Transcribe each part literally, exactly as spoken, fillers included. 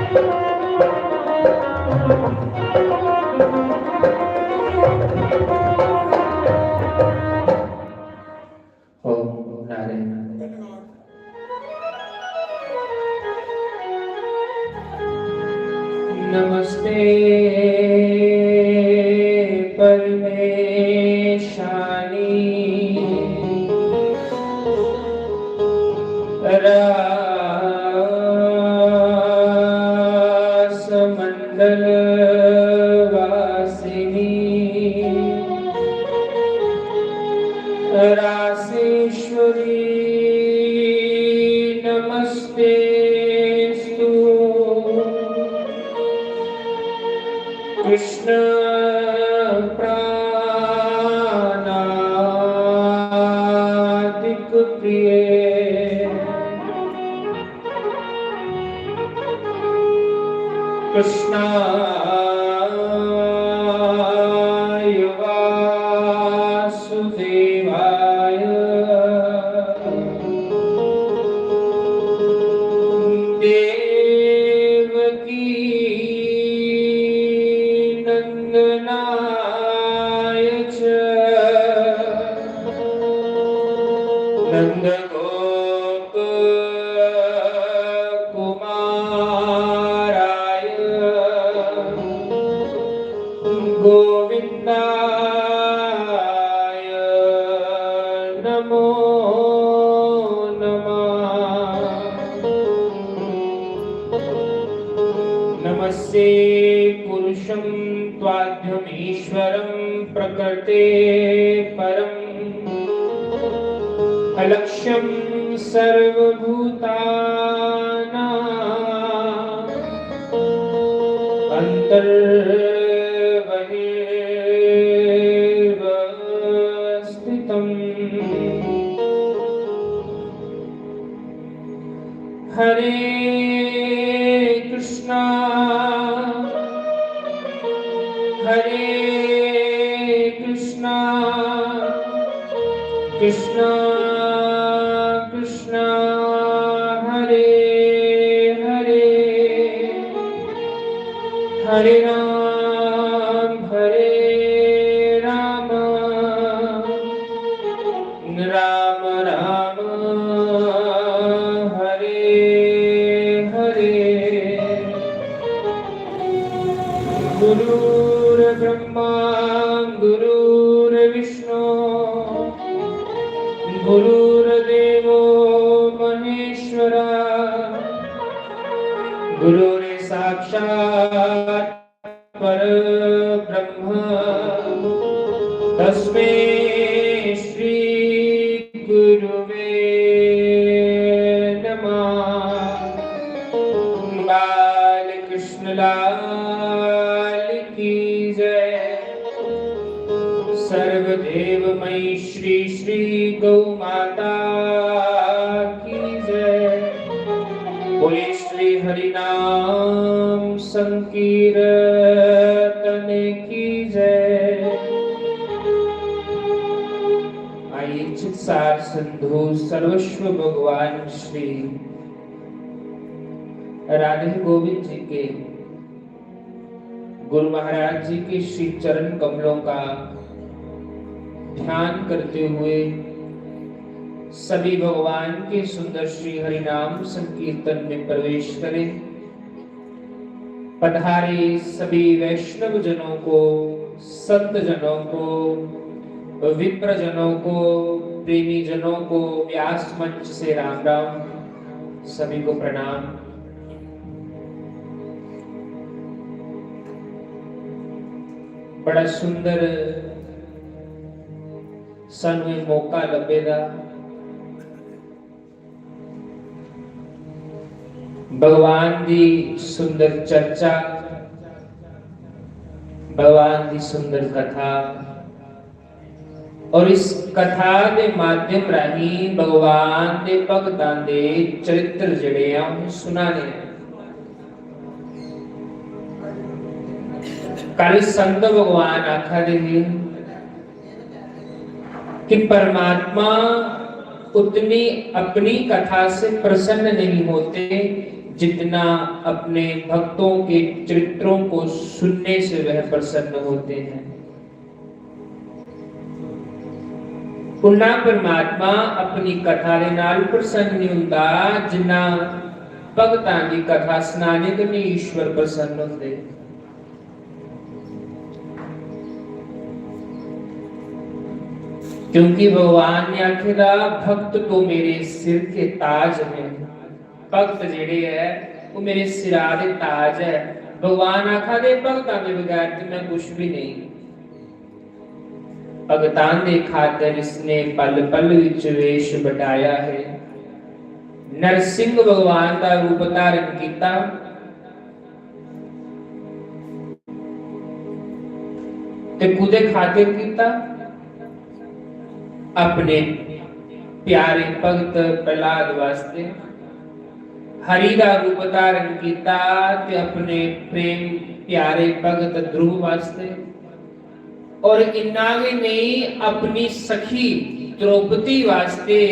ॐ नारायण। नमस्ते परमेशानि रासमण्डलवासिनि। रासेश्वरी नमस्तेस्तु। कृष्ण प्राणादिक प्रिये। कृष्णाय वासुदेवाय देवकी नंदनाय च नंदगोप कुमाराय गोविंदाय नमो नमः। नमस्ये पुरुषं त्वाद्यमीश्वरं प्रकृते परम्। अलक्ष्यं सर्वभूतानां अन्तर्बहिर्वस्थितम्। हरे कृष्णा, हरे कृष्णा, कृष्णा कृष्णा, हरे हरे, हरे राम हरे राम, राम राम हरे हरे। गुरुर्ब्रह्मा गुरुर्विष्णु गुरुर्देवो महेश्वरा। गुरुर्साक्षात् परब्रह्म तस्मै श्री गुरुवे नमः। बाल कृष्ण लाल की जय। सर्वदेव मई श्री श्री गौ माता की जय। बोले श्री हरिनाम संकीर्तन की जय। आइए चित्सार सिंधु सर्वस्व भगवान श्री राधे गोविंद जी के, गुरु महाराज जी के श्री चरण कमलों का ध्यान करते हुए सभी भगवान के सुंदर श्री हरिनाम संकीर्तन में प्रवेश करें। पधारे सभी वैष्णव जनों को, संत जनों को, विप्र जनों को, प्रेमी जनों को व्यास मंच से राम राम, सभी को प्रणाम। बड़ा सुंदर सानू ये मौका लब्भे दा भगवान दी सुंदर चर्चा, भगवान दी सुंदर कथा, और इस कथा दे माध्यम राही भगवान दे भगतां दे चरित्र जेड़े आ, उन्हें सुनाने आ। कल संत भगवान आखा दे हैं कि परमात्मा उतनी अपनी कथा से प्रसन्न नहीं होते जितना अपने भक्तों के चरित्रों को सुनने से वह प्रसन्न होते हैं, उन्ना परमात्मा अपनी कथा दे नाल प्रसन्न नहीं हुंदा, जिन्ना भगतां दी कथा सुनाने कन्नै ईश्वर प्रसन्न हुंदे। क्योंकि भगवान ने आखे दा, "भक्त तो मेरे सिर के ताज हैं।" भक्त जेह्ड़े ऐ, ओह् मेरे सिरा दे ताज ऐ। भगवान आखा दे, "भगतां दे बगैर ते मैं कुछ भी नहीं।" भगतां दे खातर इसने पल पल विच वेश बटाया है। नरसिंह भगवान दा रूप धारण कीता। ते कुदे खातिर कीता? अपने प्यारे भगत प्रहलाद वास्ते। हरि दा रूप धारण कीता ते अपने प्रेम प्यारे भगत ध्रुव वास्ते। और इन्ना गै नहीं, अपनी सखी द्रौपदी वास्ते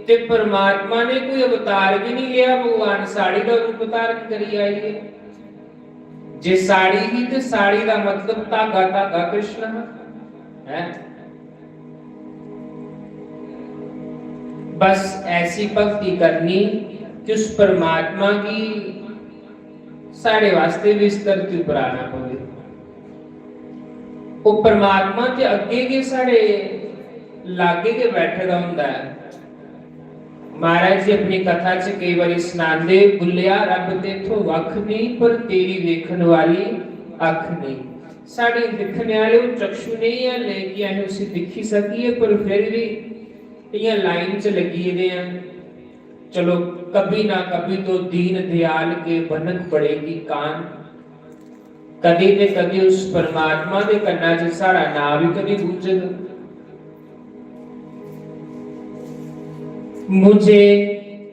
ते परमात्मा ने कोई अवतार भी नहीं लिया, भगवान साड़ी दा रूप धारण करी आई है। जे साड़ी ही ते साड़ी दा मतलब धागा, धागा कृष्ण हा, है। बस ऐसी भक्ति करनी कि उस परमात्मा गी साढ़े वास्ते भी इस धरती पर आना पवे। ओह् परमात्मा ते अग्गे गै साढ़े लागे गै बैठे दा होंदा ऐ। महाराज जी अपनी कथा च केई बारी सनांदे, "बुल्लेआ रब तेथों वक्ख नहीं, पर तेरी वेखन वाली अख नहीं।" साढ़े दिक्खने आह्ले ओह् चक्षु नहीं है, लेकिन अस उसी दिक्खी सकिए, पर फिर भी इ'यां लाइन च लग्गी गेदे आं। चलो, कभी ना कभी तो दीन दयाल के भनक पड़ेगी कान। कदी ते कदी उस परमात्मा दे कन्ना च साढ़ा नाम भी कदी गूंजग। मुझे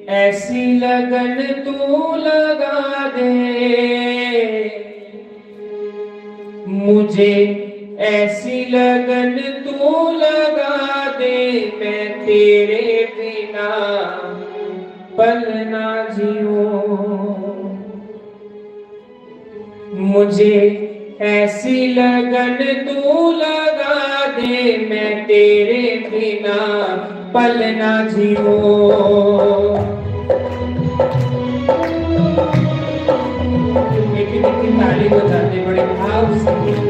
ऐसी लगन तू लगा दे, मुझे ऐसी लगन तू लगा दे, मैं तेरे बिना पल ना जीऊं। मुझे ऐसी लगन तू लगा दे, मैं तेरे बिना पल ना जीऊं। मीठी मीठी ताली बजाते बड़े भाव से।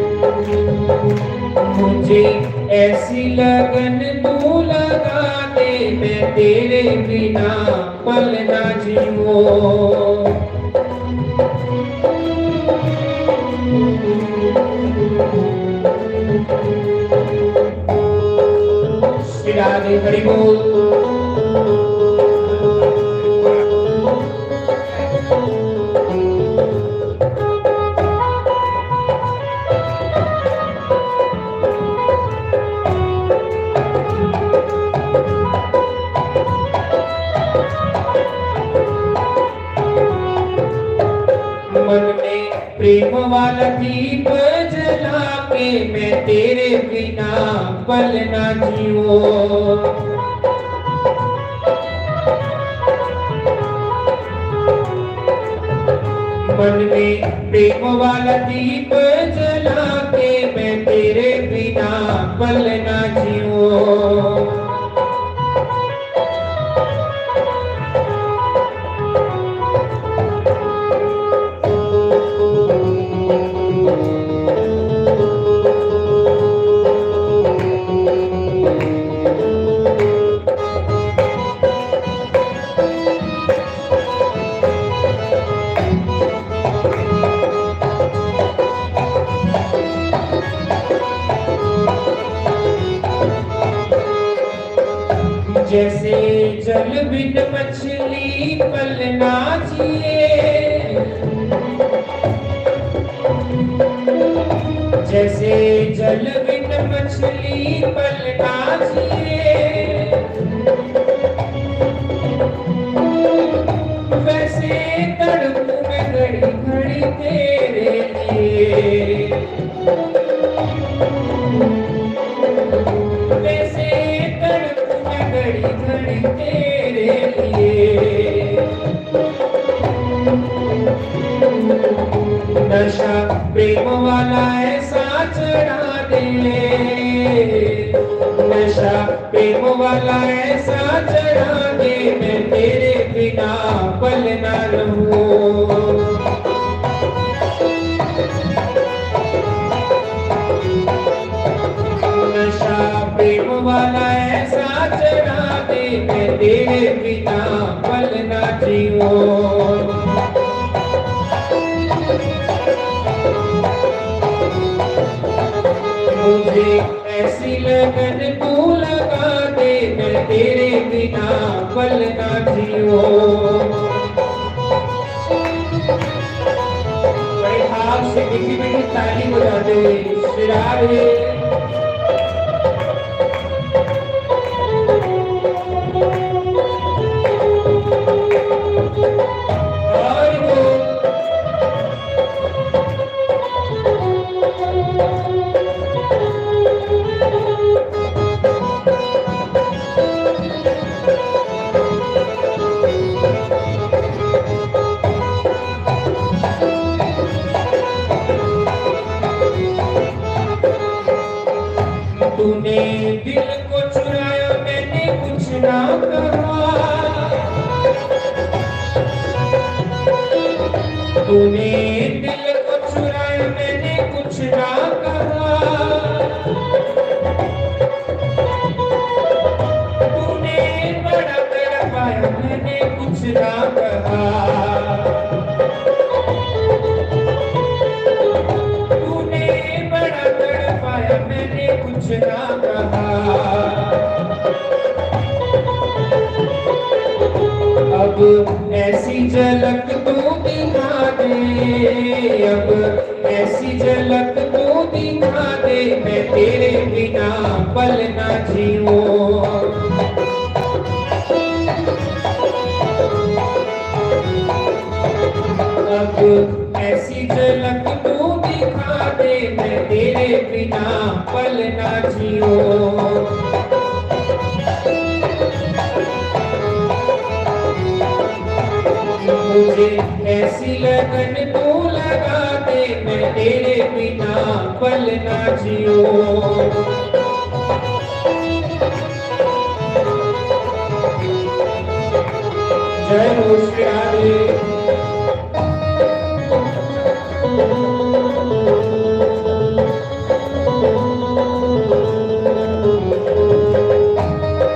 मुझे ऐसी लगन तू लगा दे, मैं तेरे बिना पल ना जीऊं। श्री राधे हरि बोल। मन में प्रेम वाला दीप जला के, मैं तेरे बिना पल ना जीऊं। मन में प्रेम वाला दीप जला के, मैं तेरे बिना पल ना जीऊं। जैसे जल बिन मछली पल ना जिए, जैसे जल बिन मछली पल ना जिए, वैसे तड़पूं मैं घड़ी घड़ी तेरे लिए। वैसे तड़पूं मैं घड़ी घड़ी तेरे लिए। नशा प्रेम वाला ऐसा चढ़ा दे, नशा प्रेम वाला ऐसा चढ़ा दे, मैं तेरे बिना पल ना रहूं। नशा प्रेम वाला ऐसा चढ़ा दे, मैं तेरे बिना पल ना जीऊं। मुझे ऐसी लगन तू लगा दे, मैं तेरे बिना पल ना जीऊं। बड़े भाव से मीठी मीठी ताली बजाते हुए श्री राधे। और वो तूने दिल को चुराया, मैंने कुछ ना कहा। तूने दिल को चुराया, मैंने कुछ ना कहा। तूने बड़ा तड़पाया, मैंने कुछ ना कहा। तूने बड़ा तड़पाया, मैंने कुछ ना कहा। अब ऐसी झलक तू दिखा दे, अब ऐसी झलक तू दिखा दे, मैं तेरे बिना पल ना जीऊं। अब ऐसी झलक तू दिखा दे, मैं तेरे बिना पल ना जीऊं। मुझे ऐसी लगन तू लगा दे, मैं तेरे बिना पल ना जीऊं। जय हो श्री राधे।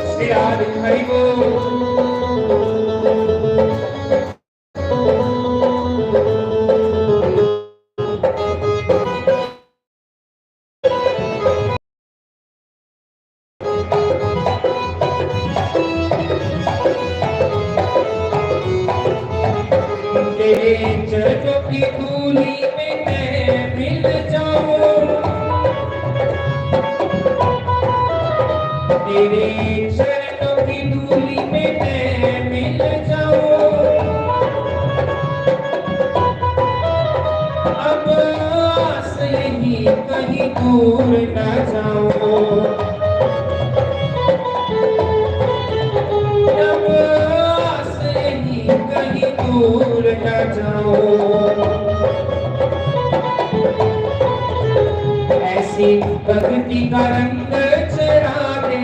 श्री राधे हरि बोल। तेरे चरणों की धूली में मैं मिल जाऊं। तेरे चरणों की धूली में मैं मिल जाऊं। अब आस यही कहीं दूर ना जाऊं। अब आस यही कहीं दूर ना जाऊं। ऐसी भक्ति का रंग चढ़ा दे,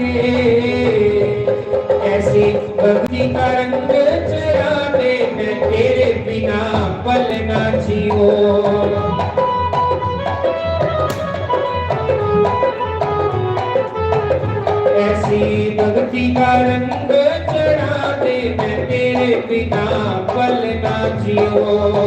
ऐसी भक्ति का रंग चढ़ा दे, मैं तेरे बिना पल ना जीऊं। ऐसी भक्ति का रंग चढ़ा दे, मैं तेरे बिना पल ना जीऊं।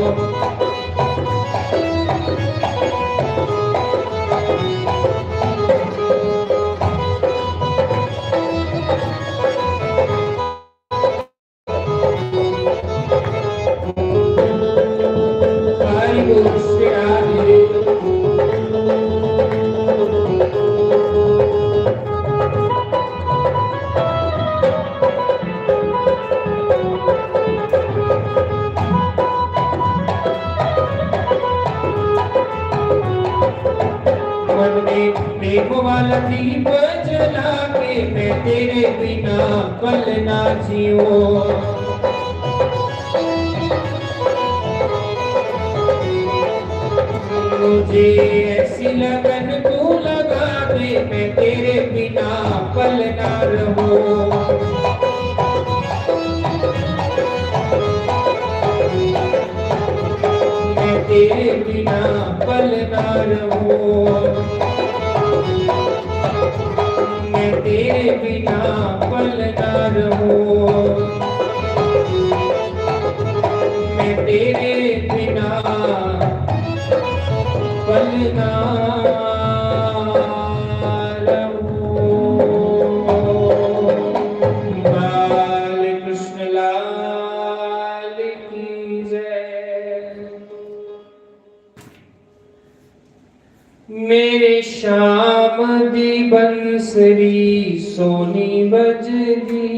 हरि बोल श्री राधे। मन में प्रेम वाला दीप जला के मैं तेरे बिना पल ना जीऊं। तुझे ऐसी लगन तू लगा दे, मैं तेरे बिना पल ना रहूं। मैं तेरे बिना पल ना रहूं। मैं तेरे बिना पल ना रहूं। मैं तेरे बिना पल ना रहूं। बाल कृष्ण लाल की जय। मेरे श्याम दी बंसरी सोनी बजदी,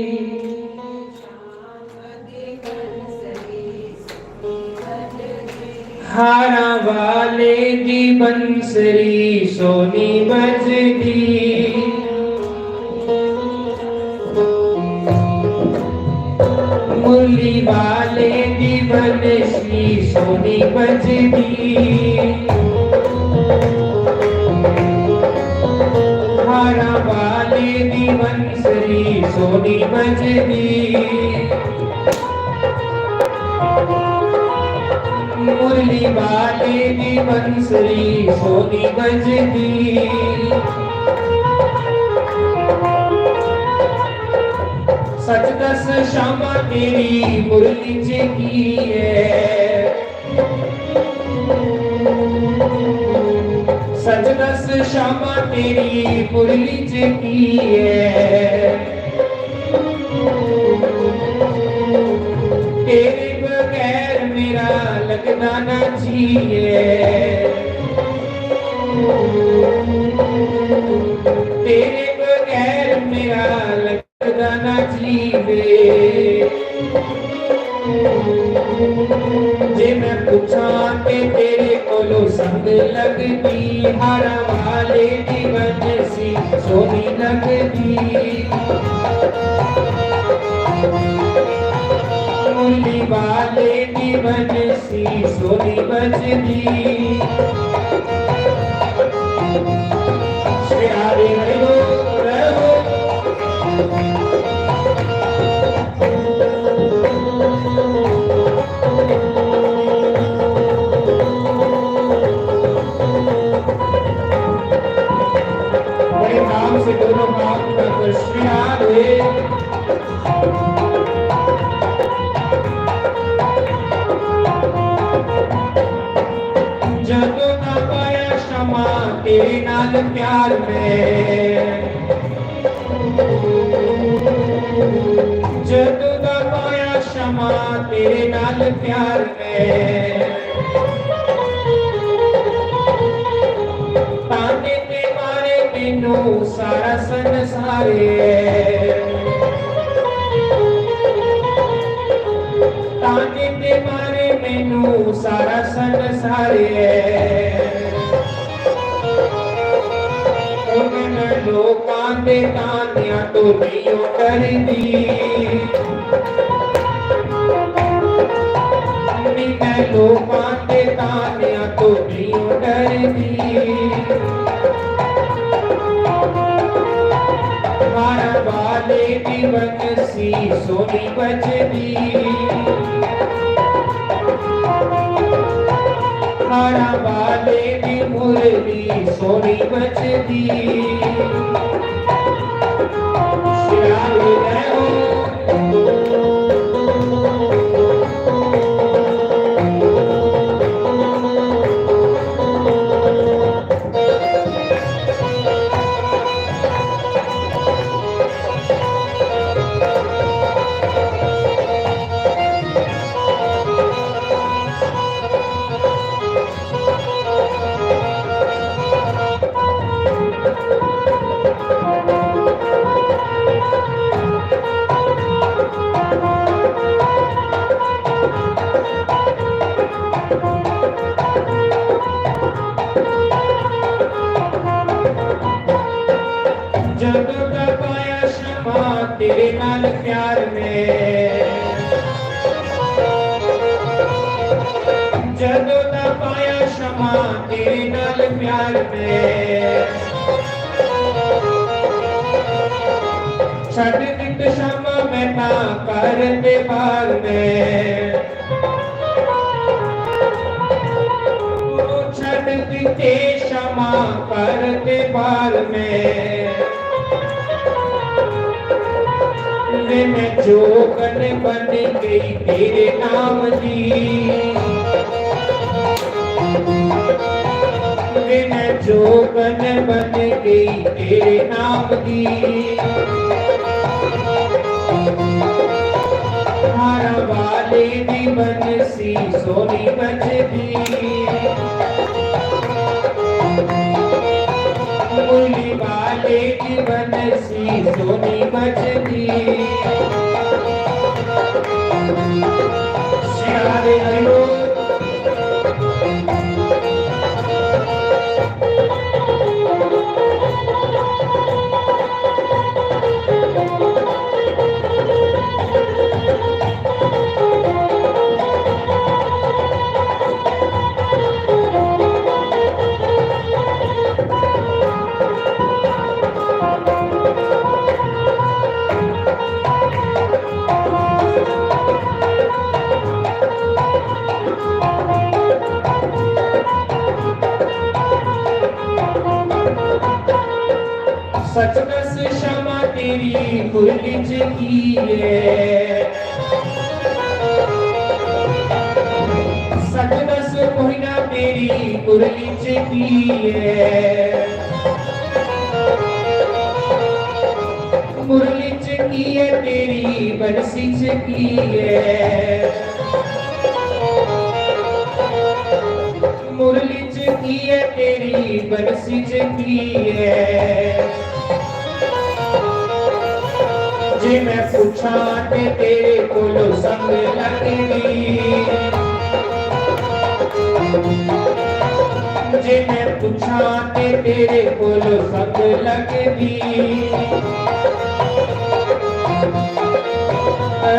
हारां वाले दी बंसरी सोनी बजदी, मुरली वाले दी बंसरी सोनी बजदी, हारां वाले दी बंसरी सोनी बजदी, मुरली वाले दी बंसरी सोनी बजदी। सच दस श्यामा तेरी मुरली च की ऐ? सच दस श्यामा तेरी मुरली च की ऐ? तेरे बगैर मेरा लगदा ना जी ऐ। तेरे बगैर मेरा लगदा ना जी वे। जे मैं पूछां ते तेरे कोलों संग लगदी, हारां वाले दी बंसरी सोनी लगदी, मुरली वाले दी बंसरी सोनी बजदी। श्री हरि हरि बोल, हरि बोल। बड़े नाम से दोनों काम कर श्री राधे। जदों दा पाया श्यामा तेरे नाल प्यार में, जदों दा पाया श्यामा तेरे नाल प्यार में, ताने ते मारे मैनू सारा संसार ऐ। ताने ते मारे मैनू सारा संसार ऐ। उन्हनि लोकां दे तानियां तो नहीं डरदी। इन्हनि लोकां दे तानियां तो नहीं डरदी। हारां वाले दी बंसरी सोनी बजदी, हारां वाले दी मुरली सोनी बजदी। श्री राम जय हो। जदों दा पाया श्यामा तेरे नाल प्यार में, जदों दा पाया क्षमा तेरे नाल प्यार में। छड्ड दित्त क्षमा मैं तां घर ते बार में। ओ छड्ड दित्ते क्षमा घर ते बार में। वे मैं जोगन बन गई तेरे नाम दी। वे मैं जोगन बन गई तेरे नाम दी। हारा वाले दी बनसी सोनी बजदी। मुरली वाले दी बनसी सोनी बजदी। सियारे आयो। सच दस क्षमा तेरी मुरली च की है। सच दस मोहिना तेरी मुरली च की है। मुरली च की है तेरी बरसी च की है। मुरली च की है तेरी बरसी च की है। जे मैं पूछां ते तेरे कोलों संग लगदी। जे मैं पूछां ते तेरे कोलों संग लगदी।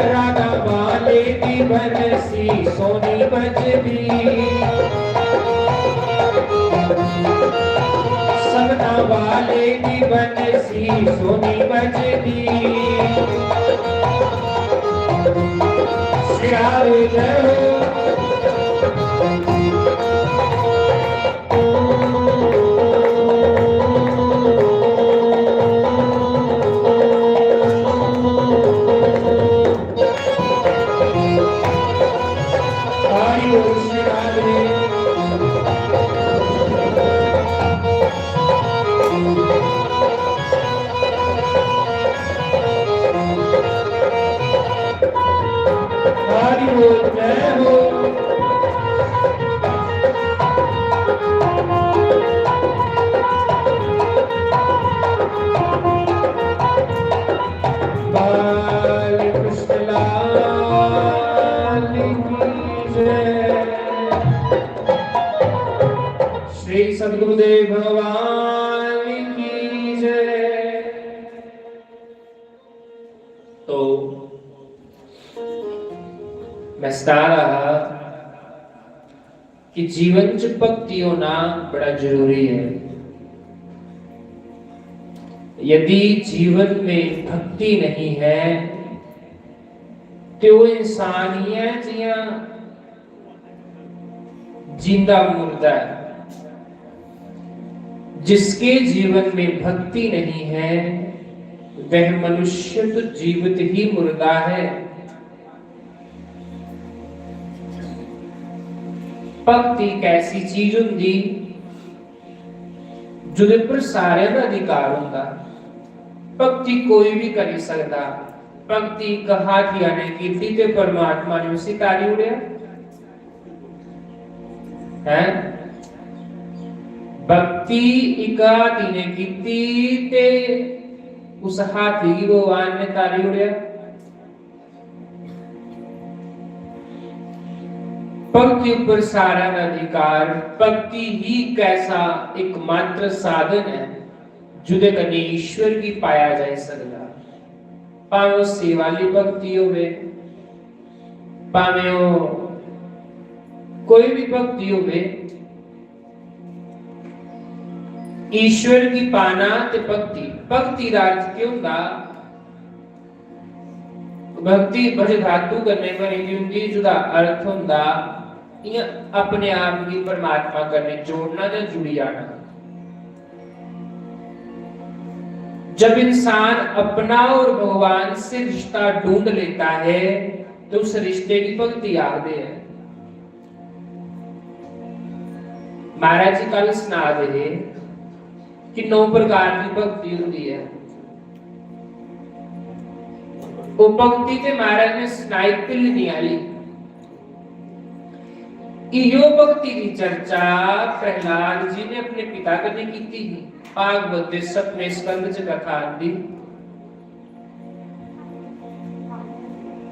राधा वाले दी बनसी सोनी बजदी। सपना वाले दी बनसी सोनी बजदी। सियारे जय हो। हरि बोल श्री राधे। हरि बोल, जय हो। बाल कृष्ण लाल की जय। श्री सद्गुरुदेव भगवान की जय। तो मैं सना रहा कि जीवन च भक्ति होना बड़ा जरूरी है। यदि जीवन में भक्ति नहीं है, तो वो इंसान ही है जियां जींदा मुर्दा है। जिसके जीवन में भक्ति नहीं है, वह मनुष्य तो जीवित ही मुर्दा है। भक्ति एक ऐसी चीज होंदी, जेह्दे पर सारें दा अधिकार होंदा। भक्ति कोई भी करी सकदा। भक्ति इक हाथिया ने कीती ते परमात्मा ने उसी तारी ओड़ेआ। हैं? भक्ति इक हाथी ने कीती ते उस हाथी गी भगवान ने तारी ओड़ेआ। भक्ति उप्पर सारा दा अधिकार। भक्ति ही एक ऐसा एकमात्र साधन ऐ जेह्दे कन्नै ईश्वर गी पाया जाई सकदा। भामें ओह् सेवा आह्ली भक्ति होवे, भामें ओह् कोई बी भक्ति होवे, ईश्वर गी पाना ते भक्ति। भक्ति दा अर्थ केह् होंदा? भक्ति भज धातु कन्नै बनी दी होंदी, जेह्दा अर्थ होंदा इ'यां अपने आप गी परमात्मा कन्नै जोड़ना जां जुड़ी जाना। जब इंसान अपना और भगवान से रिश्ता ढूंढ लेता है, तो उस रिश्ते की भक्ति आखदे हैं। महाराज जी कल सना दे हे कि नौ प्रकार की भक्ति होंदी है। वो भक्ति ते महाराज ने सनाई भिल्लनी आह्ली। इयो भक्ति की चर्चा प्रहलाद जी ने अपने पिता कन्नै कीती ही। भागवत दे सतमें स्कंद च कथा आंदी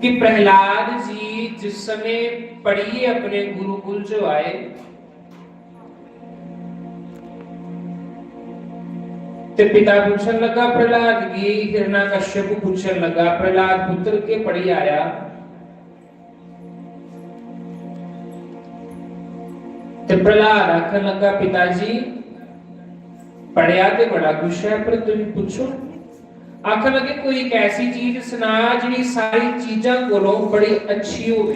कि प्रहलाद जी जिस समय पढ़िए अपने गुरुकुल च आए, ते पिता पूछन लगा प्रहलाद गी, हिरण्यकश्यप पूछन लगा, "प्रहलाद पुत्र, के पढ़ी आया?" ते प्रहलाद आखन लगा, "पिता जी, पढ़िया ते बड़ा कुछ है, पर तुम पूछो।" आखन लगे, "कोई एक ऐसी चीज सना, जेह्ड़ी सारी चीजां कोलों बड़ी अच्छी होवे।"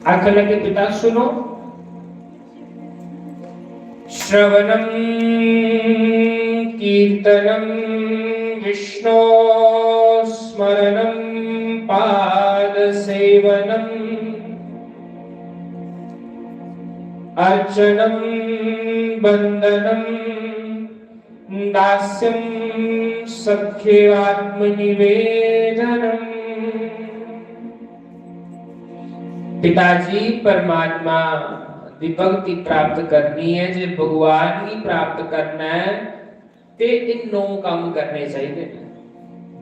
आखन लगे, "पिता सुनो, श्रवणं कीर्तनं विष्णो स्मरणं पाद सेवनम् अर्चनं वन्दनं दास्यं सख्ये आत्मनिवेदनम्।" पिताजी, परमात्मा दी भक्ति प्राप्त करनी ऐ, जे भगवान गी प्राप्त करना ऐ, ते एह् नौ कम्म करने चाहिदे न।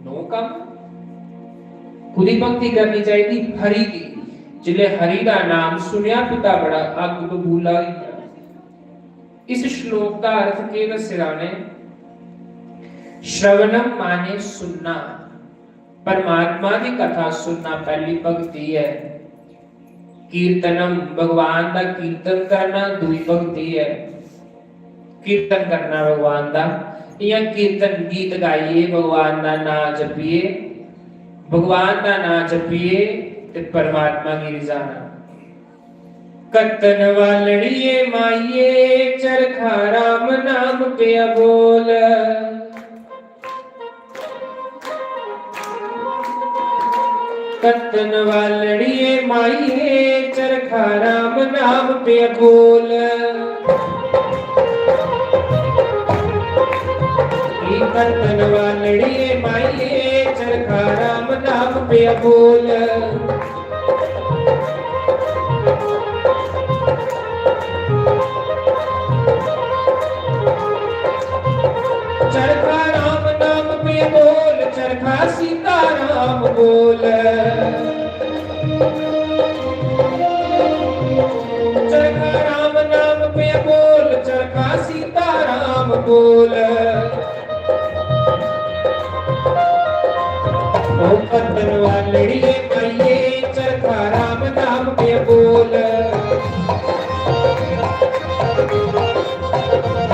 नौ कम्म? कुदी भक्ति करनी चाहिदी? हरि दी। जिसले हरि दा नाम सुनेआ, पिता बड़ा अग्ग बबूला होई गेआ। इस श्लोक दा अर्थ केह् दस्से दा उ'नें? श्रवणम माने सुनना, परमात्मा दी कथा सुनना पैह्ली भक्ति ऐ। कीर्तनम, भगवान दा कीर्तन करना, दूई भक्ति ऐ। कीर्तन करना भगवान दा, इ'यां कीर्तन गीत गाइयै भगवान दा नांऽ जपियै, भगवान दा नांऽ जपियै ते परमात्मा गी रिझाना। कत्तन वालड़िए माइये, चरखा राम नाम पिया बोल। कत्तन वालड़िए माइये, चरखा राम नाम पिया बोल। ई कत्तन वालड़िए माइये, चरखा राम नाम पिया बोल। चरखा राम नाम पे बोल, चरखा सीता राम बोल। चरखा राम नाम पे बोल, चरखा सीता राम बोल। ओ कत्तन वालड़िए माइये, चरखा राम नाम पे बोल।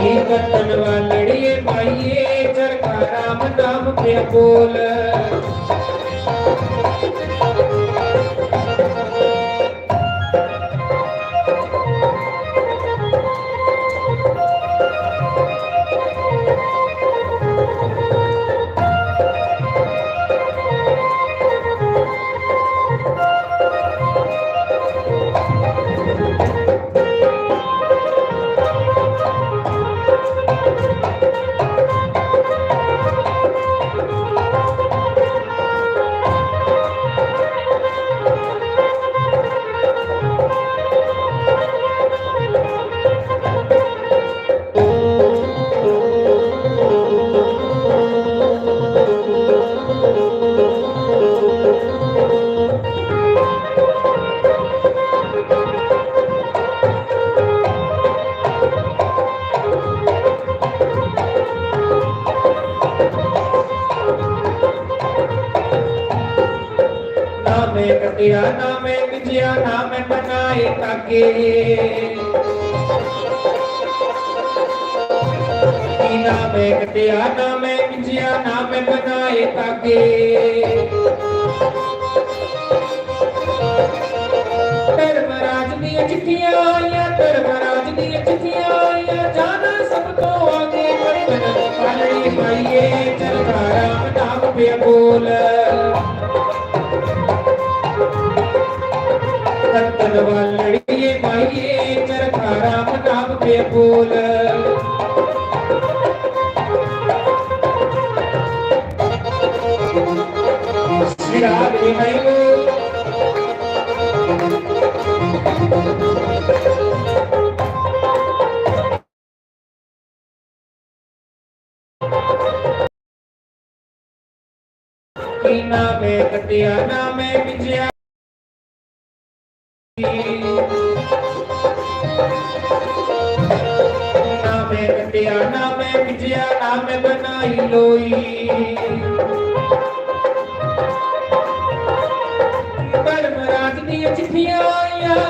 ई कत्तन वालड़िए माइये, चरखा राम नाम पे बोल। मैं कटिया ना मैं बिजिया ना मैं बनाए ताके। ना मैं कटिया ना मैं बिजिया ना मैं बनाए ताके। धर्मराज दियां चिट्ठियां आइयां, धर्मराज दियां चिट्ठियां आइयां, जाना सब तो आगे। कत्तन वालड़ी माइये, चरखा राम नाम पे बोल। कत्तन वालड़ी माइये, चरखा राम नाम पे बोल। श्री राधे हरि बोल। कि ना मैं कटिया ना मैं बिजिया। ना मैं कटिया ना मैं बिजिया ना मैं बनाई लोई। धर्मराज दियां चिट्ठियां आइयां,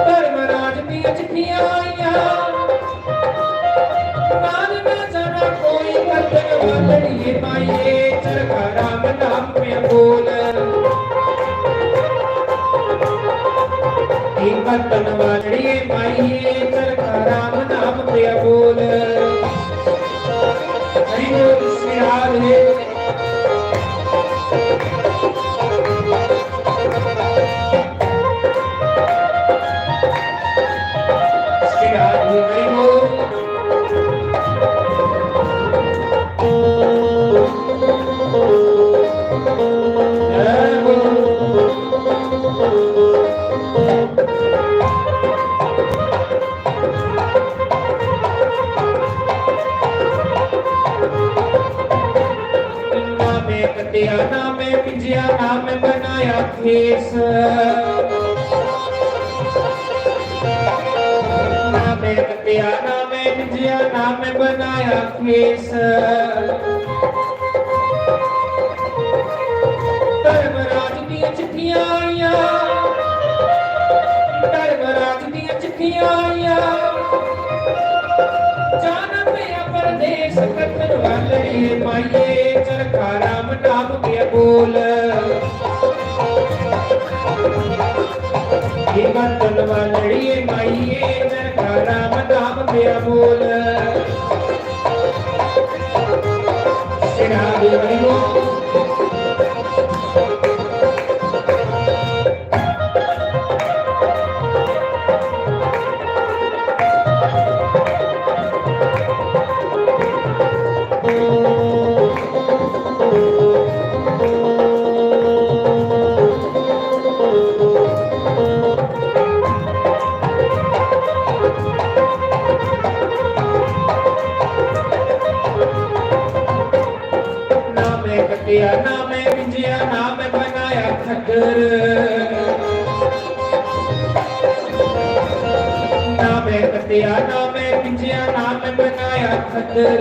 धर्मराज दियां चिट्ठियां आइयां। नाल ना जाना कोई, कत्तन वालड़िए माइये, चरखा राम नाम पे बोल। कि कत्तन वालड़िए माइये, चरखा राम नाम पे बोल। हरि बोल श्री राधे। श्री राधे हरि बोल। जय बोल। ना मैं कटिया ना मैं बिजिया ना मैं बनाया खेस। ना मैं कटिया ना मैं बिजिया ना मैं बनाया खेस। धर्मराज दियां चिट्ठियां आइयां, धर्मराज दियां चिट्ठियां आइयां। जाना पेआ परदेस, कत्तन वालड़िए माइये, चरखा राम नाम के बोल। ये कत्तन वालड़िए माइये, चरखा राम नाम के बोल। श्री राधे हरि बोल। ना मैं कटिया, ना मैं बिंजिया, ना मैं बनाया खद्दर। ना मैं कटिया, ना मैं बिंजिया, ना मैं बनाया खद्दर।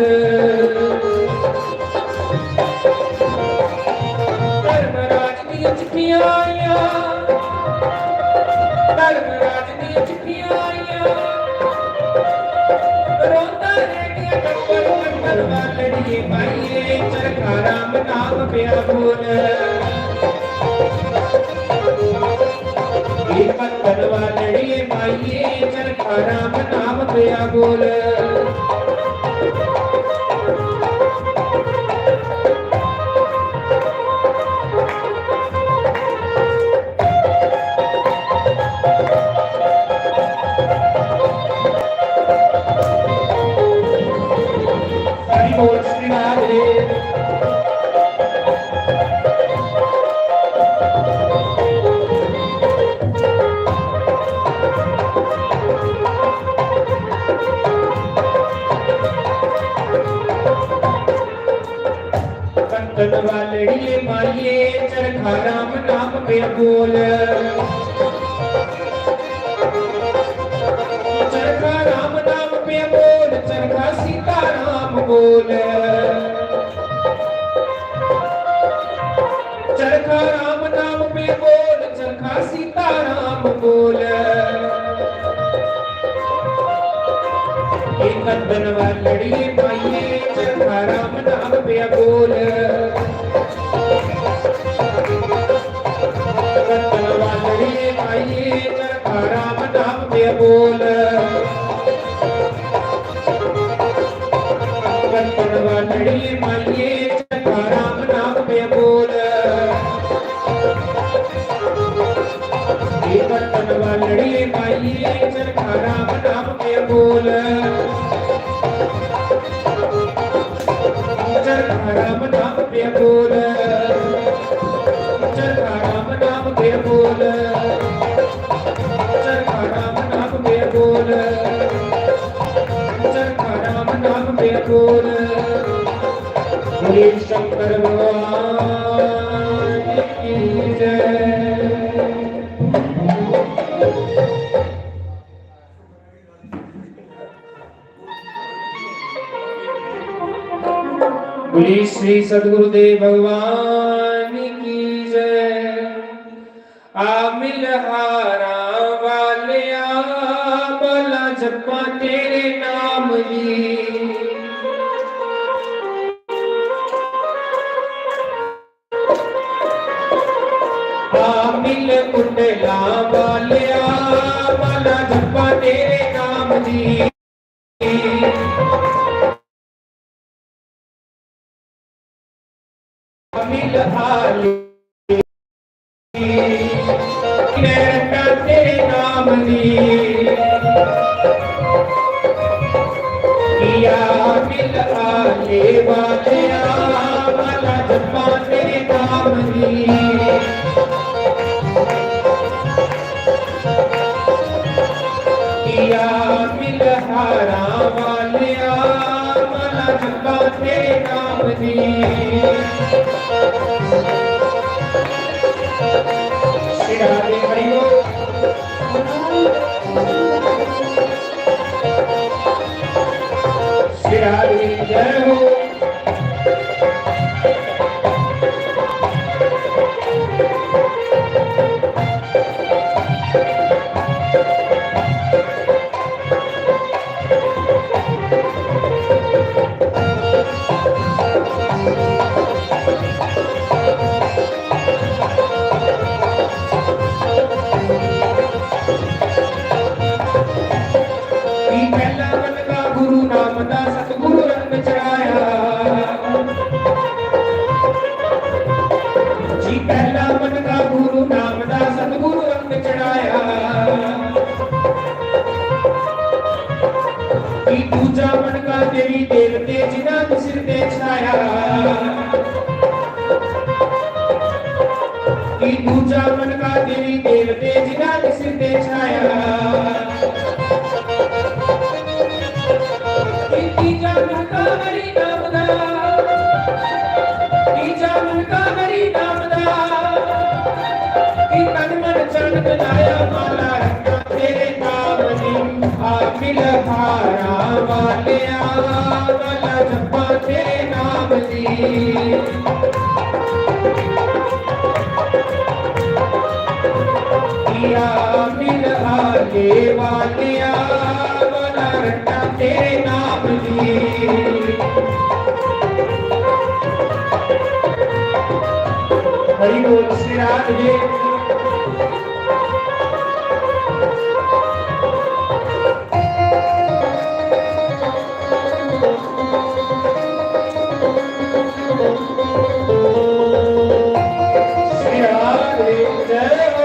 धर्मराज दियां चिट्ठियां आइयां, धर्मराज दियां चिट्ठियां आइयां। रोंदा रह गया टब्बर, टब्बर वालड़िए माइये, चरखा राम नाम पिया बोल। ये पत्थर वालड़िए माइये, चरखा राम नाम पिया बोल। हरि बोल श्री राधे। कंचन वालड़िए माइये, चरखा राम नाम पे बोल। चरखा राम नाम पे बोल, चरखा सीता राम बोल। चरखा राम नाम पे बोल, चरखा सीता राम बोल। ए कंदन वालड़िए माइये, चरखा राम नाम पे बोल। कंदन वालड़िए माइये, चरखा राम नाम पे बोल। कंदन वालड़िए माइये, चरखा राम नाम पे बोल। ए कंदन वालड़िए माइये, चरखा राम नाम पे बोल। चरखा राम नाम पे बोल। चरखा राम नाम पे बोल। चरखा राम नाम पे बोल। चरखा राम नाम पे बोल। बोलिए शंकर भगवान की जय। बोलिए श्री सदगुरुदेव भगवान की जय। आ मिलहारा वालिया, बाला जप्पा तेरे नाम दी। आ मिल कुंडला वालिया, बाला जप्पा तेरे नाम दी। मिलहारी, मैं रट्टा तेरे नाम दी। या मिलहारे वालिया, बाला जप्पा तेरे नाम दी। या मिलहारा वालिया, बाला जप्पा तेरे नाम दी। श्री राधे हरि बोल। श्री राधे जय हो। पहला मन का गुरु नाम दा सतगुरु रंग चढ़ाया। जी पहला मन का गुरु नाम दा सतगुरु रंग चढ़ाया। कि दूजा मन का देवी देवते जिन्हां दे सिर ते छाया। कि दूजा मन का देवी देवते जिन्हां दे सिर ते छाया। कि तीजा मन का हरि नाम दा, तीजा मन का हरि नाम दा, कि तन मन चंद लाया माला रंगा तेरे नाम दी। आ मिलहारा वालिया, बाला जप्पा तेरे नाम दी। या मिलहारे वालिया, बाला रट्टा तेरे नाम दी। हरि बोल श्री राधे। श्री राधे जय हो।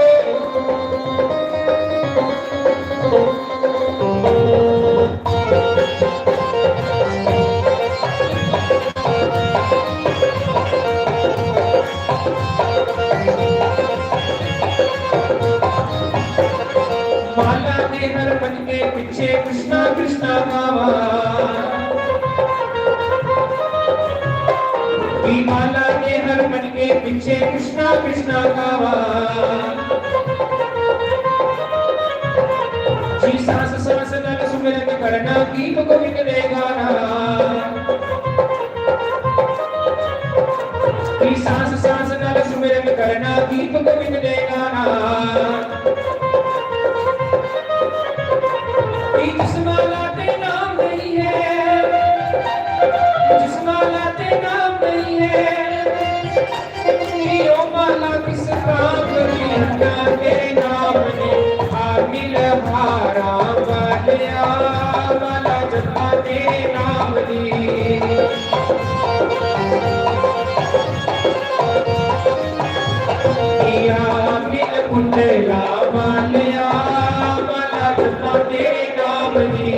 माला दे हर मन के पीछे कृष्णा कृष्णा गावा। की माला दे हर मन के पीछे कृष्णा कृष्णा गावा। जी सांस सांस नाल सुमिरन करना, गीत गोविंद दे गाना। की सांस सांस नाल सुमिरन करना, दीप गोविंद दे गाना। कि जिस माला ते नाम नहीं है, जिस माला ते नाम नहीं है, कि ओ माला किस काम की, ना तेरे नाम ने। आ मिल हारा वालिया, माला जपा तेरे नाम दी। या मिल कुंडला वालिया, माला जपा तेरे नाम दी।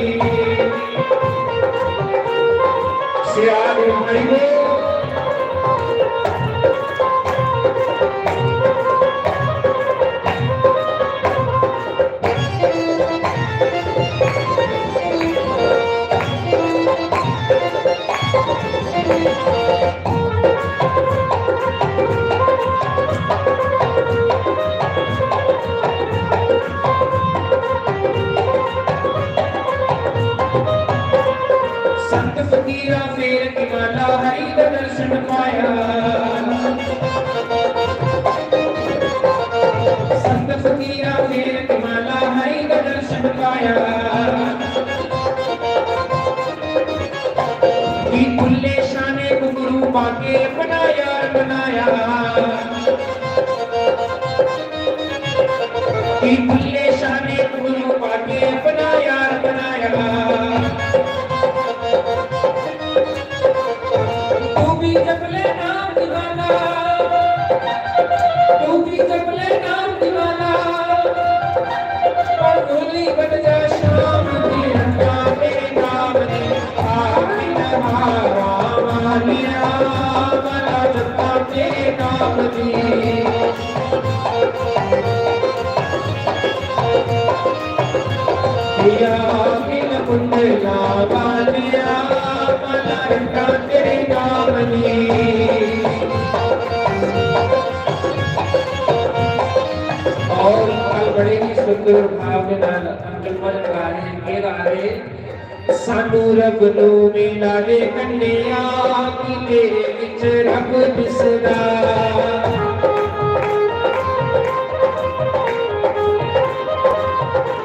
सियाल हरि बोल। संत फकीरा फेर किमाला हरि का दर्शन पाया। संत फकीरा फेर किमाला हरि का दर्शन पाया। कि बुल्ले शाह ने घुंघरू पाके अपना यार बनाया। कि बुल्ले शाह ने घुंघरू पाके अपना यार बनाया। तू भी जप ले नाम दीवाना, तू भी जप ले नाम दीवाना, पर भोली बन जा शाम की, रखा तेरे नाम ने। आमीन मारा वालिया, मारा जपा तेरे नाम दी। या मिल कुंडला वालिया, माला रखा तेरे नाम दी। और कल बड़े ही सुंदर भाव के नाल अंकल मदद गा रहे हैं, ये गा रहे हैं। सानू रब नू मिला दे कन्हैया, कि तेरे विच रब दिसदा।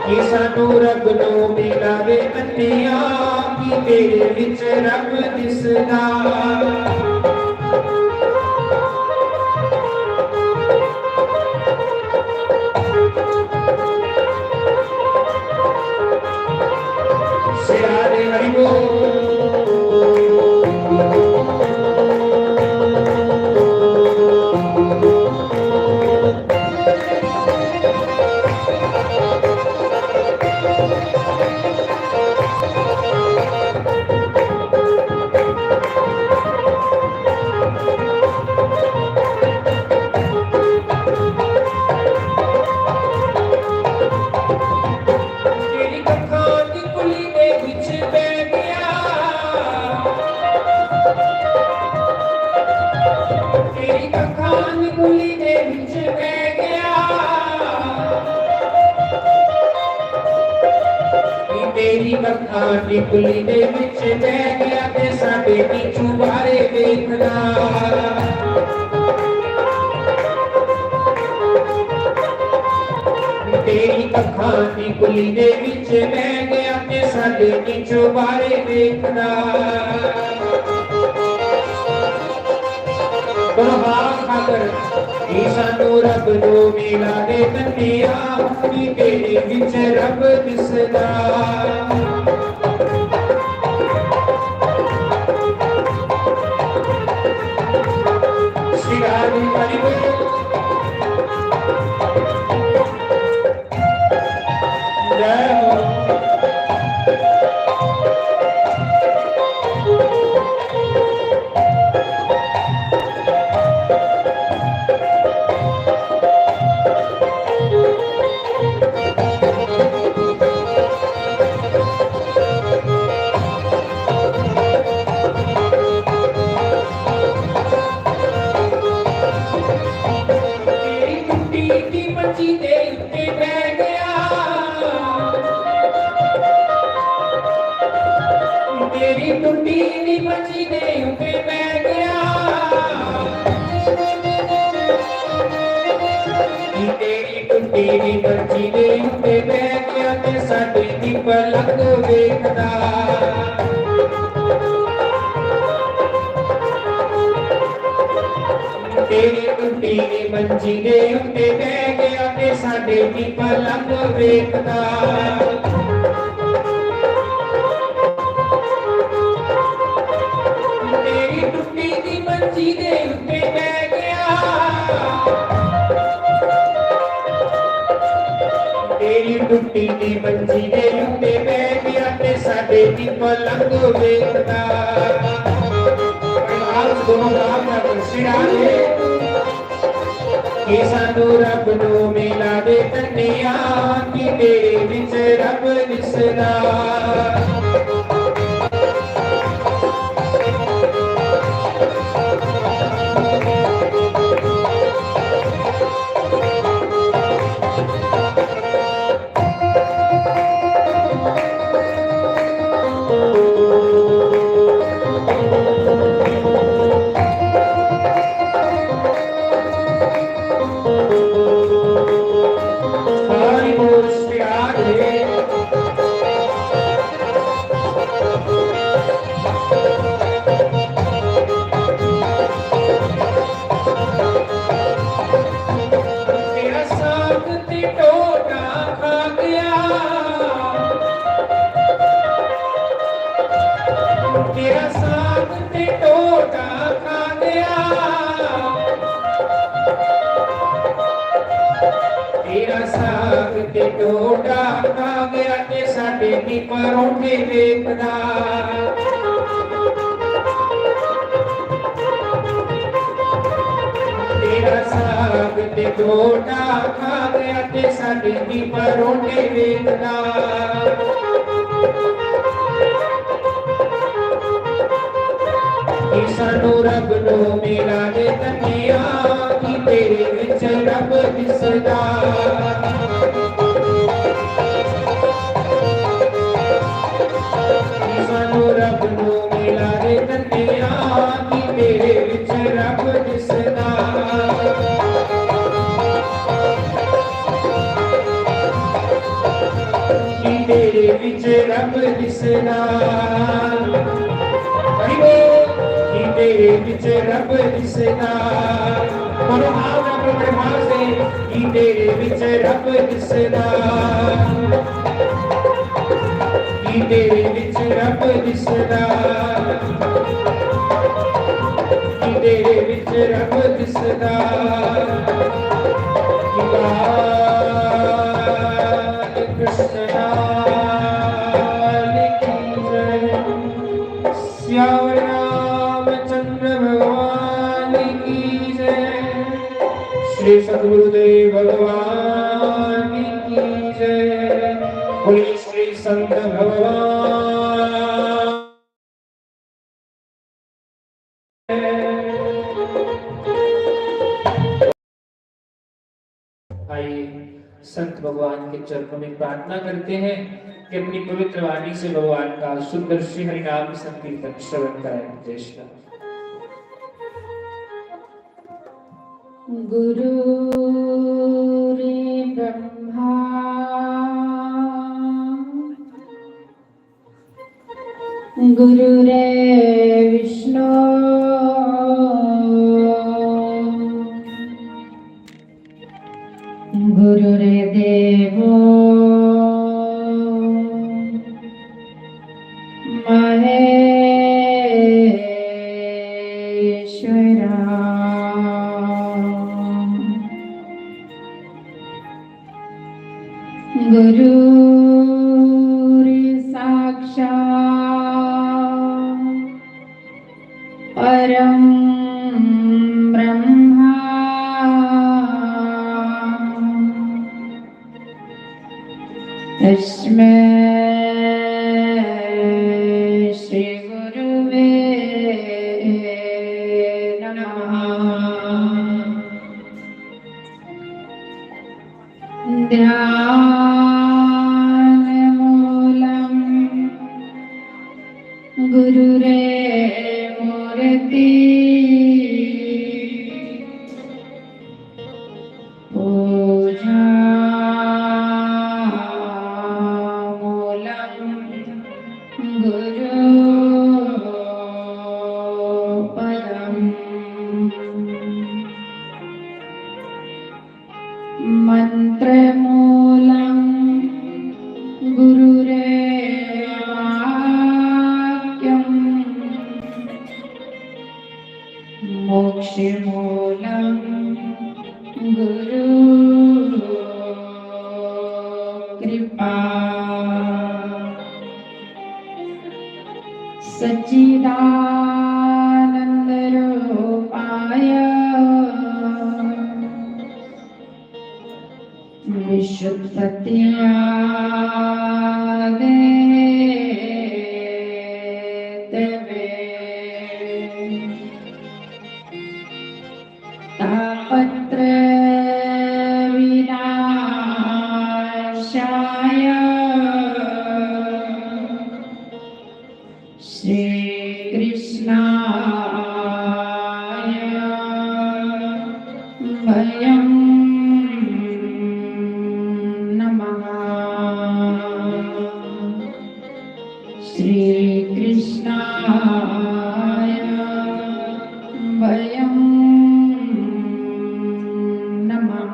कि सानू रब नू मिला दे कन्हैया, कि तेरे विच रब दिसदा। तेरी कखान कुली दे विच बह गया, तेरी कखान कुली दे विच बह गया। कि तेरी कखान कुली दे विच बह गया ते साडे नीचू बारे देखदा। तेरी कखान कुली दे विच बह गया ते साडे नीचू बारे देखदा। बलहार खातर ईसा नू रब नू मिला दे कन्हैया, कि तेरे विच रब दिसदा। श्री राधे हरि बोल। जय हो। तेरी टुटी दी मंजी दे उत्ते बह गया। तेरी टुटी दी मंजी दे उत्ते बह गया। कि तेरी टुट्टी दी मंजी दे उत्ते बह गया ते साडे दी पलंग वेखदा। तेरी टुट्टी दी मंजी दे उत्ते बह गया ते साडे दी पलंग वेखदा। तेरी टुट्टी दी मंजी दे उत्ते बह गया। तेरी टुट्टी दी मंजी दे उत्ते बह गया ते साडे दी पलंग वेखदा। परिवार दोनों राग का दृष्टिराग है। कि सानू रब नू मिला दे धन्निया, कि तेरे विच रब दिसदा। तेरा साग ते ढोडा खा गया, तेरा साग ते ढोडा खा गया, तेरा साग ते ढोडा खा गया ते साडे दी परोठे वेखदा। तेरा साग ते ढोडा खा गया ते साडे दी परोठे वेखदा। कि सानू रब नू मिला दे धन्निया, कि तेरे विच रब दिसदा। कि सानू रब नू मिला दे धन्निया, कि तेरे विच रब दिसदा। कि तेरे विच रब दिसदा। हरि बोल। कि तेरे विच रब दिसदा। बोलो, हाथ अपने बड़े भाव से। कि तेरे विच रब दिसदा। कि तेरे विच रब दिसदा। कि तेरे विच रब दिसदा। कि लाल कृष्ण लाल की जय। सियावर रामचंद्र भगवान की जय। श्री सतगुरुदेव भगवान की जय। बोलिए श्री संत भगवान। आइए, संत भगवान के चरणों में प्रार्थना करते हैं कि अपनी पवित्र वाणी से भगवान का सुंदर श्री हरिनाम संकीर्तन श्रवण करें। जय श्री राम। गुरु रे ब्रह्मा, गुरु रे विष्णु, गुरु रे देवो महेश्वरा। गुरु साक्षात् परं ब्रह्मा तस्मै श्री गुरुवे नमः। ध्यान मूलं गुरु रे मूर्ति। मन्त्रमूलं गुरुर्वाक्यम्। मोक्षमूलं गुरु कृपा। सच्चिदानन्दरूपाय विश्वोत्पत्त्यादेतवे। तापत्रयविनाशाय श्रीकृष्णाय वयं नमः। श्रीकृष्णाय वयं नमः।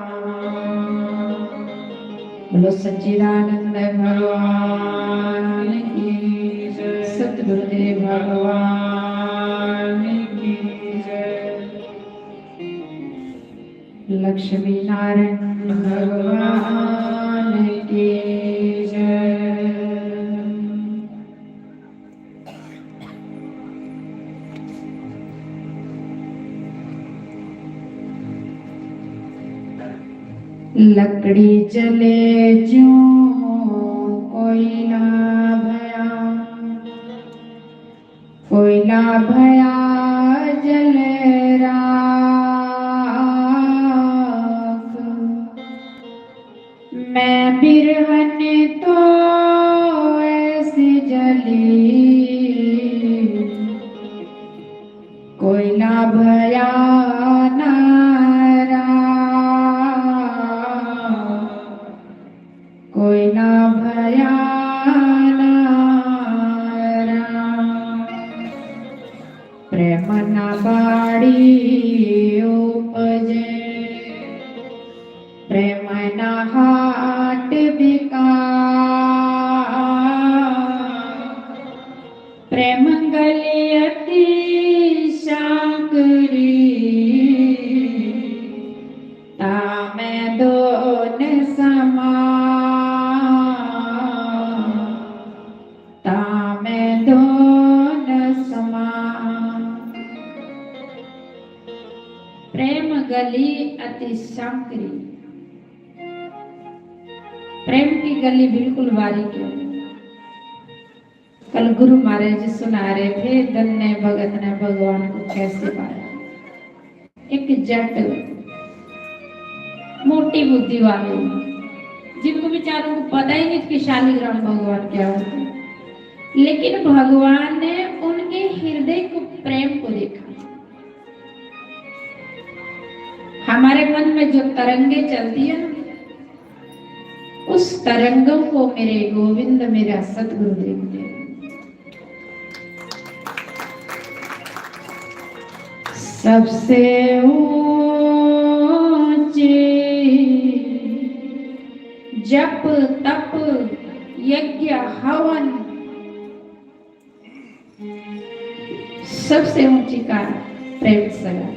बोलो सच्चिदानंद भगवान की जय, सतगुरुदेव भगवान की जय, लक्ष्मी नारायण भगवान की जय। लकड़ी जले ज्यों कोयला भया, कोयला भया जले राख। मैं बिरहन तो ऐसी जली, कोयला भया ना राख, कोयला भया ना राख। प्रेम ना बाड़ी उपजे, प्रेम ना हाट बिका। प्रेम गली अति सांकरी, तामे दोन समा, तामे दोन समा। प्रेम गली अति सांकरी। प्रेम की गली बिल्कुल बारीक है। कल गुरु महाराज जी सुना रहे थे, धन्य भगत ने भगवान को कैसे पाया। एक जट, मोटी बुद्धि वाले, जिनको बेचारों को पता ही नहीं कि शालिग्राम भगवान क्या होते हैं, लेकिन भगवान ने उनके हृदय को, प्रेम को देखा। हमारे मन में जो तरंगे चलती है ना, उस तरंगों को मेरे गोविंद, मेरा सतगुरु देखते हैं। सबसे ऊंची जप तप यज्ञ हवन, सबसे ऊंची का प्रेम सगा।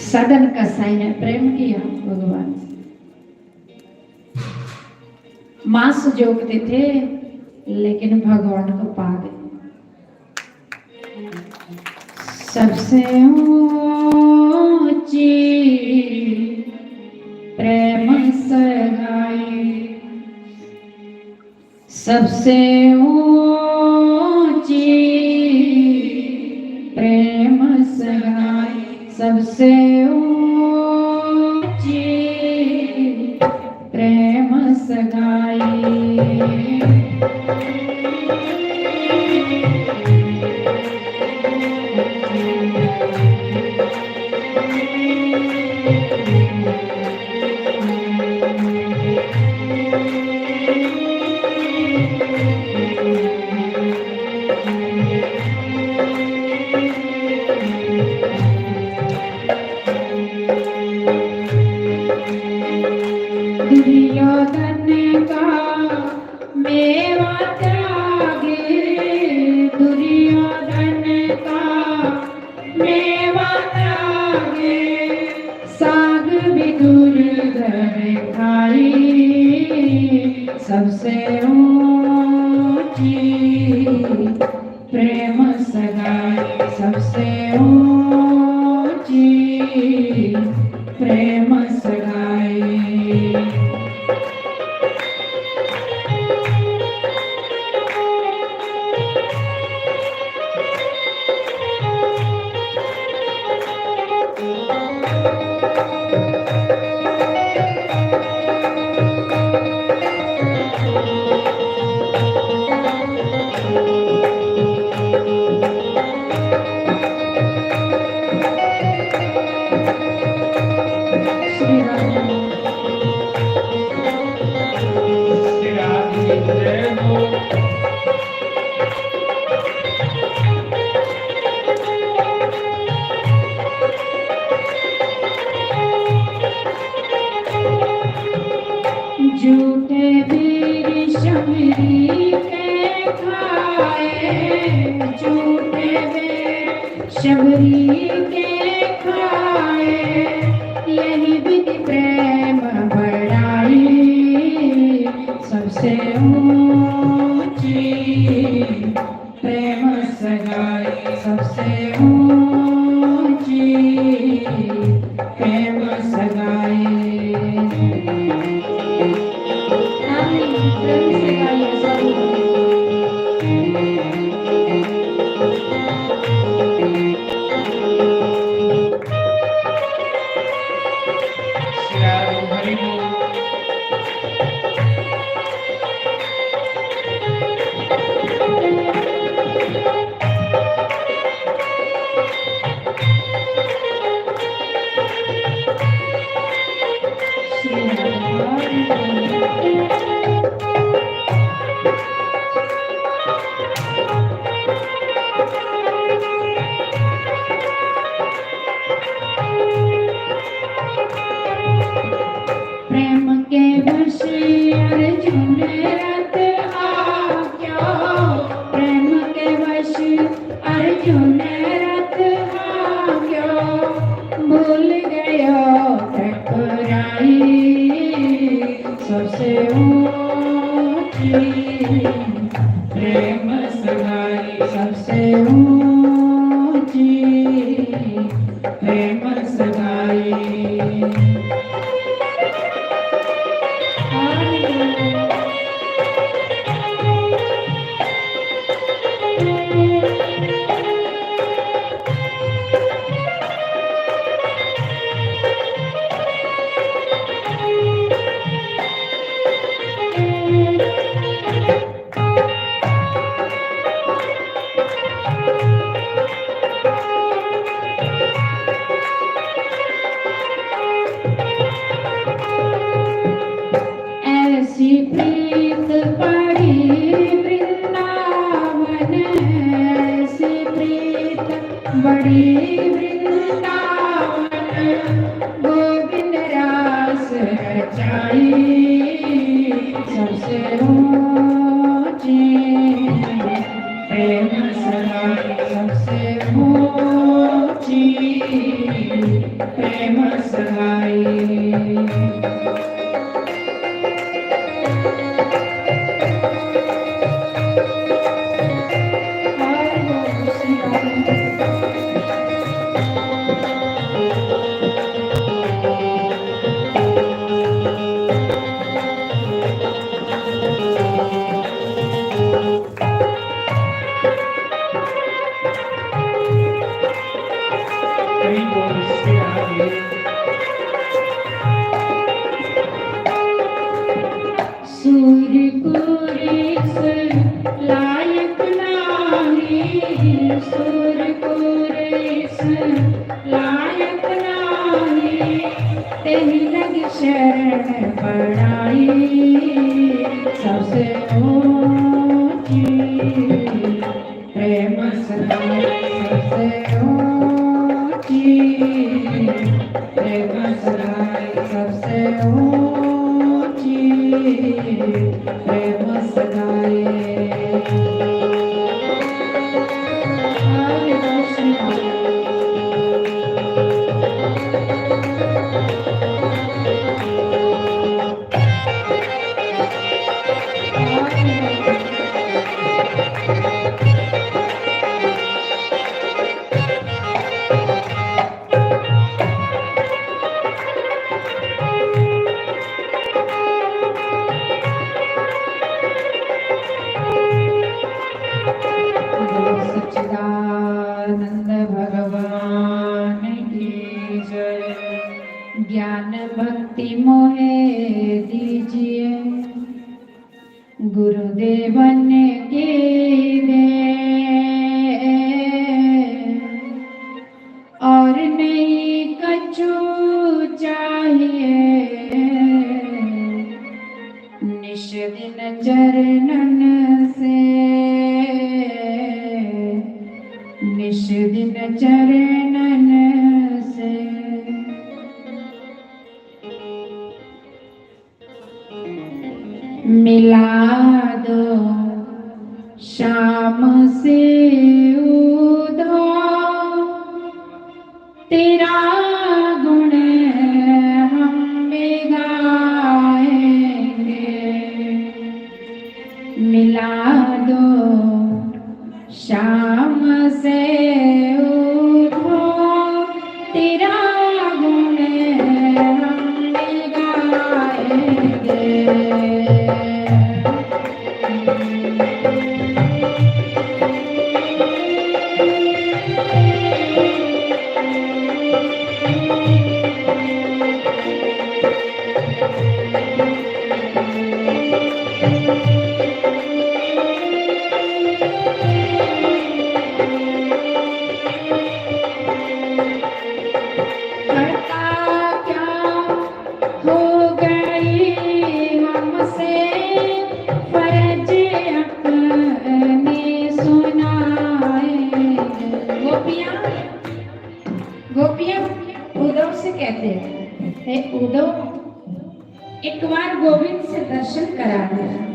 सदन का साइन है प्रेम किया भगवान से। मांस जोकते थे, लेकिन भगवान को पा गए। सबसे ऊंची प्रेम सगाई, सबसे ऊंची प्रेम सगाई, सबसे ऊंची प्रेम सगाई। दुर्योधन का मेवा त्यागे, दुर्योधन का मेवा त्यागे, साग भी दुर्धर खाई। सबसे ऊंची प्रेम सगाई, सबसे ऊंची प्रेम सगाई। झूठे वीर शबरी के खाए, झूठे वीर शबरी के खाए, यही विधि प्रेम बढ़ाई। सबसे ऊंची प्रेम सगाई, सबसे ऊंची प्रेम सगाई। आमीन। प्रेम सगाई, सब। प्रेम के वश अर्जुन रथ हांक्यो, प्रेम के वश अर्जुन रथ हांक्यो, भूल गयो त्रिपुरारी। सबसे ऊंची प्रेम सगाई, सबसे ऊंची प्रेम सगाई। ऐसी प्रीत बड़ी वृंदावन, ऐसी प्रीत बड़ी वृंदावन, गोविंद रास रचाई। सबसे ऊंची प्रेम सगाई, सबसे ऊंची प्रेम सगाई। सूर कोरे इस लायक नाही, सूर कोरे इस लायक नाही, तेहि लग शरण पड़ाई। सबसे ऊंची प्रेम सगाई, सबसे ऊंची प्रेम सगाई, सबसे ऊंची बोलो सच्चिदानंद भगवान की जय। ज्ञान भक्ति मोहे दीजिए, गुरुदेवन के दे, और नहीं कछु चाहिए, निश दिन चरणन से, निश दिन चरणन से। मिला दो श्याम से उधो, तेरा गुण हम भी गाएंगे। मिला दो श्याम से उधो, तेरा गुण हम गाएंगे। पता क्या हो गई हमसे, फर्ज अपने सुनाए। गोपियां, गोपियां उद्धव से कहते हैं, "हे उद्धव, एक बार गोविंद से दर्शन करा दे।"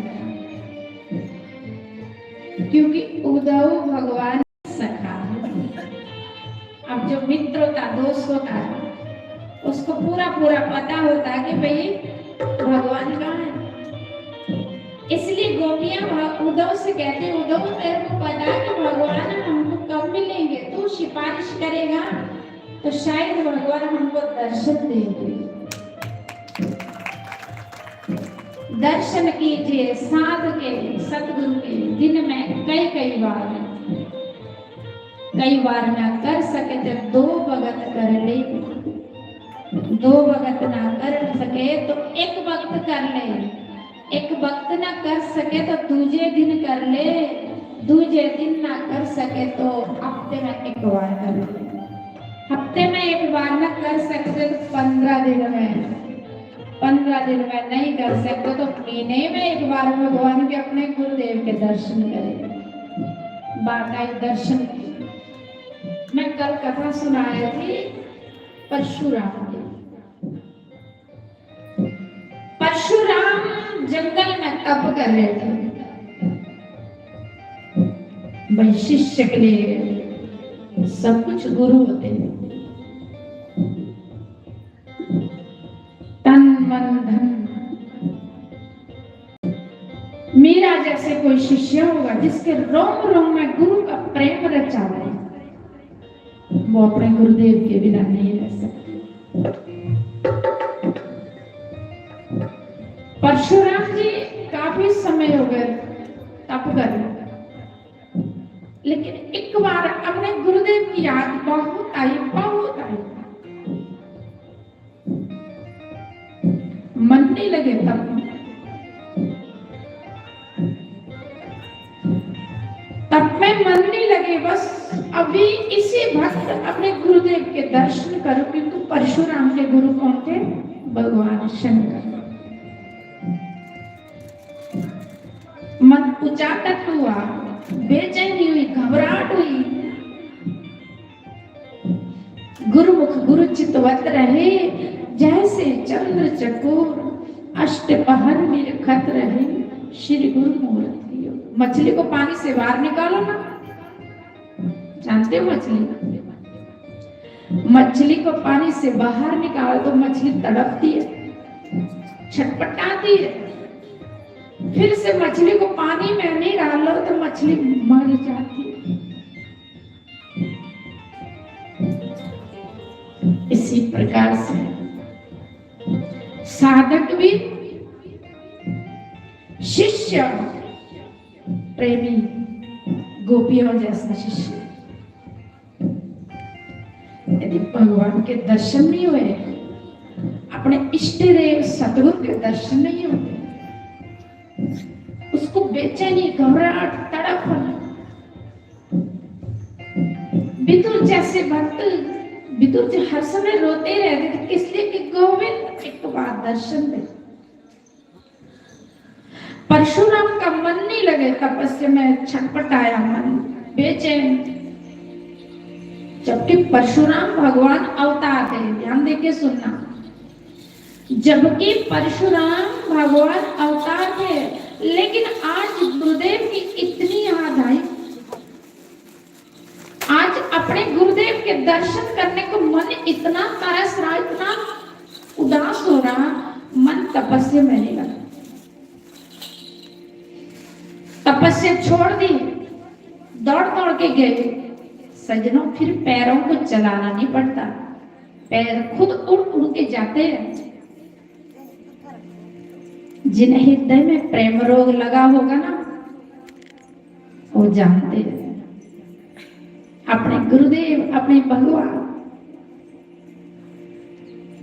क्योंकि उद्धव भगवान सखा है। अब जो मित्र होता, दोस्त होता है, उसको पूरा पूरा पता होता है कि भाई, भगवान कहाँ है। इसलिए गोपियां भा-, उद्धव से कहती, "उद्धव, तेरे को पता है कि भगवान हमको कब मिलेंगे? तू सिफारिश करेगा तो शायद भगवान हमको दर्शन देंगे।" दर्शन कीजिए साध के, सतगुरु के, दिन में कई कई बार। कई बार ना कर सके तो दो वक्त कर ले, दो वक्त ना कर सके तो एक वक्त कर ले, एक वक्त ना कर सके तो दूजे दिन कर ले, दूजे दिन ना कर सके तो हफ्ते में एक बार कर ले। हफ्ते में एक बार ना कर सकते तो पन्द्रह दिन में, पन्द्रह दिन में नहीं कर सकते तो महीने में एक बार भगवान के, अपने गुरुदेव के दर्शन करें। बात आई दर्शन की। मैं कल कथा सुना रही थी परशुराम की। परशुराम जंगल में तप कर रहे थे। भाई, शिष्य के लिए सब कुछ गुरु होते हैं। तन, मन, धन। मेरा जैसे कोई शिष्य होगा जिसके रोम रोम में गुरु का प्रेम रचा रहे, वो अपने गुरुदेव के बिना नहीं रह सकते। परशुराम जी काफी समय हो गए तप कर रहे, लेकिन एक बार अपने गुरुदेव की याद बहुत आई, बहुत आई। मन नहीं लगे तप में। तप में मन नहीं लगे, बस अभी इसी भक्त अपने गुरुदेव के दर्शन करो, क्योंकि परशुराम के गुरु कौन थे? भगवान शंकर। मन उचाटन हुआ, बेचैनी हुई, घबराहट हुई। गुरुमुख गुरु चितवत रहे, जैसे चंद्र चकोर, अष्ट पहर निरखत रहे, श्री गुरु मूरति। मछली को पानी से बाहर निकालो ना, जानते हो मछली? मछली को पानी से बाहर निकाल दो, मछली तड़पती है, छटपटाती है। फिर से मछली को पानी में नहीं डालो तो मछली मर जाती है। इसी प्रकार से साधक भी शिष्य प्रेमी, गोपियों जैसा शिष्य। यदि भगवान के दर्शन नहीं हुए, अपने इष्ट देव सतगुरु के दर्शन नहीं होते, उसको बेचैनी, घबराहट, तड़प होना। विदुर जैसे भक्त, विदुर जी हर समय रोते रहते थे। किस लिए? कि गोविंद एक बार दर्शन दे। परशुराम का मन नहीं लगे तपस्या में, छटपटाया मन, बेचैन। जबकि परशुराम भगवान अवतार थे, ध्यान देके सुनना। जबकि परशुराम भगवान अवतार थे, लेकिन आज गुरुदेव की इतनी याद आई, आज अपने गुरुदेव के दर्शन करने को मन इतना तरस रहा, इतना उदास हो रहा, मन तपस्या में नहीं लगा। तपस्या छोड़ दी, दौड़ दौड़ के गए। सज्जनों, फिर पैरों को चलाना नहीं पड़ता, पैर खुद उड़ उड़ के जाते हैं। जिन हृदय में प्रेम रोग लगा होगा ना, वो जानते हैं अपने गुरुदेव, अपने भगवान।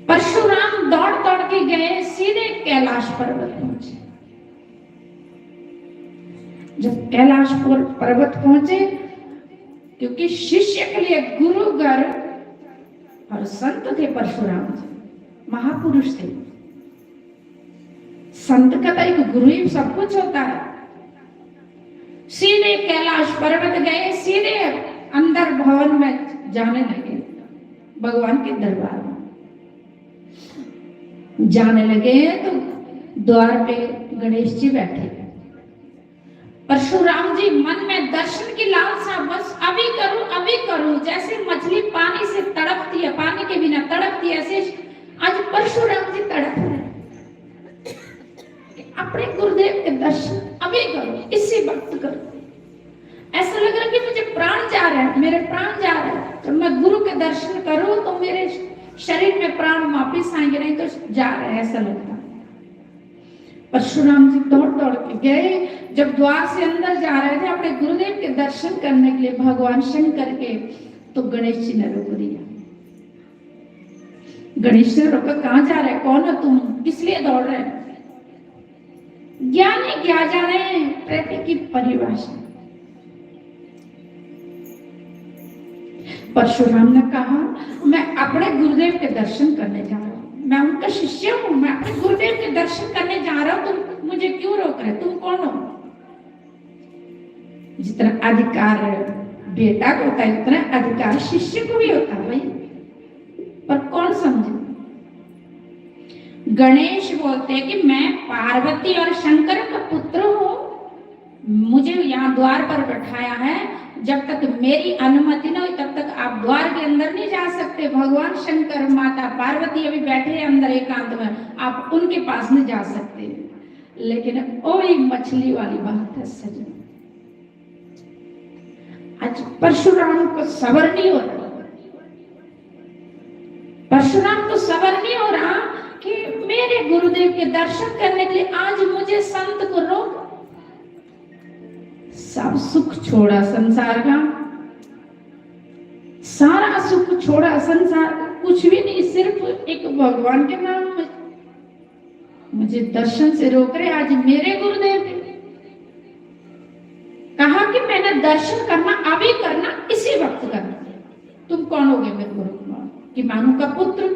परशुराम दौड़ दौड़ के गए, सीधे कैलाश पर्वत पहुंचे। जब कैलाश पर-, पर्वत पहुंचे, क्योंकि शिष्य के लिए गुरु घर और संत थे परशुराम जी, महापुरुष थे। संत का तो एक गुरु ही सब कुछ होता है। सीधे कैलाश पर्वत गए, सीधे अंदर भवन में जाने लगे, भगवान के दरबार में जाने लगे तो द्वार पे गणेश जी बैठे। परशुराम जी मन में दर्शन की लालसा, बस अभी करूं, अभी करूं, जैसे मछली पानी से तड़पती है, पानी के बिना तड़पती है, ऐसे आज परशुराम जी तड़प रहे हैं कि अपने गुरुदेव के दर्शन अभी करो, इसी वक्त करो। ऐसा लग रहा है कि मुझे प्राण जा रहा है, मेरे प्राण जा रहे हैं। जब मैं गुरु के दर्शन करूं तो मेरे शरीर में प्राण वापिस आएंगे, नहीं तो जा रहे हैं, ऐसा लगता है। परशुराम जी दौड़ दौड़ के गए। जब द्वार से अंदर जा रहे थे अपने गुरुदेव के दर्शन करने के लिए भगवान शंकर के, तो गणेश जी ने रोक दिया। गणेश ने रोका, "कहाँ जा रहे, कौन हो तुम, किस लिए दौड़ रहे हो?" ज्ञानी क्या जाने प्रीति की परिभाषा। परशुराम ने कहा, "मैं अपने गुरुदेव के दर्शन करने जा रहा हूं, मैं उनका शिष्य हूं, मैं अपने गुरुदेव के दर्शन करने जा रहा हूं, तुम मुझे क्यों रोक रहे, तुम कौन हो?" जितना अधिकार बेटा को होता है, उतना अधिकार शिष्य को भी होता है भाई। पर कौन समझे? गणेश बोलते हैं कि मैं पार्वती और शंकर का पुत्र हूं, मुझे यहाँ द्वार पर बैठाया है, जब तक मेरी अनुमति ना हो तब तक आप द्वार के अंदर नहीं जा सकते। भगवान शंकर, माता पार्वती अभी बैठे हैं अंदर एकांत में, आप उनके पास नहीं जा सकते। लेकिन वही मछली वाली बात है सजन, आज परशुराम को सबर नहीं हो रहा, परशुराम को सबर नहीं हो रहा कि मेरे गुरुदेव के दर्शन करने के लिए आज मुझे संत को रोक। सब सुख छोड़ा संसार का, सारा सुख छोड़ा संसार का, कुछ भी नहीं, सिर्फ एक भगवान के नाम में। मुझे दर्शन से रोक रहे आज मेरे गुरुदेव। कहा कि मैंने दर्शन करना, अभी करना, इसी वक्त करना। तुम कौन हो गए मेरे को रोकने वाले? कि मैं उनका पुत्र।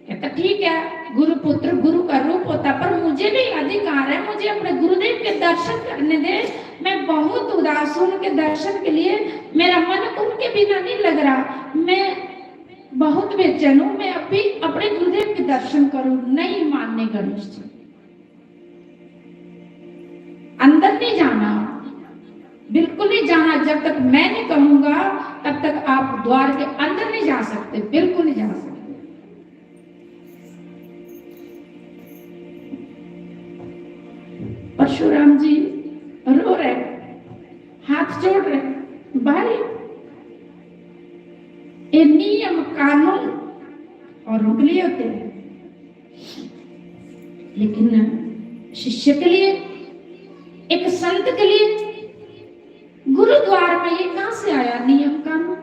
कहता, "ठीक है, गुरु पुत्र गुरु का रूप होता, पर मुझे भी अधिकार है, मुझे अपने गुरुदेव के दर्शन करने दे। मैं बहुत उदास हूं उनके दर्शन के लिए, मेरा मन उनके बिना नहीं लग रहा, मैं बहुत बेचैन हूं, मैं अभी अपने गुरुदेव के दर्शन करूं।" नहीं मानने गणेश जी, अंदर नहीं जाना, बिल्कुल नहीं जाना। जब तक मैं नहीं कहूंगा, तब तक आप द्वार के अंदर नहीं जा सकते, बिल्कुल नहीं जा सकते। परशुराम जी रो रहे, हाथ जोड़ रहे, भाई, ये नियम कानून और रुक लिए होते हैं, लेकिन शिष्य के लिए, एक संत के लिए गुरुद्वार में ये कहां से आया नियम कानून?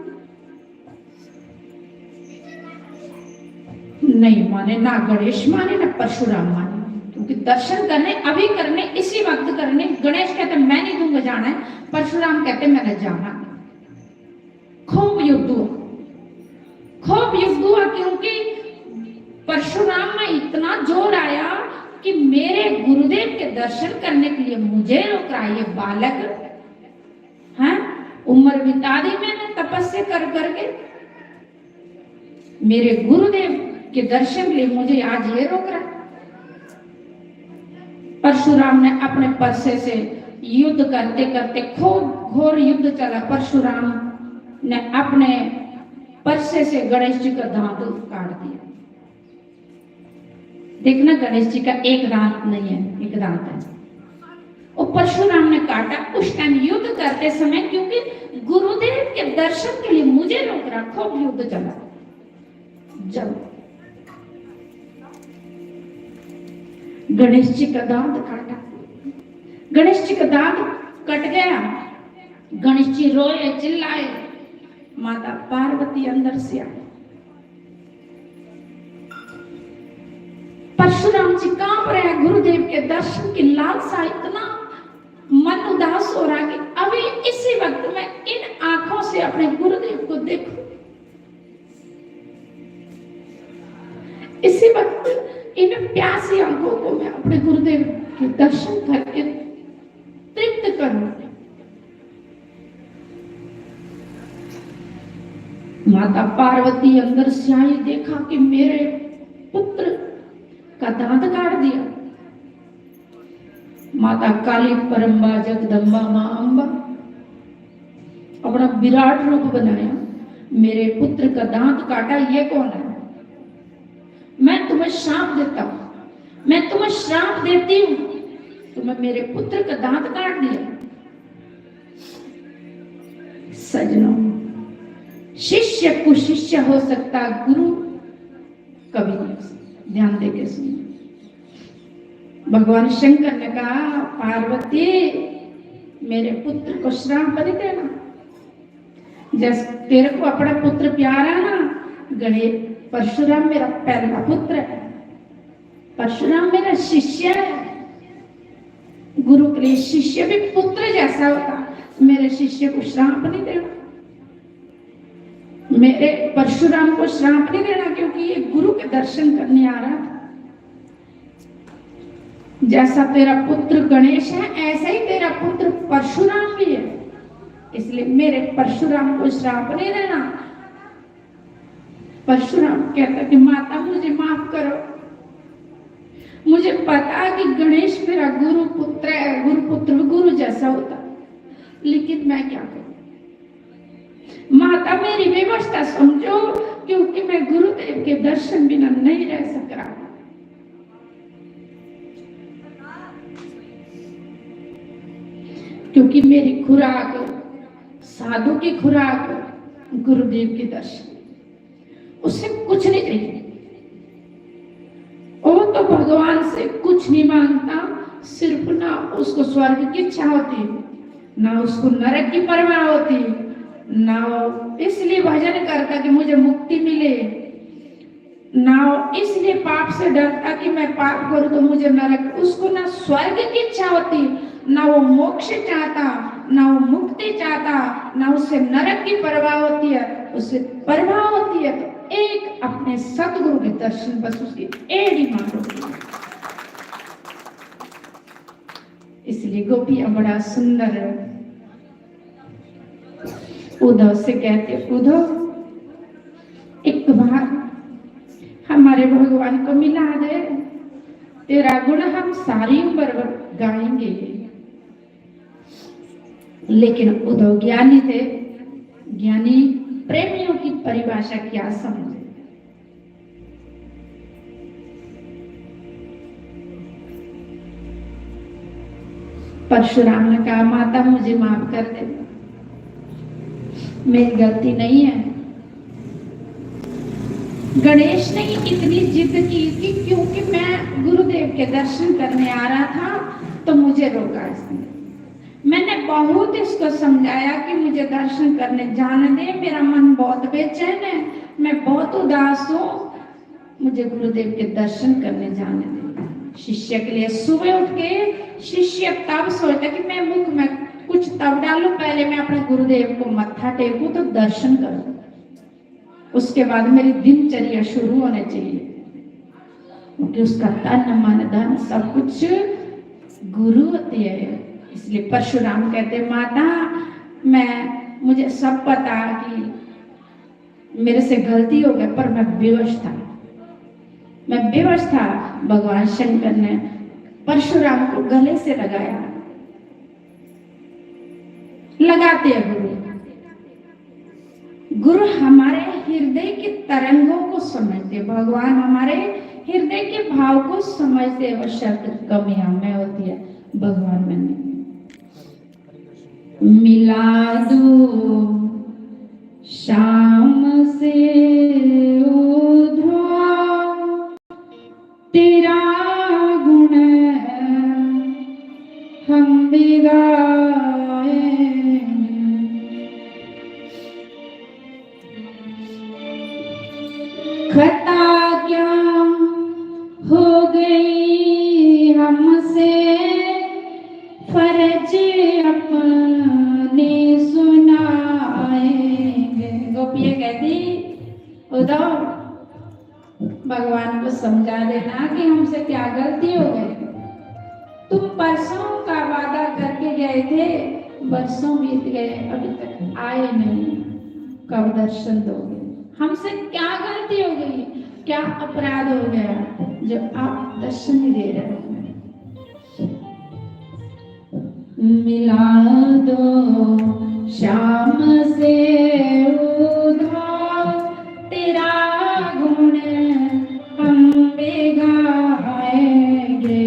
नहीं माने, ना गणेश माने, ना परशुराम माने, क्योंकि दर्शन करने अभी करने, इसी वक्त करने। गणेश कहते, "मैं नहीं दूंगा जाना है।" परशुराम कहते, "मैंने जाना।" खूब युद्ध हुआ, खूब युद्ध हुआ, क्योंकि परशुराम में इतना जोर आया कि मेरे गुरुदेव के दर्शन करने के लिए मुझे रोक रहा है ये बालक, हैं? उम्र बिता दी मैंने तपस्या कर करके, मेरे गुरुदेव के दर्शन के लिए मुझे आज ये रोक रहा है। परशुराम ने अपने परसे से युद्ध करते करते खूब घोर युद्ध चला। परशुराम ने अपने परसे से गणेश जी का दांत काट दिया। देखना, गणेश जी का एक दांत नहीं है, एक दांत है। वो परशुराम ने काटा उस टाइम युद्ध करते समय, क्योंकि गुरुदेव के दर्शन के लिए मुझे रोक रहा, खूब युद्ध चला। जब गणेश जी का दांत काटा, गणेश जी का दांत कट गया, गणेश जी रोए, चिल्लाए, माता पार्वती अंदर से आई। परशुराम जी कांप रहे हैं, गुरुदेव के दर्शन की लालसा, इतना मन उदास हो रहा है कि अभी इसी वक्त मैं इन आंखों से अपने गुरुदेव को देखूं, इसी वक्त इन प्यासी आंखों को मैं अपने गुरुदेव के दर्शन करके तृप्त करूं। माता पार्वती अंदर से आई, देखा कि मेरे पुत्र का दांत काट दिया। माता काली परम्बा जगदम्बा मां अम्बा अपना विराट रूप बनाया, मेरे पुत्र का दांत काटा, ये कौन है? मैं तुम्हें श्राप देता हूं, मैं तुम्हें श्राप देती हूं, तुम्हें मेरे पुत्र का दांत काट दिया। सजनों, शिष्य कुशिष्य हो सकता, गुरु कभी नहीं हो सकता। ध्यान देके सुनिए, भगवान शंकर ने कहा, पार्वती, मेरे पुत्र को श्राप नहीं देना। जैसे तेरे को अपना पुत्र प्यारा ना, गणे परशुराम मेरा पहला पुत्र है, परशुराम मेरा शिष्य है। गुरु के लिए शिष्य भी पुत्र जैसा होता। मेरे शिष्य को श्राप नहीं देना, मेरे परशुराम को श्राप नहीं देना, क्योंकि ये गुरु के दर्शन करने आ रहा था। जैसा तेरा पुत्र गणेश है, ऐसा ही तेरा पुत्र परशुराम भी है, इसलिए मेरे परशुराम को श्राप नहीं देना। परशुराम कहता कि माता, मुझे माफ करो, मुझे पता कि गणेश मेरा गुरु पुत्र है, गुरु पुत्र भी गुरु जैसा होता, लेकिन मैं क्या करूं? माता, मेरी व्यवस्था समझो, क्योंकि मैं गुरुदेव के दर्शन बिना नहीं रह सक रहा, क्योंकि मेरी खुराक, साधु की खुराक, गुरुदेव के दर्शन, उससे कुछ नहीं चाहिए। वो तो भगवान से कुछ नहीं मांगता, सिर्फ ना उसको स्वर्ग की इच्छा होती, ना उसको नरक की परवाह होती, ना वो इसलिए भजन करता कि मुझे मुक्ति मिले, ना वो इसलिए पाप से डरता कि मैं पाप करूं तो मुझे नरक, उसको ना स्वर्ग की इच्छा होती, ना वो मोक्ष चाहता, ना वो मुक्ति चाहता, ना उसे नरक की परवाह होती है। उसे परवाह होती है तो एक अपने सतगुरु के दर्शन, बस उसकी एड़ी मारो। इसलिए गोपियां बड़ा सुंदर उद्धव से कहते, उद्धव, एक बार हमारे भगवान को मिला दे, तेरा गुण हम सारी उम्र गाएंगे। लेकिन उद्धव ज्ञानी थे। ज्ञानी प्रेमियों की परिभाषा क्या समझे? परशुराम ने कहा, "माता, मुझे माफ कर दे, मेरी गलती नहीं है।" गणेश ने इतनी जिद की कि क्योंकि मैं गुरुदेव के दर्शन करने आ रहा था, तो मुझे रोका इसने। मैंने बहुत इसको समझाया कि मुझे दर्शन करने जाने दे, मेरा मन बहुत बेचैन है, मैं बहुत उदास हूँ, मुझे गुरुदेव के दर्शन करने जाने दे। शिष्य के लिए सुबह उठ के शिष्य तब सोचता कि मैं मुख में कुछ तब डालूं, पहले मैं अपने गुरुदेव को मत्था टेकूं तो दर्शन करूं, उसके बाद मेरी दिनचर्या शुरू होनी चाहिए, क्योंकि उसका तन, मन, धन सब कुछ गुरु होते हैं। इसलिए परशुराम कहते, "माता, मैं, मुझे सब पता कि मेरे से गलती हो गई, पर मैं बेहोश था, मैं बेहोश था।" भगवान शंकर ने परशुराम को गले से लगाया। लगाते हैं गुरु। गुरु हमारे हृदय के तरंगों को समझते, भगवान हमारे हृदय के भाव को समझते। वो शब्द कमी हमें होती है, भगवान में नहीं। मिला दो श्याम से उद्धार, तेरा गुण हम भी गाएंगे। खता क्या हो गई हमसे, फर्ज अपने सुनाएंगे। गोपियां कहती, उद्धव, भगवान को समझा देना कि हमसे क्या गलती हो गई। तुम परसों का वादा करके गए थे, बरसों बीत गए, अभी तक आए नहीं, कब दर्शन दोगे? हमसे क्या गलती हो गई, क्या अपराध हो गया जो आप दर्शन नहीं दे रहे हो? मिला दो श्याम से उद्धार, तेरा गुण हम भी गाएंगे।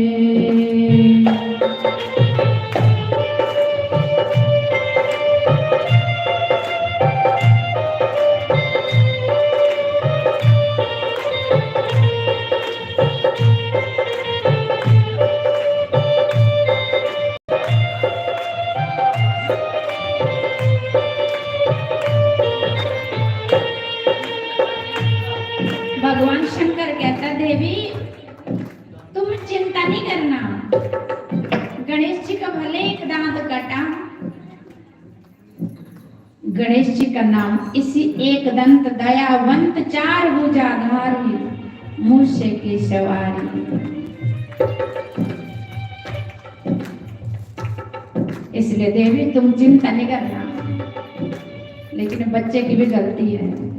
भगवान शंकर कहता, देवी, तुम चिंता नहीं करना। गणेश जी का भले एक दांत कटा, गणेश जी का नाम इसी एक दंत दयावंत चार भुजाधारी मूसे की सवारी। इसलिए देवी, तुम चिंता नहीं करना, लेकिन बच्चे की भी गलती है।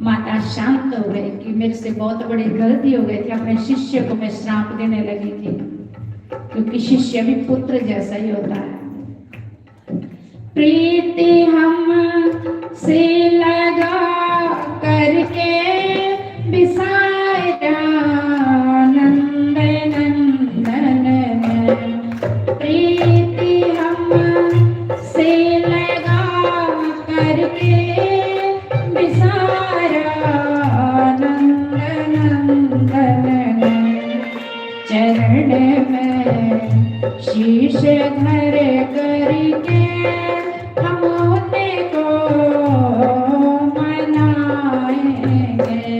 माता शांत हो गई कि मेरे से बहुत बड़ी गलती हो गई थी, अपने शिष्य को मैं श्राप देने लगी थी, क्योंकि शिष्य भी पुत्र जैसा ही होता है। प्रीति हम से लगा करके बिसारा नंद नंदन में, प्रीति हम से लगा करके बिसारा नंद नंदन में। चरण में शीश धर करके हम उनको मनाएंगे।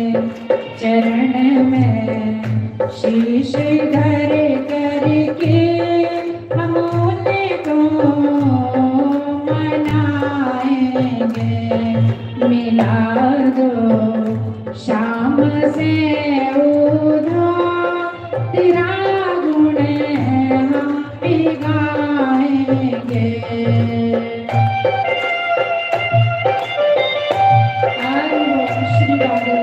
चरण में शीश धर करके हम उनको मनाएंगे। मिला दो श्याम से उद्धार, तेरा गुण हम भी गाएंगे। हरि बोल, श्री राधे।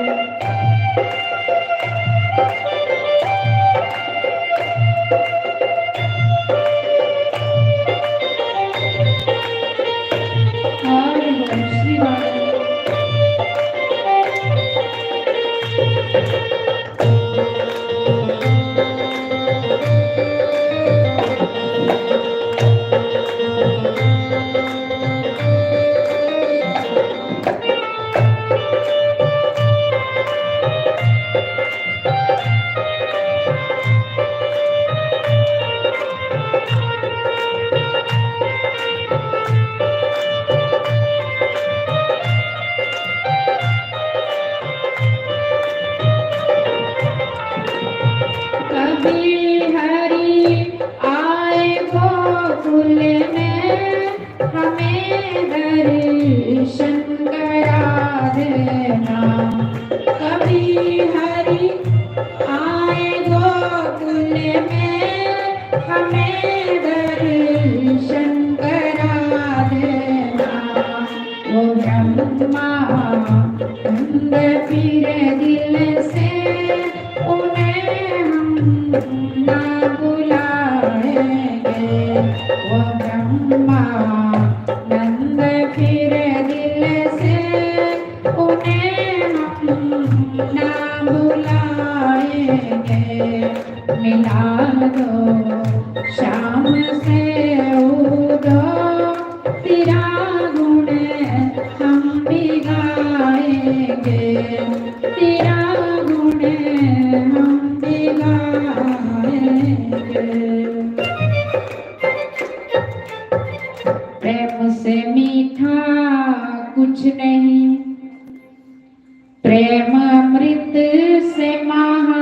श्री हरि आए गोकुल में, हमें दर्शन करा देना। कभी हरि आए गोकुल में, हमें दर्शन करा देना। वो ब्रह्मानंद फिर दिल से, उन्हें हम ना बुलाएंगे। वो ब्रह्मानंद फिर दिल से, उन्हें हम ना बुलाएंगे। मिला दो श्याम से उदो, तेरा गुण हम भी गाएंगे, तेरा गुण हम भी गाएंगे। प्रेम से मीठा कुछ नहीं, प्रेम अमृत से महा,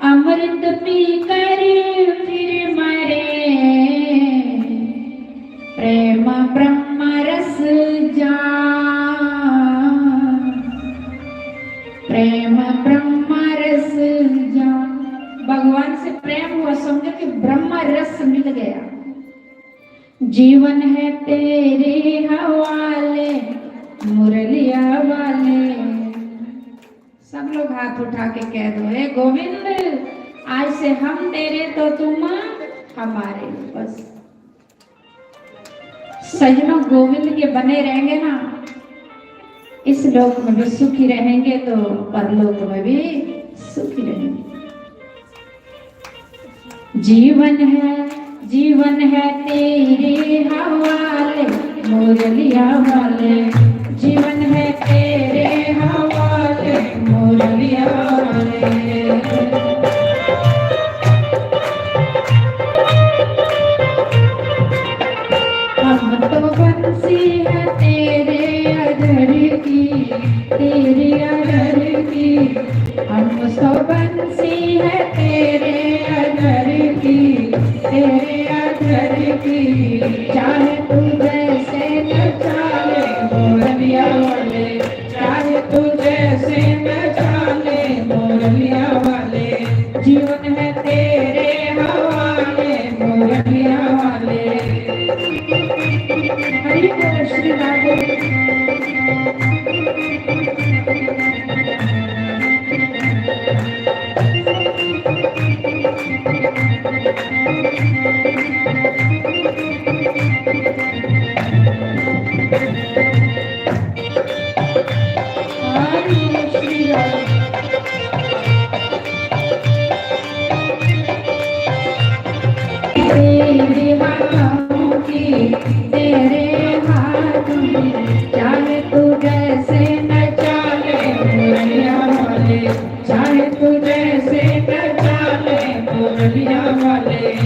अमृत पीकर फिर मरे, प्रेम ब्रह्म रस जान, प्रेम ब्रह्म रस जान। भगवान से प्रेम हुआ, समझो कि ब्रह्म रस मिल गया। जीवन है तेरे हवाले, मुरलिया वाले। सब लोग हाथ उठा के कह दो, "हे गोविंद, आज से हम तेरे तो तुम हमारे।" बस सजनों, गोविंद के बने रहेंगे ना, इस लोक में भी सुखी रहेंगे तो परलोक में भी सुखी रहेंगे। जीवन है, जीवन है तेरे हवाले, मुरलिया वाले। जीवन है तेरे हवाले, मुरलिया वाले। हम तो बंसी है तेरे अधर की, तेरे अधर की। हम तो बंसी है तेरे अधर की, तेरे अधर की। चाहे तू जैसे नचा ले, मुरलिया वाले। चाहे तू जैसे नचा ले, मुरलिया वाले। जीवन है तेरे हवाले, मुरलिया वाले। हरि बोल श्री राधे। तेरे हाथों की, तेरे हाथ में, चाहे तू जैसे नचा ले, मुरलिया वाले। चाहे तू जैसे नचा ले, मुरलिया वाले।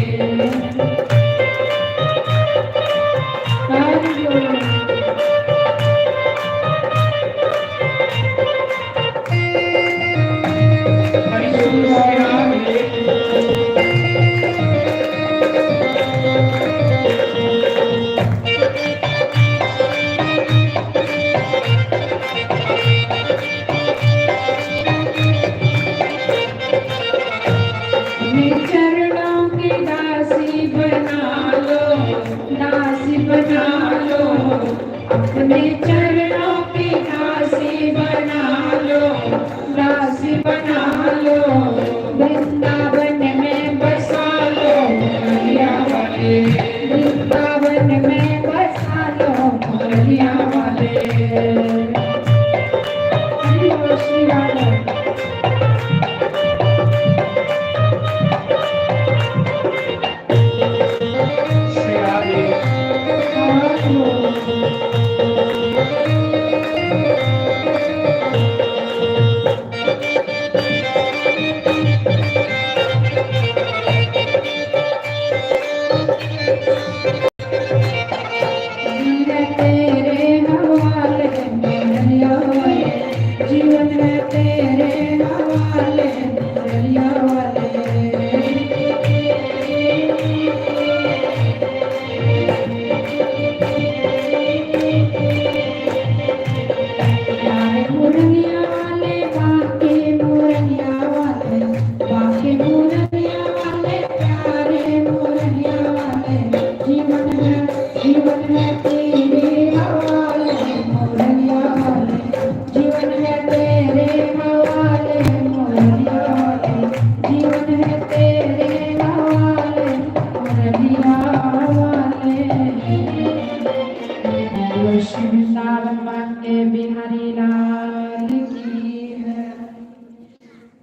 अपने चरणों की दासी बना लो, दासी बना लो। अपने चरणों की दासी बना लो, दासी बना लो। वृंदावन में बसा लो, मुरलिया वाले। वृंदावन में बसा लो, मुरलिया वाले। हरि बोल श्री राधे। जीवन है तेरे हवाले, जीवन है तेरे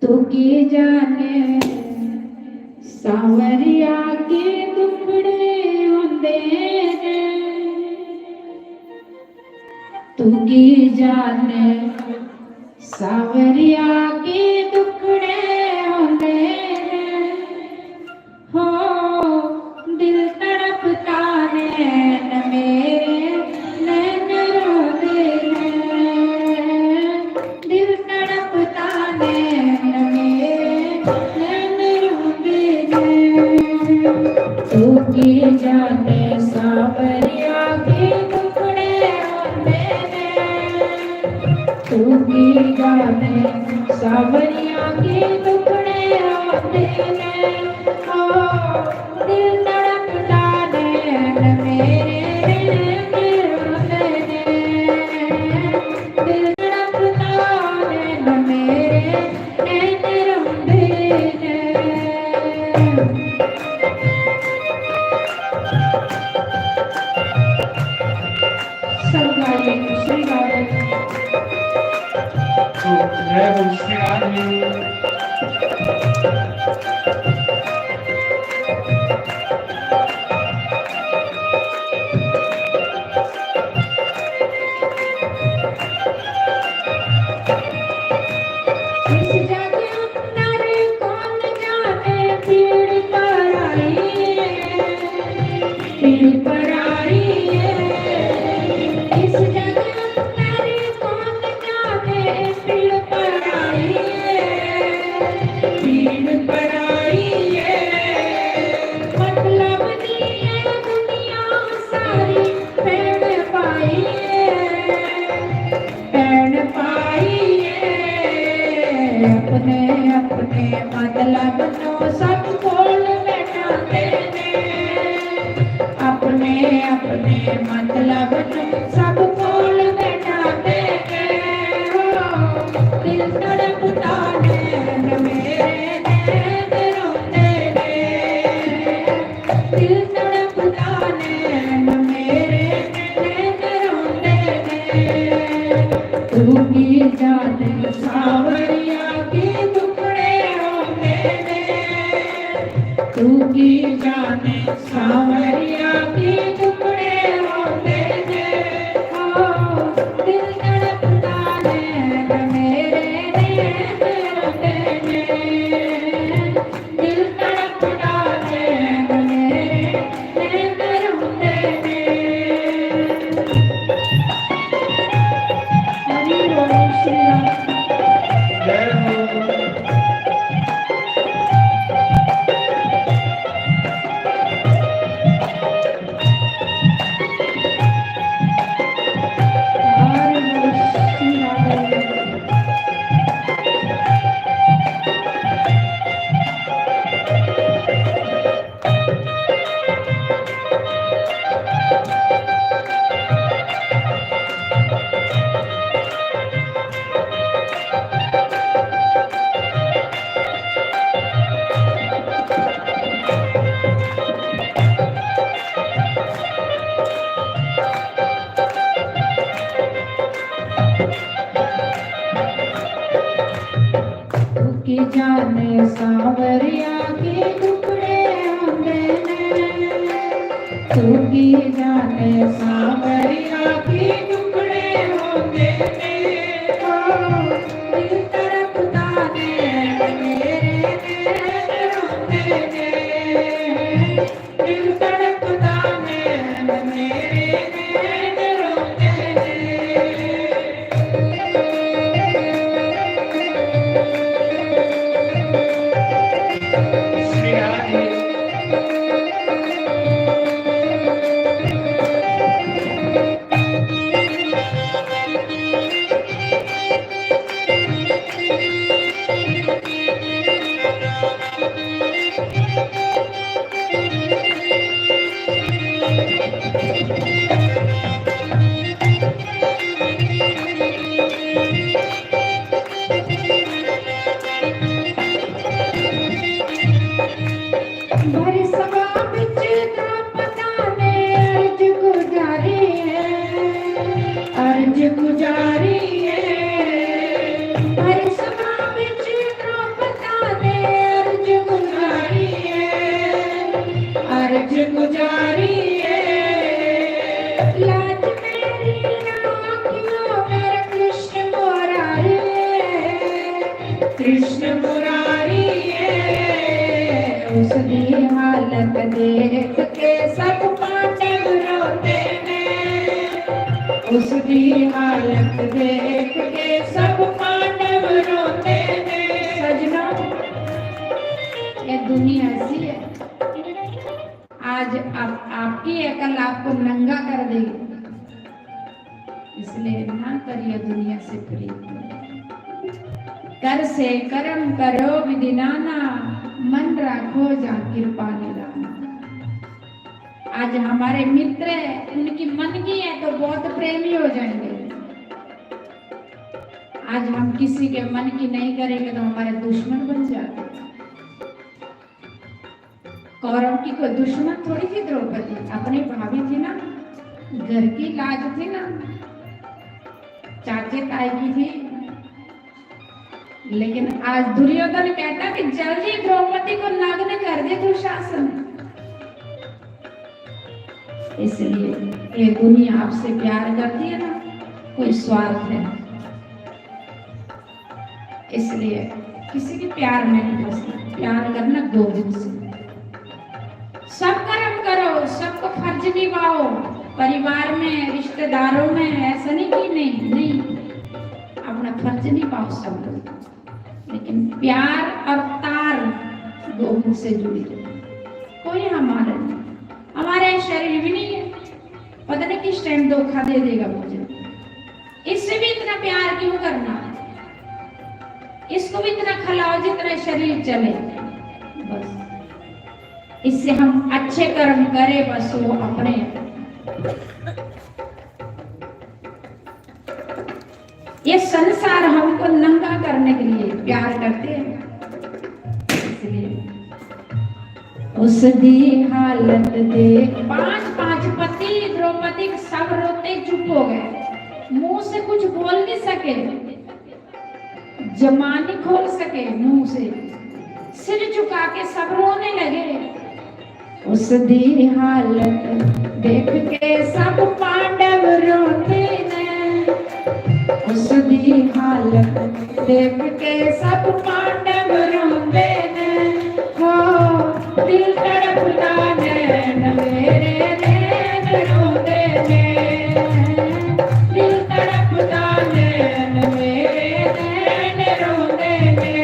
तू की जाने सांवरिया के दुखड़े होंदे ने, तू की जाने सांवरिया के दुखड़े होंदे ने। हो, दिल तड़पता नैन मेरे, नैन रोंदे ने। दिल तड़पता नैन मेरे, नैन रोंदे ने। तू की जाने सांवरिया के दुखड़े होंदे ने। तू की जाने सांवरिया के दुखड़े होंदे ने। ओ, दिल तड़पता नैन मेरे, नैन रोंदे ने। दिल तड़पता नैन मेरे, नैन रोंदे ने। संगाई श्री राधे। तो जय बोल श्री राधे। इस जग अंदर कौन जाने पीड़ पराई है, पीड़ पराई है। इस जग अंदर कौन जाने पीड़ पराई है, पीड़ पराई है। मतलब दी है दुनिया सारी भैन पाई है, भैन पाई है। अपने अपने मतलब नू सब कोल बैठांदे ने, अपने अपने मतलब नू सब कोल बैठांदे ने। ओ, दिल तड़पदा नैन मेरे, नैन रोंदे ने। दिल तड़पदा नैन मेरे, नैन रोंदे ने। तू की जाने सांवरिया के दुखड़े होंदे ने। तू की जाने सांवरिया के दुखड़े होंदे ने। ओ, दिल तड़पदा नैन मेरे, नैन रोंदे ने। दिल तड़पदा नैन मेरे, नैन रोंदे ने। हरि बोल श्री राम। जय हो। हरि बोल श्री राम। तू की जाने सांवरिया के दुखड़े होंदे ने। तू की जाने सांवरिया के दुखड़े होंदे ने। ओ, दिल तड़पदा नैन मेरे, नैन रोंदे ने। दिल तड़पदा नैन मेरे, नैन रोंदे ने। श्री राधे। कृष्ण मुरारी है, उसकी हालत देख के सब पांडव रोते हैं। उसकी हालत देख के सब पांडव रोते हैं। सजना, ये दुनिया ऐसी है। आज आप, आपकी अकल आपको नंगा कर देगी, इसलिए ना करिए दुनिया से प्रीत। कर से कर्म करो विधि नाना, मन राखो जा कृपा निधाना। आज हमारे मित्र हैं, उनकी मन की है तो बहुत प्रेमी हो जाएंगे। आज हम किसी के मन की नहीं करेंगे तो हमारे दुश्मन बन जाते हैं। कौरव की कोई दुश्मन थोड़ी थी द्रौपदी, अपनी भाभी थी ना, घर की लाज थी ना, चाचे ताई की थी। लेकिन आज दुर्योधन कहता कि जल्दी द्रौपदी को नग्न कर दे दुशासन। इसलिए ये दुनिया आपसे प्यार करती है ना, कोई स्वार्थ है। इसलिए किसी के प्यार में नहीं फंसना, प्यार करना गोविंद से। सब कर्म करो, सबको फर्ज निभाओ, परिवार में, रिश्तेदारों में ऐसा नहीं कि नहीं, नहीं, अपना फर्ज निभाओ सब लोग, लेकिन प्यार और तार गोविंद से जुड़ी रहे। कोई हमारा नहीं, हमारा ये शरीर भी नहीं है, पता नहीं किस टाइम धोखा दे देगा मुझे। इससे भी इतना प्यार क्यों करना? इसको भी इतना खिलाओ जितना शरीर चले। बस इससे हम अच्छे कर्म करें, बस वो अपने। ये संसार हमको नंगा करने के लिए प्यार करते हैं, इसलिए। उसकी हालत देख, पांच पांच पति द्रौपदी के सब रोते चुप हो गए, मुंह से कुछ बोल नहीं सके, जबान नहीं खोल सके मुंह से, सिर झुका के सब रोने लगे। उसकी हालत देख के सब पांडव रोते ने, उसकी हालत देख के सब पांडव रोते ने। हो दिल तड़पता, नैन मेरे नैन रोते ने, दिल तड़पता, नैन मेरे नैन रोते ने।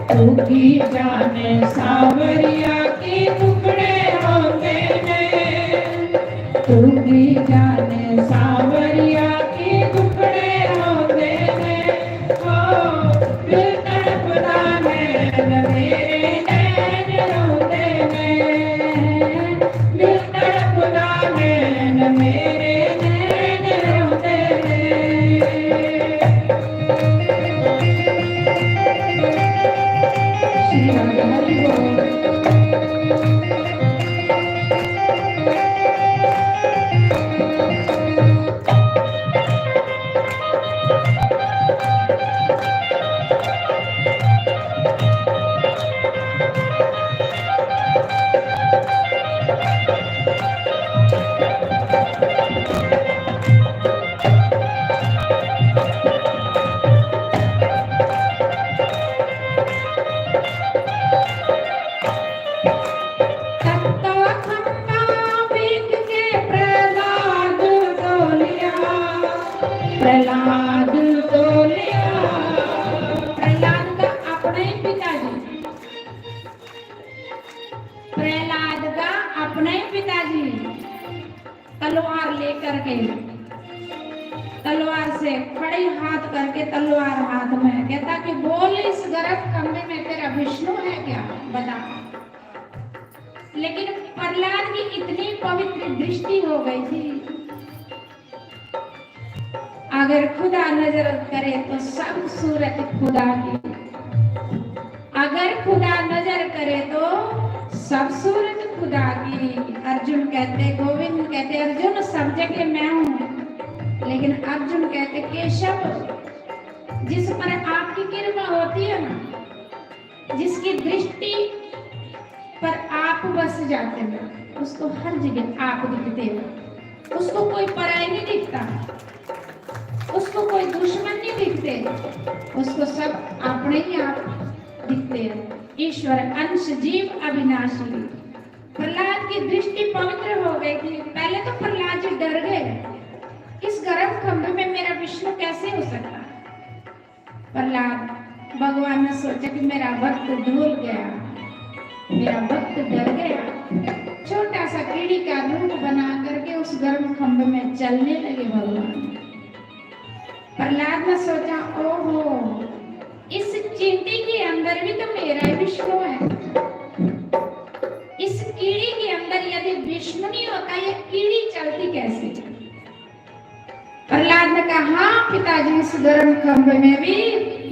तू की जाने सांवरिया के टुकड़े होते ने, तू की जाने सांवरिया के टुकड़े होते ने। ओ दिल तड़पता, नैन मेरे नैन रोते ने, दिल तड़पता, नैन मेरे नैन रोते ने। श्री राधा हरि बोल। तत्ता खंभा बिक के प्रहलाद डोलिया, प्रहलाद डोलिया। प्रहलाद का अपना ही पिताजी, प्रहलाद का अपना ही पिताजी तलवार लेकर के, तलवार से खड़े हाथ करके, तलवार हाथ में, कहता कि बोल इस गर्भ खंभे में तेरा विष्णु है क्या, बता। लेकिन प्रहलाद की इतनी पवित्र दृष्टि हो गई थी, अगर खुदा नजर करे तो सब सूरत खुदा की, अगर खुदा नजर करे तो सब सूरत खुदा की। अर्जुन कहते, गोविंद कहते, अर्जुन, सब जगह मैं हूँ, लेकिन अर्जुन कहते, केशव, जिस पर आपकी कृपा होती है ना, जिसकी दृष्टि पर आप बस जाते हो, उसको हर जगह आप दिखते हो, उसको कोई पराई नहीं दिखता। उसको कोई दुश्मन नहीं दिखते, उसको सब अपने ही आप दिखते हैं। ईश्वर अंश जीव अविनाशी। प्रहलाद की दृष्टि पवित्र हो गई थी। पहले तो प्रहलाद जी डर गए, इस गर्म खंभ में मेरा विष्णु कैसे हो सकता है? प्रहलाद, भगवान ने सोचा कि मेरा भक्त डोल गया, मेरा भक्त डर गया। छोटा सा कीड़ी का रूप बना करके उस गर्म खंभ में चलने लगे भगवान। प्रहलाद ने सोचा, ओहो, इस चींटी के अंदर भी तो मेरा ही विष्णु है। इस कीड़ी के अंदर यदि विष्णु नहीं होता, ये कीड़ी चलती कैसे? प्रहलाद ने कहा, हाँ पिताजी, इस गर्म खंभ में भी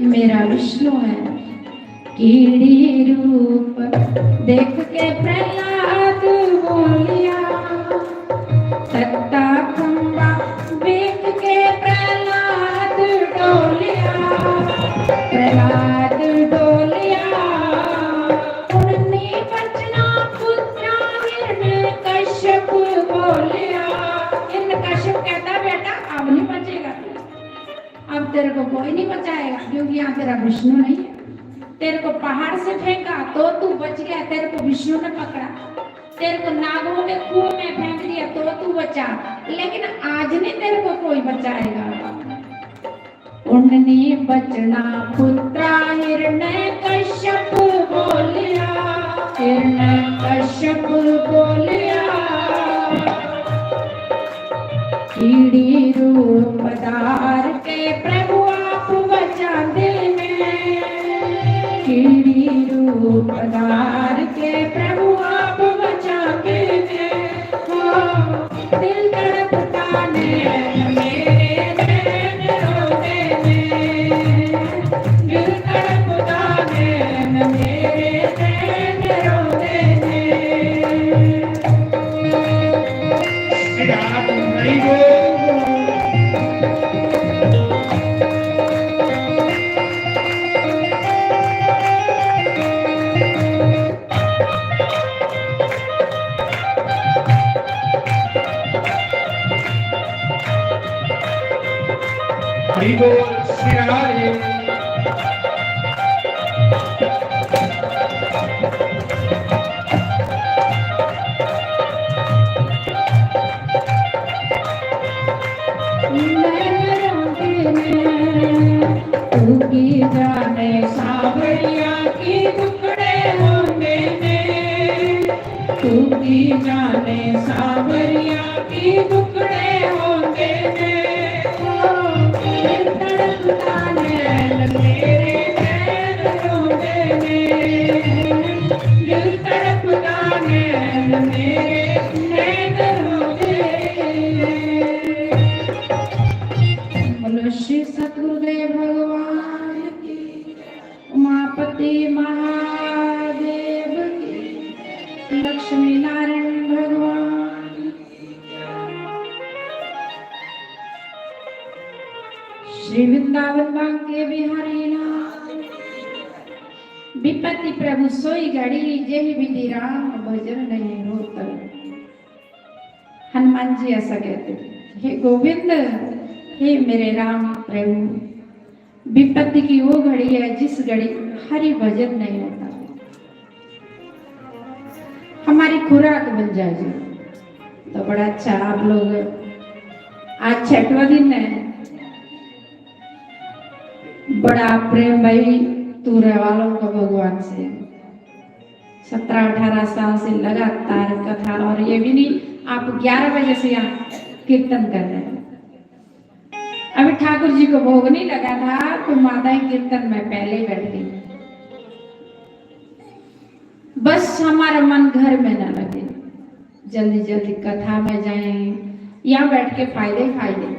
मेरा विष्णु है। कीड़ी रूप देख के प्रहलाद बोलिया, तत्ता खंभा देख के प्रहलाद डोलिया, प्रहलाद डोलिया। उड़नी बचना पुत्रा हिरण्य कश्यप बोलिया। हिरण्य कश्यप कहता, बेटा, अब नहीं बचेगा तू, अब तेरे को कोई नहीं बचाएगा, क्योंकि यहाँ तेरा विष्णु नहीं है। तेरे को पहाड़ से फेंका तो तू बच गया, तेरे को विष्णु ने पकड़ा। तेरे को नागों के कुएं में फेंक दिया तो तू बचा, लेकिन आज नहीं तेरे को कोई बचाएगा। उड़नी बचना पुत्रा हिरण्य कश्यप बोलिया, हिरण्य कश्यप बोलिया। कीड़ी रूप धार के प्रभु आप बचाते हैं, कीड़ी रूप धार के प्रभु आप बचाते हैं। हो, दिल तड़पता नैन मेरे नैन रोते ने, दिल तड़पता नैन मेरे नैन रोते ने। श्री राम हरि बोल। हरि बोल श्री राधे। नैन रोंदे ने, तू की जाने सावरिया की दुखड़े होंदे ने, तू की जाने सावरिया की दुखड़े होंदे ने। ओ, दिल तड़पदा नैन मेरे नैन रोंदे ने, दिल तड़पदा नैन मेरे नैन रोंदे ने। बोलो श्री सतगुरुदेव भगवान की, उमापति महादेव की, लक्ष्मी नारायण भगवान की। श्री वृंदावन बांके बिहारी लाल। विपत्ति प्रभु सोई घड़ी, जेहि विधि राम भजन नहीं होत। हनुमान जी ऐसा कहते, हे गोविंद, हे मेरे राम प्रभु, विपत्ति की वो घड़ी है जिस घड़ी हरि भजन नहीं होता। हमारी खुराक बन जाए जी, तो बड़ा अच्छा। आप लोग, आज छठवां दिन है, बड़ा प्रेम भाई तूरे वालों का भगवान से, सत्रह अठारह साल से लगातार कथा, और ये भी नहीं आप ग्यारह बजे से यहाँ कीर्तन कर रहे हैं। अभी ठाकुर जी को भोग नहीं लगा था तो माताएं कीर्तन में पहले ही बैठ गई। बस हमारा मन घर में ना लगे, जल्दी जल्दी कथा में जाएं, यहाँ बैठ के फायदे ही फायदे।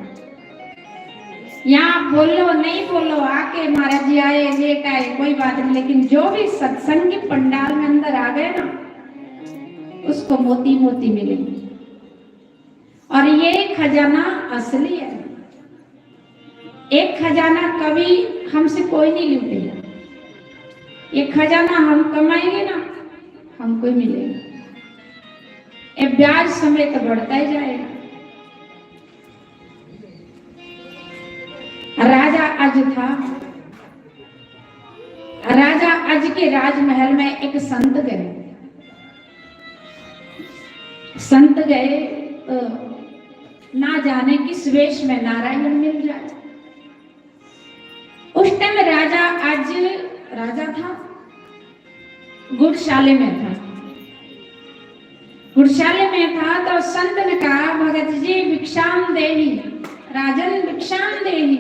यहाँ बोलो नहीं बोलो, आके महाराज जी आए, लेट आए, कोई बात नहीं, लेकिन जो भी सत्संग की पंडाल में अंदर आ गए ना, उसको मोती मोती मिलेंगे। और ये खजाना असली है। एक खजाना कभी हमसे कोई नहीं लूटेगा। ये खजाना हम कमाएंगे ना, हमको ही मिलेगा। ये ब्याज समेत बढ़ता ही जाएगा। राजा अज था, राजा अज के राजमहल में एक संत गए। संत गए तो ना जाने किस वेश में नारायण मिल जाए। उस टाइम राजा अज राजा था, गुड़शाले में था। गुड़शाले में था तो संत ने कहा, "भगत जी, भिक्षाम देही, राजन भिक्षाम देही।"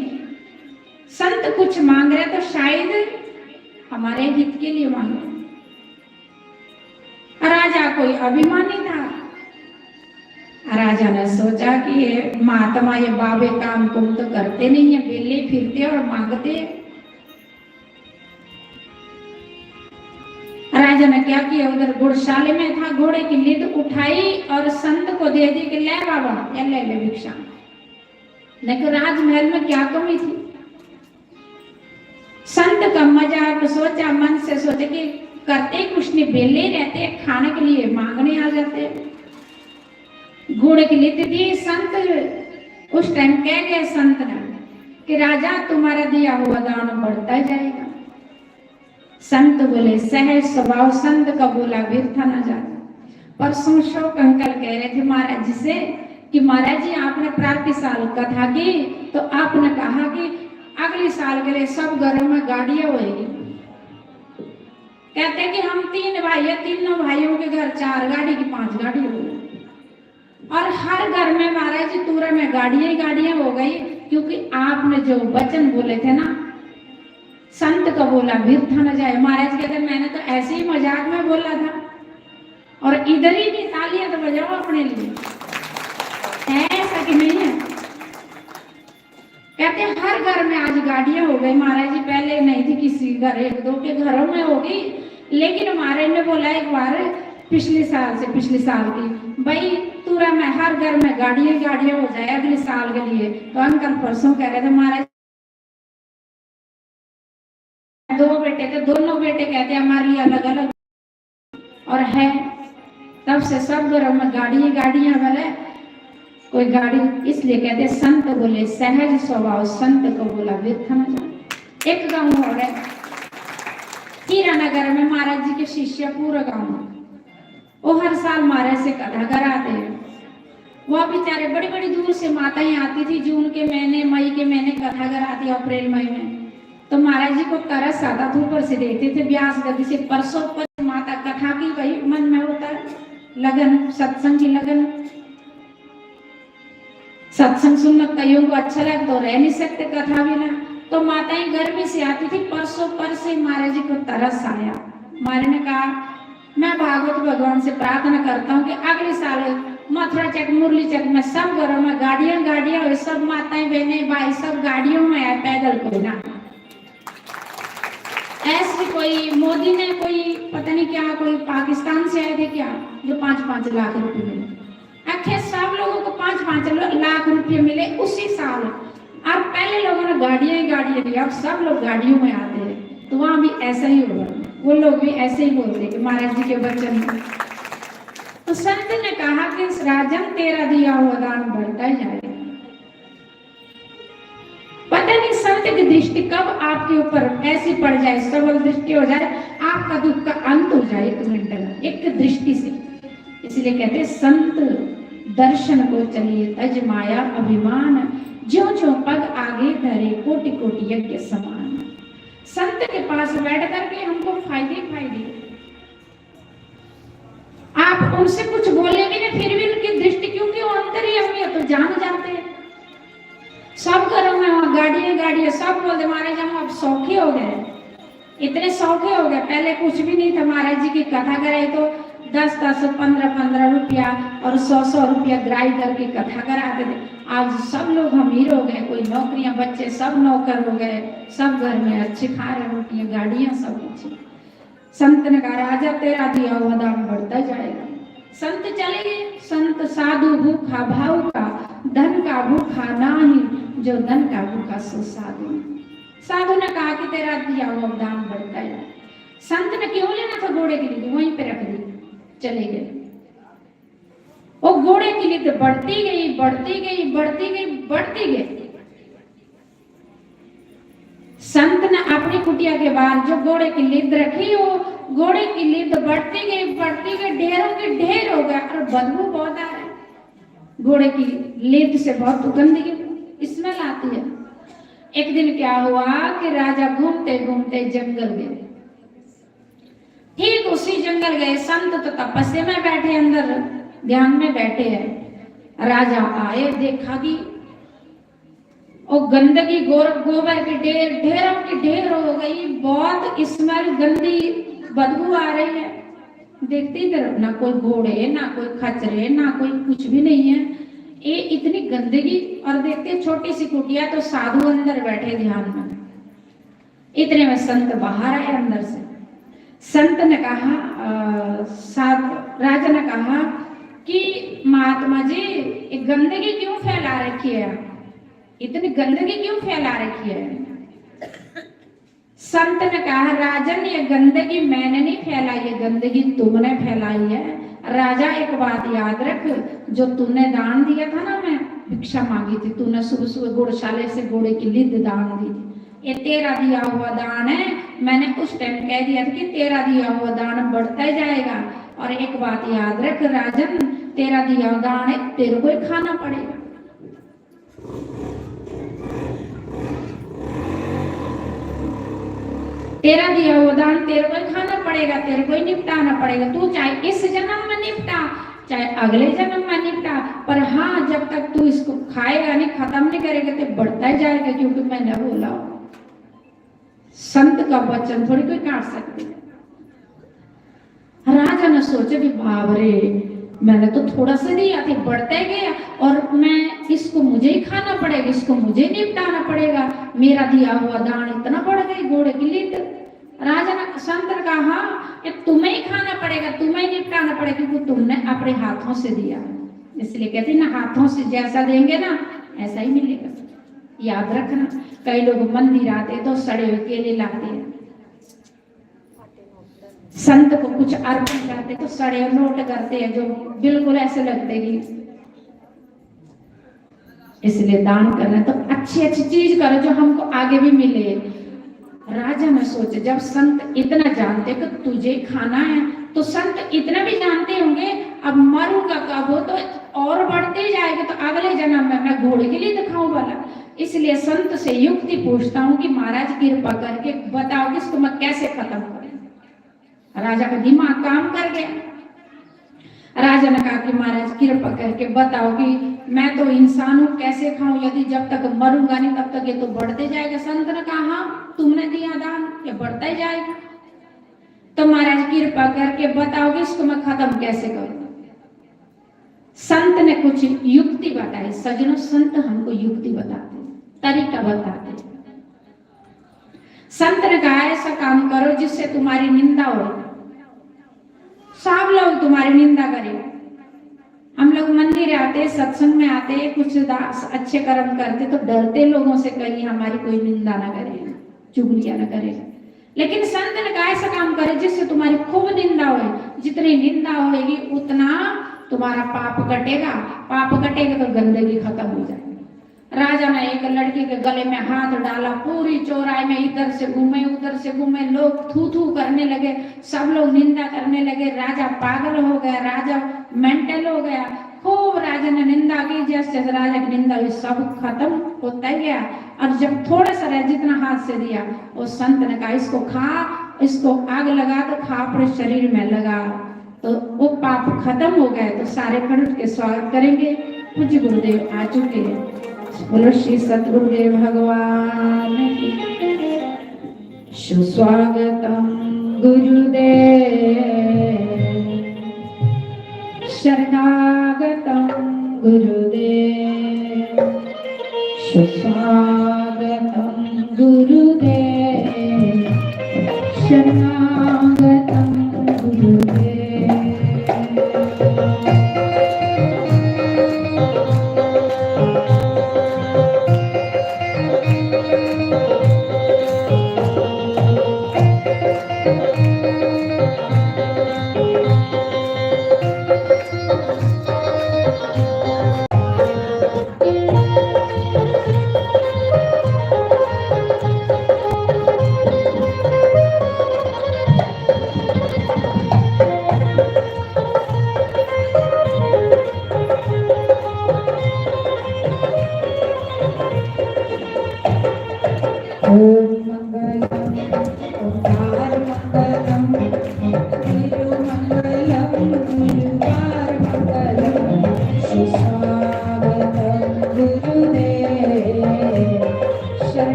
संत कुछ मांग रहे तो शायद हमारे हित के लिए मांग रहे। राजा कोई अभिमानी था। राजा ने सोचा कि ये महात्मा, ये बाबे काम कुम तो करते नहीं है, बेले फिरते और मांगते। राजा ने क्या किया, उधर गुड़शाले में था, घोड़े की लिद उठाई और संत को दे दी कि ले बाबा, ये ले ले भिक्षा। लेकिन राजमहल में क्या कमी थी? संत का मजाक सोचा, मन से सोचे कि करते कुछ नहीं, बेले रहते, खाने के लिए मांगने आ जाते। घोड़े की लिद दी संत, उस टाइम कह गए संत ने कि राजा, तुम्हारा दिया हुआ दान बढ़ता जाएगा। संत बोले, सहज स्वभाव संत का बोला व्यर्थ ना जाए। परसों शोक अंकल कह रहे थे महाराज जी से कि महाराज जी, आपने प्राप्ति साल कथा की तो आपने कहा कि अगले साल के लिए सब घरों में गाड़ियां होएगी। कहते कि हम तीन भाई हैं, तीनों भाइयों के घर चार गाड़ी की पांच गाड़ी हो गई। और हर घर में महाराज जी पूरे में गाड़ियां ही गाड़ियां हो गई, क्योंकि आपने जो वचन बोले थे ना, संत का बोला व्यर्थ न जाए। महाराज कहते, मैंने तो ऐसे ही मजाक में बोला था। और इधर ही की तालियां तो बजाओ अपने लिए, है ऐसा कि नहीं है? कहते हर घर में आज गाड़ियां हो गई महाराज जी, पहले नहीं थी किसी घर, एक दो के घरों में होगी, लेकिन हमारे ने बोला एक बार पिछले साल से, पिछले साल की, भाई पूरा में हर घर में गाड़ियां ही गाड़ियां हो जाए अगले साल के लिए। तो अंकल परसों कह रहे थे महाराज दो बेटे थे, दोनों बेटे कहते हमारे लिए अलग अलग और है। तब से सब घरों में गाड़ियां गाड़ियां वाले कोई गाड़ी, इसलिए कहते संत बोले सहज स्वभाव संत को बोला व्यर्थ न जाए। एक गांव और है हीरानगर में, महाराज जी के शिष्य पूरा गांव, वो हर साल महाराज से कथा कराते हैं। वह बेचारे बड़ी बड़ी दूर से माताएं आती थी, जून के महीने, मई के महीने कथा कराती, अप्रैल मई में। तो महाराज जी को तरस आता था, ऊपर से देखते थे व्यास गति से परसों पर माता कथा की वही मन में होता है लगन, सत्संग की लगन। सत्संग सुनना कईयों को अच्छा लगे तो रह नहीं सकते कथा बिना। तो माताएं गर्मी से आती थी, परसों पर से महाराज जी को तरस आया। मारे ने कहा, मैं भागवत भगवान से प्रार्थना करता हूँ कि अगले साल मथुरा चक, मुरली चक में सब घरों में गाड़ियां गाड़ियां हो, सब माताएं बहनें भाई सब गाड़ियों में आए, पैदल कोई ना। ऐसे कोई मोदी ने कोई पता नहीं क्या, कोई पाकिस्तान से आए थे क्या, जो पांच पांच लाख रुपए मिले। आखिर सब लोगों को पांच पांच लाख रुपए मिले उसी साल। और पहले लोगों ने गाड़ियां ही गाड़ियां ली, अब सब लोग गाड़ियों में आते हैं। तो वहां भी ऐसा ही होगा, वो लोग भी ऐसे ही बोलते हैं कि महाराज जी के वचन। तो संत ने कहा कि राजन, तेरा दिया हुआ दान बढ़ता ही जाएगा। पता नहीं संत की दृष्टि कब आपके ऊपर ऐसी पड़ जाए, सबल दृष्टि हो जाए, आपका दुख का अंत हो जाए एक मिनट में, एक दृष्टि से। इसलिए कहते, संत दर्शन को चलिए तज माया अभिमान, ज्यों ज्यों पग आगे धरे कोटि कोटि यज्ञ समान। संत के पास बैठ करके हमको फायदे ही फायदे। आप उनसे कुछ बोले भी ना, फिर भी उनकी दृष्टि, क्योंकि वो अंतर्यामी है तो जान जाते हैं। सब घरों में वहाँ गाड़ियाँ गाड़ियाँ, सब बोलते, महाराज हम अब सौखे हो गए, इतने सौखे हो गए, पहले कुछ भी नहीं था। महाराज जी की कथा कराई तो दस दस, पन्द्रह पन्द्रह रुपया और सौ सौ रुपया ग्राही करके कथा कराते थे। आज सब लोग अमीर हो गए, कोई नौकरियां, बच्चे सब नौकर हो गए, सब घर में अच्छे खा रहे, रोटियां, गाड़ियां, सब कुछ। संत ने कहा, राजा तेरा दिया हुआ दान बढ़ता जाएगा। संत चले गए, संत साधु भूखा भाव का, धन का भूखा नाही, जो धन का भूखा सो साधु। साधु ने कहा कि तेरा दिया हुआ दान बढ़ता है। संत ने क्यों लेना था घोड़े की लिद, वहीं पे रख दी, चले गए। वो घोड़े की लिद बढ़ती गई, बढ़ती गई, बढ़ती गई, बढ़ती गई। संत ने अपनी कुटिया के बाहर जो घोड़े की लिद रखी, वो घोड़े की लिद बढ़ती गई, बढ़ती गई, ढेरों की ढेर हो गया और बदबू बहुत आ रही। घोड़े की लिद से बहुत गंदगी, स्मेल आती है। एक दिन क्या हुआ कि राजा घूमते घूमते जंगल गए। ठीक उसी जंगल गए, संत तो तपस्या में बैठे, अंदर ध्यान में बैठे हैं। राजा आए, देखा कि वो गंदगी, गोर-, गोबर के ढेर, ढेरों के ढेर हो गई, बहुत स्मेल, गंदी बदबू आ रही है। देखते ही तरफ ना कोई घोड़े, ना कोई खच्चरे, ना कोई कुछ भी नहीं है। ये इतनी गंदगी, और देखते छोटी सी कुटिया, तो साधु अंदर बैठे ध्यान में। इतने में संत बाहर आए अंदर से। संत ने कहा, अ, साध-, राजा ने कहा कि महात्मा जी, ये गंदगी क्यों फैला रखी है आप? इतनी गंदगी क्यों फैला रखी है? संत ने कहा, राजन, ये गंदगी मैंने नहीं फैलाई, ये गंदगी तुमने फैलाई है। राजा, एक बात याद रख, जो तूने दान दिया था ना, मैं भिक्षा मांगी थी, तूने सुबह सुबह घोड़शाले से घोड़े की लिद दान दी थी, ये तेरा दिया हुआ दान है। मैंने उस टाइम कह दिया था कि तेरा दिया हुआ दान बढ़ता ही जाएगा। और एक बात याद रख राजन, तेरा दिया हुआ दान है, तेरे को ही खाना पड़ेगा। तेरा दिया हुआ दान तेरे को ही खाना पड़ेगा, तेरे को ही निपटाना पड़ेगा। तू चाहे इस जन्म में निपटा, चाहे अगले जन्म में निपटा, पर हाँ, जब तक तू इसको खाएगा नहीं, खत्म नहीं करेगा, तो बढ़ता ही जाएगा, क्योंकि मैंने बोला। संत का वचन थोड़ी कोई काट सकते। राजा ने सोचा कि बाप रे, मैंने तो थोड़ा सा दिया था, बढ़ते गया, और मैं इसको, मुझे ही खाना पड़ेगा, इसको मुझे निपटाना पड़ेगा, मेरा दिया हुआ दान इतना बढ़ गया, घोड़े की लिद। राजा ने, संत ने कहा, हाँ, ये तुम्हें ही खाना पड़ेगा, तुम्हें ही निपटाना पड़ेगा, क्योंकि तुमने अपने हाथों से दिया। इसलिए कहते हैं ना, हाथों से जैसा देंगे ना, ऐसा ही मिलेगा। याद रखना, कई लोग मंदिर आते तो सड़े हुए केले लाते हैं, संत को कुछ अर्पण करते तो सड़े हुए नोट करते हैं, जो बिल्कुल ऐसे लगते कि। इसलिए दान करना तो अच्छी अच्छी चीज करो जो हमको आगे भी मिले। राजा ने सोचा, जब संत इतना जानते कि तुझे खाना है, तो संत इतना भी जानते होंगे, अब मरूंगा कब, वो तो और बढ़ते ही जाएगा, तो अगले जन्म में मैं घोड़े के लिए दिखाऊं वाला। इसलिए संत से युक्ति पूछता हूँ कि महाराज, कृपा करके बताओ कि इसको मैं कैसे खत्म करूं। राजा का दिमाग काम कर गया। राजा ने कहा कि महाराज, कृपा करके बताओ कि मैं तो इंसान हूं, कैसे खाऊं, यदि जब तक मरूंगा नहीं तब तक ये तो बढ़ते जाएगा। संत ने कहा, हाँ, तुमने दिया दान, ये बढ़ता ही जाएगा। तो महाराज, कृपा करके बताओ कि इसको मैं खत्म कैसे करूं। संत ने कुछ युक्ति बताई। सज्जनों, संत हमको युक्ति बताते हैं, तरीका बताते हैं। संत ने कहा, ऐसा काम करो जिससे तुम्हारी निंदा हो, सब लोग तुम्हारी निंदा करें। हम लोग मंदिर आते, सत्संग में आते, कुछ दा-, अच्छे कर्म करते तो डरते लोगों से, कहीं हमारी कोई निंदा ना करे, चुगलियां ना करे। लेकिन संत ने कहा, ऐसा काम करे जिससे तुम्हारी खूब निंदा होए, जितनी निंदा होएगी उतना तुम्हारा पाप कटेगा, पाप कटेगा तो गंदगी खत्म हो जाएगी। राजा ने एक लड़की के गले में हाथ डाला, पूरी चौराहे में इधर से घूमे उधर से घूमे, लोग थू थू करने लगे, सब लोग निंदा करने लगे। राजा पागल हो गया, राजा मेंटल हो गया। खूब राजा ने निंदा की, जैसे जैसे राजा की निंदा हुई, सब खत्म होता ही गया। और जब थोड़ा सा रह, जितना हाथ से दिया, वो संत ने कहा, इसको खा, इसको आग लगा, तो खा, अपने शरीर में लगा, तो वो पाप खत्म हो गए। तो सारे खड़े उठ के स्वागत करेंगे। पूज्य गुरुदेव आ चुके हैं। बोलो श्री सतगुरुदेव भगवान की। सुस्वागतम गुरुदेव, शरणागतम गुरुदेव, सुस्वागतम गुरुदेव, शरणागतम गुरुदेव।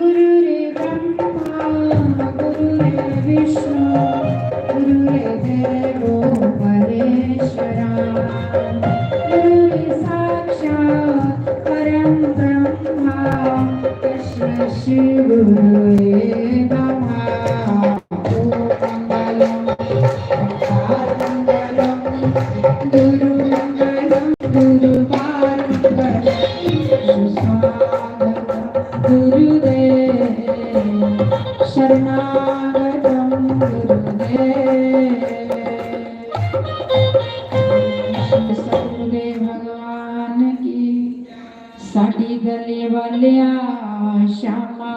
गुरुर्ब्रह्मा गुरुर्विष्णु गुरुर्देवो महेश्वरा। गुरुर्साक्षात् परं ब्रह्मा तस्मै श्री गुरुवे नमः। ॐ मङ्गलं मङ्गलं गुरुमङ्गलं गुरुवायुमङ्गलं सुस्वागतं गुरुदेव शरणागतं गुरुदेव। सतगुरुदेव भगवान की। साडी गली वालिया श्यामा,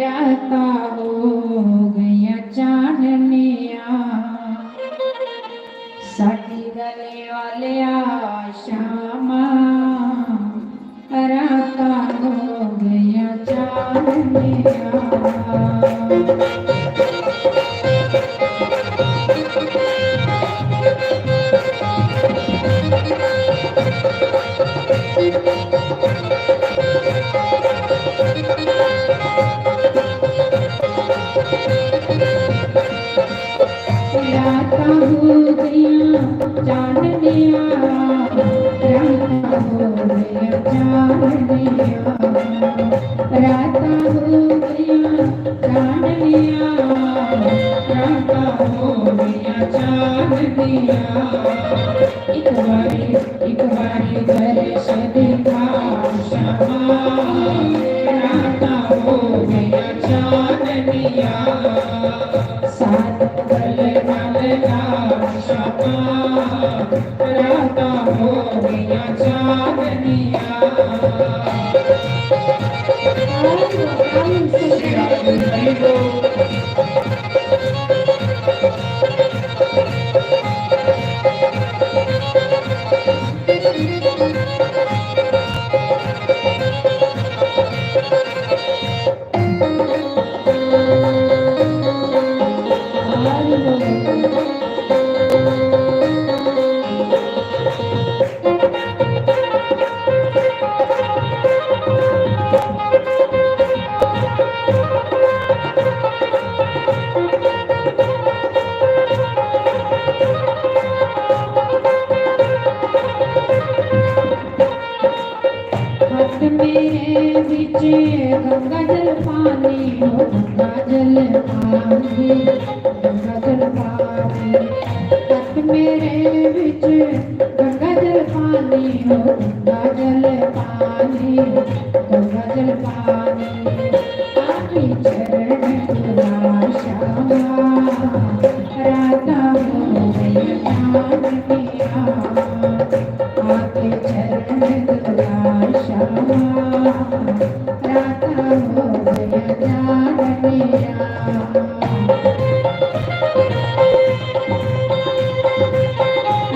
रातां हो गईयां चाननियां। साडी गली वालिया श्यामा, रातां हो गईयां चाननियां। रातां हो गईयां चाननियां, रातां हो गईयां चाननियां, रातां हो गईयां चाननियां, रातां हो गईयां चाननियां। एक बारी, एक बारी दर्श दिखा श्यामा, रातां हो गईयां चाननियां। साथ गले नाल ला श्यामा, रातां हो गईयां चाननियां। हत्थ मेरे बिच गंगा जल पानी, ओ गंगा जल पानी, गंगा जल पानी। हत्थ मेरे बिच गंगा जल पानी, ओ गंगा जल पानी, गंगा जल पानी। आके चरण धुला श्यामा, रातां हो गईयां चाननियां। आके चरण धुला श्यामा, रातां हो गईयां चाननियां।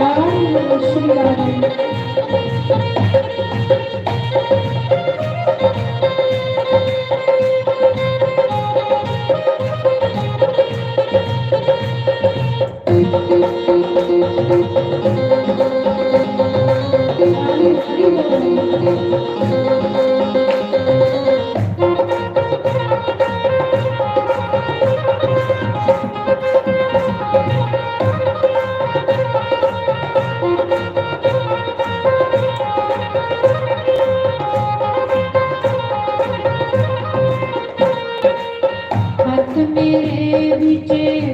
आए श्री राधे। हत्थ मेरे बिच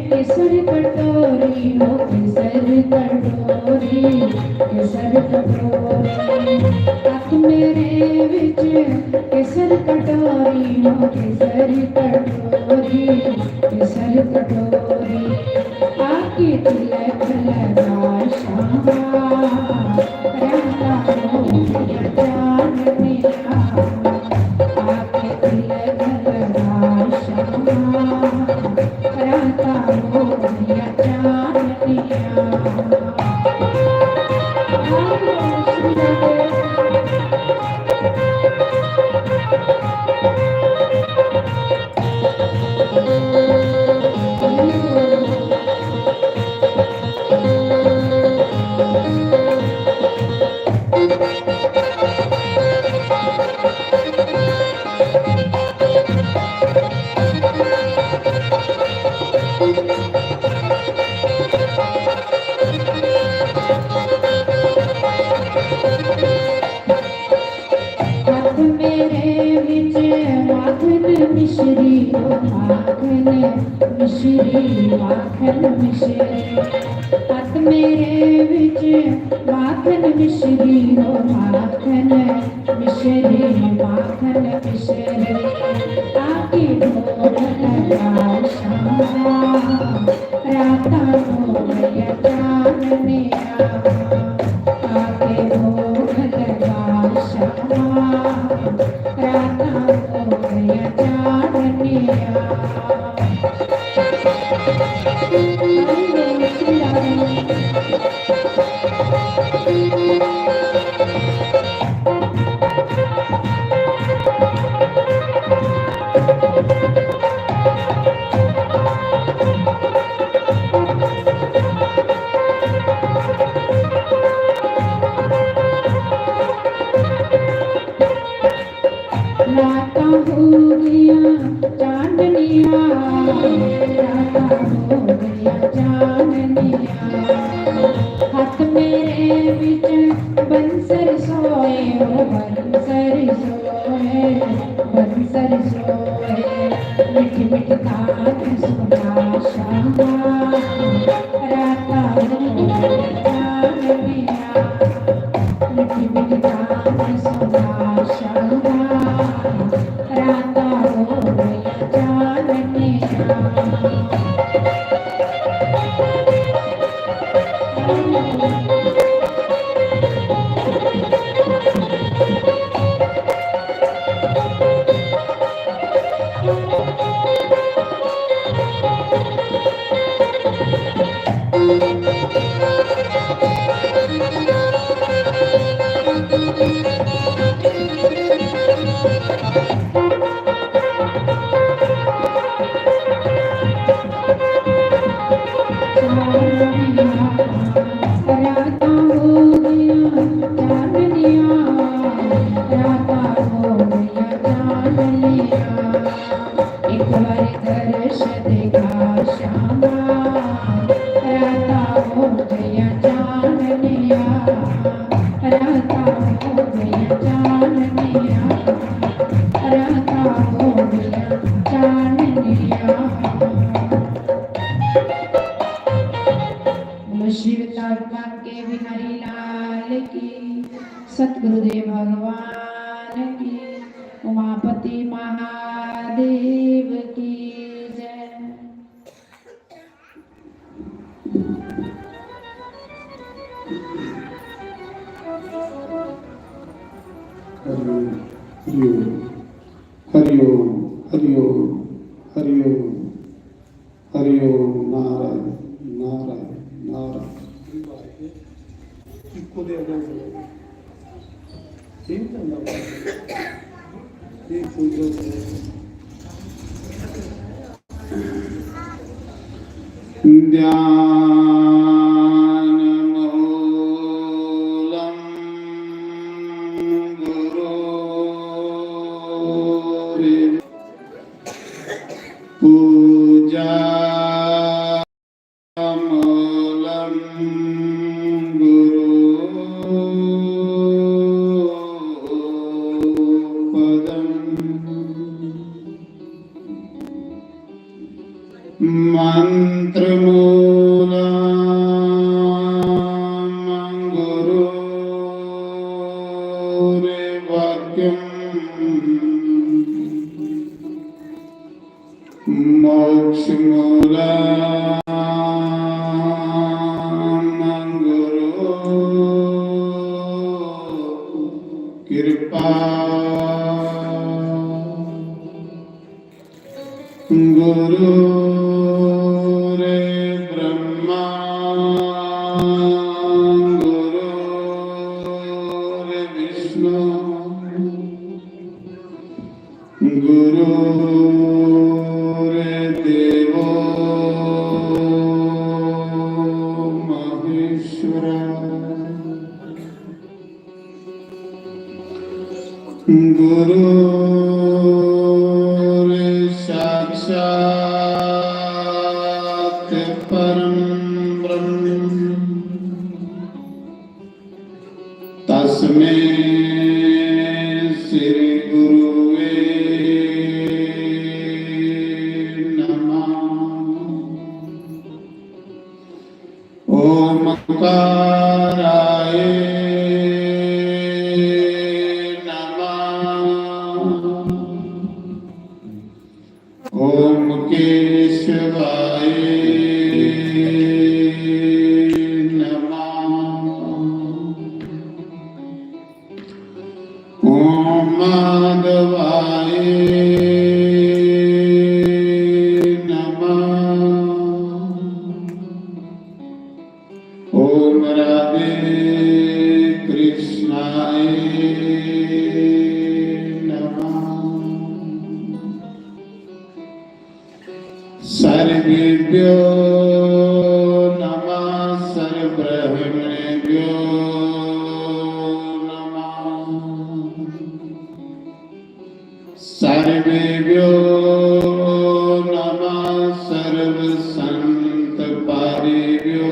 केसर कटोरी, ओ केसर कटोरी, केसर कटोरी। हत्थ मेरे बिच केसर कटोरी, ओ केसर कटोरी, केसर कटोरी। आके तिलक लगा श्यामा, राता मोरिया जान मेरा। आके तिलक लगा श्यामा, राता मोरिया जान मेरा। हत्थ मेरे विच माखन मिश्री, ओ माखन मिश्री, माखन मिश्री। हत्थ मेरे विच माखन मिश्री, ओ माखन मिश्री, माखन मिश्री। आके भोग लगा श्यामा, राता मोरिया जान मेरा। आके भोग लगा श्यामा, राता मोरिया जान मेरा। रातां हो गईयां चाननियां, रातां हो गईयां चाननियां। हत्थ मेरे विच बंसर सोए, ओ बंसर सोए, बंसर सोए। मिठी मिठी तान सुना श्यामा, रातां हो गईयां चाननियां। एक बार दर्श दिखा श्यामा, राता हो गया चाननिया, राता हो गया चाननिया, राता हो गया चाननिया। बोलो शिव लाल बांके बिहारी लाल की, सतगुरुदेव भगवान की, उमापति महादेव की जय। हरि ओम, हरि ओम, हरि ओम, हरि ओम। हरि ओम। नारायण, नारायण, नारायण। ध्यान मूलम गुरु पूजा मूलं गुरु पदं मंत्रमूलं गुरुर्साक्षात् परं ब्रह्म, तस्मै श्री गुरुवे नमः। ओमकाराय नमः। ओम केशवाय नमः। ओम माधवाय नमः। ओम राधे कृष्णाय नमः। सर्वेभ्यो नमः, सर्वब्राह्मणेभ्यो नमः। सर्वेभ्यो नमः, सर्वसंत पादेभ्यो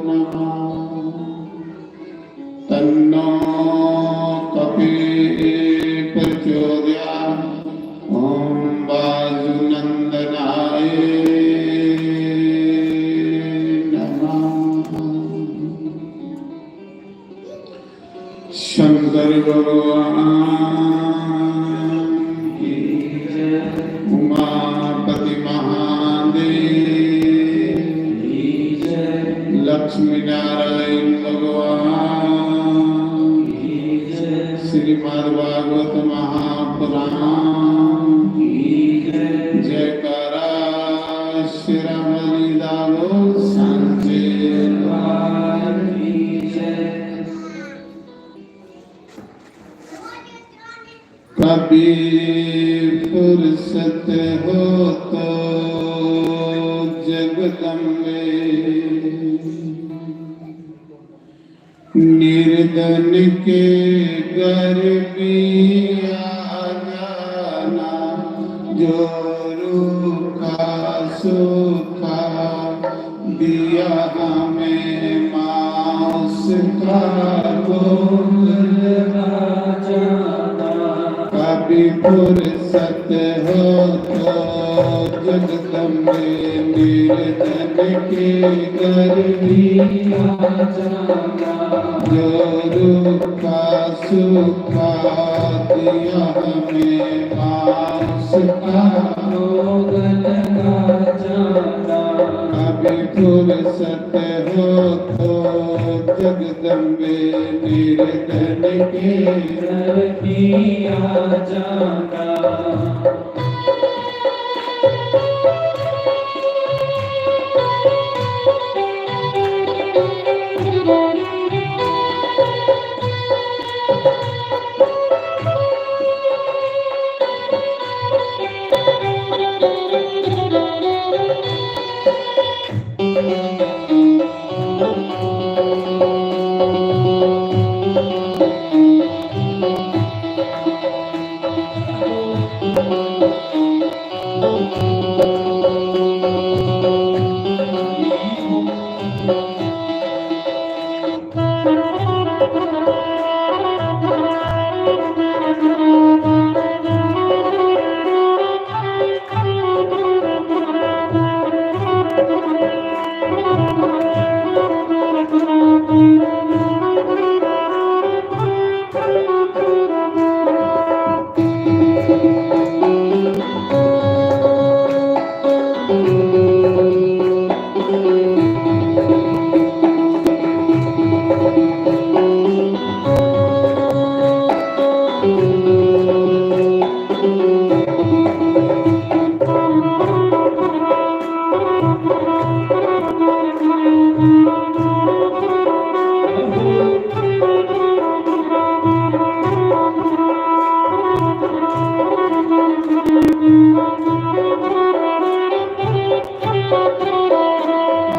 नमः। तन्नो कपिः प्रचोदयात्। ओम वासुनंदनाय नमः। शंकर भगवान की जय। उमापति महादेव की जय। लक्ष्मी नारायण भगवान की जय। श्रीमद् भागवत महापुराण की जय। जयकारा श्री राम लीला वो सांचे दरबार की जय। कभी फुर्सत हो तो जगदम्बे, निर्धन के घर भी आ जाना, जो रूखा सूखा दिया हमें माँ उसका भोग लगा जाना। कभी फुर्सत हो तो जगदम्बे, निर्धन के घर भी आ जाना। जो रूखा सूखा दिया हमें माँ उसका भोग लगा जाना। कभी फुर्सत हो तो जगदम्बे, निर्धन के घर भी आ जाना।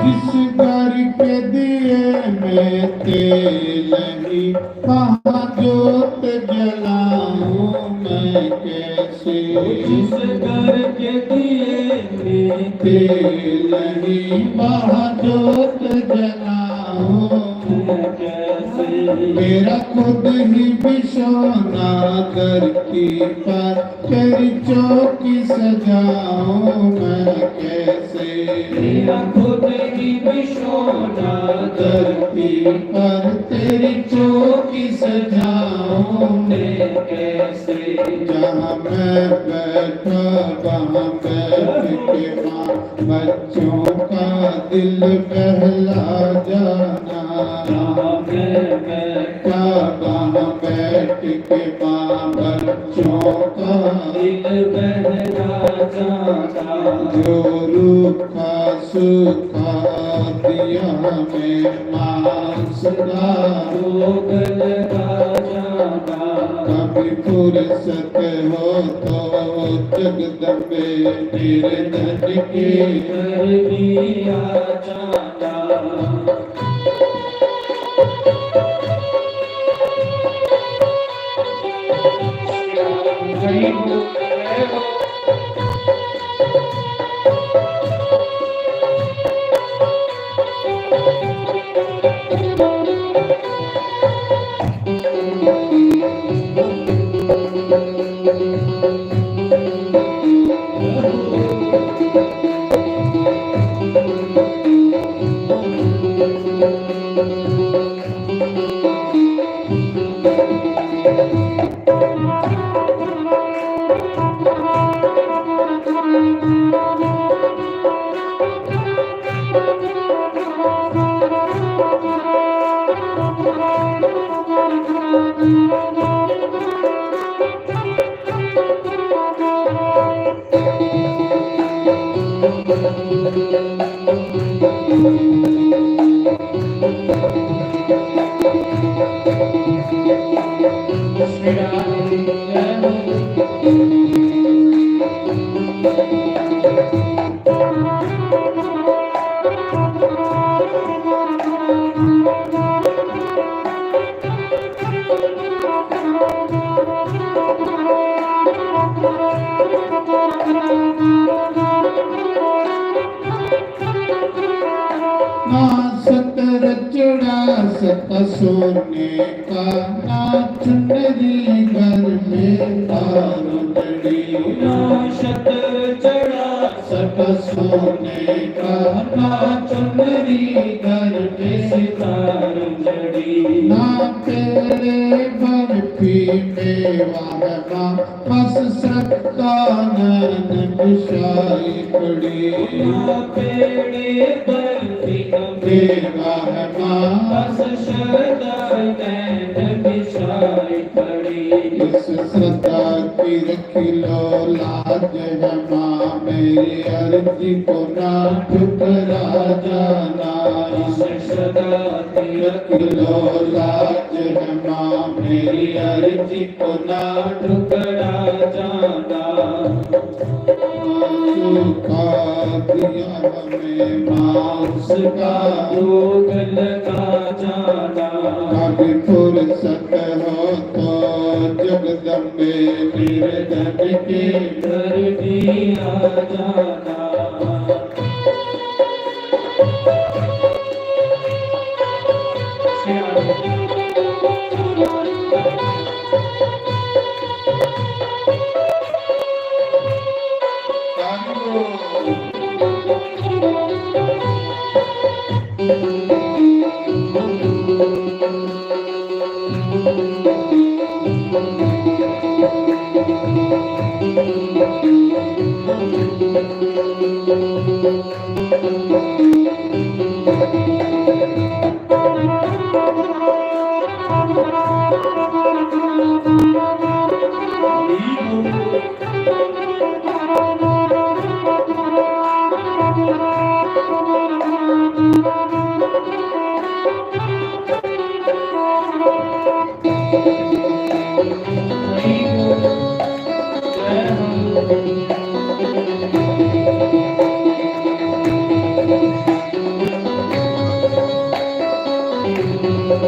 जिस जिस घर के दिए में तेल नहीं, वहाँ जोत जलाऊं मैं कैसे? जिस घर के दिए में तेल नहीं, वहाँ जोत जलाऊं मैं कैसे? मेरा खुद ही बिछौना धरती पर, तेरी चौकी सजाऊं मैं कैसे? मेरा खुद ही बिछौना धरती पर, तेरी चौकी सजाऊं मैं कैसे? जहाँ मैं बैठा, वहाँ बैठ के माँ बच्चों का दिल बहला जाना। जहाँ मैं बैठा, वहाँ बैठ के माँ बच्चों का दिल बहला जाना। जो रूखा सूखा दिया हमें मांस का भोग लगा जाना। कभी फुर्सत हो तो जगदम्बे मेरे धन के घर भी आ जाना। ना सतरचड़ा सत सोने का, ना चुनरी घर में तारुंजड़ी। ना सतरचड़ा सत सोने का, ना चुनरी घर में तारुंजड़ी। ना पेड़े बर्फी मेवा है माँ, बस श्रद्धा नैन बिछाई पड़ी। माँ पेड़े बर्फी मेवा है माँ, बस श्रद्धा नैन बिछाई पड़ी। इस श्रद्धा की रख लो लाज है माँ, मेरी अर्जी को ना ठुकरा जाना। इस श्रद्धा की रख लो लाज है माँ, मेरी अर्जी को ना ठुकरा जाना। सूखा दिया हमें माँ, उसका भोग लगा जाना। कभी फुर्सत हो तो जगदम्बे मेरे धन के घर भी आ जाना। तू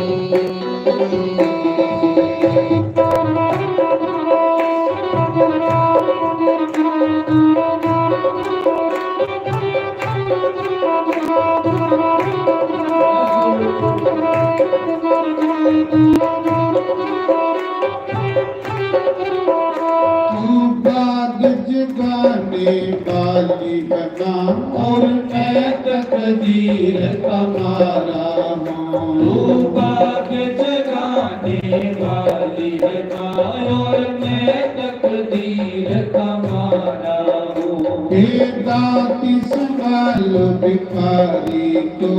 बाग जगाने वाली है माँ और मैं तकदीर का मारा हूँ। तू बाग जगाने वाली है माँ और मैं तकदीर का मारा हूँ। बेदाती संभालो भिखारी को,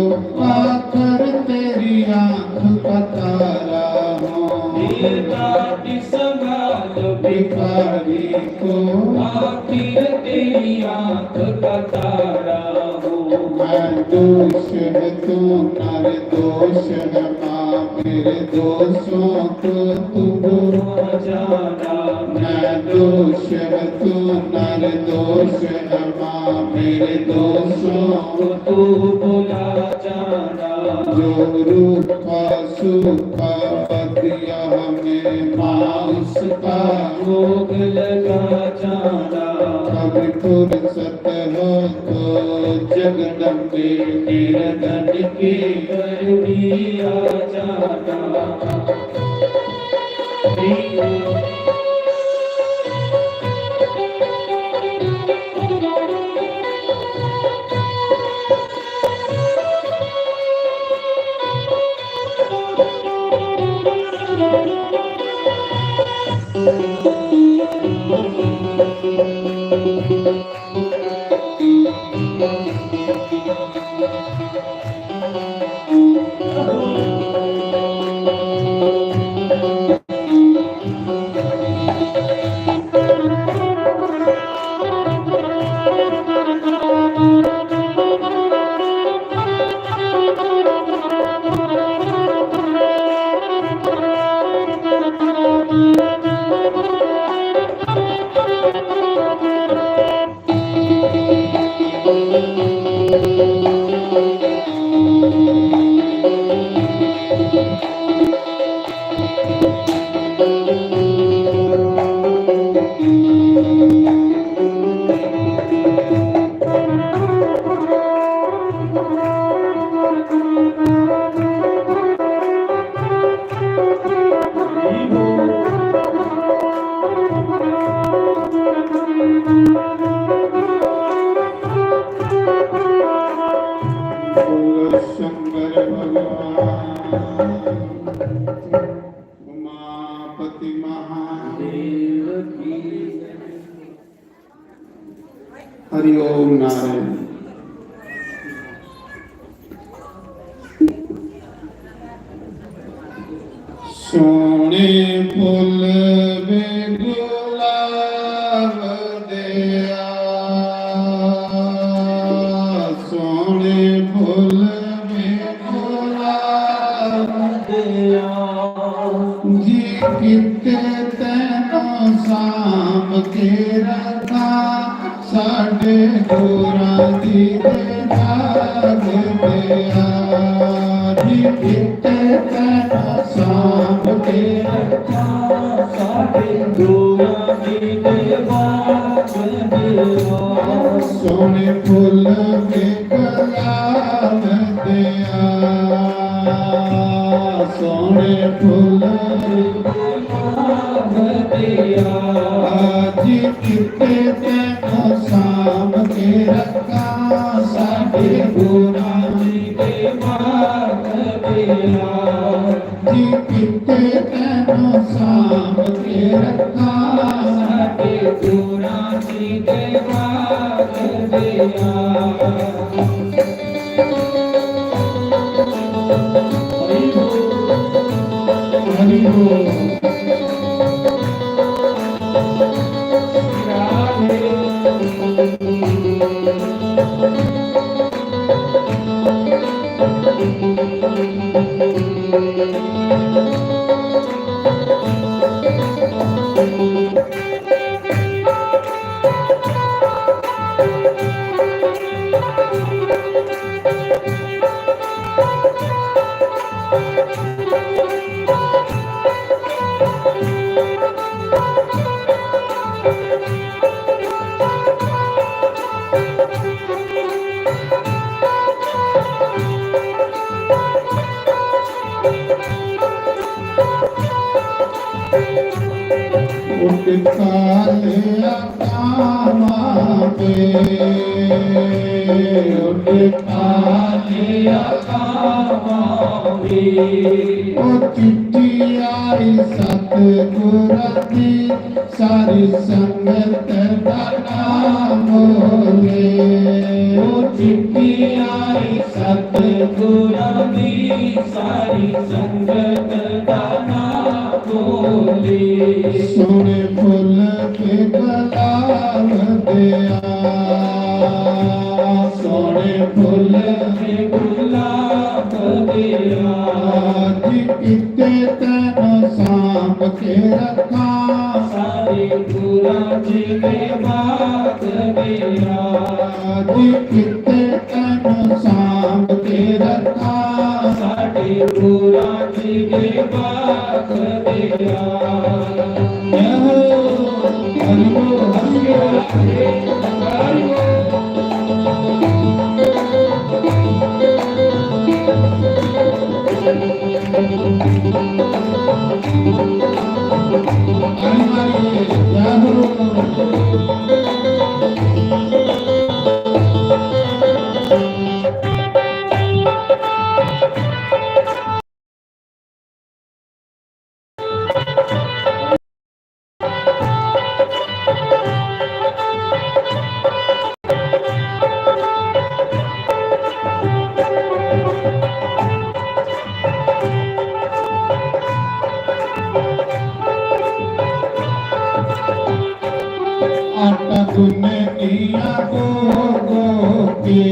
आखिर तेरी आँख का तारा हूँ। बेदाती संभालो भिखारी को, आखिर तेरी आँख का तारा हूँ। मैं दोष है तू निर्दोष है माँ, मेरे दोषों को तू भुला जाना। मैं दोष है तू निर्दोष है माँ, मेरे दोषों को तू भुला जाना। जो रूखा सूखा पत्तियाँ हमें माँ, उसका भोग लगा जाना। कभी फुर्सत हो तो जगदम्बे गिरधन की गली आ जाना। शंकर भगवान, उमापति महादेव की। हरि ओम नारायण। सोहने फुल्ल वे गुलाब देआ, सोहने फुल्ल वे गुलाब देआ, जी किते तैनों सांभ के रखा। साडे गुरां दी ते दाग दे आ, जी किते तैनों सांभ के रखा। साडे गुरां दी ते दाग दे आ, सोहने फुल्ल के गुलाब दे आ, सोहने फुल्ल के गुलाब दे आ, जी किते तैनों सांभ के रखा। साडे गुरां दी ते बाग दे आ, जी किते तैनों सांभ के रखा। साडे गुरां दी ते बाग दे आ। हरि बोल। उठ काले अकामां दे, उठ काले अकामां दे। ओ चिट्ठी आई सतगुरां दी, सारी संगत दा नाम बोले। ओ चिट्ठी आई सतगुरां दी, सारी संगत दा नाम बोले। सोहने फुल ते गुलाब देआ, सोहने फुल ते गुलाब देआ। जी किते तैनू सांभ के रखां, सारे गुरां जी दे बाग देआ। जी किते तैनू सांभ के रखां, सारे गुरां जी दे बाग देआ। जय हो, हरि बोल, हरि बोल, हरि बोल। आटा गुन्ननिया गो गो के,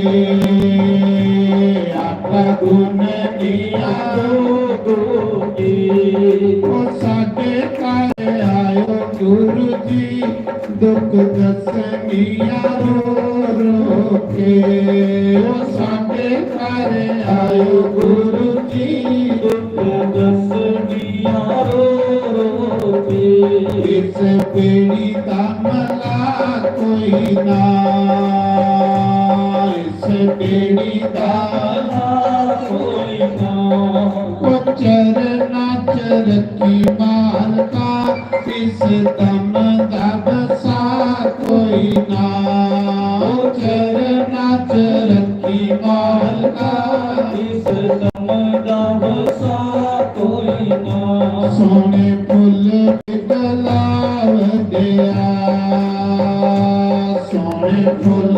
आटा गुन्ननिया गो गो के। ओ साडे घर आयो गुरु जी, दुख दसनिया रो रो के। ओ साडे घर आयो गुरु जी, दुख दसनिया रो रो के। इस बेड़ी दा मला कोई ना, इस बेड़ी दा मला कोई ना। ओ चरना च रखी मालका, इस दम दा बसा कोई ना। ओ चरना च रखी मालका, इस दम दा बसा कोई ना। सोहने फुल गुलाब देआ, सोहने फुल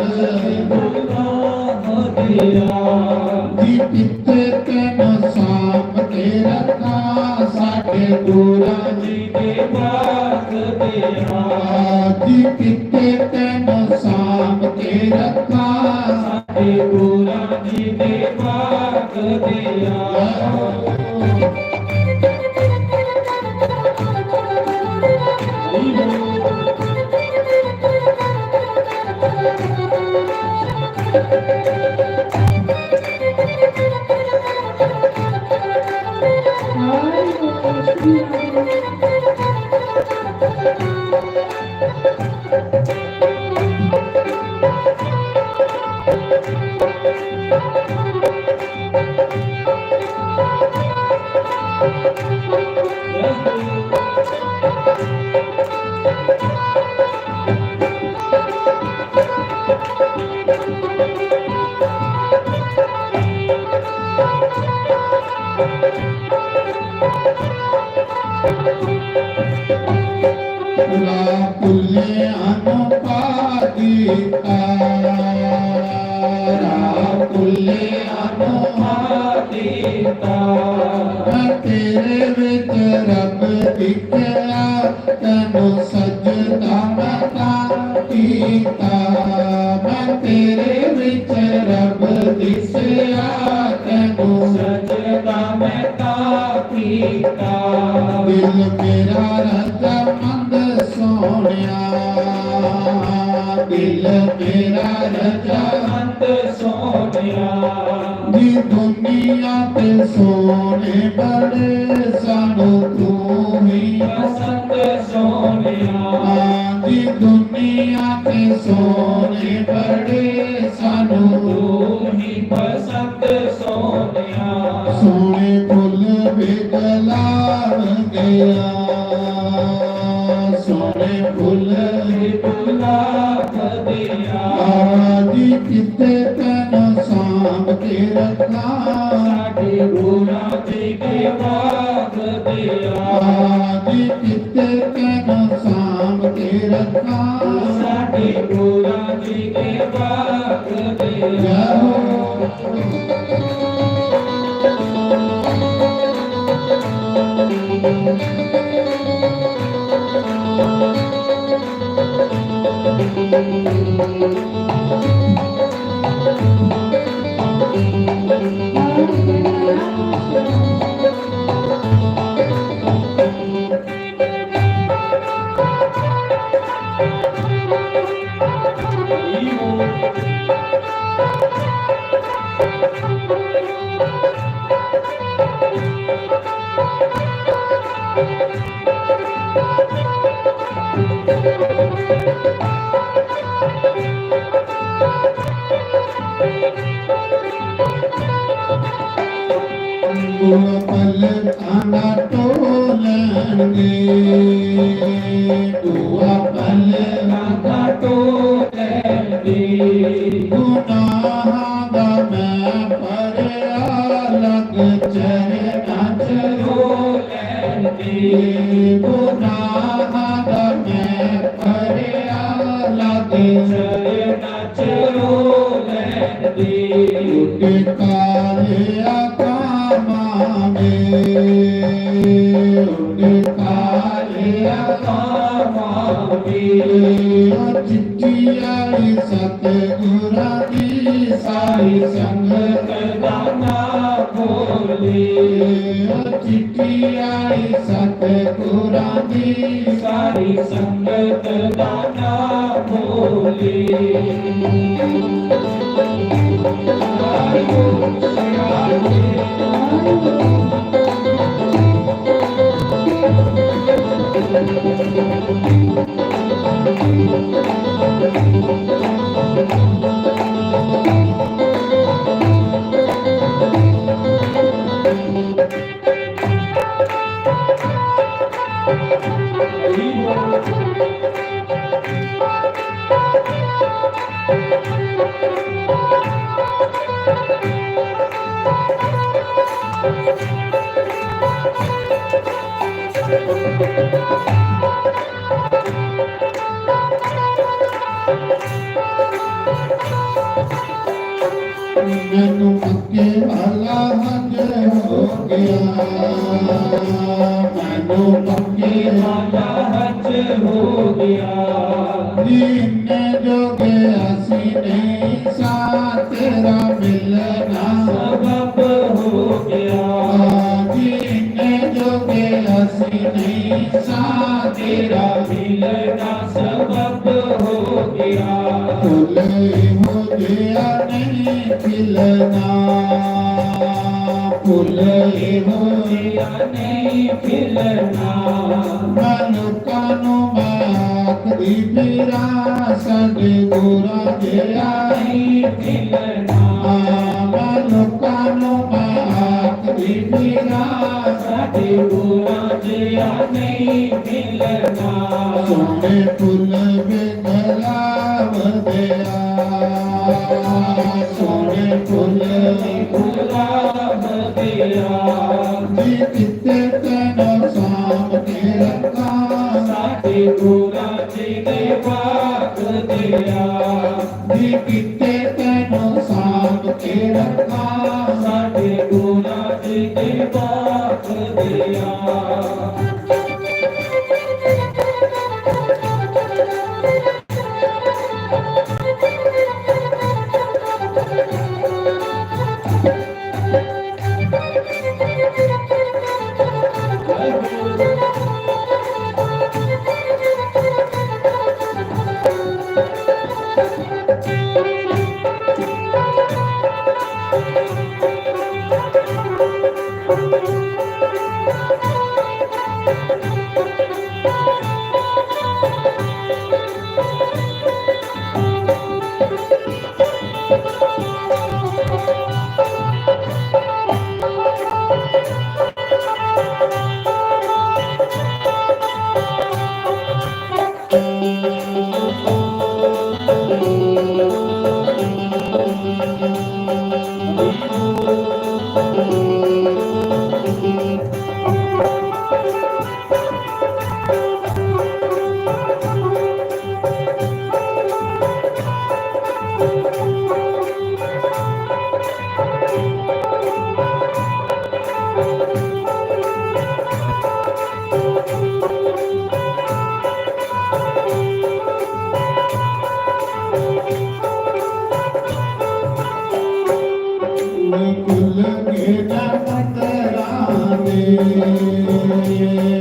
गुलाब देआ। जी किते तैनू सांभ के रखां, साडे गुरां जी दे बाग देआ। जी किते तैनू सांभ के रखां, साडे गुरां जी दे बाग देआ। राह भुल्लेआं नू पा दिता, राह भुल्लेआं नू पा दिता। मैं तेरे विच रब दिखेआ, तैनू सजदा मैं तां कीता। मैं तेरे विच रब दिसेआ, तैनू सजदा मैं तां कीता। दिल मेरा रजामंद सोहणिया, दिल मेरा रजामंद सोहणिया। जी दुनिया ते सोहणे बड़े, सानू तू ही पसंद सोहणिया। जी दुनिया ते सोहणे बड़े, सानू तू ही पसंद सोहणिया। सोहणे फुल भी गुलाब देआ, सोहणे फुल गुलाब दिया। आदि किते तन सांभ के रखा। साडे गुणा जी के बाग दिया। आदि किते तन सांभ के रखा। साडे गुणा जी के बाग दिया। जय हो। पलकां दा टोह लैंदे, बुआ पलकां दा टोह लैंदे। गुनाहां दा मैं भरेआ लग चरणां च रो लैंदे। गुनाहां दा मैं भरेआ लग चरणां च रो लैंदे। उठ काले अकामा में, उठ काले अकामा में। ओ चिट्ठी आई सतगुरां दी, सारी संगत दा नां बोले। ओ चिट्ठी आई सतगुरां दी, सारी संगत दा नां बोले। मैनू मक्के वाला हज हो गया, मैनू मक्के वाला हज हो गया। जिन्ने जोगे असी नहीं सा, तेरा मिलना सबब हो गया। जिन्ने जोगे असी नहीं सा, तेरा मिलना सबब हो गया। फुल हो गया नहीं खिलना, फुल हो गया नहीं खिलना। मैं लोकां नू मैं आखदी फिरां, सतगुरां जिहा नहीं मिलना। मैं लोकां नू मैं आखदी फिरां, सतगुरां जिहा नहीं मिलना। सोहने फुल गुलाब दिया, सोहने फुल गुलाब दिया। जी किते तैनू सांभ के रखां, साडे गुरां जी दे बाग दिया। जी किते तैनू सांभ के रखां, साडे गुरां जी दे बाग दिया।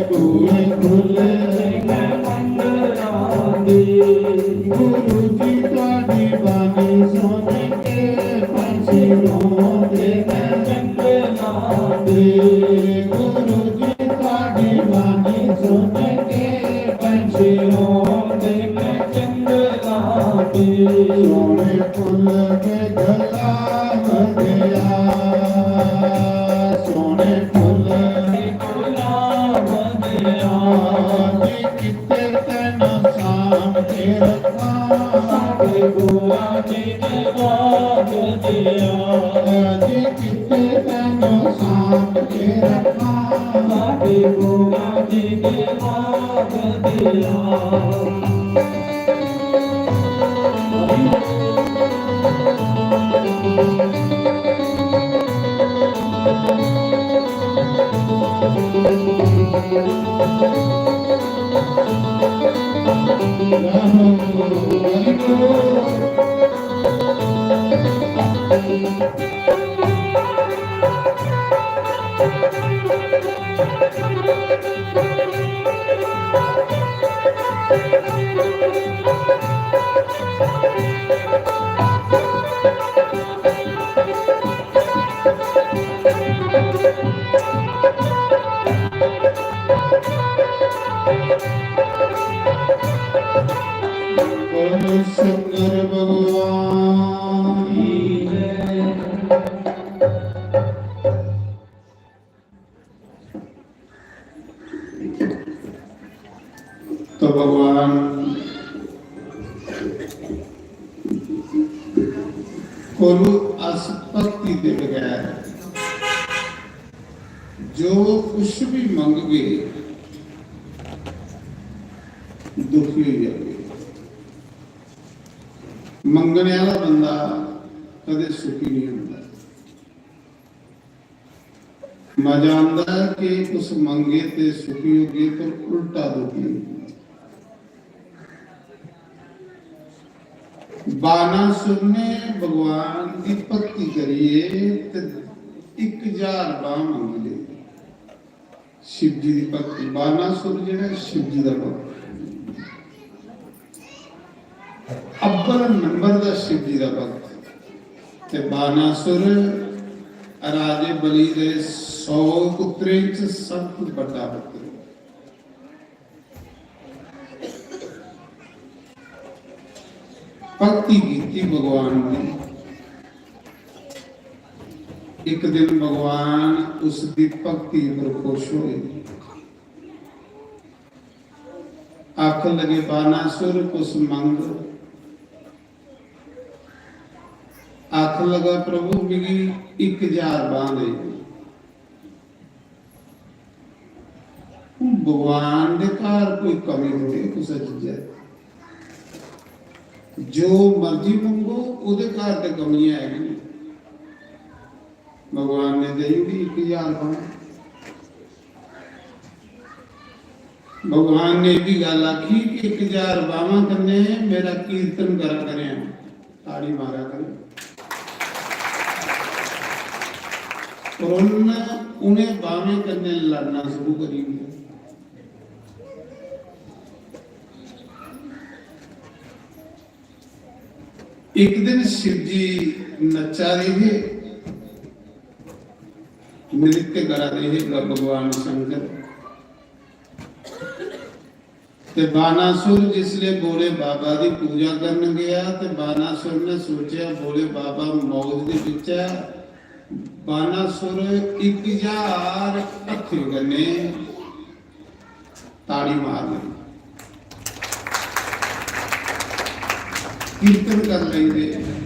बूहे खु'ल्ले न मंदरां दे, गुरु जी थुआढ़ी बाणी सुन के पंछी रोंदे न जंगलां दे। गुरु जी थुआढ़ी बाणी सुन के पंछी रोंदे न जंगलां दे। सोहने फुल्ल दे गलाब देआ, सोहने फुल्ल दे गलाब देआ, जी कित्ते तैनू सांभ के रखां। साढ़े बुआ जी दे बाग देआ, जी कित्ते तैनू सांभ के रखां। साढ़े बुआ जी दे बाग देआ। बोलो शंकर भगवान की जय। तो भगवान कोलू अस भक्ति दे बगैर जो कुछ भी मंगगे, दुखी होई जागे। मंगने आह्ला बंदा कदें सुखी नहीं होंदा। मजा आंदा है कि कुछ मंगे ते सुखी होगे, पर उल्टा दुखी होगे। बानासुर ने भगवान दी भक्ति करियै ते इक हजार बांह मंगी लेई। शिव जी दी भक्ति, बानासुर जेह्ड़ा शिव जी दा भक्त, अव्वल नंबर दा शिव जी दा भक्त। ते बानासुर राजे बलि दे सौ पुत्रें च सब तों बड्डा पुत्तर। भक्ति कीती भगवान दी। इक दिन भगवान उसदी भक्ति पर खुश होए। आखन लगे, "बानासुर, कुछ मंग।" आखन लगा, "प्रभु, मिगी इक हजार बांह दे।" हून भगवान दे घर कोई कमी थोड़ी कुसै चीजै दी। जो मर्जी मंगो, ओह्दे घर ते कमी है गै नहीं। भगवान ने देई ओड़ी इक हजार बांह। भगवान ने एह् बी गल्ल आखी कि इक हजार बांहां कन्नै मेरा कीर्तन करा करेआं, ताड़ी मारा करेआं। पर उन्न उ'नें बांहें कन्नै लड़ना शुरू करी ओड़ेआ। इक दिन शिव जी नच्चा दे हे, नृत्य करा दे हे भगवान शंकर। ते बानासुर जिसले भोले बाबा दी पूजा करन गया ते बानासुर ने सोचेआ, "भोले बाबा मौज दे बिच ऐ।" बानासुर इक हजार हत्थें कन्नै ताड़ी मार लगी, कीर्तन कर लेंदे।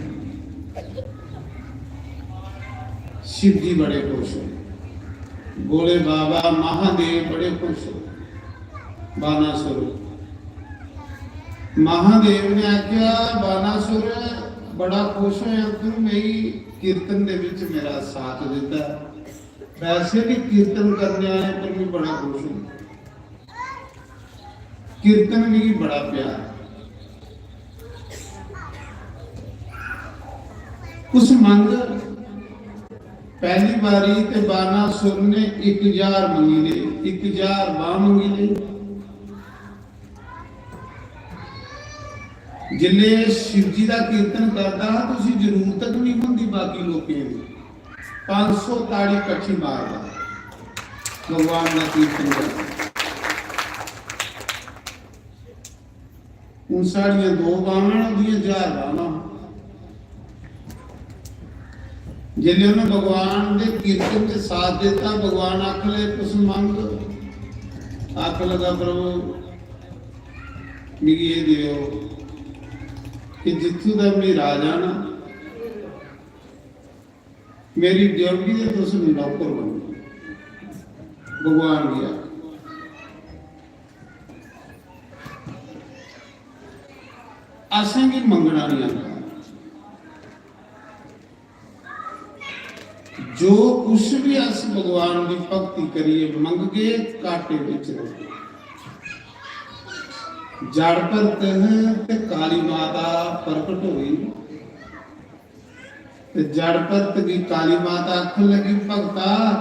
शिव जी बड़े खुश हो, भोले बाबा महादेव बड़े खुश हो। बानासुर, महादेव ने आख्या, "बानासुर, बड़ा खुश होया तू मेरी कीर्तन दे विच मेरा साथ दिता। वैसे भी कीर्तन करने आले पर मैं बड़ा खुश हूं।" कीर्तन मिगी बड़ा प्यारा। कुछ मंग, पहली बारी ते बानासुर ने इक ज्हार मंगी ले, इक ज्हार बांह मंगी ले। जिसले शिव जी दा कीर्तन करदा हा, तो उसी जरूरत गै नहीं होंदी बाकी लोकें दी। पंज सौ ताड़ी कट्ठी मारदा भगवान दा कीर्तन करदा। हून साढ़ियां दो बांहां न, ओह्दियां ज्हार बांहां। जिसलै उ'नें भगवान दे कीर्तन च साथ दित्ता, भगवान आखन लगे, "तुस मंग।" आखन लगा, "प्रभु, मिगी एह् देओ कि जित्थूं दा में राजा ना, मेरी ड्यूटी ते तुस नौकर बनो।" भगवान गी आख। असेंगी मंगना नहीं आंदा। जो कुछ भी अस भगवान की भक्ति करिए मंगगे, घाटे विच रहोगे। जड़ भरत ते काली माता प्रकट हुई, ते जड़ भरत की काली माता आखन लगी, "भगता,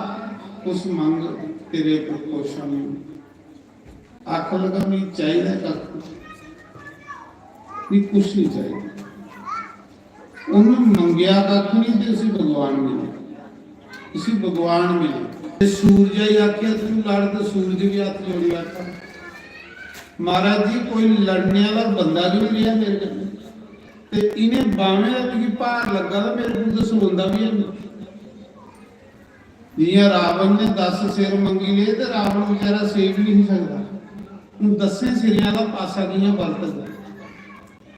कुछ मंग, तेरे को खुश हूं।" आखन लगा, "मिगी चाहिदा कक्ख, मिगी कुछ नहीं चाहिदा।" उन्हें मंगेआ कक्ख नहीं ते उसी भगवान मिले, उसी भगवान मिले। ते सूरज गी आखेआ, "तू लड़," ते सूरज भी हत्थ जोड़ी बैठा, "महाराज जी, कोई लड़ने वाला बंदा भी नहीं रहा मेरे कन्नै, ते इन्हें बावें दा मिगी भार लग्गा दा, मेरे कोल ते सलोंदा भी है नहीं।" जियां रावण ने दस सिर मंगी ले ते रावण बेचारा सेई भी नहीं सकदा। हून दस्सें सिरें आह्ला पासा कियां परतग?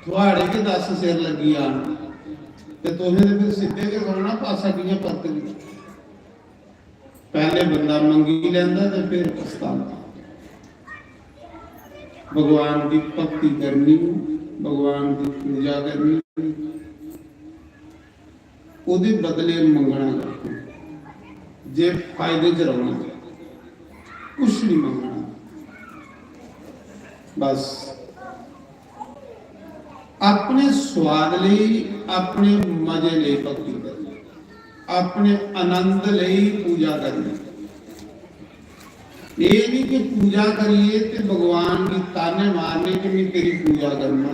थुआड़े गै दस सिर लग्गी जान ते तुसें ते फिर सिद्धे गै रौह्ना, पासा कियां परतग? पैह्ले बंदा मंगी लैंदा ते फिर पछतांदा। भगवान दी भक्ति करनी, भगवान दी पूजा करनी, ओह्दे बदले मंगना कक्ख निं। जे फायदे च रौह्ना, कुछ निं मंगना। बस अपने स्वाद लेई, अपने मजे लेई भक्ति करनी, अपने आनंद लेई पूजा करनी। एह् निं कि पूजा करियै ते भगवान गी ताने मारने कि "में तेरी पूजा करना।"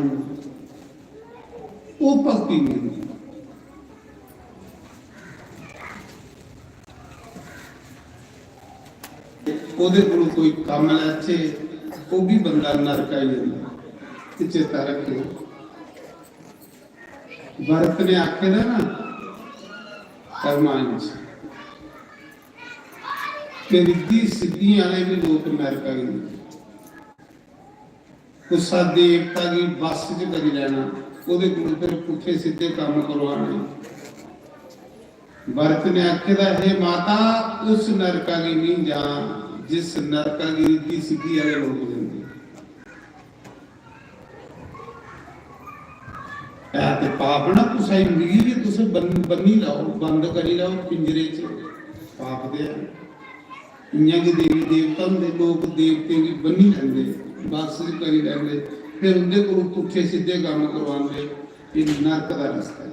ओह् भक्ति निं होंदी। ओह्दे कोलों कोई कम्म लैचे, ओह् भी बंदा नरक आई जंदा। ते चेता रक्खेओ, भरत ने आखे दा ना रामायण च कि रिद्धि सिद्धि आह्ले भी लोक नरक आई जंदे। कुसै देवता गी बस च करी लैना, ओह्दे कोल फिर पुट्ठे सिद्धे कम्म करवाने। भरत ने आखे दा, "हे माता, उस नरका गी नहीं जा, जिस नरका गी रिद्धि सिद्धि आह्ले लोक जंदे।" ऐ ते पाप ना, कुसै गी मिगी बी तुस बन-, बन्नी लैओ, बंद करी लैओ पिंजरे च, पाप ते है। इ'यां गै देवी देवता होंदे, लोक देवतें गी बन्नी लैंदे, बस करी लैंदे, फिर उं'दे कोलों पुट्ठे सिद्धे कम्म करवांदे। एह् नरक दा रस्ता ऐ।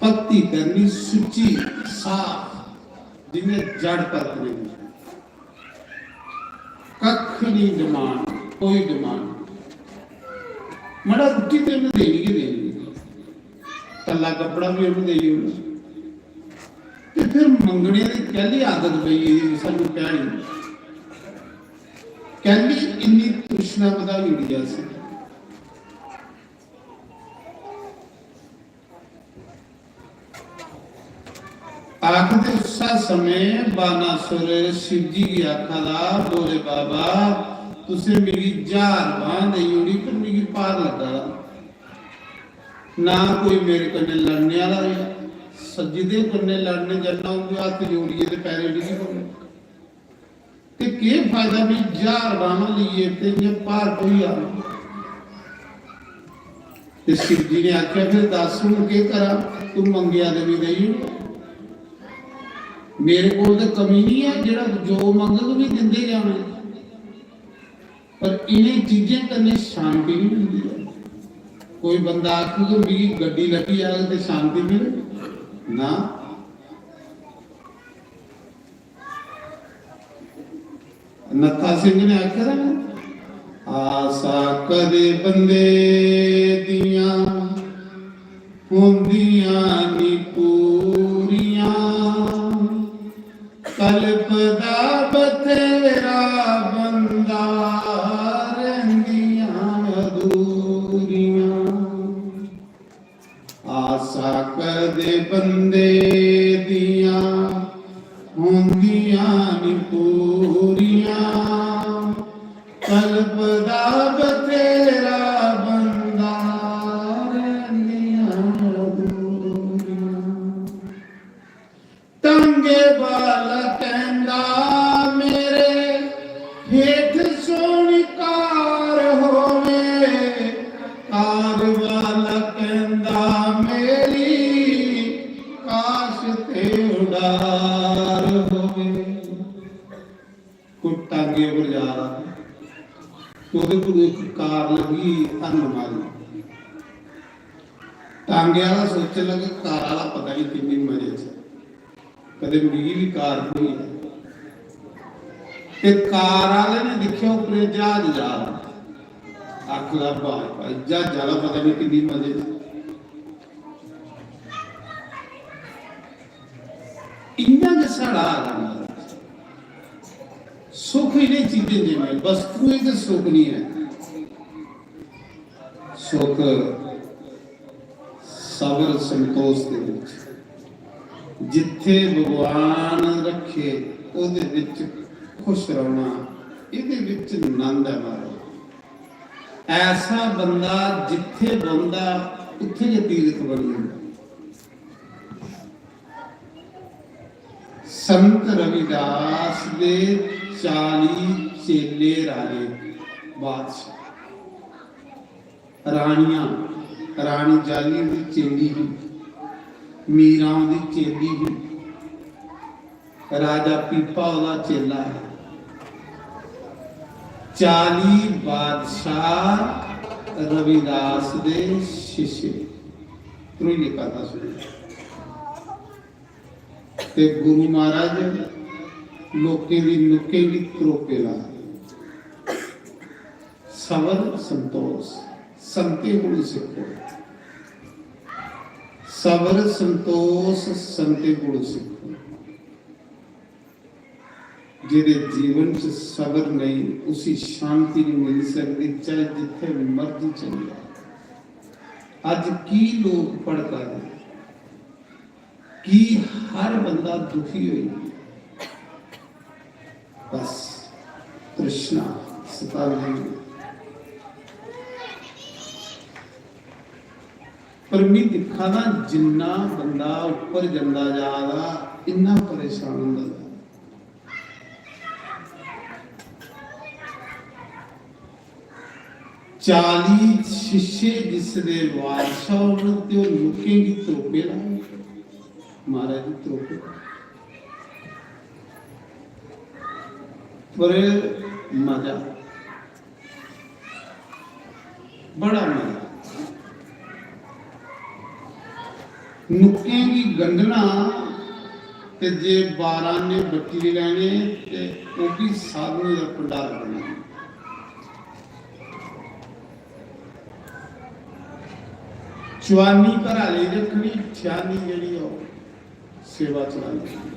भक्ति करनी सुच्ची, साफ, जि'यां जड़ परतने दी। कक्ख निं demand, कोई demand। मड़ा रुट्टी ते उ'नें देनी गै देनी, कल्ला कपड़ा बी उ'नें देई ओड़ना। ते फिर मंगने दी कैह्ली आदत पेई गेदी सानूं भैड़ी? कैह्ली इन्नी तृष्णा बधाई ओड़ी असें? आखदे उस्सै समें बानासुर शिव जी गी आखा दा, "भोले बाबा, तुसें मिगी ज्हार बांह देई ओड़ी, पर मिगी भार लग्गा दा। ना कोई मेरे कन्नै लड़ने आह्ला रेहा, सज्जदे कन्नै लड़ने जन्ना, उं'दे हत्थ जोड़ियै ते पैरें डिग्गी पौना। ते केह् फायदा भी ज्हार बांह लेइयै ते इ'यां भार होई जाना?" ते शिव जी ने आखेआ, "फिर दस, हून केह् करां? तूं मंगेआ ते में देई ओड़ेआ। मेरे कोल ते कमी निं ऐ, जेह्ड़ा जो मंगग, में दिंदे जाना।" पर इ'नें चीजें कन्नै शांति निं मिलदी ऐ। कोई बंदा आखग, "मिगी गड्डी लब्भी जाग ते शांति मिलग।" ना, नत्था सिंह ने आखेआ ना, आसा कदे बंदे दियां होंदियां नी पूरियां, कल्पदा बथेरा बंदा, रैंह्दियां अधूरियां। आसा कदे बंदे दियां होंदियां नी पूरियां, कल्पदा बथेरा बंदा, रैंह्दियां अधूरियां। तांगे वाला कहंदा मेरे हेठ सोहनी कार होवे, कार वाला कहंदा मेरी काश ते उडार होवे। कोई टांगे पर जा रहा, ते ओह्दे कोल इक कार लगी, हरन मारी। टांगे आह्ला सोचन लगा, कार आह्ला पता नहीं किन्नी मजे च, कदे मिगी बी कार थ्होई ऐ। ते कार आह्ले ने दिक्खेआ उप्परे ज्हाज जा दा, आखदा, "वाह भाई, ज्हाज आह्ला पता नहीं किन्नी मजे च।" इ'यां गै साढ़ा हाल ऐ महाराज। सुख इ'नें चीजें च नेईं, वस्तुएं च सुख नहीं है। सुख सबर संतोष दे विच, जित्थे भगवान रखे, ओहदे विच खुश रहना, एहदे विच नंद है महाराज। ऐसा बंदा जित्थे बौंहदा, उत्थे गै तीरथ बनी जंदा। संत रविदास दे चाली चेले राजे बादशाह। रानियां, रानी जाली दी चेली ही, मीरा दी चेली ही, राजा पीपा ओह्दा चेला है। चाली बादशाह रविदास दे शिष्य। त्रोइये कथा सुनी। ते गुरु महाराज लोकें दी नुक्कें गी त्रोपे ला। सबर संतोष संतें कोल सिक्खो। सबर संतोष संतें कोल सिक्खो। जेह्दे जीवन च सबर नेईं, उसी शांति नहीं मिली सकदी, चाहे जित्थे मर्जी चली जाए। अज्ज की लोक भड़का दे, की हर बंदा दुखी होई? बस तृष्णा सताने। पर मैं दिक्खा ना, जिन्ना बंदा उप्पर जंदा जा दा, इन्ना परेशान होंदा जा दा। चाली शिष्य जिसदे बादशाह होन ते ओह् लोकें गी त्रोपे लाए। महाराज जी त्रोपे। पर मजा, बड़ा मजा। नुक्कें गी गंढना ते जे बारां ने बट्टी लैने ते ओह् बी साधुएं दा भंडारा बनाना। चुआनी घरा लेई रक्खनी, ठियानी जेह्ड़ी ओह् सेवा चलानी।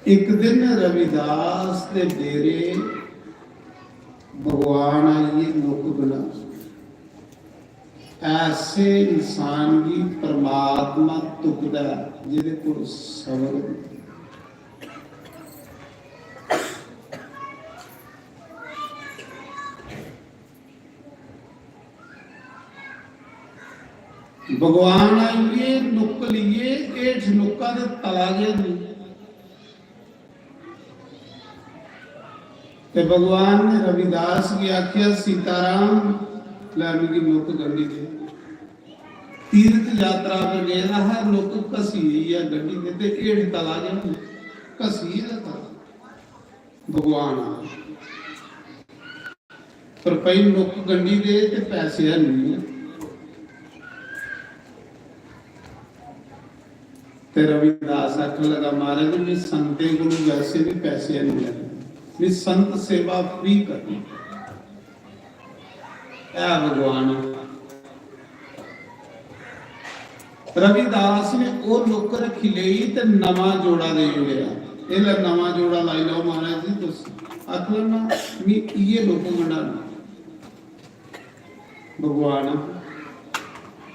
इक दिन रविदास दे डेरे भगवान आइयै नुक्क बना। ऐसे इंसान गी परमात्मा तुपदा ऐ जेह्दे कोल सबर होंदा। भगवान आइयै नुक्क लेइयै हेठ नुक्का ते तला गै नहीं। ते भगवान ने रविदास गी आखेआ, "सीताराम, लै मिगी नुक्क गंढी दे।" तीर्थ यात्रा पर गेदा हा, नुक्क घसी गेई ऐ गंढी दे, ते हेठ तला गै नहीं, घसी गेदा तला। भगवान आखदे, "पर भाई, नुक्क गंढी दे ते पैसे है नहीं।" ते रविदास आखन लगा, "महाराज, मैं संतें कोलों वैसे भी पैसे नहीं लैने, मैं संत सेवा फ्री करनी।" ऐ भगवान। रविदास ने ओह् नुक्क रक्खी लेई ते नमां जोड़ा देई ओड़ेआ। "एह् लै, नमां जोड़ा लाई लैओ महाराज जी तुस।" आखन लगा, "मी इ'यै नुक्क गंढाना।" भगवान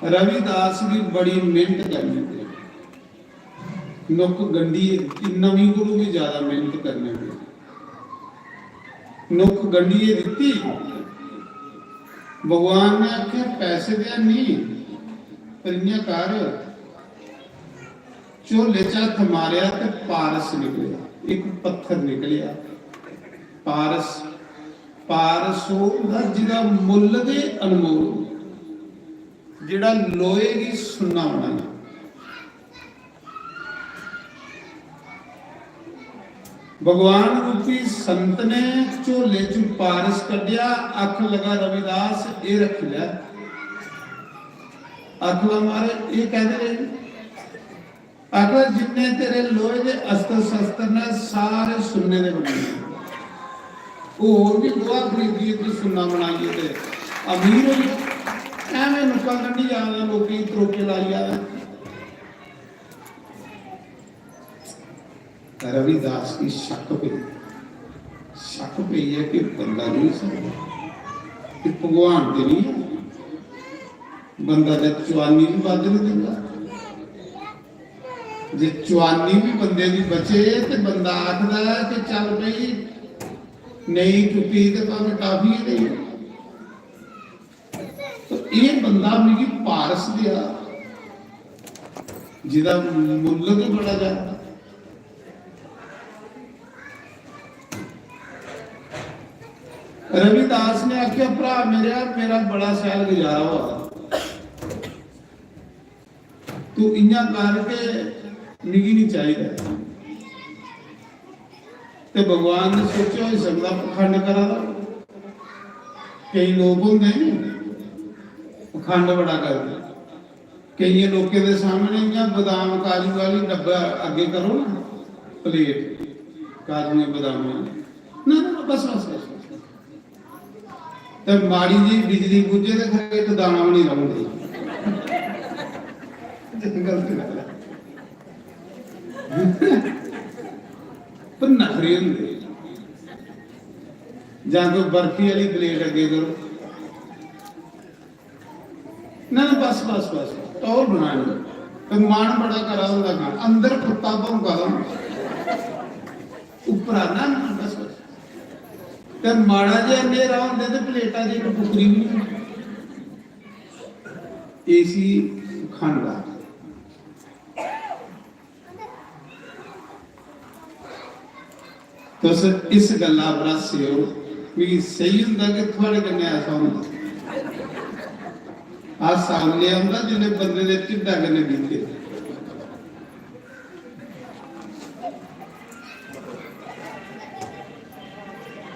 रविदास गी बड़ी मेहनत करनी पेई, नुक्क गंढियै दित्ती, नमीं कोलू भी ज्यादा मेहनत करनी पेई। नुक्क गंढियै दित्ती। भगवान ने आखेआ, "पैसे ते हैनी, पर इ'यां कर, झोले च हत्थ मारेआ ते पारस निकलेआ, इक पत्थर निकलेआ।" पारस, पारस ओह् होंदा जेह्दा मुल्ल गै अनमोल, जेह्ड़ा लोहे गी सुन्ना बनाई। भगवान रूपी संत ने झोले च पारस कड्ढेआ, आखन लगा, "रविदास, एह् रक्खी लै।" आखन लगा, "महाराज, एह् कैह्दे लेई?" आखन लगा, "जिन्ने तेरे लोहे दे अस्त्र शस्त्र ने, सारे सुन्ने दे बने दे। होर भी लोहा खरीदियै तू सुन्ना बनाइयै ते अमीर होई जा। ऐवें नुक्कां गंढी जा दा, लोकें गी त्रोके लाई जा दा।" रविदास गी शक पेई, शक पेई ऐ कि बंदा नहीं सकदा, कि भगवान ते नहीं है, बंदा ते चुआनी भी बद नहीं दिंदा। जे चुआनी भी बंदे दी बचे ते बंदा आखदा ऐ कि चल भई, नेईं टुट्टी ते भामें टाफी गै देई ओड़। तो ये बंदा मिगी पारस देआ, जिदा मुल्ल भी बड़ा ज्यादा। रविदास ने आख्या, "भ्रा मेरेआ, मेरा बड़ा शैल गुजारा होआ दा। तू इ'यां कर के मिगी नहीं चाहिदा।" ते भगवान ने सोचेआ, होई सकदा पखंड करा दा। केई लोक होंदे नी, पखंड बड़ा करदे। केइयें लोकें दे सामने इ'यां बदाम, काजू आह्ली डब्बा अग्गें करो ना, प्लेट काजुएं बदामें आह्ली। ना, ना, बस, बस, बस, बस। ते माड़ी जी बिजली पुज्जे ते खरे इक दाना बी निं रौह्न देई। गलत गल्ल ऐ। पर नखरे होंदे। जां कोई बर्फी आह्ली प्लेट अग्गें करो। ना, ना, बस, बस, बस, टौह्र बनानी। ते मन बड़ा करा दा होंदा खान, अंदर कुत्ता भौंका दा होंदा। उप्परा, ना, ना, बस, बस। ते माड़ा जेहा न्हेरा होंदा ते प्लेटा च इक टुकड़ी बी निं। इसी खंड आखदे। तुस इस गल्ला पर हस्से ओ, मिगी सेही होंदा कि थुआढ़े कन्नै ऐसा होंदा। हास्सा उसलै औंदा जिसलै बंदे दे ढिड्डा कन्नै बीते।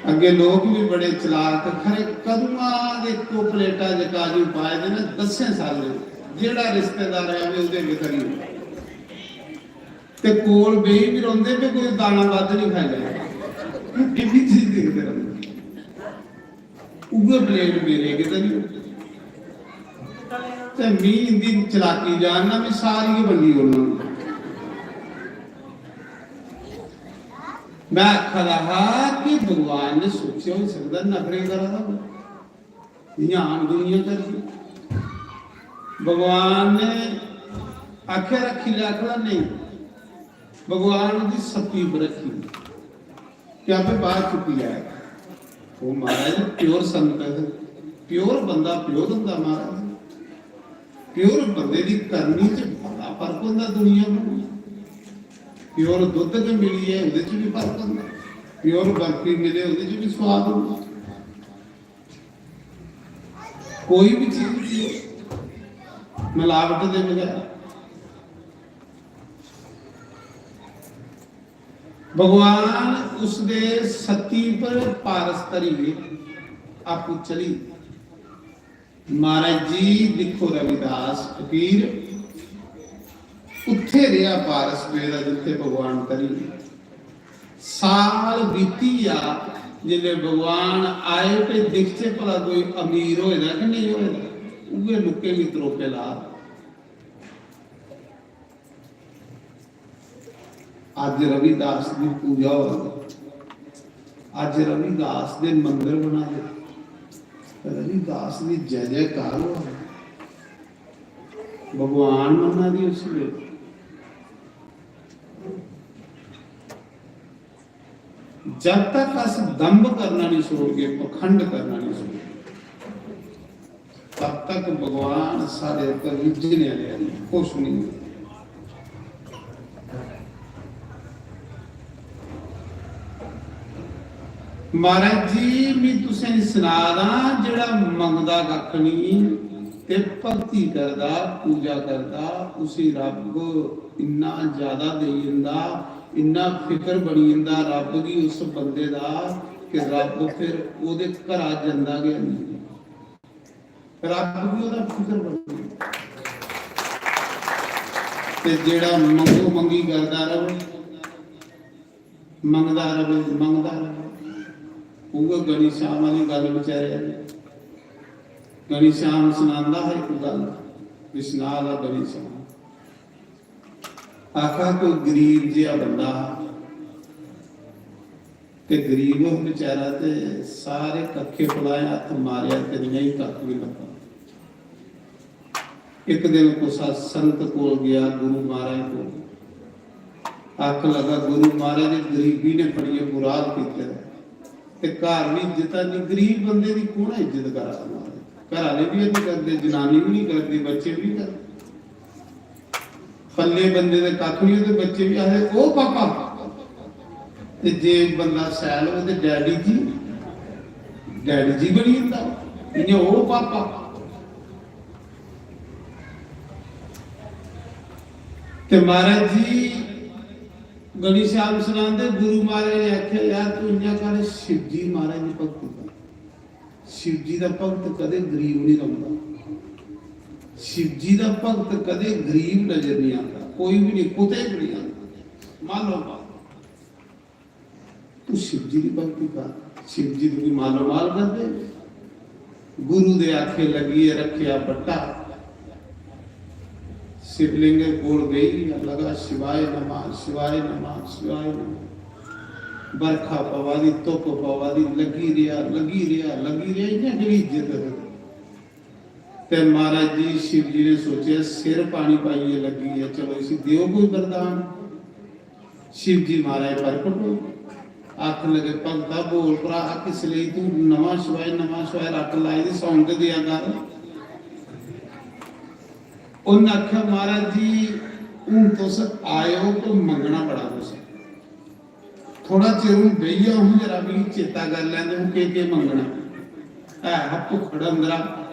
अग्गें लोक बी बड़े चलाक, खरे कदुआं दे इक्को प्लेटा च काजू पाए दे न, दस्सें सालें। जेह्ड़ा रिश्तेदार आवे, ओह्दे अग्गें करी ओड़ो। ते कोल बेही बी रौंह्दे, ते कोई दाना बद्ध निं खाई लैंदा। एह् बी चीज दिखदे रौंह्दे। उ'ऐ प्लेट मेरे अग्गें ते निं। ते मी इं'दी चलाकी जानना, में सारी गै बंडी ओड़ना। में आखा दा हा कि भगवान ने सोचेआ, होई सकदा नखरे करा दा होऐ, जि'यां आम दुनिया करदी। भगवान ने आखेआ, "रक्खी लै," आखदा, "नेईं।" भगवान ओह्दी सत्ती पर रक्खी। कि आपे बाहर चुक्की लै। ओह् महाराज pure संगत, pure बंदा pure होंदा महाराज। Pure बंदे दी करनी च बड़ा फर्क होंदा दुनिया कोला। Pure दुद्ध गै मिली जाए, ओह्दे च बी फर्क होंदा। Pure बर्फी मिले, ओह्दे च बी स्वाद होंदा। कोई भी चीज मिलावट दे बगैर भगवान उसदे सत्ती पर पारस धरियै आपूं चली। महाराज जी दिक्खो रविदास फकीर, उत्थे रेहा पारस पेदा जित्थे भगवान तरी। साल बीती गेआ, जिसले भगवान आए ते दिखचे भला कोई अमीर होए दा कि नेईं होए दा, उ'ऐ लुक्कें गी त्रोपे ला। अज्ज रविदास दी पूजा होआ दी, अज्ज रविदास दे मंदर बनाए, रविदास दी जय जयकार होआ दी, भगवान मन्ना दी उस वेले। जब तक अस दंभ करना नहीं छोड़गे, पखंड करना नहीं छोड़गे, तब तक भगवान साढ़े उपर रिझने आले हैं, खुश नहीं होंदे। महाराज जी, मैं तुसें सना दा, जेड़ा मंगदा कक्ख नहीं ते भक्ति करदा, पूजा करदा, उसी रब इन्ना ज्यादा देई जंदा, इन्ना फिकर बनी जंदा रब गी उस बंदे दा कि रब फिर ओदे घरा जंदा गै नहीं। रब गी ओदा फिकर बनी जंदा। ते जेड़ा मंगो मंगी करदा रवे, मंगदा रवे, मंगदा रवे, उ'ऐ गनी श्याम आली गल्ल बेचारे आली। गनी श्याम सनांदा हा इक गल्ल, बिश्नाह आला गनी श्याम। आखा कोई गरीब जेहा बंदा हा, ते गरीब ओह् बेचारा, ते सारे कक्खे पलाए, हत्थ मारेआ ते नेईं कक्ख बी लब्भा। इक दिन कुसा संत कोल गया, गुरु महाराज कोल, आखन लगा, "गुरु महाराज, गरीबी ने बड़िया बुरा हाल कीते दा, ते घर भी इज्जत नहीं, गरीब बंदे दी कौन इज्जत करा दा महाराज? घर आले भी नहीं करते, जनानी भी नहीं करती, बच्चे भी नहीं करते।" पल्ले बंदे दे कक्ख नहीं होंदे, बच्चे भी आखदे, "ओ पापा।" ते जे बंदा सैल होवे ते डैडी जी, डैडी जी बनी जंदा। इ'यां, "ओ पापा।" ते महाराज जी, गनी श्याम सनांदे, गुरु महाराज ने आखेआ, "यार, तू इ'यां कर, शिव जी महाराज दी भक्ति कर।" शिव जी दा भक्त कदे गरीब नहीं रौंदा। शिव जी दा भक्त कदे गरीब नजर नहीं आता, कोई भी नहीं, कुते भी नहीं आता। मालो माल। तू शिव जी दी भक्ति कर, शिव जी तुगी मालो माल कर दे। गुरु दे आखे लगिए रखिया बट्टा। शिवलिंग कोल बेही लगा, "शिवाय नमः, शिवाय नमः, शिवाय नमः।" बरखा पवा दी, धुप पवा दी, लगी रिया, लगी रिया, लगी रिया, इ'यां केह्ड़ी इज्जत ऐ? ते महाराज जी, शिव जी ने सोचेआ, सिर पानी पाइयै लगी ऐ, चलो इसी देओ कोई वरदान। शिव जी महाराज प्रकट होए, आखन लगे, "भगता, बोल भ्रा, किस लेई तू नमः शिवाय, नमः शिवाय रट लाई दी, सौंग देआ कर।" उन्न आखेआ, "महाराज जी, हून तुस आए ओ ते मंगना बड़ा कुछ ऐ। थोड़ा चिर हून बेही जाओ, हून जरा मिगी चेता कर लैंदे, हून केह् केह् मंगना।" है हा भुक्खड़ अंदरा।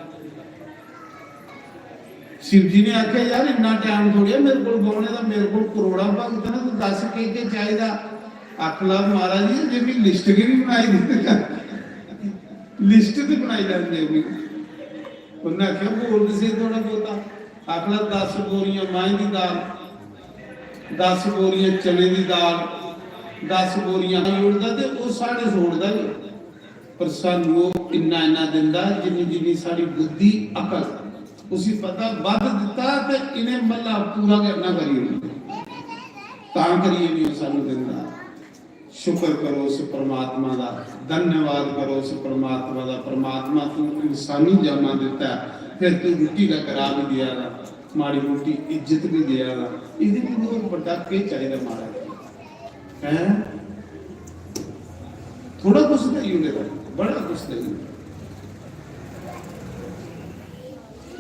शिव जी ने आखेआ, "यार, इन्ना टैम थोड़ी ऐ मेरे कोल बौह्ने दा, मेरे कोल करोड़ां भगत न, तू दस्स केह् केह् चाहिदा?" आखन लगा, "महाराज जी, जे मिगी लिस्ट गै नहीं बनाई दित्ती, लिस्ट ते बनाई लैंदे ओ मिगी।" उन्नै आखेआ, "बोल ते स्हेई थोड़ा बहुता।" आखन लगा, "दस बोरियां माहें दी दाल, दस बोरियां चने दी दाल, दस बोरियां" ओड़दा ते ओह् साढ़े छोड़दा गै। पर सानू ओह् इन्ना इन्ना दिंदा, जिन्नी जिन्नी साढ़ी बुद्धि, अकल, उसी पता बद्ध दित्ता ते इ'नें म्हल्ला पूरा गै इन्ना करी ओड़ना। तां करियै नहीं ओह् सानू दिंदा। शुक्र करो उस परमात्मा दा, धन्यवाद करो उस परमात्मा दा। "परमात्मा, तू इंसानी जामा दित्ता ऐ, फिर तू रुट्टी दा करा भी देआ दा, माड़ी मोटी इज्जत भी देआ दा, एह्दे कोला होर बड्डा केह् चाहिदा महाराज?" हैं? थोड़ा कुछ देई ओड़े दा, बड़ा कुछ देई ओड़े।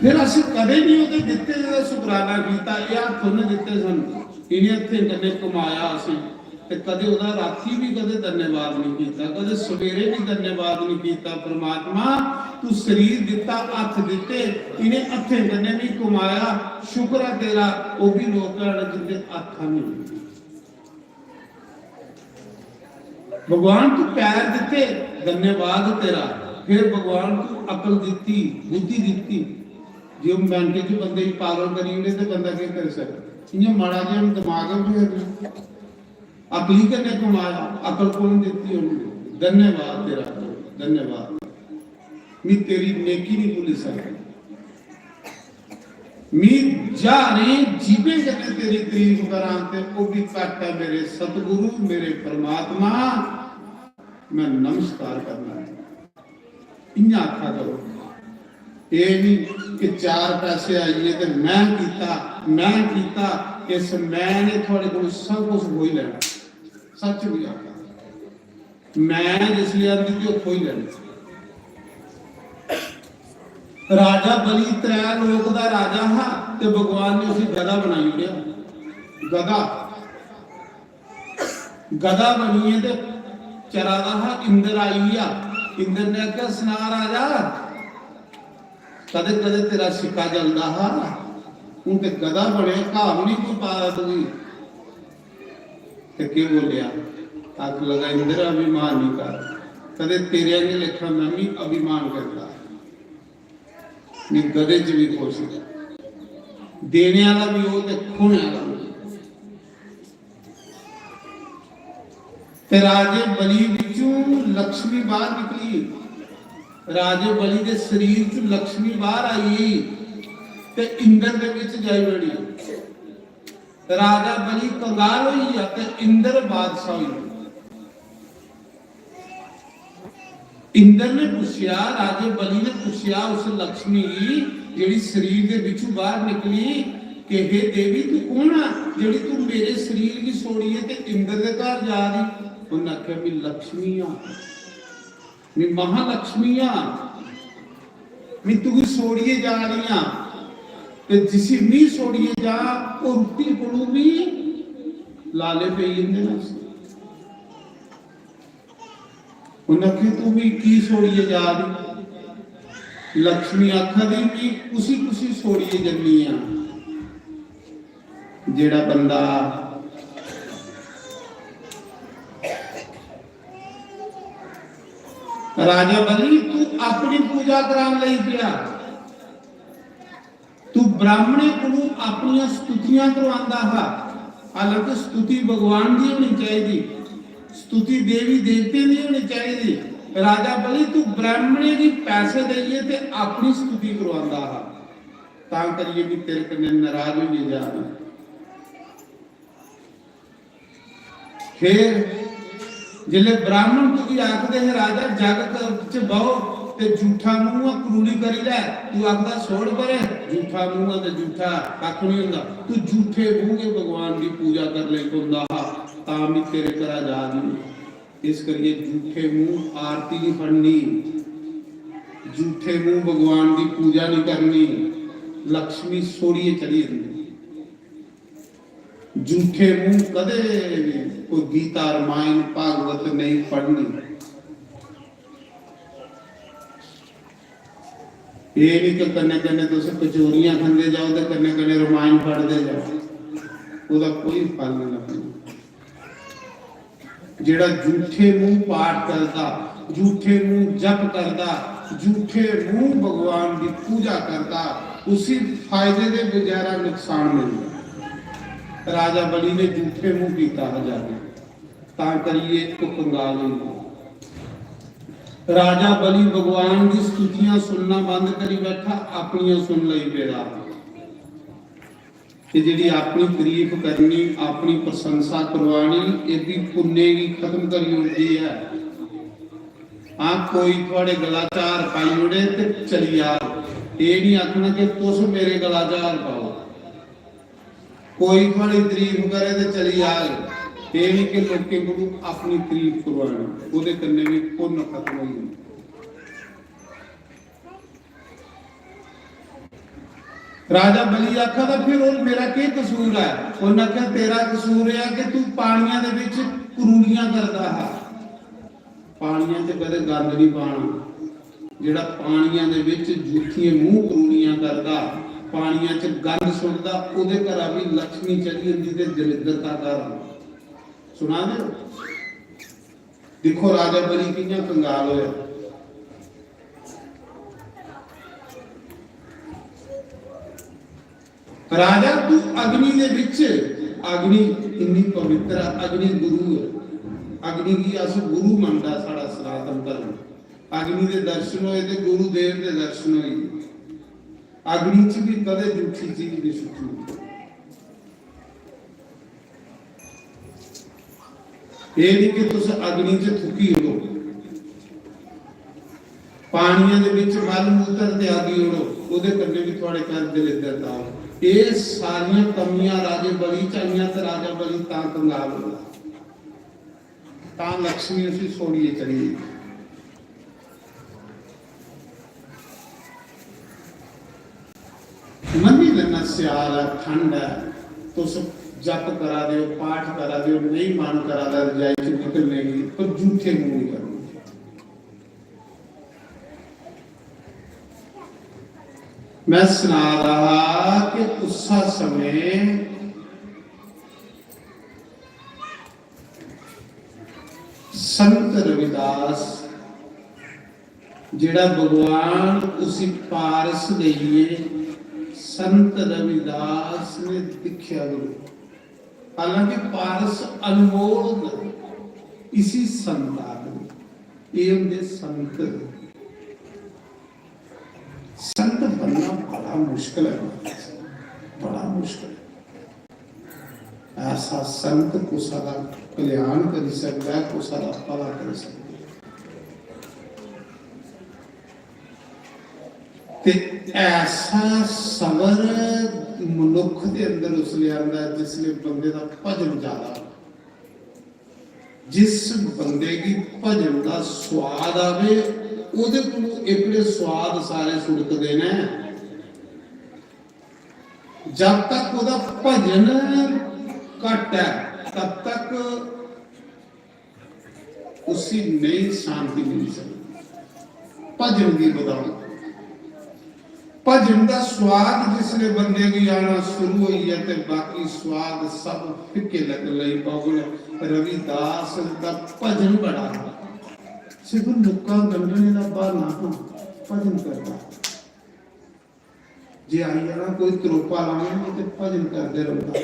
फिर अस कदें भी ओह्दे दित्ते दे दा शुकराना कीता, एह् हत्थ उन्न दित्ते सन, इ'नें हत्थें कन्नै कमाया असें, ते कदें ओह्दा रातीं बी कदें धन्यवाद नहीं कीता, कदें सवेरे भी धन्यवाद नहीं कीता। "परमात्मा, तू शरीर दित्ता, हत्थ दित्ते, इ'नें हत्थें कन्नै भी कमाया, शुक्र ऐ तेरा।" ओह् भी लोक हैन जिंदे हत्थ हैनी। भगवान, तू पैर दित्ते, धन्यवाद तेरा। फिर भगवान, तू अकल दित्ती, बुद्धि दित्ती। जे ओह् मिंट च बंदे गी पागल करी ओड़े ते बंदा केह् करी सकदा? इ'यां माड़ा जेहा दमाग ऐ, फिर अकली कन्नै कमाया, अकल कौन दित्ती उ'नें? धन्यवाद तेरा, धन्यवाद। मी तेरी नेकी नहीं भुल्ली सकदा। मी ज्हारें जीवें कन्नै तेरी तारीफ करां ते ओह् भी घट्ट ऐ, मेरे सतगुरु, मेरे परमात्मा। मैं नमस्कार करना है। इ'यां आखा करो। एह् निं कि चार पैसे आई गे ते मैं कीता, मैं कीता। इस मैं ने थुआढ़े कोल सब कुछ खोई लैना। सच्च बी आखा। मैं जिसलै आंदी ते ओह् खोई लैना। राजा बलि त्रै लोक दा राजा हा ते भगवान ने उसी गधा बनाई ओड़ेआ। गधा। गधा बनियै ते चरा दा हा, इंद्र आई गेआ। इंद्र ने आखेआ, "सना राजा, कदें कदें तेरा सिक्का जलदा हा, हून ते गधा बने, घाऽ बी निं कोई पा दा तुगी।" ते केह् बोलेआ? आख लगा, "इंद्र, अभिमान निं कर, कदें तेरे आंगे लेखा मैं भी अभिमान करदा, मैं गधे च भी खुश हां, देने आह्ला भी ओह् ते खोने आह्ला भी।" ते राजे बलि बिचों लक्ष्मी बाहर निकली, राजे बलि दे शरीर चों लक्ष्मी बाहर आई ते इंद्र दे बिच जाई बड़ी। राजा बलि कंगाल होई गेआ ते इंद्र बादशाह होई गेआ। इंद्र ने पुच्छेआ, राजे बलि ने पुच्छेआ उस लक्ष्मी गी, जेह्ड़ी शरीर दे बिचू बाहर निकली, कि "हे देवी, तू कौन आ, जेह्ड़ी तू मेरे शरीर गी छोड़ियै ते इंद्र दे घर जा दी?" उन्नै आखेआ, "मैं लक्ष्मी आं, मैं महालक्ष्मी आं, मैं तुगी छोड़ियै जा दी आं, ते जिसी मी छोड़ियै जा, ओह् रुट्टी कोलू बी लाले पेई जंदे न उसी।" उन्नै आखेआ, "तू मी की छोड़ियै जा दी?" लक्ष्मी आखा दी, "मी कुसी कुसी छोड़ियै जन्नी आं।" जेह्ड़ा बंदा राजा बलि, तू अपनी पूजा करान लगी पेआ। तू ब्राह्मणें कोलू अपनियां स्तुतियां करवांदा हा, हालांकि स्तुति भगवान दी होनी चाहिदी, स्तुति देवी देवतें दी होनी चाहिदी। राजा बलि, तू ब्राह्मणें गी पैसे देइयै ते अपनी स्तुति करवांदा हा, तां करियै भी तेरे कन्नै नाराज होइयै जा रहा। फिर जिसले ब्राह्मण तुगी आखदे हे, "राजा, जग च बहो ते जूठा मूंह करूली करी लै," तू आखदा, "छोड़ परे, जूठा मूंह ते जूठा, कक्ख नहीं होंदा।" तू जूठे मूंह के भगवान की पूजा कर ले पौंदा हा, तां भी तेरे घरा जा दी। इस करिए जूठे मूंह आरती नहीं पढ़नी, जूठे मूंह भगवान की पूजा नहीं करनी, लक्ष्मी सोड़िए चली जंदी। जूठे मूंह कदे भी कोई गीता, रामायण, भागवत नहीं पढ़नी। एह् नहीं कि कन्नै कन्नै तुस कचौरियां खंदे जाओ ते कन्नै कन्नै रामायण पढ़दे जाओ, ओह्दा कोई फल नहीं लगदा। जेड़ा जूठे मूंह पाठ करदा, जूठे मूंह जप करदा, जूठे मूंह भगवान की पूजा करदा, उसी फायदे दे बगैरा नुकसान मिलदा। राजा बलि ने जूठे मूंह कीता हा जाके, तां करिए ओह् कंगाल होई गेआ। राजा बलि भगवान की स्तुतियां सुनना बंद करी बैठा, अपनियां सुन लई पेदा। ते जेह्ड़ी अपनी तारीफ करनी, अपनी प्रशंसा करवानी, एह् भी पुण्य गी खत्म करी ओड़दी ऐ। हां, कोई थुआड़े गला च हार पाई ओड़े ते चली जाग, एह् नहीं आखना कि तुस मेरे गला च हार पाओ। कोई थुआड़ी तारीफ करे ते चली जाग, एह् नहीं कि लोकें कोलू अपनी तारीफ करवानी, ओह्दे कन्नै भी पुण्य खत्म होई जंदा। राजा बलि आखा दा, "फिर और मेरा केह् कसूर ऐ?" उन्नै आखेआ, "तेरा कसूर एह् ऐ कि तू पानियां दे बिच करूड़ियां करदा हा, पानियां च कदें गंद नहीं पाना। जेह्ड़ा पानियां दे बिच जूठिये मूंह करूड़ियां करदा, पानियां च गंद सुट्टदा, ओह्दे घरा भी लक्ष्मी चली जंदी ते दरिद्रता घर आंदी।" सुना दे हो? दिक्खो राजा बलि कि'यां कंगाल होया। राजा, तू अग्नि दे बिच, अग्नि इन्नी पवित्र ऐ, अग्नि गुरु ऐ। अग्नि गी अस गुरु मनदा साढ़ा सनातन धर्म। अग्नि दे दर्शन होए ते गुरुदेव दे दर्शन होए। अग्नि च भी कदे जूठी चीज नहीं सुट्टनी। एह् नहीं कि तुस अग्नि च थुक्की ओड़ो, पानिया दे बिच मल मूत्र त्यागी ओड़ो, ओह्दे कन्नै भी थुआड़े घर दलिद्दरता होग। एह् सारियां कमियां राजे बलि च आइयां ते राजा बलि तां कंगाल होआ, तां लक्ष्मी उसी छोड़ियै चली गेई। मन्नी लैना स्याल ऐ, ठंड ऐ, तुस जप करा दे ओ, पाठ करा दे ओ, नेईं मन करा दा रजाई च निकलने गी, पर झूठे मूंह नहीं करने। मैं सना रहा कि उस समय संत रविदास, जेड़ा भगवान उसी पारस देइए, संत रविदास ने दिखया गुरु। हालांकि पारस अनमोल होंदा, इसी संत आखदे। ये होंदे संत। संत बनना बड़ा मुश्किल है, बड़ा मुश्किल है। ऐसा संत कुसा दा कल्याण करी सकदा है, कुसा दा भला करी सकदा है। ते ऐसा सबर मनुख दे अंदर उसले आंदा है जिसले बंदे दा भजन ज्यादा हो। जिस बंदे गी भजन दा स्वाद आवे, ओदे कोलों एकड़े स्वाद सारे सुड़कदे ने। जब तक ओदा भजन घट है, तब तक उसी नहीं शांति मिली सकती। भजन गी बधाओ। भजन दा स्वाद जिसले बंदे गी आना शुरू होई जाए ते बाकी स्वाद सब फिक्के लग लई पौगन। रविदास दा भजन बड़ा हा, सिर्फ नुक्कां गंढने दा बहाना हा, भजन करदा। जे आई जाना कोई त्रोपा लाना ते भजन करदे रौंह्दा।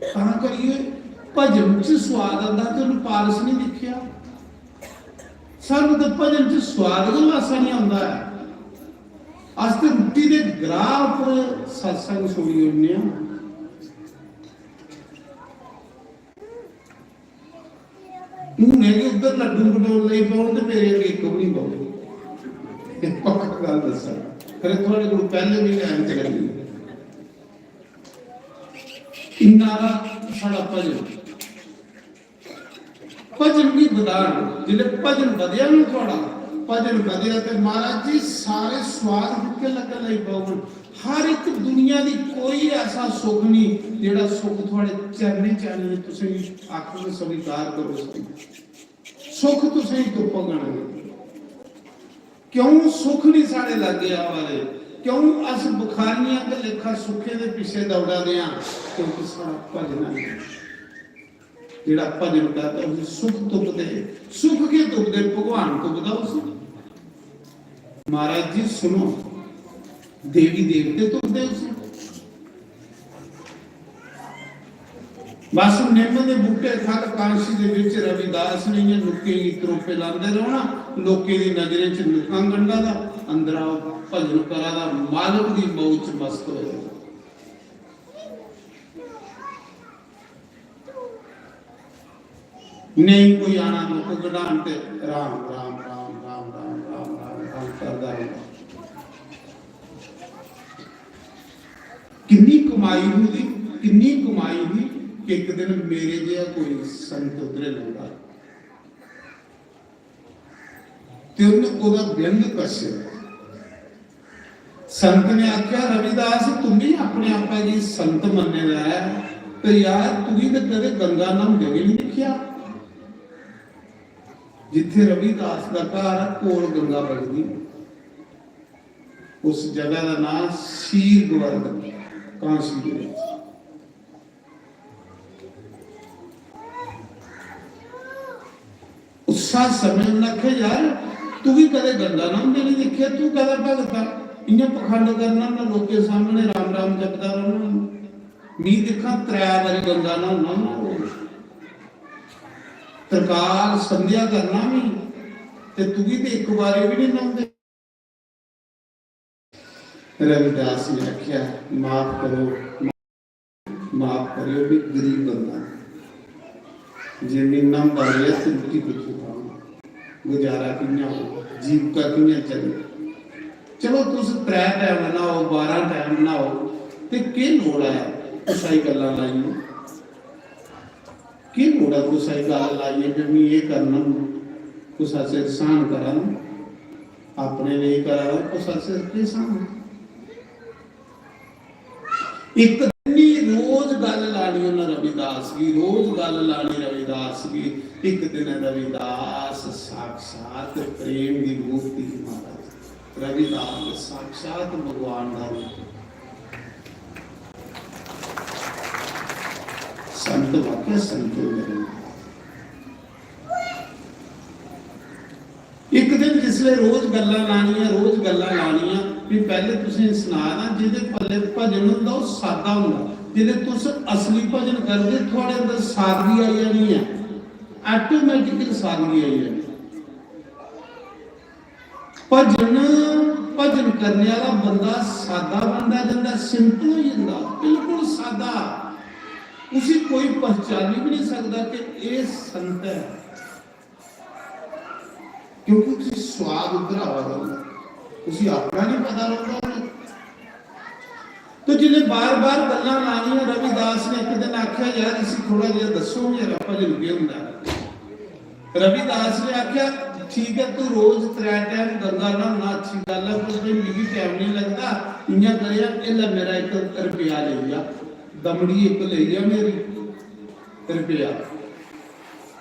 तां करियै भजन च स्वाद आंदा ते उन्नै पारस नहीं दिक्खेआ। सानू ते भजन च स्वाद गै मासा नहीं आंदा ऐ। अस ते रुट्टी दे ग्राह उप्पर सत्संग छोड़ी ओड़ने आं। हून एह् उद्धर लड्डू बटोर लेई पौन ते मेरे अग्गें इक बी निं बौह्ग। एह् पक्का गल्ल दस्सां। खरे थुआढ़े कोल पैह्लें बी लैन चली गेई। इन्ना हारा साढ़ा भजन। भजन गी बधान, जिसलै भजन बधेआ ना थुआढ़ा, भजन बधेआ ते महाराज जी सारे स्वाद फिक्के लग्गन लगी पौगन। हर इक दुनिया दी कोई ऐसा सुख नहीं जेह्ड़ा सुख थुआढ़े चरणें च आनियै तुसेंगी आखग स्वीकार करो साईं। सुख तुसेंगी तुप्पग आनंद। क्यों सुख नहीं साढ़े लाग्गे आवा दे? क्यों अस बुखारियां दे लेखा सुखें दे पिछे दौड़ा दे हां? क्योंकि साढ़ा भजन है नहीं। जेह्ड़ा भजन करदा उसी सुख तुपदे। सुख के तुपदे? भगवान तुपदा उसी। महाराज जी सुनो, देवी देवते तुपदे उसी। बस निम्म दे बूटे खल कांशी दे विच रविदास ने इ'यां नुक्कें गी त्रोपे लांदे रौह्ना। लोकें दी नजरें च नुक्कां गंढा दा, अंदरा ओह् भजन करा दा, मालक दी मौज च मस्त होए दा। नेईं कोई आना नुक्क कढान ते राम, राम, राम, राम, राम, राम, राम, राम करदा रौंह्दा। किन्नी कमाई ही ओह्दी, किन्नी कमाई ही कि इक दिन मेरे जेहा कोई संत उद्धरे लंघा। ते उन्नै ओह्दा व्यंग कस्सेआ। संत ने आखेआ, "रविदास, तूं बी अपने आपा गी संत मन्ने दा ऐ, ते यार, तुगी ते कदें गंगा न्हौंदे बी निं दिक्खेआ।" जित्थै रविदास दा घर ऐ, कोल गंगा बगदी। उस जगह दा नांऽ सीर गवर्धन, कांसी दे बिच। उस्सा समें उन्नै आखेआ, "यार, तूं बी कदें गंगा न्हौंदे निं दिक्खेआ, तूं कदें भगत आ, इ'यां पखंड करना ना, लोकें सामने राम राम जपदा रौह्ना।" मी दिक्खां, त्रै बारी गंगा न्हौना में रोज। त्रकाल संध्या करना मी, ते तुगी ते इक बारी बी निं न्हौंदे। रविदास ने आखेआ, "माफ करो, माफ करो, मी गरीब बंदा, जे मी न्हौंदा रेहा ते रुट्टी कुत्थूं खावां? गुजारा कि'यां होग? जीविका कि'यां चलग? चलो, तुस त्रै टैम न्हाओ, बारां टैम न्हाओ, ते केह् लोड़ ऐ कुसै गी गल्लां लाइयै? केह् लोड़ ऐ कुसै गी गल्ल लाइयै कि मी एह् करना, कुसै सिर स्हान करा ना, अपने लेई करा ना, कुसै सिर केह् स्हान?" इक दिन ही रोज गल्ल लानी उन्नै रविदास गी, रोज गल्ल लानी रविदास गी। इक दिन रविदास साक्षात प्रेम दी मूर्ति ही महाराज। रविदास साक्षात भगवान दा रूप। संत वाकई संत होंदे न। इक दिन जिसलै रोज गल्लां लानियां, रोज गल्लां लानियां, भी पैह्ले तुसें सनाऽ ना, जेह्दे पल्ले भजन होंदा, ओह् सादा होंदा। जेल्लै तुस असली भजन करदे, थुआढ़े अंदर सादगी आई जानी ऐ, automatic सादगी आई जानी। भजन, भजन करने आह्ला बंदा सादा बनदा जंदा, simple होई जंदा, बिल्कुल सादा। उसी कोई पहचानी भी नहीं सकदा कि एह् संत ऐ। क्योंकि उसी स्वाद उद्धर आवा दा होंदा, उसी अपना नहीं पता लगदा होंदा। तो जिसलै बार-बार गल्लां लानियां, रविदास ने इक दिन आखेआ, "यार, इसी थोड़ा जेहा दस्सो, मेरा भजन केह् होंदा ऐ?" रविदास ने आखेआ, "ठीक ऐ, तू रोज त्रै टैम गंगा न्हाना, अच्छी गल्ल ऐ, पर भाई, मिगी टैम नहीं लगदा, इ'यां करेआं, एह् लै, मेरा इक रपेआ लेई जा, दमड़ी इक लेई जा मेरी, रपेआ।"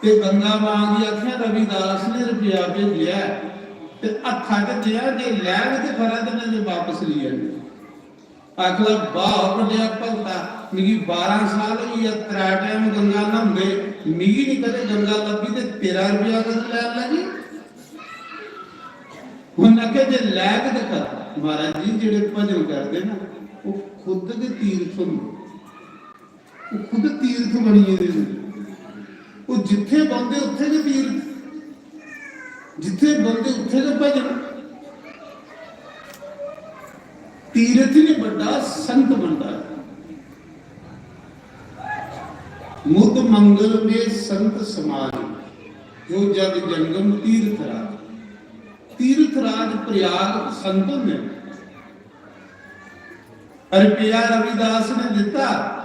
ते गंगा मां गी आखेआ, "रविदास ने रपेआ भेजेआ ऐ, ते हत्था च देआ, जे लैग ते खरा, ते नेईं ते बापस लेई जानी।" आखदा, "वाह, बड्डेआ भगता, मिगी बारां साल होई गे, त्रै टैम गंगा न्हांदे, मिगी निं कदें गंगा लब्भी, ते तेरा रपेआ कदूं लैन लगी?" उ'न्नै आखेआ, "जे लैग ते खरा।" महाराज जी, जेह्ड़े भजन करदे ना, ओह् खुद गै तीर्थ होंदे। ओह् खुद तीर्थ बनी गेदे न। ओह् जित्थै बौंह्दे, उत्थै गै तीर्थ, जित्थै बौंह्दे, उत्थै गै भजन। तीर्थ निं बड्डा, संत बड्डा ऐ। "मुद मंगल में संत समाज, जो जग जंगम तीर्थ राज।" तीर्थ राज प्रयाग संत होंदे न। रपेआ रविदास ने दित्ता,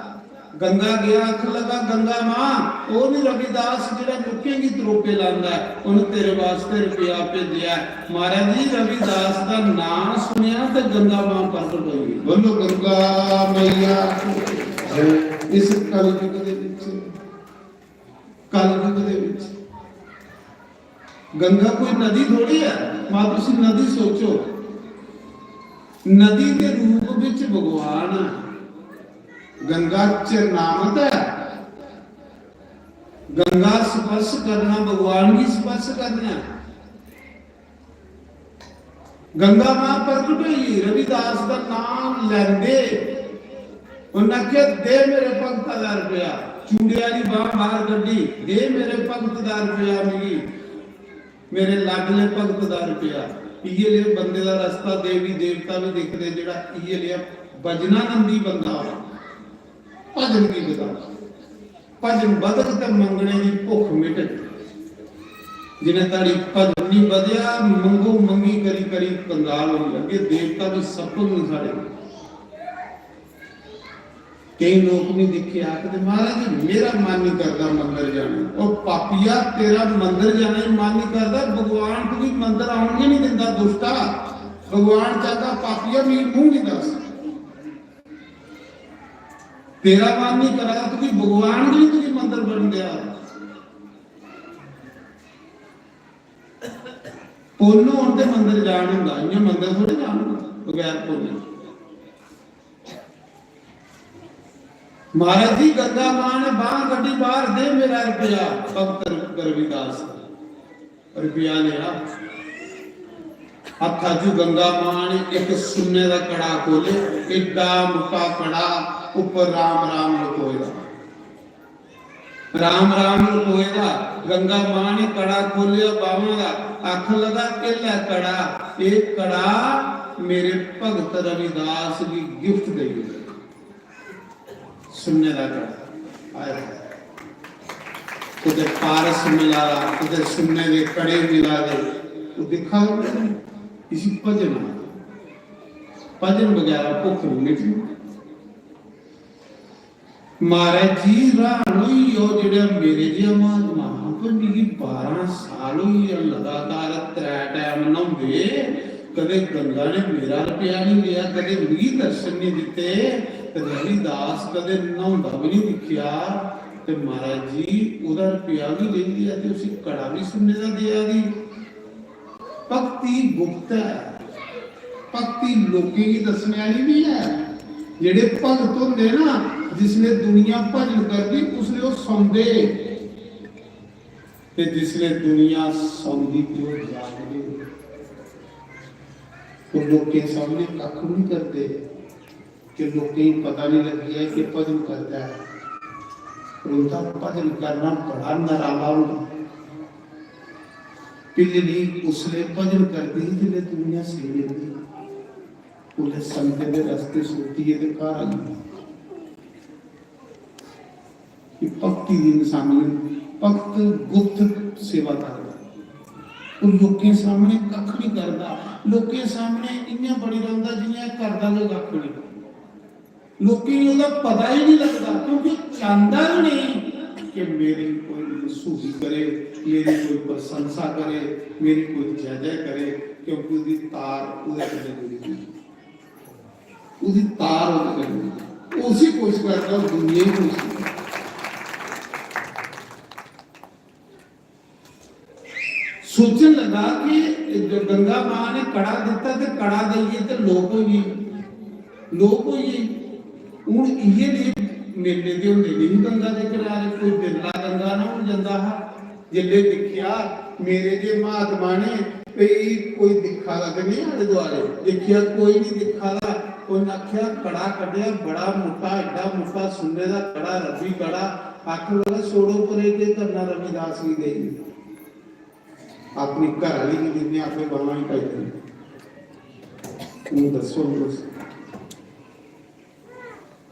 गंगा गेआ, आखन लगा, "गंगा मां, ओह् निं रविदास जेह्ड़ा लोकें गी तरोपे लांदा ऐ, उन्न तेरे वास्ते रपेआ भेजेआ ऐ।" महाराज जी, रविदास दा नांऽ सुनेआ ते गंगा मां प्रगट होई गेई। बोलो, गंगा मैया की जय। इस कलयुग दे विच, कलयुग दे विच गंगा कोई नदी थोड़ी ऐ, मां, तुसी नदी सोचो, नदी दे रूप विच भगवान ऐ। गंगा चरणामत ऐ, गंगा स्पर्श करना, भगवान गी स्पर्श करना ऐ। गंगा मां प्रगट होई, रविदास दा नाम लैंदे उन्नै आखेआ, "दे मेरे भगता दा रपेआ।" चूड़े आह्ली बांह बाहर कड्ढी, "दे मेरे भगत दा रपेआ मिगी, मेरे लाडले भगत दा रपेआ।" इ'यै लेह बंदे दा रस्ता देवी देवता बी दिखदे, जेह्ड़ा इ'यै लेहा भजनानंदी बंदा होऐ, भजन गी बधाओ। भजन बधग ते मंगने दी भुख मिटग। जिन्ने धड़ी भजन नहीं बधेआ, मंगो मंगी करी करी कंगाल होई जागे। देवता भी सपन न साढ़े। केई लोक नहीं दिक्खे, आखदे, "महाराज, मेरा मन नहीं करदा मंदर जाने।" ओ पापिया, तेरा मंदर जाने दा मन नहीं करदा, भगवान तुगी मंदर आउन गै नहीं दिंदा, दुष्टा। भगवान चाहदा, पापिया, मिगी मूंह नहीं दस। तेरा मन नहीं करा दा, तुगी भगवान भी नहीं तुगी मंदर बन दिया। पुन्न होन ते मंदर जान होंदा, इ'यां मंदर थोड़े जान होंदा बगैर पुन्न। महाराज जी, गंगा मां ने बांह कड्ढी, "बाहर दे मेरा रपेआ।" भगत रविदास रपेआ लेआ। हत्था च गंगा मां ने इक सुन्ने दा कड़ा खोले, एड्डा मुट्टा कड़ा, उप्पर राम राम लखोए दा। राम राम लखोए दा। गंगा मां ने कड़ा खोलेआ बावां दा, आखन लगा, "एह् लै कड़ा, एह् कड़ा मेरे भगत रविदास गी gift देई ओड़।" सुन्ने दा कड़ा। आए हाय। कुतै पारस मिला दा, कुतै सुन्ने दे कड़े मिला दे। ओह् दिक्खा दे, इसी भजन आखदे। भजन बगैरा भुक्ख निं मिटदी। महाराज जी, र्हान होई गेओ जेह्ड़ा मेरे जेहा महात्मा हा, पर मिगी बारां साल होई गे लगातार त्रै टैम न्हौंदे, कदें गंगा ने मेरा रपेआ निं लेआ, कदें मिगी दर्शन निं दित्ते, रविदास कदें न्हौंदा बी निं दिक्खेआ। ते महाराज जी, ओह्दा रपेआ बी लेई लेआ ते उसी कड़ा बी सुन्ने दा देआ दी। भक्ति गुप्त ऐ, भक्ति लोकें गी दस्सने आह्ली निं ऐ। जेह्ड़े भगत होंदे ना, जिसलै दुनिया भजन करदी, उसलै ओह् सौंदे, ते जिसलै दुनिया सौंदी, ते ओह् जागदे। ओह् लोकें सामनै कक्ख निं करदे। कि लोकें गी पता निं लग्गी जाए कि भजन करदा ऐ। पर उं'दा भजन करना बड़ा नराला होंदा। पिल्लली उसलै भजन करदी ही जिसलै दुनिया सेई जंदी ही। उसलै संगतें दे रस्ते सुरतियै ते घर आई जंदी। कि भक्ति दी नशानी, भक्त गुप्त सेवा करदा। ओह् लोकें सामनै कक्ख निं करदा, लोकें सामनै इ'यां बनी रौंह्दा जि'यां करदा गै कक्ख निं। लोकें गी ओह्दा पता ही निं लगदा, क्योंकि चांह्दा गै नेईं कि मेरी कोई मसूही करे, मेरी कोई प्रशंसा करे, मेरी कोई जय जय करे, क्योंकि ओह्दी तार ओह्दे कन्नै जुड़ी दी। ओह्दी तार ओह्दे कन्नै। ओह् उसी खुश करदा, ओह् दुनिया गी खुश करदा। सोचन लगा कि जो गंगा मां ने कड़ा दित्ता ते कड़ा देइयै ते लोप होई गे, लोप होई गे। हून इ'यै नेह् मेले ते होंदे नेईं गंगा दे किनारे, कोई बिरला गंगा न्हौन जंदा हा। जिसलै दिक्खेआ मेरे जे महात्मा ने, भई कोई दिक्खा दा ते नेईं आले दुआले, दिक्खेआ कोई निं दिक्खा दा। उन्न आखेआ, कड़ा कड्ढेआ, बड़ा मुट्टा, एड्डा मुट्टा सुन्ने दा कड़ा, रब्बी कड़ा। आखन लगा, "छोड़ो परे, केह् करना रविदास गी देइयै? अपनी घर आह्ली गी दिन्ने, आपे बाह्मां गी पाई देने।" हून दस्सो तुस,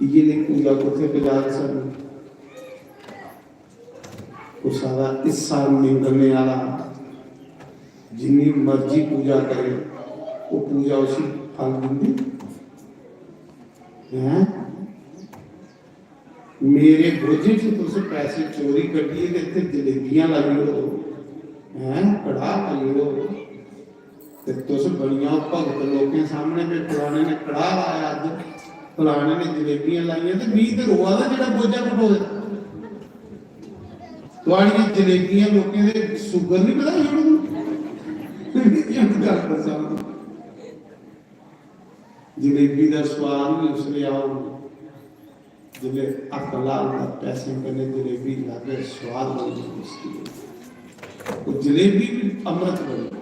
इ'यै नेही पूजा कुत्थै पजाग सानूं? कुसै दा हिस्सा निंदने आह्ला जिन्नी मर्जी पूजा करे, ओह् पूजा उसी फल दिंदी? हैं? मेरे बोझे च तुस पैसे चोरी कड्ढियै ते इत्थै जलेबियां लाई ओड़ो, हैं, कड़ाह् लाई ओड़ो, ते तुस बनी जाओ भगत लोकें सामने, "में फलाने ने कड़ाह् लाया अज्ज, फलाने ने जलेबियां लाइयां", ते मी ते रोआ दा जेह्ड़ा बोझा कटोए। थुआड़ियां जलेबियां लोकें दे sugar निं बधाई ओड़न। गल्ल दस्सां। जलेबी दा स्वाद बी उसलै औग जिसलै हत्थ लाल दा पैसें कन्नै जलेबी लागै, स्वाद बड़ी मुश्किल ऐ। ओह् जलेबी बी अमृत बनी।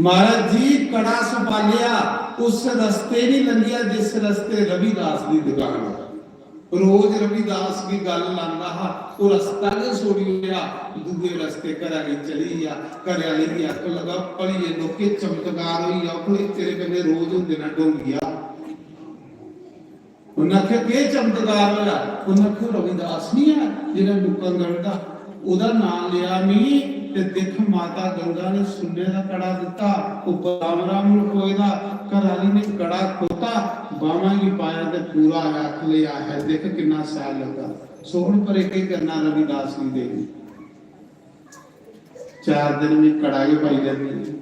महाराज जी, कड़ा सुपालेआ, उस रस्ते निं लंघेआ जिस रस्ते रविदास दी दुकान ऐ। रोज रविदास गी गल्ल लांदा हा, ओह् रस्ता गै छोड़ी ओड़ेआ, दूए रस्ते घरा गी चली गेआ। घरै आह्ले गी आखन लगा, "भलिये लोके, चमत्कार होई गेआ, ओह् तेरे कन्नै रोज होंदे न ढोंगिया।" उन्नै आखेआ, "केह् चमत्कार होआ?" उन्नै आखेआ, "रविदास निं ऐ जेह्ड़ा नुक्कड़ गढ़दा, ओह्दा नांऽ लेआ मी ते दिक्ख, माता गंगा ने सुन्ने दा कड़ा दित्ता, उप्पर राम राम लखोए दा, घर आह्ली ने कड़ा खोता, बाह्मां गी पाया ते पूरा आया, आखन लगा, 'है, दिक्ख किन्ना शैल लग्गा।' छोड़ परे, केह् करना रविदास गी देइयै। चार दिन में कड़ा गै पाई लैंदी।"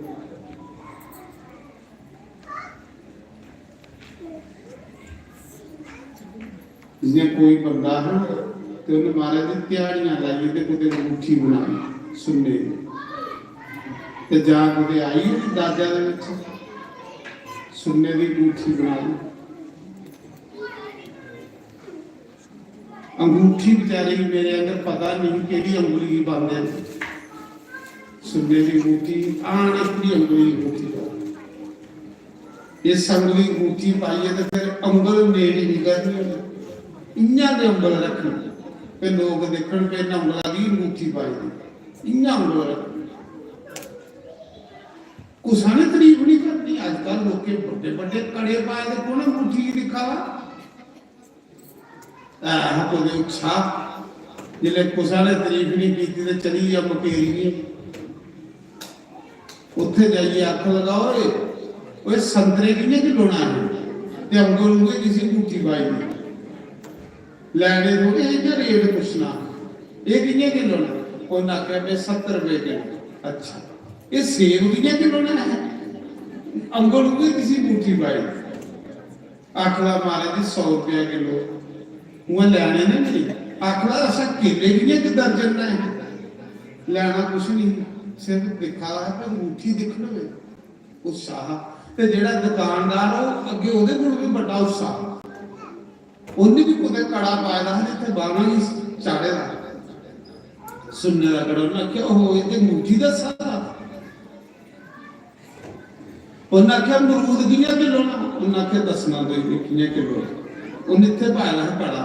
जि'यां कोई बंदा हा ते उन्नै महाराज जी ध्याड़ियां लाइयै ते कुतै अंगूठी बनाई सुन्ने दी, ते जां कुतै आई दाजा दे बिच सुन्ने दी अंगूठी बनाई। अंगूठी बेचारे गी मेरे आंगर पता नेईं केह्ड़ी अंगुली गी पांदे न। सुन्ने दी अंगूठी, आन एह्कड़ी अंगुली गी अंगूठी पाओ। इस अंगली अंगूठी पाइयै ते फिर अंगल नेड़ी निं करनी होनी, इ'यां गै अंगल रक्खनी। ते लोक दिक्खन कि इ'न्नै अंगला दी अंगूठी पाई दी, इ'यां अंगल रक्खनी। कुसै ने तरीफ निं करनी। अजकल लोकें बड्डे बड्डे कड़े पाए दे, कु'न अंगूठी गी दिक्खा दा? ऐ हा कुतै उत्साह, जिसलै कुसै ने तरीफ निं कीती ते चली गेआ मकेरिये। उत्थै जाइयै आखन लगा, "ओए, ओए, संतरे कि'यां किलो न?" ते अंगल उ'ऐ जिसी अंगूठी पाई दी। लैने थोड़े, इ'यां रेट पुच्छना, "एह् कि'यां किलो न?" उ'न्नै आखेआ, "बे, सत्तर रपेऽ किलो।" "अच्छा, एह् सेब कि'यां किलो न?" अंगल उ'ऐ जिसी अंगूठी पाई दी। आखदा, "महाराज जी, सौ रपेआ किलो।" उ'आं लैने ने नेईं। आखदा, "अच्छा, केले कि'यां इक दर्जन न?" लैना कुछ निं, सिर्फ दिक्खा दा हा कि अंगूठी दिक्खन में उत्साह। ते जेह्ड़ा दुकानदार, ओह् अग्गें ओह्दे कोल बी बड्डा उत्साह। उ'न्नै बी कुतै कड़ा पाए दा हा, जित्थै बाह्मां गी चाढ़े दा हा। सुन्ने दा कड़ा। उ'न्नै आखेआ, "ओहो, एह् ते अंगूठी दस्सा दा।" उ'न्नै आखेआ, "मरूद कि'यां किलो न?" उ'न्नै आखेआ, "दस्सना तुगी कि'यां किलो न।" उ'न्नै इत्थै पाए दा हा कड़ा।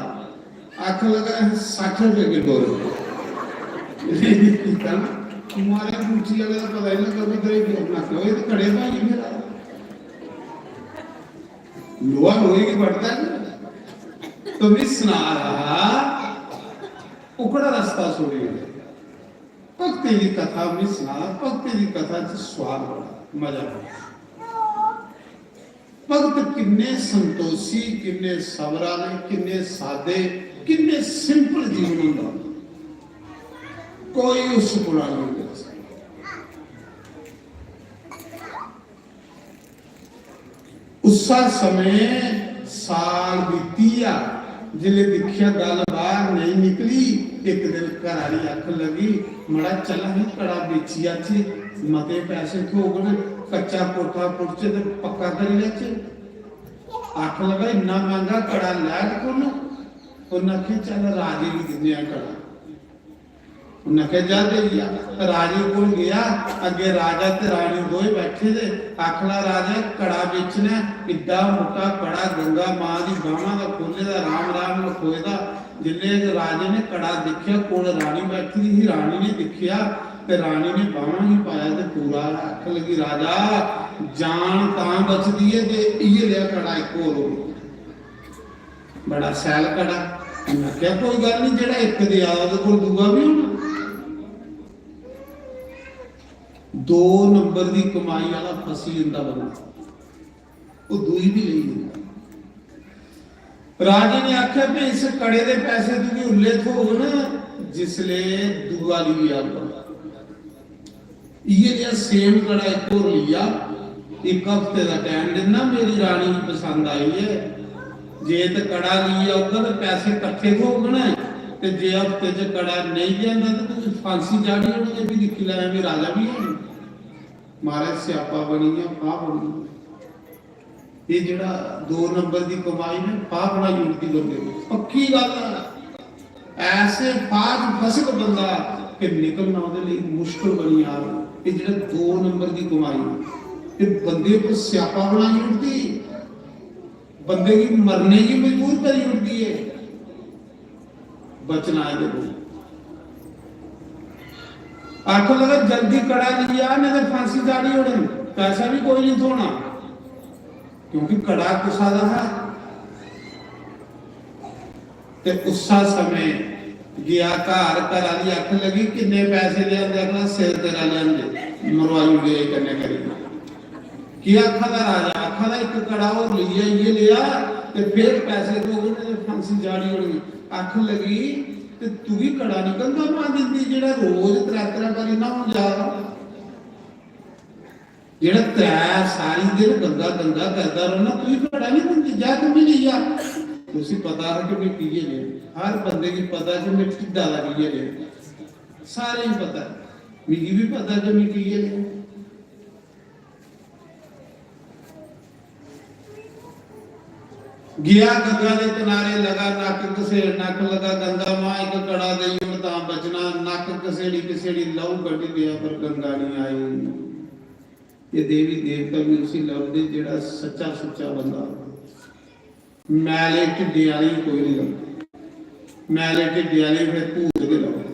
आखन लगा, "असें सट्ठ रपेऽ किलो न।" कीता ना, मारै अंगूठी आह्ले दा पता ही लग्गा, कुद्धर ही गेआ। उ'न्नै आखेआ, "ओह्, एह् ते कड़े पाइयै फिरा दा।" लोहा लोहे गी बढदा ऐ। तो में सना रहा, ओह्कड़ा रस्ता छोड़ी ओड़ेआ। भक्ति दी कथा में सना, भक्ति दी कथा च स्वाद बड़ा, मजा बड़ा। भगत किन्ने संतोषी, किन्ने सबर आह्ले, किन्ने सादे, किन्ने simple जीवन होंदा। कोई उस कोला नहीं डर सकदा। उस्सा समें साल बीती आ, जिसलै दिक्खेआ गल्ल बाहर नेईं निकली, इक दिन घर आह्ली आखन लगी, "मड़ा, चल, असें कड़ा बेची आचै, मते पैसे थ्होङन, कच्चा कोठा पुट्टचै ते पक्का करी लैचै।" आखन लगा, "इन्ना मैंह्गा कड़ा लैग कु'न?" उ'न्नै आखेआ, "चल, राजे गी दिन्ने आं कड़ा।" उ'न्नै आखेआ, "जा, देई आ।" राजे कोल गेआ, अग्गें राजा ते रानी दोए बैठे दे। आखना, "राजा, कड़ा बेचना ऐ।" इड्डा मुट्टा कड़ा, गंगा मां दी बाह्मां दा खोह्ले दा, राम राम लखोए दा। जिसलै राजे ने कड़ा दिक्खेआ, कोल रानी बैठी दी ही, रानी ने दिक्खेआ ते रानी ने बाह्मां गी पाया ते पूरा आखन लगी, "राजा, जान तां बचदी ऐ जे इ'यै नेहा कड़ा इक होर होऐ।" बड़ा सैल कड़ा। उ'न्नै आखेआ, "कोई गल्ल निं, जेह्ड़ा इक देआ दा, ओह्दे कोल दूआ बी होना।" दो नंबर दी कमाई आह्ला फसी जंदा बंदा, ओह् दूई बी लेई जंदा। राजे ने आखेआ, "भी इस कड़े दे पैसे तुगी उल्ले थ्होङन, जिसलै दूआ लेई आगा।" इ'यै जेहा same कड़ा इक होर लेई आ, इक हफ्ते दा टैम दिन्ना, मेरी रानी गी पसंद आई ऐ। जे ते कड़ा लेई औगा ते पैसे कट्ठे थ्होङन, ते जे हफ्ते च कड़ा नेईं लेआंदा ते तुगी फांसी चाढ़ी ओड़गे, फ्ही दिक्खी लैएआं, फ्ही राजा बी है। महाराज, स्यापा बनी गेआ, फाह् बनी गेआ। एह् जेह्ड़ा दो नंबर दी कमाई ने फाह् बनाई ओड़दी बंदे दी, पक्की गल्ल ऐ। ऐसे फाह् च फसग बंदा कि निकलना ओह्दे लेई मुश्कल बनी जाग। एह् जेह्ड़ा दो नंबर दी कमाई, एह् बंदे पर स्यापा बनाई ओड़दी, बंदे गी मरने गी मजबूर करी ओड़दी ऐ। बचना एह्दे कोल। आखन लगा, "जल्दी कड़ा लेई आ, नेईं ते फांसी चाढ़ी ओड़न, पैसा बी कोई निं थ्होना।" क्योंकि कड़ा कुसा दा हा। ते उस्सा समें गेआ घर, घर आह्ली आखन लगी, "किन्ने पैसे लेआंदे?" आखना, "सिर तेरा लेआंदे, मरवाई ओड़े कन्नै करी।" केह् आखा दा राजा? आखा दा, "इक कड़ा होर लेई आइयै लेआ ते फिर पैसे थ्होङन ते फांसी चाढ़ी ओड़नी।" आखन लगी, "ते तुगी कड़ा निं गंगा मां दिंदी, जेह्ड़ा रोज त्रै त्रै बारी न्हौन जा दा, जेह्ड़ा त्रै सारी दिन गंगा गंगा करदा रौह्ना, तुगी कड़ा निं दिंदी? जा, तूं बी लेई आ।" उसी पता हा कि में कि'यै नेहा, हर बंदे गी पता कि में ढिड्डा दा कि'यै नेहा, सारें गी पता, मिगी बी पता कि में कि'यै नेहा। गया गंगा दे किनारे, लगा नक घसेड़न, आखन लगा, "गंगा मां, इक कड़ा देई ओड़ तां बचना।" नक घसेड़ी घसेड़ी लहू कड्ढी लेआ, पर गंगा निं आई। ये देवी देवता भी उसी लभदे जेह्ड़ा सच्चा सुच्चा बंदा होवे। मैले ढिड्डे आह्ले गी कोई नहीं लभदा। मैले ढिड्डे आह्ले गी फिर भूत गै लभदे।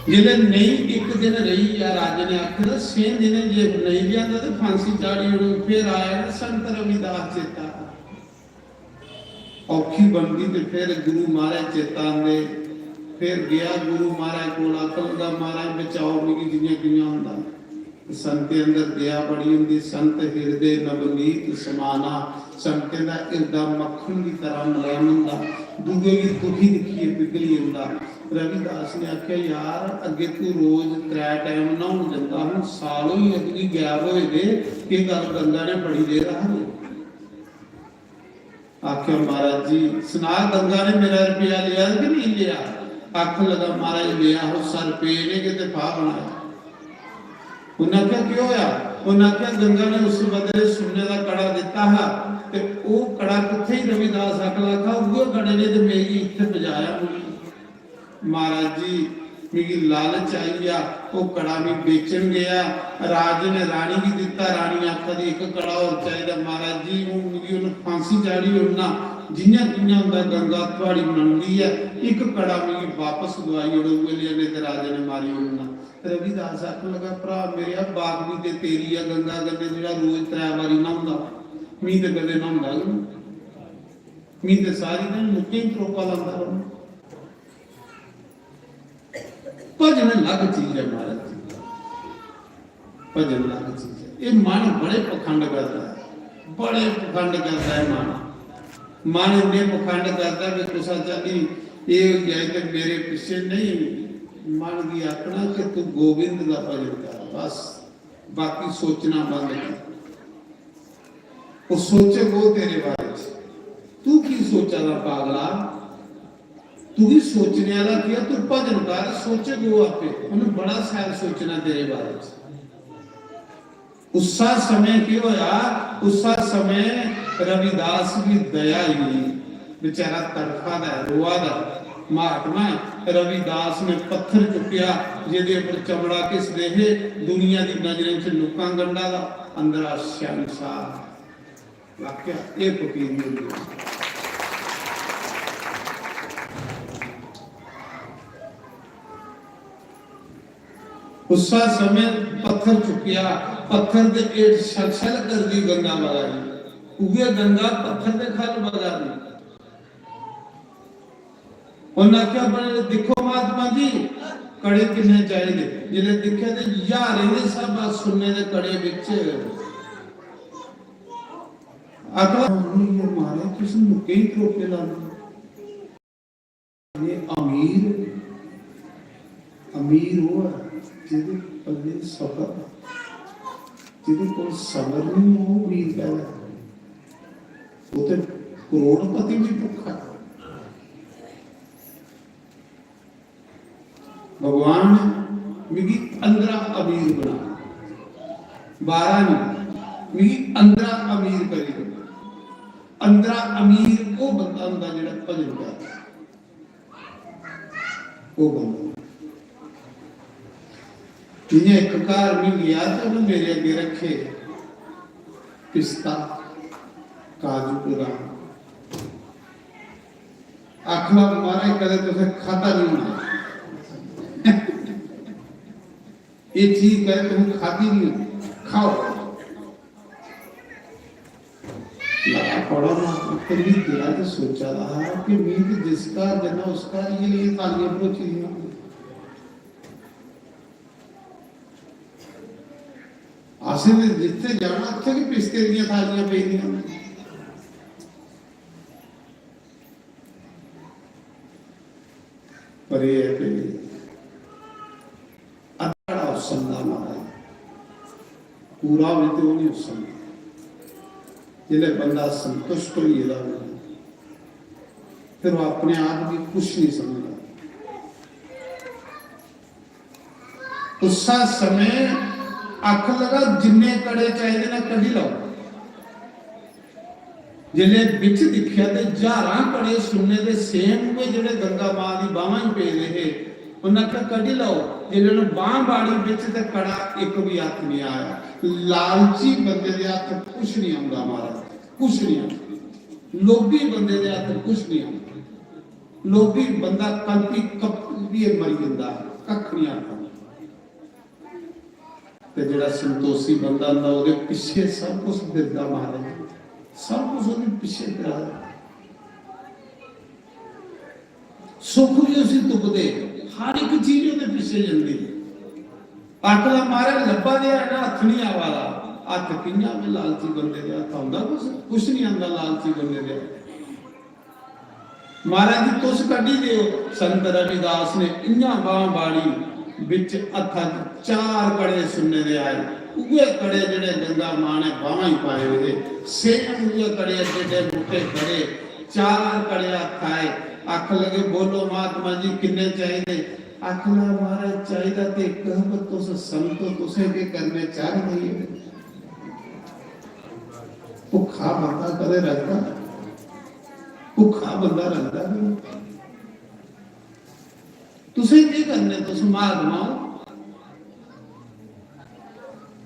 जिसलै नेईं इक दिन रेही, या राजे ने आखे दा, "छें दिनें जे नेईं लेआंदा ते फांसी चाढ़ी ओड़ो।" फिर आया ना संत रविदास चेता। औखी बनदी ते फिर गुरु महाराज चेता आंदे। फिर गया गुरु महाराज कोल, आखन लगा, "महाराज, बचाओ मिगी, जियां कियां होंदा।" संतें अंदर दया बड़ी होंदी, संत हिरदे नवनीत समाना। संतें दा हिरदा मक्खन दी तरह मलैम होंदा, दूए गी दुखी दिक्खियै पिघली जंदा। रविदास ने आखेआ, "यार, अग्गे तू रोज त्रै टैम न्हौन जंदा, हून साल होई गे तुगी गैब होए दे, केह् गल्ल, गंगा ने बड़ी देर आखदे?" आखेआ, "महाराज जी, सना, गंगा ने मेरा रपेआ लेआ कि नेईं लेआ?" आखन लगा, "महाराज, लेआ हो, सर पे ने किते फाह बनाया।" उन्नै आखेआ, "केह् होया?" उन्नै आखेआ, "गंगा ने उस बदले सुन्ने दा कड़ा दित्ता हा, ते ओह् कड़ा कुत्थै ही?" रविदास आखन लगा, "उ'ऐ कड़े ने ते मिगी इत्थै पजाया मुड़ी।" महाराज जी, मिगी लालच आई गेआ, ओह् कड़ा में बेचन गेआ, राजे ने रानी गी दित्ता, रानी आखा दी, "इक कड़ा होर चाहिदा।" महाराज जी, हून मिगी उन्न फांसी चाढ़ी ओड़ना, जि'यां कि'यां होंदा, गंगा थुआढ़ी मनदी ऐ, इक कड़ा मिगी बापस दोआई ओड़ो, उ'ऐ लेआ, नेईं ते राजे ने मारी ओड़ना। रविदास आखन लगा, "भ्राऽ मेरेआ, बाकवी ते तेरी ऐ गंगा कन्नै, जेह्ड़ा रोज त्रै बारी न्हौंदा, मी ते कदें न्हौंदा गै नेईं, मी ते सारी दिन मुक्कें गी त्रोपा लांदा रौंह्दा।" भजन अलग चीज ऐ महाराज जी, भजन अलग चीज ऐ। एह् मन बड़े पखंड करदा ऐ, बड़े पखंड करदा ऐ मन। मन इन्ने पखंड करदा कि कुसै चाल्ली एह् होई जाए ते मेरे पिच्छे नेईं, मन गी आखना कि तू गोविंद दा भजन कर, बस, बाकी सोचना बंद कर। ओह् सोचग ओह् तेरे बारे च। तू की सोचा दा पागला? तुगी सोचने आह्ला केह्? तू भजन कर, सोचग ओह् आपे। उन्नै बड़ा शैल सोचना तेरे बारे च। उस्सा समें केह् होया? उस्सा समें रविदास गी दया आई गेई। बेचारा तड़फा दा ऐ, रोआ दा ऐ। महात्मा रविदास ने पत्थर चुक्केआ, जेह्दे उप्पर चमड़ा घिसदे हे, दुनिया दी नजरें च नुक्कां गंढा दा, अंदरा शहंशाह। वाकया एह् फकीरी होंदी ऐ। उस्सा समें पत्थर चुक्केआ, पत्थर दे हेठ छल छल करदी गंगा बगा दी, उ'ऐ गंगा पत्थर दे ख'ल्ल बगा दी। उन्नै आखेआ, "बड़े दिक्खो महात्मा जी, कड़े किन्ने चाहिदे।" जिसलै दिक्खेआ ते ज्हारें दे स्हाबा सुन्ने दे कड़े बिच। आखदा, "एह् महाराज, तुस मुक्कें गी त्रोपे लाने।" एह् अमीर, अमीर ओह् ऐ जेह्दे पल्ले सबर, जेह्दे कोल सबर निं, ओह् अमीर कैह्दा ऐ? ओह् ते करोड़पति बी भुक्खा ऐ। भगवान, मिगी अंदरा अमीर बना, बाहरा नहीं, मिगी अंदरा अमीर करी दे। अंदरा अमीर ओह् बंदा होंदा जेह्ड़ा भजन करदा। ओह् बंदा। जि'यां इक घर में गेआ ते उ'नें मेरे अग्गें रक्खे पिस्ता, काजू, बदाम। आखना, "महाराज, कदें तुसें खाद्धा नहीं होना। ये चीज कदें तुसें खाद्धी नहीं होनी। खाओ।" लगा पढ़ा ना, फिर भी दिला च सोचा दा हा कि में ते जिस घर जन्ना, उस घर इ'यै लेइयां थालियां भरोची दियां होंदियां। असें ते जित्थै जाना, उत्थै गै पिस्ते दियां थालियां पेदियां होंदियां। पर एह् ऐ कि अद्धा हुसन दा, महाराज, पूरा होवे ते ओह् निं हुसन। जिसलै बंदा संतुष्ट होई गेदा होवे, फिर ओह् अपने आप गी कुछ निं समझदा। उस्सा समें आखन लगा, "जिन्ने कड़े चाहिदे न, कड्ढी लैओ।" जिसलै बिच दिक्खेआ ते ज्हारां कड़े सुन्ने दे same उ'ऐ जेह्ड़े गंगा मां दी बाह्मां च पेदे हे। उन्हें आखेआ, "कड्ढी लैओ।" जिसलै उन्हें बांह बाड़ी बिच ते कड़ा इक बी हत्थ नहीं आया। लालची बंदे दे हत्थ कुछ नहीं आंदा महाराज, कुछ नहीं आंदा। लोभी बंदे दे हत्थ कुछ नहीं आंदा। लोभी बंदा कलपी कलपियै मरी जंदा, कक्ख नहीं आंदा। ते जेह्ड़ा संतोषी बंदा होंदा, ओह्दे पिच्छे सब कुछ फिरदा महाराज, सब कुछ ओह्दे पिच्छे फिरदा। सुख भी उसी तुपदे, हर एक चीज ओह्दे पिच्छे जंदी। आखदा, "महाराज, लब्भा दे है ना, हत्थ नहीं आवा दा।" हत्थ कि'यां आवे? लालची बंदे दे हत्थ आंदा कुछ? कुछ नहीं आंदा लालची बंदे दे हत्थ। "महाराज जी, तुस कड्ढी देओ।" संत रविदास ने इ'यां बांह बाड़ी, बिच हत्था च चार कड़े सुन्ने दे आए। उ'ऐ कड़े जेह्ड़े गंगा मां ने बांह च पाए होए हे, same उ'ऐ कड़े, एड्डे एड्डे मुट्टे कड़े, चार कड़े हत्थ आए। आखन लगे, "बोलो महात्मा जी, किन्ने चाहिदे?" आखन लगा, "महाराज, चाहिदा ते इक हा, पर तुस संत ओ, तुसें केह् करने, चार देई ओड़ो।" भुक्खा बंदा कदें रजदा? भुक्खा बंदा रजदा नहीं। तुसें केह् करने, तुस महात्मा ओ।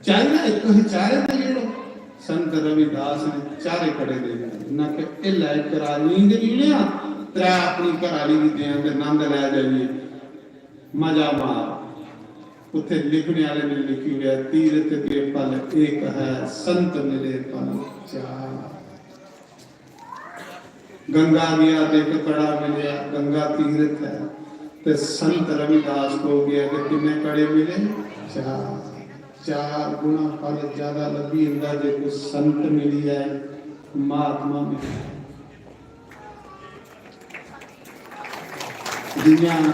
चाहिदा इक ही, चारे देई ओड़ो। संत रविदास ने चारे कड़े देई ओड़े। उन्हें आखेआ, "एह् लै, इक राजनी गी देई ओड़ेआ, त्रै अपनी घर आह्ली गी देआं ते नंद लै जाइयै।" मजा मार। उत्थे लिखने आह्ले ने लिखी ओड़ेआ, "तीर्थ के फल एक है, संत मिले फल चार।" गंगा गया ते इक कड़ा मिलेआ, गंगा तीर्थ है। ते संत रविदास को गया ते किन्ने कड़े मिले? चार। चार गुणा फल ज्यादा लब्भी जंदा जे कोई संत मिली जाए, महात्मा मिली जाए। जियां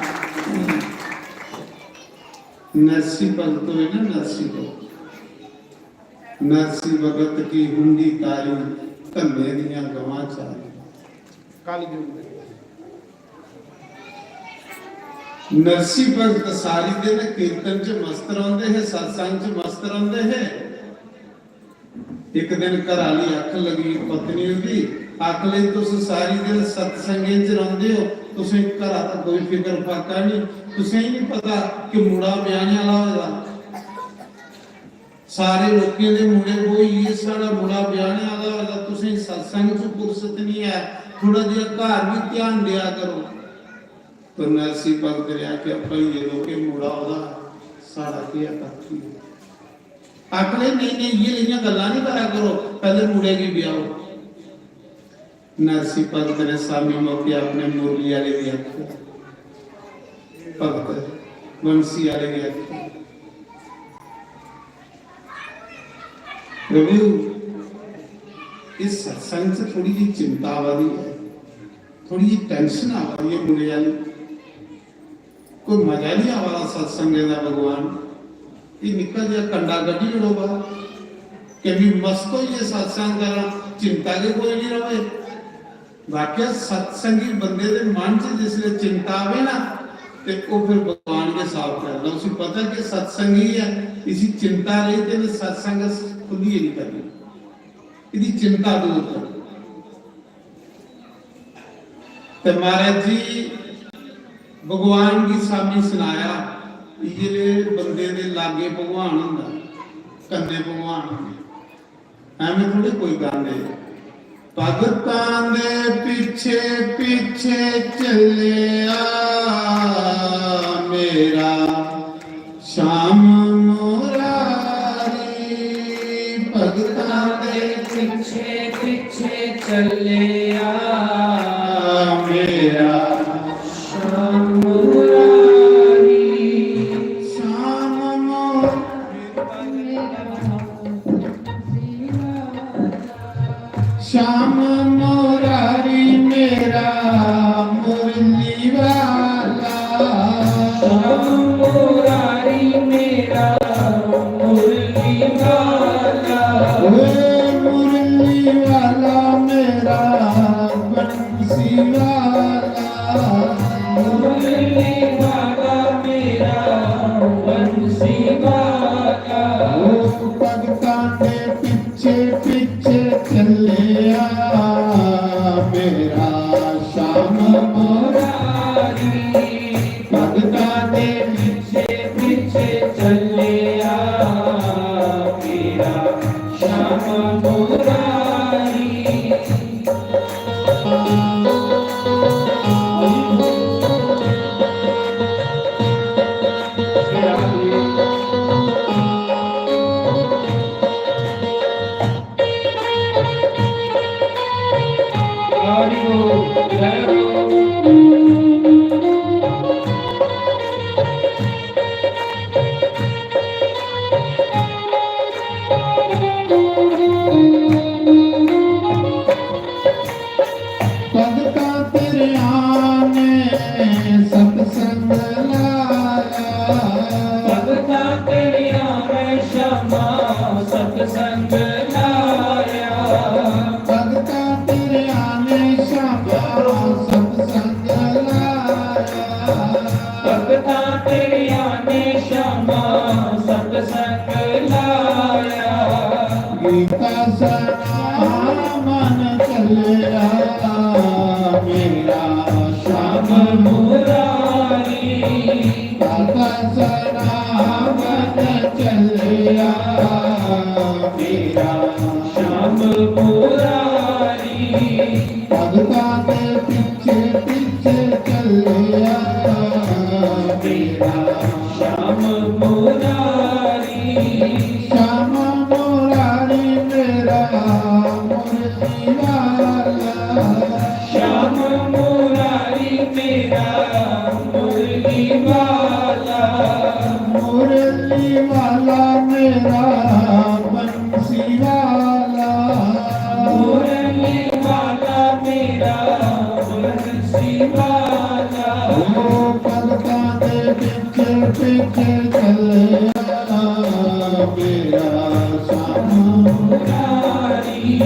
नरसी भगत होए ना, नरसी भगत, नरसी भगत की हुंडी तारी, धन्ने दियां गवां चारी। कलयुग दे नरसी भगत सारी दिन कीर्तन च मस्त रौंदे हे, सत्संग च मस्त रौंदे हे। इक दिन घर आह्ली आखन लगी, पत्नी उंदी आखन लगी, "तुस सारी दिन सत्संगे च रौंदे ओ, तुसें घरा दा कोई फिकर फाका नहीं, तुसें ही नहीं पता कि मुड़ा ब्याहने आह्ला होए दा। सारे लोकें दे मुड़े ब्होइयै साढ़ा मुड़ा ब्याहने आह्ला होए दा, तुसें सत्संग च फुर्सत नहीं है, थोड़ा जिहा घर भी ध्यान देआ करो।" तो नरसी भगत ने आखेआ, "भाई, ये लोकें मुड़ा ओह्दा, साढ़ा केह् ऐ, कक्ख निं।" आखन लगे, "नेईं, नेईं, इ'यै जेहियां गल्लां निं करा करो, पैह्लें मुड़े गी ब्याहो।" नरसी भगत ने सामी मौके अपने मुरली आह्ले गी आखेआ, भगत बंसी आह्ले गी आखेआ, "प्रभु, इस सत्संग च थोड़ी जी चिंता आवा दी है, थोड़ी जी tension आवा दी है मुंडे आह्ली, कोई मजा नहीं आवा दा सत्संगे दा भगवान, ये निक्का जेहा कंडा कड्ढी ओड़ो बाहर, कि मी मस्त होइयै सत्संग करां, चिंता गै कोई नहीं रवे।" वाकई सत्संगी बंदे दे मन च जिसलै चिंता आवे ना, ते ओह् फिर भगवान गै साफ करदा। उसी पता कि सत्संगी ऐ, इसी चिंता रेही ते इन्नै सत्संग खुल्लियै नहीं करनी, एह्दी चिंता दूर करनी। ते महाराज जी, भगवान गी सामी सनाया, इ'यै बंदे दे लागे भगवान होंदा, कन्नै भगवान होंदा। ਐਵੇਂ ਥੋੜੀ ਕੋਈ ਗਾਉਂਦੇ। ਭਗਤਾਂ ਦੇ ਪਿੱਛੇ ਪਿੱਛੇ ਚੱਲਿਆ ਮੇਰਾ ਸ਼ਾਮ ਮੁਰਾਰੀ, ਭਗਤਾਂ ਦੇ ਪਿੱਛੇ ਪਿੱਛੇ ਚੱਲਿਆ ਮੇਰਾ ਸ਼ਾਮ ਮੁਰਾਰੀ। ਸ਼ਾਮ ਮੁਰਾਰੀ। श्याम मुरारी मेरा मुरली वाला। श्याम मुरारी मेरा मुरली वाला। ओए मुरली वाला मेरा बंसी वाला। मुरली वाला मेरा बंसी वाला। ओ भगतां दे पिछे पिछे चलिया मुरारी। भगतां दे पिछे पिछे चलिया मेरा श्याम मुरारी। श्याम मुरारी मेरा मुरली वाला। श्याम मुरारी मेरा मुरली वाला। मुरली वाला मेरा बंसी वाला। मुरली वाला मेरा बंसी वाला। ओ भगतां दे पिछे पिछे चलिया मेरा श्याम मुरारी।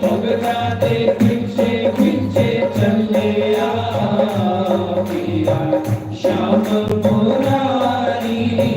भगतां दे पिछे पिछे चलिया मेरा श्याम मुरारी।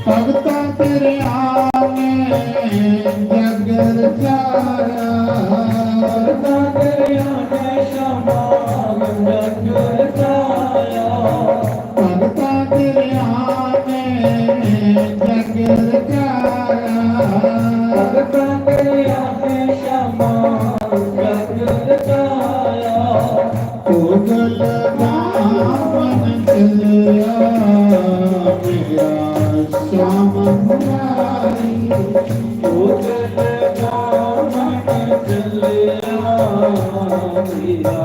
भगतां तेरे आने जग रचाया। भगतां तेरे आने श्यामा जग रचाया। भगतां तेरे आने जग रचाया। भगतां तेरे आने श्यामा जग रचाया। कोदल बामन चलिया मेरा श्याम मुरारी। कोदल बामन चलिया मेरा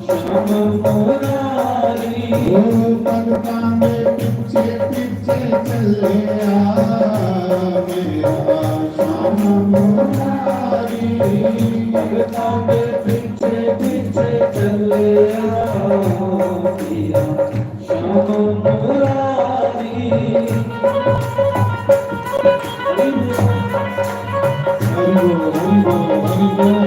श्याम मुरारी। ओ भगतां दे पिछे पिछे चलिया मेरा श्याम मुरारी। भगतां दे पिछे पिछे चलिया मेरा श्याम मुरारी। हरि बोल, हरि बोल, हरि बोल।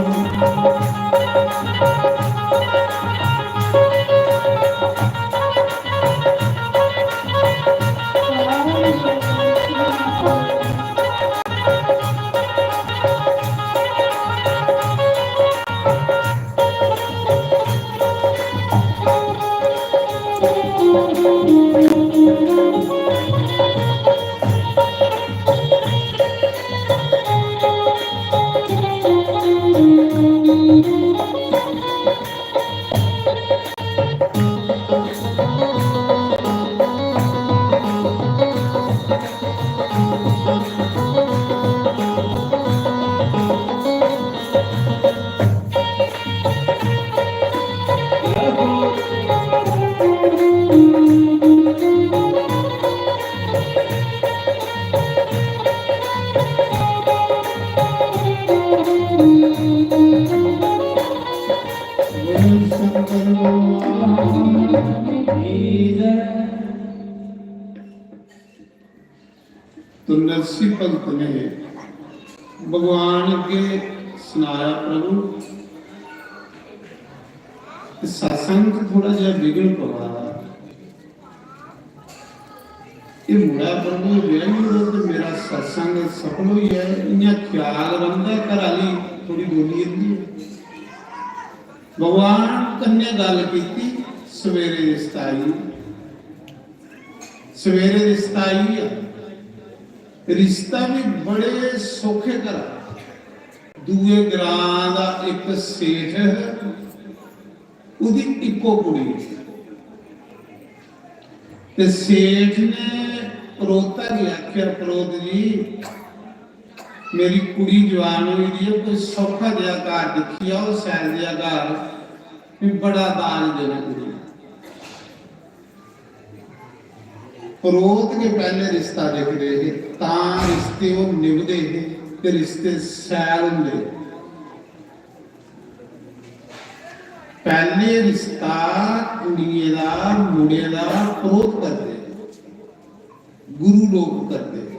तो नरसी भगत ने भगवान अग्गे सनाया, प्रभु, सत्संग च थोड़ा जेहा विघ्न पवा दा। एह् मुड़ा, प्रभु, ब्याही ओड़ो ते मेरा सत्संग सफल होई जाए। इ'यां ख्याल रौंह्दा, घर आह्ली थोड़ी बोली जंदी ऐ। भगवान कन्नै गल्ल कीती, सवेरे रिश्ता आई। सवेरे रिश्ता आई गेआ। रिश्ता भी बड़े सौखे घरा। दूए ग्रां दा इक सेठ, ओह्दी इक्को कुड़ी। ते सेठ ने परोह्ता गी आखेआ, "परोह्त जी, मेरी कुड़ी जवान होई दी ऐ, कोई सौखा जेहा घर दिक्खी आओ, शैल जेहा घर, में बड़ा दाज देना कुड़ी।" परोह्त गै पैह्ले रिश्ता दिखदे हे, तां रिश्ते ओह् निभदे हे ते रिश्ते शैल होंदे हे। पैह्ले रिश्ता कुड़िये दा, मुड़े दा परोह्त करदे, गुरु लोक करदे।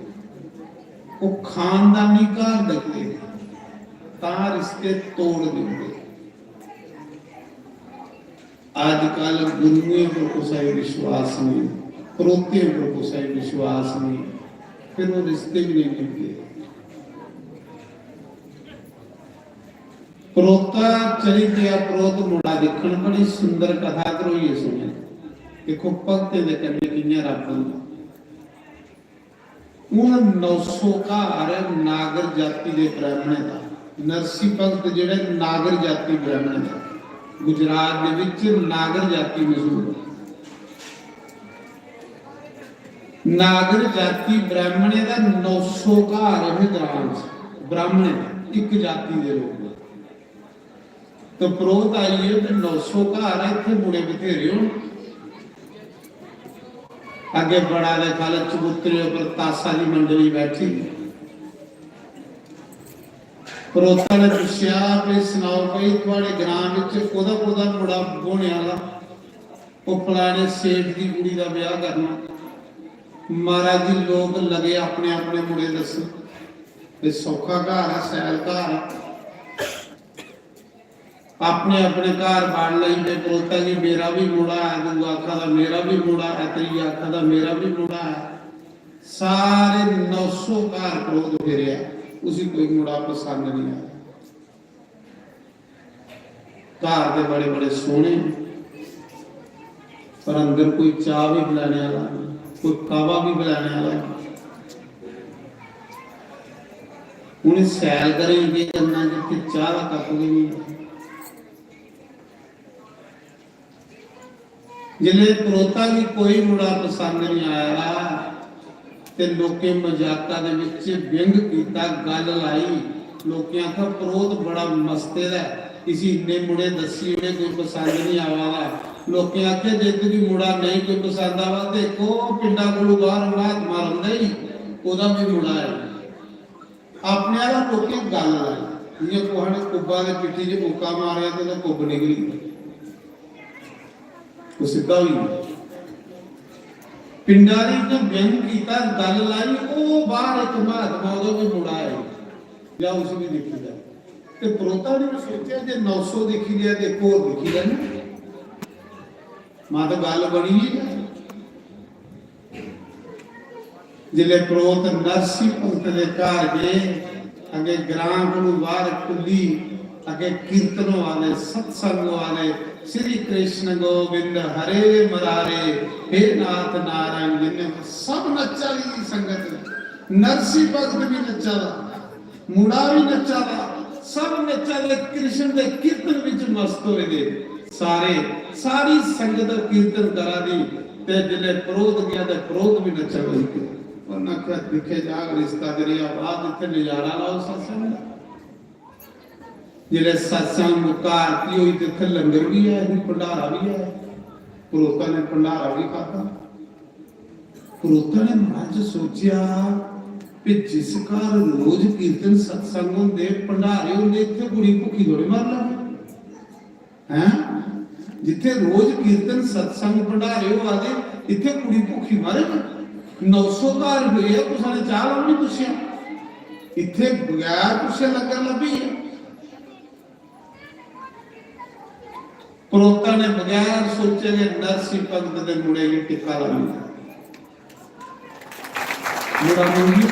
ओह् खानदानी घर दे, तां रिश्ते तोड़ दिंदे। अजकल गुरुएं पर कुसै गी विश्वास नेईं, परोह्तें पर कुसै गी विश्वास नेईं, फिर ओह् रिश्ते बी नेईं निभदे। परोह्ता चली गेआ, परोह्त मुड़ा दिक्खन, बड़ी सुंदर कथा ध्रोइयै सुने। दिक्खो, भगतें दे कन्नै कि'यां रब्ब होंदा। हून नौ सौ घर नागर जाति दे ब्राह्मणें दा, नरसी भगत जेह्ड़े नागर जाति ब्राह्मणें दा, गुजरात दे विच नागर जाति मशहूर ऐ। नागर जाति ब्राह्मणें दा नौ सौ घर हे ग्राम च, ब्राह्मणें दा, इक जाति दे लोक। तो परोह्त आई गे ते नौ सौ घर ऐ, इत्थै मुड़े बथेरे होन। अग्गें बड़ा दे ख'ल्ल चबूतरे उप्पर तासा दी मंडली बैठी। परोह्ता ने पुच्छेआ, "भई सनाओ भई, थुआढ़े ग्रां बिच कोह्दा कोह्दा मुड़ा ब्होने आह्ला?" "ओह् फलाने सेठ दी कुड़ी दा ब्याह् करना।" महाराज जी, लोक लगे अपने अपने मुड़े दस्सन। ते सौखा घर ऐ, सैल घर ऐ। अपने अपने घर बाड़ लाई पे परोह्ता जी, "मेरा भी मुड़ा ऐ।" दूआ आखा दा, "मेरा भी मुड़ा ऐ।" त्रीआ आखा दा, "मेरा भी मुड़ा ऐ।" सारे नौ सौ घर परोह्त फिरेआ, उसी कोई मुड़ा पसंद नहीं आया। घर ते बड़े बड़े सोहने, पर अंदर कोई चाह् भी पिलाने आह्ला नहीं, कोई काह्वा भी पिलाने आह्ला नहीं। उ'नें सैल करें केह् करना जित्थै चाह् दा कप बी नहीं। जिसलै परोह्ता गी कोई मुड़ा पसंद नहीं आया ते लोकें मजाका दे विच व्यंग कीता, गल्ल लाई, लोकें आखेआ, "परोह्त बड़ा मस्ते दा ऐ, इसी इन्ने मुड़े दस्सी ओड़े, कोई पसंद नहीं आवा दा।" लोकें आखेआ, "जे तुगी मुड़ा नहीं कोई पसंद आवा ते इक ओह् पिंडा कोलू बाहर महात्मा रौंह्दा ही, ओह्दा भी मुड़ा ऐ।" अपने आह्ला लोकें गल्ल लाई, जि'यां कुसै ने कुब्बा दे पिट्ठी च मुक्का मारेआ ते ओह्दा कुब्ब निकली गेआ, ओह् सिद्धा होई गेआ। पिंडा ने इ'यां व्यंग कीता, गल्ल लाई, ओह् बाहर इक महात्मा, ओह्दा कोई मुड़ा ऐ, जा उसी बी दिक्खी लै। ते परोह्ता ने बी सोचेआ जे नौ सौ दिक्खी लेआ ते इक होर दिक्खी लैना। माता गल्ल बनी गै। जिसलै परोह्त नरसी भगत दे घर गे, अग्गें ग्रां कोलू बाहर खुल्ली, अग्गें कीर्तन होआ दे, सत्संग होआ दे, "श्री कृष्ण गोविंद हरे मुरारे, हे नाथ नारायण," जिन्ने सब नच्चा दी संगत, नरसी भगत भी नच्चा दा। मुड़ा भी नच्चा दा, सब नच्चा दे, कृष्ण दे कीर्तन विच मस्त होए दे सारे, सारी संगत कीर्तन करा दी। ते जिसलै परोह्त गेआ ते परोह्त भी नच्चा लगी पेआ। उन्नै आखेआ, "दिक्खे जाग रिश्ता दे रेहा बाद, इत्थै नजारा लाओ सत्संग दा।" जिसलै सत्संग मुक्का, आरती होई ते इत्थै लंगर भी ऐ, भंडारा भी ऐ, परोह्ता ने भंडारा भी खाद्धा। परोह्ता ने मन च सोचेआ कि जिस घर रोज कीर्तन सत्संग होंदे, भंडारे होंदे, इत्थै कुड़ी भुक्खी थोड़ी मरी लैनी। हैं? जित्थै रोज कीर्तन सत्संग भंडारे होआ दे, इत्थै कुड़ी भुक्खी मरे? नौ सौ घर फिरेआ, कुसै ने चाह् दा बी निं पुच्छेआ। इत्थै बगैर पुच्छे लंगर लब्भी गेआ। परोह्ता ने बगैर सोचे गै नरसी भगत दे मुड़े गी टिक्का लाई दित्ता। मुड़ा मंगी,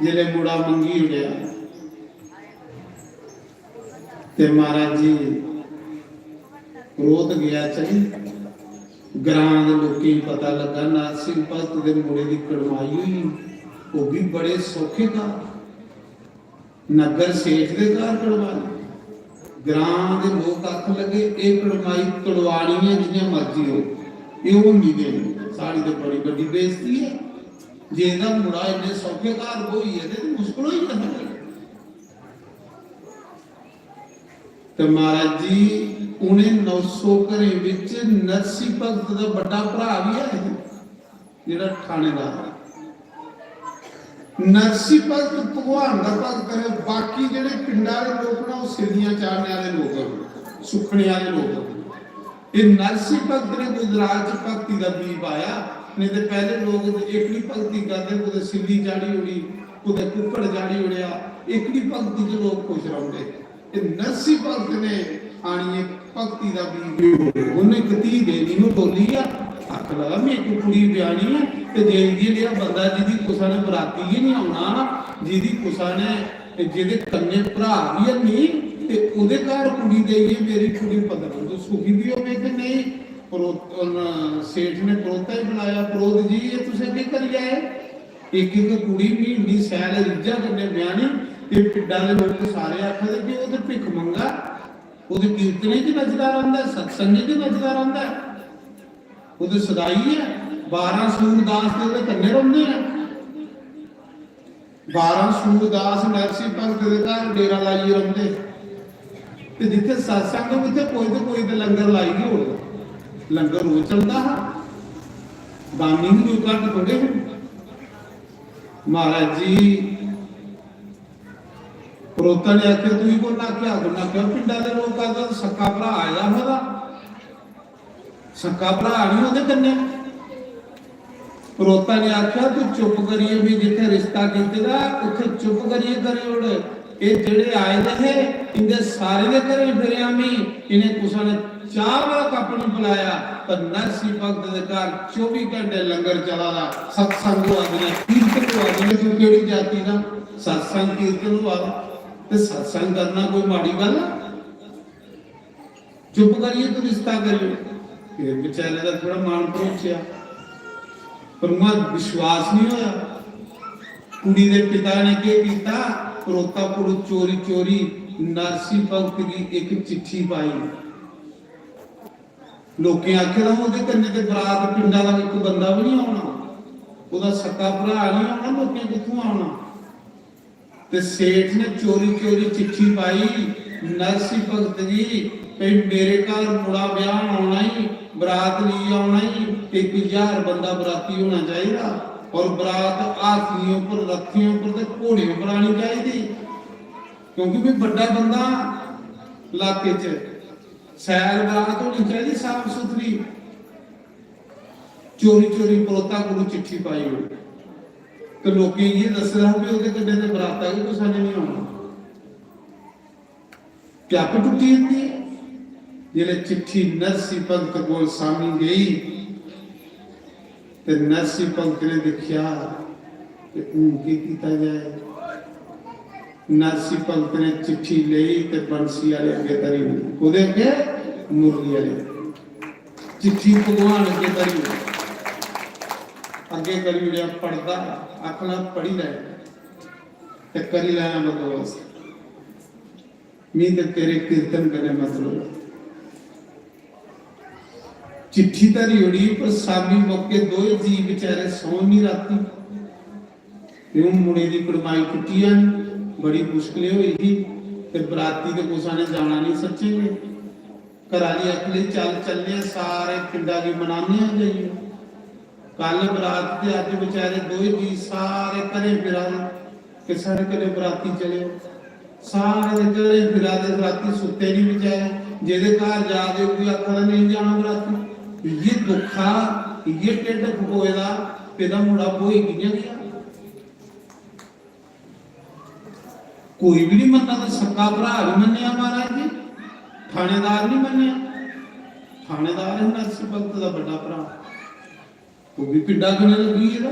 जिसलै मुड़ा मंगी ओड़ेआ ते महाराज जी परोह्त गेआ चली। ग्रां दे लोकें गी पता लग्गा, नरसिंह भगत दे मुड़े दी कड़माई होई। ओह् बी बड़े सौखे घर, नग्गर सेठ दे घर कड़माई। ग्रां दे लोक आखन लगे, "एह् कड़माई तड़वानी ऐ जि'यां मर्जी हो, एह् होन निं देनी। साढ़ी ते बड़ी बड्डी बेइज्जती ऐ। जे एह्दा मुड़ा इन्ने सौखे घर ब्होई गेआ ते मुश्कल होई गेआ साढ़े।" ते महाराज जी, उ'नें नौ सौ घरें बिच नरसी भगत दा बड्डा भ्राऽ बी ऐ, जेह्ड़ा थानेदार। नरसी भगत भगवान दा भगत ऐ। बाकी जेह्ड़े पिंडा दे लोक न, ओह् सिल्लियां चाढ़ने आह्ले लोक न, सुक्खने आह्ले लोक न। एह् नरसी भगत ने गुजरात च भक्ति दा बीऽ पाया। नेईं ते पैह्ले लोक ते एह्कड़ी भक्ति करदे, कुतै सिल्ली चाढ़ी ओड़ी, कुतै कुक्कड़ चाढ़ी ओड़ेआ। एह्कड़ी भक्ति च लोक खुश रौंह्दे। ते नरसी भगत ने आनियै भक्ति दा बीऽ बी बोले। उन्नै इक धी देनी, ओह् बोली आ, आखन लगा, "में इक कुड़ी ब्याहनी ऐ, ते जे इ'यै जेहा बंदा जिदी कुसै ने बराती गै निं औना, जिदी कुसै ने, जेह्दे कन्नै भ्राऽ बी हैनी, ते ओह्दे घर कुड़ी देइयै मेरी कुड़ी पता निं तूं सुखी बी होवे कि नेईं।" परो-, उन-, सेठ ने परोह्ता ही बुलाया, "परोह्त जी, एह् तुसें केह् करी आए?" इक इक कुड़ी मी इन्नी शैल रिज्जा कन्नै ब्याहनी, ते पिंडा दे लोक सारे आखा दे कि ओह् ते भिक्ख मंगा, ओह् ते कीर्तनें च नचदा रौंह्दा ऐ, सत्संगें च नचदा रौंह्दा ऐ, ओह् ते सदाई ऐ, बारां सूरदास ते ओह्दे कन्नै रौंह्दे न। बारां सूरदास नरसिंह भगत दे घर डेरा लाइयै रौंह्दे, ते जित्थै सत्संग होग, उत्थै कोई ते कोई ते लंगर लाई गै ओड़दा। लंगर रोज चलदा हा, दानी बी कोई घट्ट थोड़े हे। महाराज जी, परोह्ता ने आखेआ, "तूं ही कु'न आखेआ?" कु'न आखेआ? "पिंडा दे लोक आखदे, सक्का भ्राऽ आए दा हा ओह्दा, सक्का भ्राऽ निं ओह्दे कन्नै।" परोह्ता ने आखेआ, "तूं चुप करियै, में जित्थै रिश्ता कीते दा, उत्थै चुप करियै करी ओड़। एह् जेह्ड़े आए दे हे, इं'दे सारें दे घरें फिरेआ में, इ'नें कुसै ने चाह् दा कप्प निं पलाया।" पर नरसिंह भगत दे घर चौबी घैंटे लंगर चला दा, सत्संग होआ दे, कीर्तन होआ दे। तूं केह्ड़ी जाति दा? सत्संग कीर्तन होआ दा, ते सत्संग करना कोई माड़ी गल्ल ऐ? चुप करियै तूं रिश्ता करी ओड़। फिर बेचारे दा थोड़ा मन भरोचेआ, पर उ'आं विश्वास निं होया। कुड़ी दे पिता ने केह् कीता, परोह्ता कोल चोरी चोरी नरसिंह भगत गी इक चिट्ठी पाई। लोकें आखे दा, "ओह्दे कन्नै ते बरात पिंडा दा इक बंदा बी निं औना, ओह्दा सक्का भ्राऽ निं औना, लोकें कुत्थुआं औना?" ते सेठ ने चोरी चोरी चिट्ठी पाई नरसिंह भगत गी, "भई, मेरे घर मुड़ा ब्याह औना ही, बरात लेइयै औना ही, ते इक ज्हार बंदा बराती होना चाहिदा, और बरात हाथियें उप्पर, रथियें उप्पर ते घोड़ें उप्पर आनी चाहिदी, क्योंकि में बड्डा बंदा इलाके च, शैल बरात होनी चाहिदी, साफ सुथरी।" चोरी चोरी परोह्ता कोल चिट्ठी पाई ओड़ी। ते लोकें इ'यै दस्से दा हा कि ओह्दे कन्नै ते बराता गै कुसै ने निं औना। प्यप टुट्टी जंदी ऐ। जिसलै चिट्ठी नरसिंह भगत कोल सामी गई, ते नरसिंह भगत ने दिक्खेआ, ते हून केह् कीता जाए? नरसिंह भगत ने चिट्ठी लेई ते बंसी आह्ले अग्गें धरी ओड़ी। कोह्दे अग्गें? मुरली आह्ले। चिट्ठी भगवान अग्गें धरी ओड़ी। अग्गें करी ओड़ेआ पढ़दा, आखना, "पढ़ी लै ते करी लैना बंदोबस्त, मी ते तेरे कीर्तन कन्नै मतलब ऐ।" चिट्ठी धरी ओड़ी, पर सामी मौके दोए जी बेचारे सौन निं रातीं। ते हून मुड़े दी कड़माई टुट्टी जानी, बड़ी मुश्कलें होई ही। ते बराती ते कुसै ने जाना निं सच्चें गै। घरा आह्ली आखन लगी, "चल चलने आं, सारे पिंडा गी मनाने आं जाइयै।" कल बरात ते अज्ज बेचारे दोए जी सारे घरें फिरा दे कि साढ़े कन्नै बराती चलेओ। सारे दे घरें फिरा दे, रातीं सुत्ते निं बेचारे। जेह्दे घर जा दे, ओह् बी आखा दा, "नेईं जाना बराती।" इ'यै दुक्खा, इ'यै ढिड्ड फकोए दा, एह्दा मुड़ा ब्होई कि'यां गेआ? कोई बी निं मन्ना दा, सक्का भ्राऽ निं मन्नेआ महाराज जी, थानेदार निं मन्नेआ। थानेदार है नरसिंह भगत दा बड्डा भ्राऽ। ओह् बी पिंडा कन्नै लग्गी गेदा।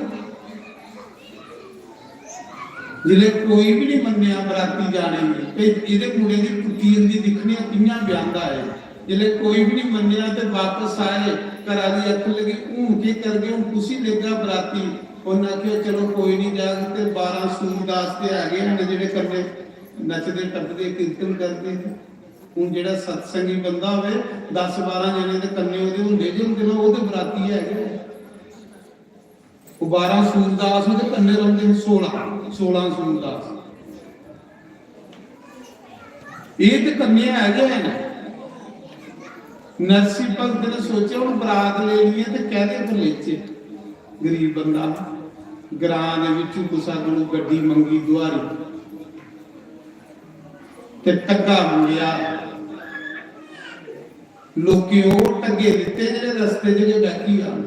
जिसलै कोई बी निं मन्नेआ बराती जाने गी, ते एह्दे मुड़े दी टुट्टी जंदी, दिक्खने आं कि'यां ब्याह्दा ऐ। जिसलै कोई बी निं मन्नेआ ते बापस आए, घरा दी आखन लगी, "हून केह् करगे, हून कुसी लेगा बराती?" उ'न्नै आखेआ, "चलो कोई निं, जाग ते बारां सूरदास ते है गै न जेह्ड़े कन्नै नचदे टपदे कीर्तन करदे न।" हून जेह्ड़ा सत्संगी बंदा होवे, दस बारां जने दे कन्नै ओह्दे होंदे गै होंदे न, ओह् ते बराती है गै। ओह् बारां सूरदास ओह्दे कन्नै रौंह्दे हे, सोलां, सोलां सूरदास। एह् ते कन्नै है गै न। नरसिंह भगत ने सोचेआ, "हून बरात लेनी ऐ ते कैह्दे पर लेचै?" गरीब बंदा हा। ग्रां दे बिच्चों कुसै कोलू गड्डी मंगी दुहारी ते ढग्गा मंगेआ। लोकें ओह् ढग्गे दित्ते जेह्ड़े रस्ते च गै बैठी जान,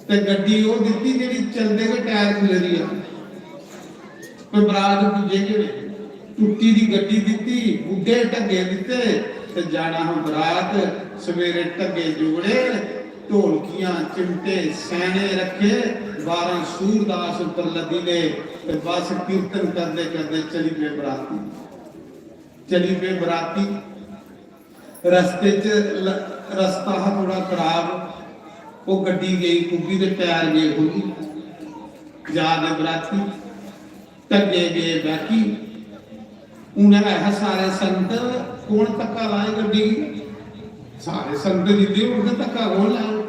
ते गड्डी ओह् दित्ती जेह्ड़ी चलदे गै टायर खिलरी जान। कोई बरात पुज्जे गै नेईं, टुट्टी दी गड्डी दित्ती, बुड्ढे ढग्गे दित्ते, ते जाना हा बरात। सवेरे ढग्गे जुगड़े, ढोलकियां, चिमटे, सैने रक्खे, बारां सूरदास उप्पर लद्दी ले, ते बस कीर्तन करदे करदे चली पे बराती। चली पे बराती। रस्ते च ल-, रस्ता हा थोड़ा खराब, ओह् गड्डी गेई खुब्बी ते टायर गे खुब्बी। जा दे बराती, ढग्गे गे बैठी। उ'नें आखेआ, "सारे संत, कौन धक्का लाए गड्डी गी? सारे संत जिद्दे होन ते धक्का कौन लाए?"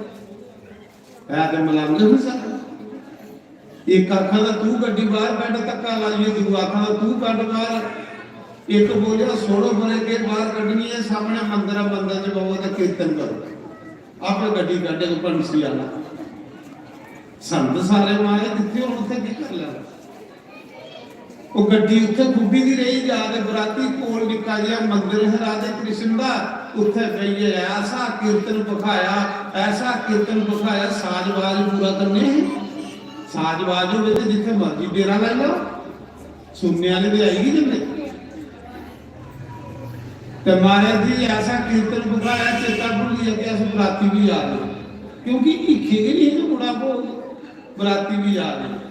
है ते मलंग बी सारे। इक आखा दा, "तू गड्डी बाहर कड्ढ, धक्का लाइयै," दूआ आखा दा, "तू कड्ढ बाहर।" इक बोलेआ, "छोड़ो परे, केह् बाहर कड्ढनी ऐ, सामने मंदर ऐ, मंदर च बवो ते कीर्तन करो, आपे गड्डी कड्ढग बंसी आह्ला।" संत सारे माए जित्थे होन उत्थे केह् करी लैना। ओह् गड्डी उत्थे खुब्बी दी रेही जा ते बराती कोल निक्का जेहा मंदर हा राधे कृष्ण दा, उत्थे बेहियै ऐसा कीर्तन भखाया, ऐसा कीर्तन भखाया, साज बाज पूरा करने हे। साज बाज होवे ते जित्थे मर्जी डेरा लाई लैओ, सुनने आह्ले ते आई गै जंदे। ते महाराज जी ऐसा कीर्तन भखाया, चेता भुल्ली गेआ कि अस बराती बी जा दे, क्योंकि हिक्खे गै नहीं ते मुड़ा भोग, बराती बी जा दे।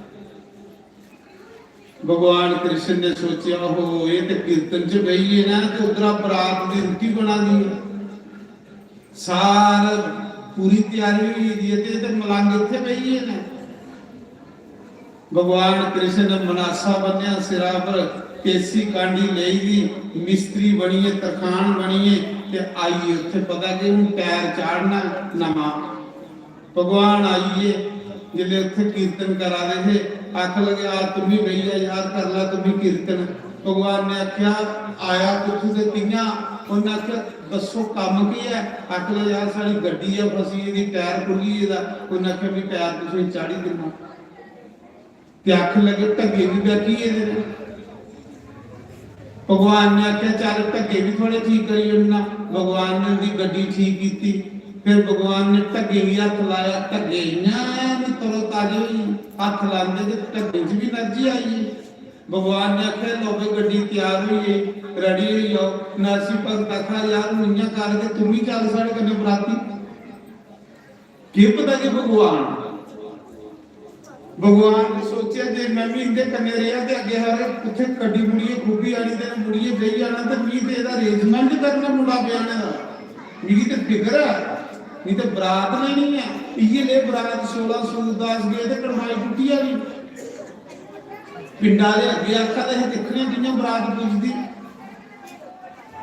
भगवान कृष्ण ने सोचेआ, "ओहो, एह् ते कीर्तन च बेही गे न ते उद्धरा बरात दी रुट्टी बना दी ऐ। सार पूरी त्यारी होई गेदी ऐ ते एह् ते मलंग इत्थै बेही गे न।" भगवान कृष्ण ने मनासा बन्नेआ सिरा पर, केसी कांडी लेई दी, मिस्त्री बनियै, तरखान बनियै ते आई गे उत्थै। पता कि हून पैर चाढ़ना नमां। भगवान आई गे, जिसले उत्थे कीर्तन करा दे हे, आखन लगे, "आ, तुम्मी बेही जा यार, कर ला तुम्मी कीर्तन।" भगवान ने आख्या, "आया कुत्थू ते कियां?" उन्हें आख्या, "दस्सो, कम्म केह् ऐ?" आखन लगे, "यार, साढ़ी गड्डी ऐ फसी दी, टायर खुल्ली गेदा।" उन्हें आख्या, "भी टायर तुसें चाढ़ी दिन्ना।" ते आखन लगे, "ढग्गे बी बैठी गेदे न।" भगवान ने आखेआ, "चल, ढग्गे बी थोड़े ठीक करी ओड़ना।" भगवान ने उंदी गड्डी ठीक कीती। फिर भगवान ने ढग्गे गी हत्थ लाया, ढग्गे इ'यां गै तरोताजे होई गे। हत्थ लांदे ते ढग्गे च बी एनर्जी आई गेई। भगवान ने आखेआ, "लो भाई, गड्डी त्यार होई गेई, ready होई जाओ।" नरसी भगत आखा, "यार, हून इ'यां कर के तूं बी चल साढ़े कन्नै बराती।" केह् पता जे भगवान, भगवान ने सोचेआ जे में बी इंदे कन्नै रेहा ते अग्गें हारे कुत्थै गड्डी मुड़ियै खुब्बी आनी ते मुड़ियै बेही जाना ते मी ते एह्दा arrangement करना मुड़ा ब्याह्ने दा। मिगी ते फिकर ऐ, नेईं ते बरात लेनी ऐ। इ'यै ले बरात सोलां सूरदास गे ते कड़माई टुट्टी जानी। पिंडा आह्ले अग्गें आखा दे हे, "दिक्खने आं कि'यां बरात पुजदी।"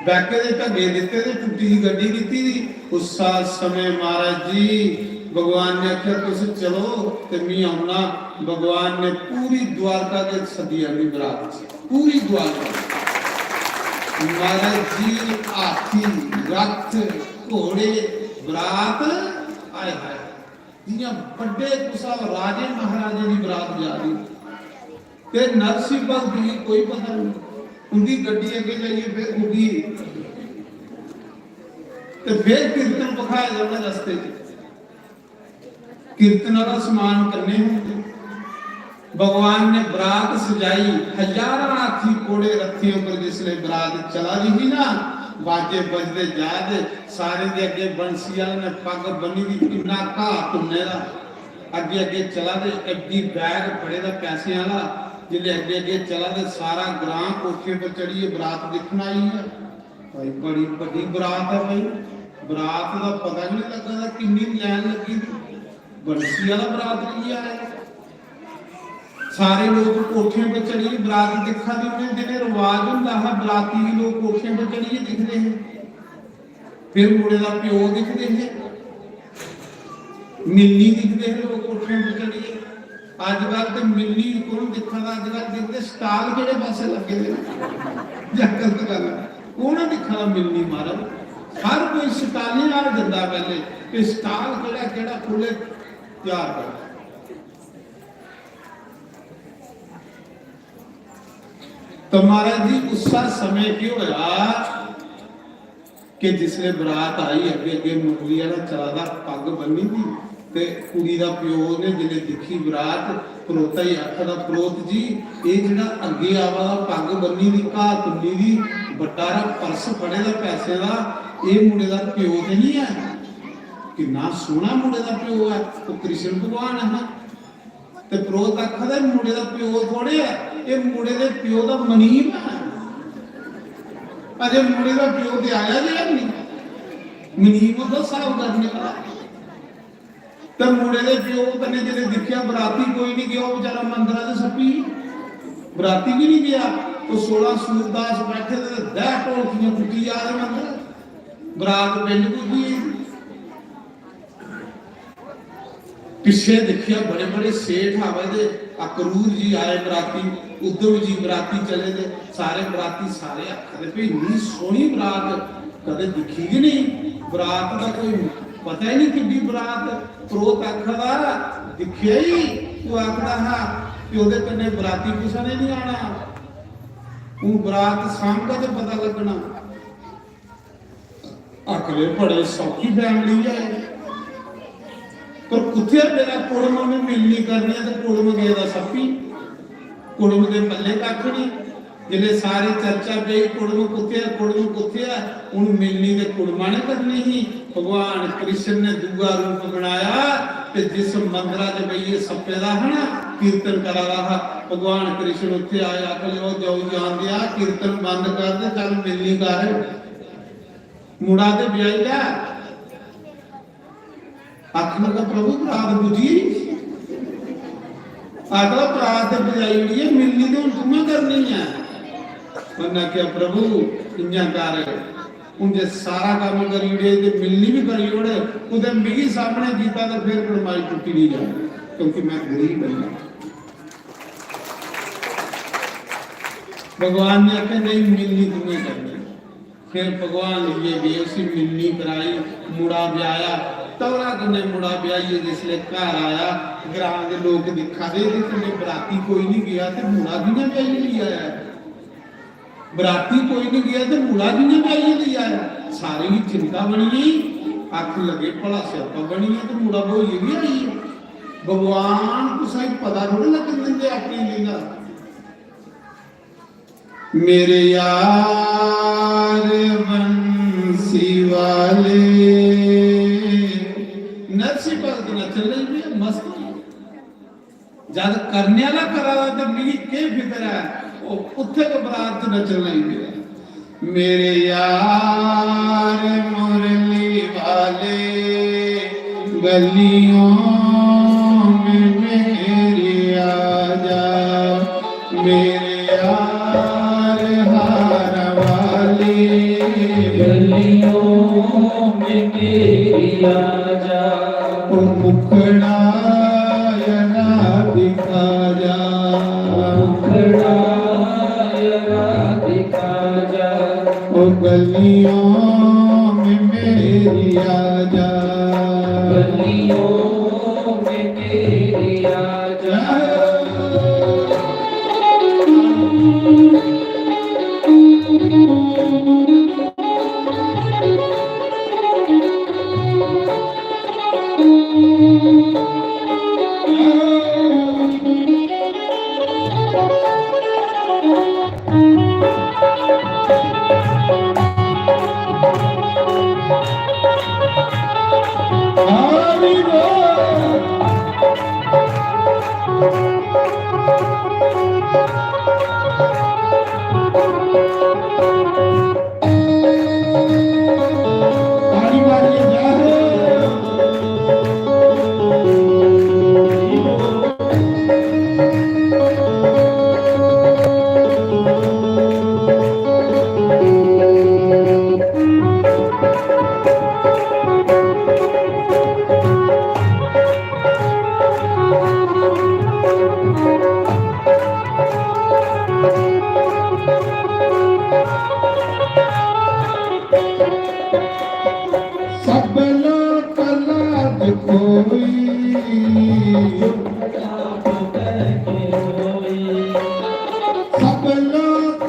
बैके दे ढग्गे दित्ते ते टुट्टी दी गड्डी दित्ती दी। उस्सा समें महाराज जी भगवान ने आखेआ, "तुस चलो ते मी औना।" भगवान ने पूरी द्वारका के सद्दी आनी बरात च, पूरी द्वारका। महाराज जी, हाथी, रथ, घोड़े, बरात, हाय हाय, जियां बड्डे कुसा राजे महाराजे दी बरात जा दी। ते नरसी भगत गी कोई पता नहीं, उंदी गड्डी अग्गें जाइयै फिर उंदी, ते फिर कीर्तन भखाए जाना रस्ते च। कीर्तन आह्ला समान कन्नै होंदे। भगवान ने बरात सजाई, हजारां हाथी घोड़े रथें उप्पर जिसले बरात चला दी ही ना, बाजे बजदे जा दे, सारें दे अग्गें बंसी आह्ले ने पग्ग बन्नी दी, किन्ना घाऽ तुन्ने दा। अग्गें अग्गें चला दे, एड्डी बैग फड़े दा पैसें आह्ला, जिसले अग्गें अग्गें चला दे, सारा ग्रां कोठें पर चढ़ियै बरात दिक्खन आई ऐ। भाई, बड़ी बड्डी बरात ऐ भाई, बरात दा पता गै नहीं लग्गा दा किन्नी लैन लग्गी दी। बंसी आह्ला बरात लेइयै आए। सारे लोक कोठें पर चढ़ियै बरात दिक्खा दे। उ'नें दिनें रवाज होंदा हा, बराती गी लोक कोठें पर चढ़ियै दिखदे हे। फिर मुड़े दा प्यो दिखदे हे, मिलनी दिखदे हे लोक कोठें पर चढ़ियै। अजकल ते मिलनी कौन दिक्खा दा, अजकल दिखदे stall केह्ड़े पासै लग्गे दे न। जां गलत गल्ल ऐ, कौन ऐ दिक्खा दा मिलनी महाराज? हर कोई स्टालें आह्ल जंदा पैह्ले, ते stall केह्ड़ा केह्ड़ा खु'ल्ले त्यार कर। तो महाराज जी, उस्सा समें केह् होया कि जिसलै बरात आई, अग्गे अग्गे मुरली आह्ला चला दा, पग्ग बन्नी दी, ते कुड़ी दा प्यो ने जिसलै दिक्खी बरात, परोता ही आखा दा, "परोत जी, एह् जेह्ड़ा अग्गे आवा दा, पग्ग बन्नी दी, घाऽ तुन्नी दी, बड्डा हारा पर्स फड़े दा पैसें दा, एह् मुड़े दा प्यो ते निं ऐ?" किन्ना सोह्ना मुड़े दा प्यो ऐ, ओह् कृष्ण भगवान ऐ। ते परोह्त आखा दा, "मुड़े दा प्यो थोड़े ऐ, एह् मुड़े दे प्यो दा मनीम ऐ। अजे मुड़े दा प्यो ते आया गै निं।" मनीम होंदा स्हाब करने आह्ला। ते मुड़े दे प्यो कन्नै जिसलै दिक्खेआ, बराती कोई निं गेआ, ओह् बेचारा मंदरा च सप्पी, बराती बी निं गेआ। ओह् सोलां सूरदास बैठे दे, दै ढोलकियां कुट्टी जा दे मंदर। बरात पिंड पुज्जी गेई। पिच्छे दिक्खेआ, बड़े बड़े सेठ आवे दे, अक्रूर जी आए बराती, उद्धव जी बराती चले दे, सारे बराती, सारे आखा दे, "भाई, इन्नी सोहनी बरात कदें दिक्खी गै नहीं, बरात दा कोई पता ही नहीं, किड्डी बरात।" परोह्त आखा दा, "दिक्खेआ ही?" ओह् आखदा हा कि ओह्दे कन्नै बराती कुसै ने नहीं आना, हून बरात सांभगा ते पता लग्गना। आखदे बड़े सौखी family ऐ, पर कुत्थै मेरा कुड़म, में मिलनी करनी ऐ ते कुड़म गेदा सप्पी, कुड़म दे पल्ले कक्ख निं। जिसलै सारी चर्चा पेई, "कुड़म कुत्थै ऐ, कुड़म कुत्थै ऐ?" हून मिलनी ते कुड़मा ने करनी ही। भगवान कृष्ण ने दूआ रूप बनाया ते जिस मंदरा च बेहियै सप्पे दा हा ना, कीर्तन करा दा हा, भगवान कृष्ण उत्थै आए, आखन लगे, "ओ जाओ, जान देआ, कीर्तन बंद कर ते चल मिलनी कर।" मुड़ा ते ब्याही लै। आखन लगा, "प्रभु, बरात पुज्जी?" आखदा, "बरात ते बजाई ओड़ी ऐ, मिलनी ते हून तूं गै करनी ऐ।" उन्नै आखेआ, "प्रभु, इ'यां कर, हून जे सारा कम्म करी ओड़े ते मिलनी बी करी ओड़, कुतै मिगी सामनै कीता ते फिर कड़माई टुट्टी निं जा, क्योंकि मैं गरीब बंदा।" भगवान ने आखेआ, "नहीं, मिलनी तूं गै करनी।" फिर भगवान लेइयै गे, उसी मिलनी कराई, मुड़ा ब्याया। तौला कन्नै मुड़ा ब्याइयै जिसलै घर आया, ग्रां दे लोक दिक्खा दे, "एह्दे कन्नै बराती कोई निं गेआ ते मुड़ा कि'यां ब्याइयै लेई आया? बराती कोई निं गेआ ते मुड़ा कि'यां ब्याइयै लेई आया?" सारें गी चिंता बनी गेई, आखन लगे, "भला स्यापा बनी गेआ ते मुड़ा ब्होइयै बी आई गेआ।" भगवान कुसै गी पता थोड़ी लग्गन दिंदे अपनी लीला। मेरे यार बंसी वाले। नरसी भगत नच्चन लगी पे, मस्त होई गे। जद करने आह्ला करा दा ते मिगी केह् फिकर ऐ, ओह् उत्थै गै बरात च नच्चन लगी पे। मेरे यार मुरली वाले, गलियों में मेरी आजा, मेरे यार हार वाले, गलियों में मेरी आजा। ओ मुखड़ा जरा दिखा जा, मुखड़ा जरा दिखा जा। ओ गलियों में मेरी आजा, गलियों में मेरी आजा। सब लोक लाज कोई, सब लोक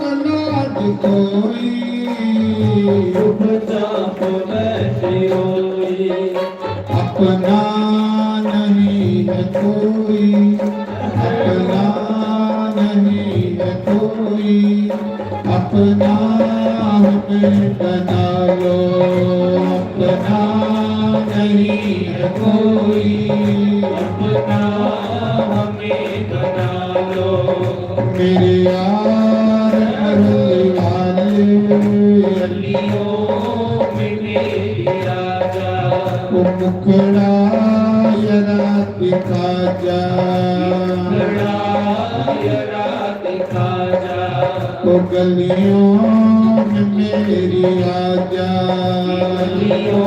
चुपचाप बैठी रोई। अपना नहीं है कोई, अपना नहीं है कोई, अपना हमें बना लो। अपना नहीं है कोई, अपना हमें बना लो। मेरे यार अरल वाले, गलियों में मेरी आजा। वो मुखड़ा जरा दिखा जा। मुखड़ा जरा दिखा जा। वो गलियों में मेरी आजा। गलियों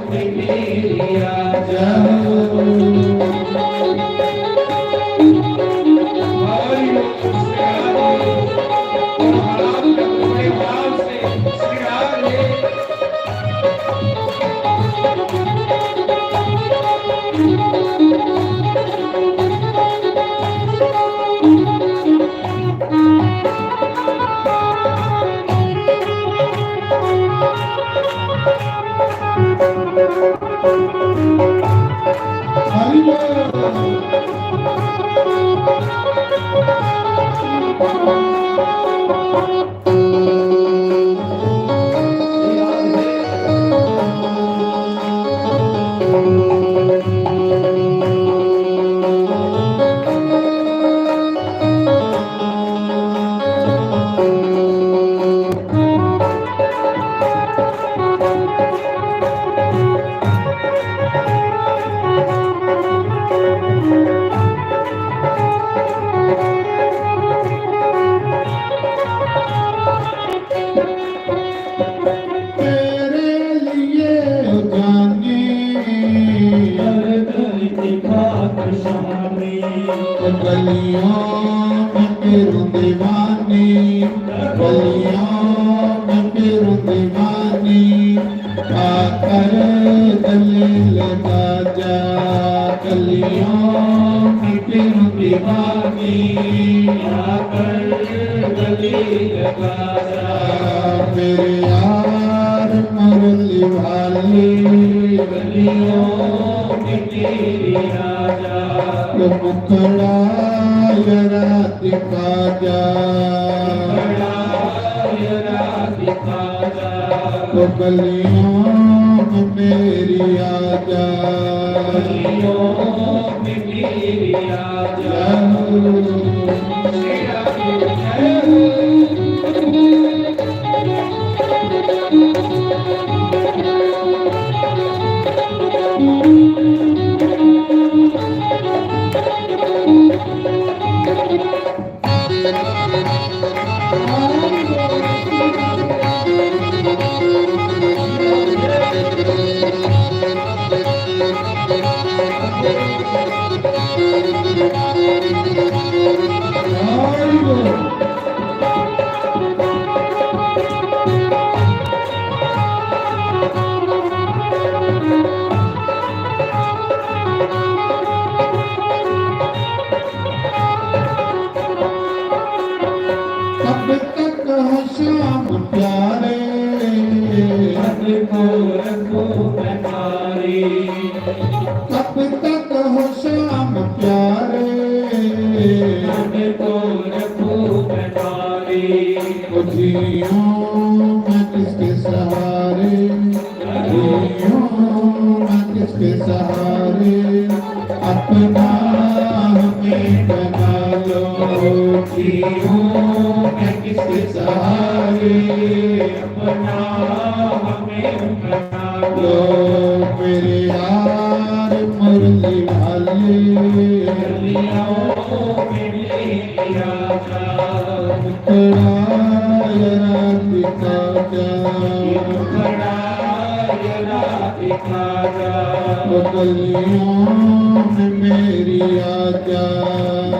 में मेरी आजा। तेरे लिए जाने हर घर की खाक शामी। गलियों में फिरूं दीवानी, गलियों में फिरूं दीवानी। आकर गले लगा जा, गलियों में फिरूं दीवानी। आकर गले लगा जा। मेरे यार मुरली वाले, गलियों में तेरी आजा। वो मुखड़ा जरा दिखा जा। मुखड़ा जरा दिखा जा। वो गलियों में मेरी आजा। गलियों में मेरी आजा। कब तक हो श्याम प्यारे, कब को रखो मैं प्यारी। कब तक हो श्याम प्यारे, कब को रखो मैं प्यारी। ओ जियो मैं किसके सहारे, जियो मैं किसके सहारे, अपना हमें बना लो। जियो मैं किसके सहारे, अपना हमें बना लो। मेरे यार मुरली वाले, गलियों में मेरी आजा। मुखड़ा जरा दिखा जा। मुखड़ा जरा दिखा जा। वो गलियों में मेरी आजा।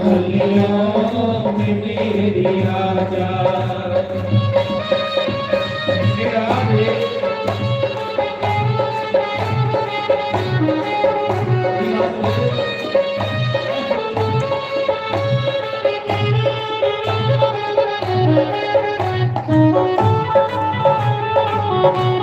गलियों में मेरी आजा। ओम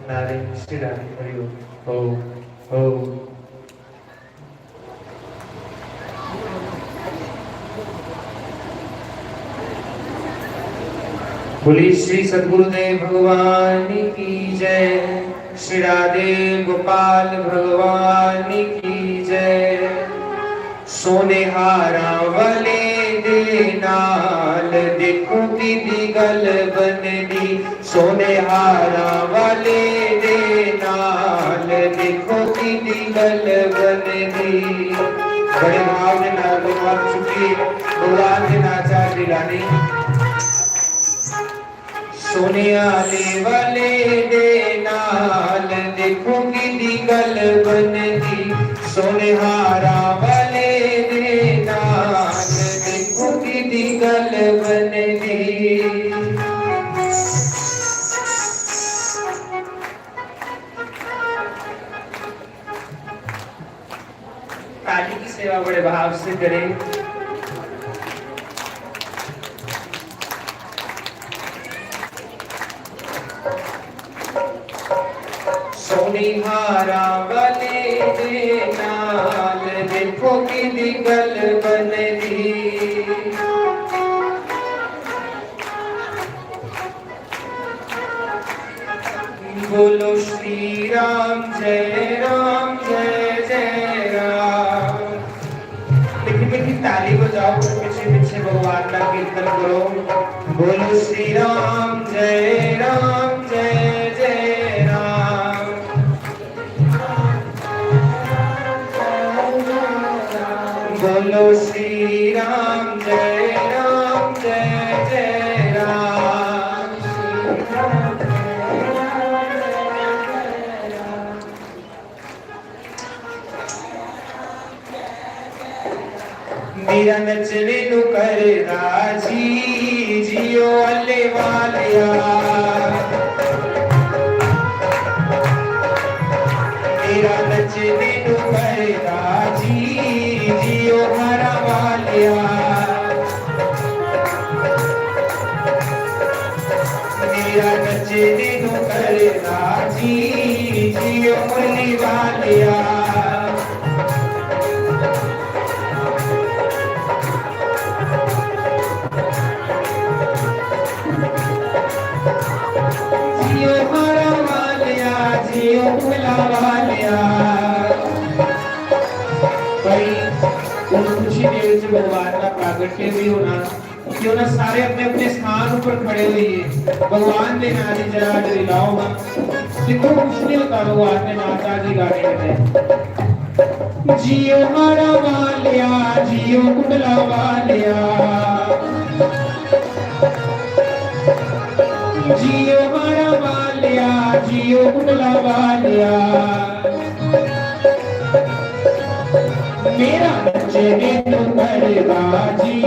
नारायण श्री राधे हरि ओम। ओम, ओम। बोलिए श्री सद्गुरुदेव भगवान की जय, श्री राधे गोपाल भगवान की जय। सोने हारां वाले दे नाल देखो किदी गल बनदी, सोने हारां वाले दे नाल देखो किदी गल बनदी। बड़े भाव दे नाल गुरुवार चुकी भगवान दे नाचार दी लानी। सोने आले वाले दे नाल देखो किदी गल बनदी, सोने हारां वाले दे नाल देखो किदी गल बनदी। ताली की सेवा बड़े भाव से करें। सोनी हारा वाले दे नाल देखो किदी गल बनदी। बोलो श्री राम जय राम जय जय करो। बोलो श्री राम जय राम जय जय राम। बोलो श्री राम जय राम जय जय राम। मेरा नचने नू करदा जी, जियो अल्ले वालिया। मेरा नचने नू करदा जी, जियो हरा वालिया। मेरा नचने नू करदा जी, जियो मुरली वालिया। जियो हारा वालिया, जियो फुला वालिया। भाई, उन खुशी दे विच भगवान दा प्रागट्य भी होना। क्यों ना सारे अपने अपने स्थान ऊपर खड़े होइए, भगवान दे नाम दी जरा हाजरी लाओ ना। दिक्खो, कुछ नहीं होता भगवान दे नाम दा हाजरी लाने कन्नै। जियो हारा वालिया, जियो कुंडला वालिया। जियो हारा वालिया, जियो कुंडला वालिया। मेरा नचने नू करदा जी,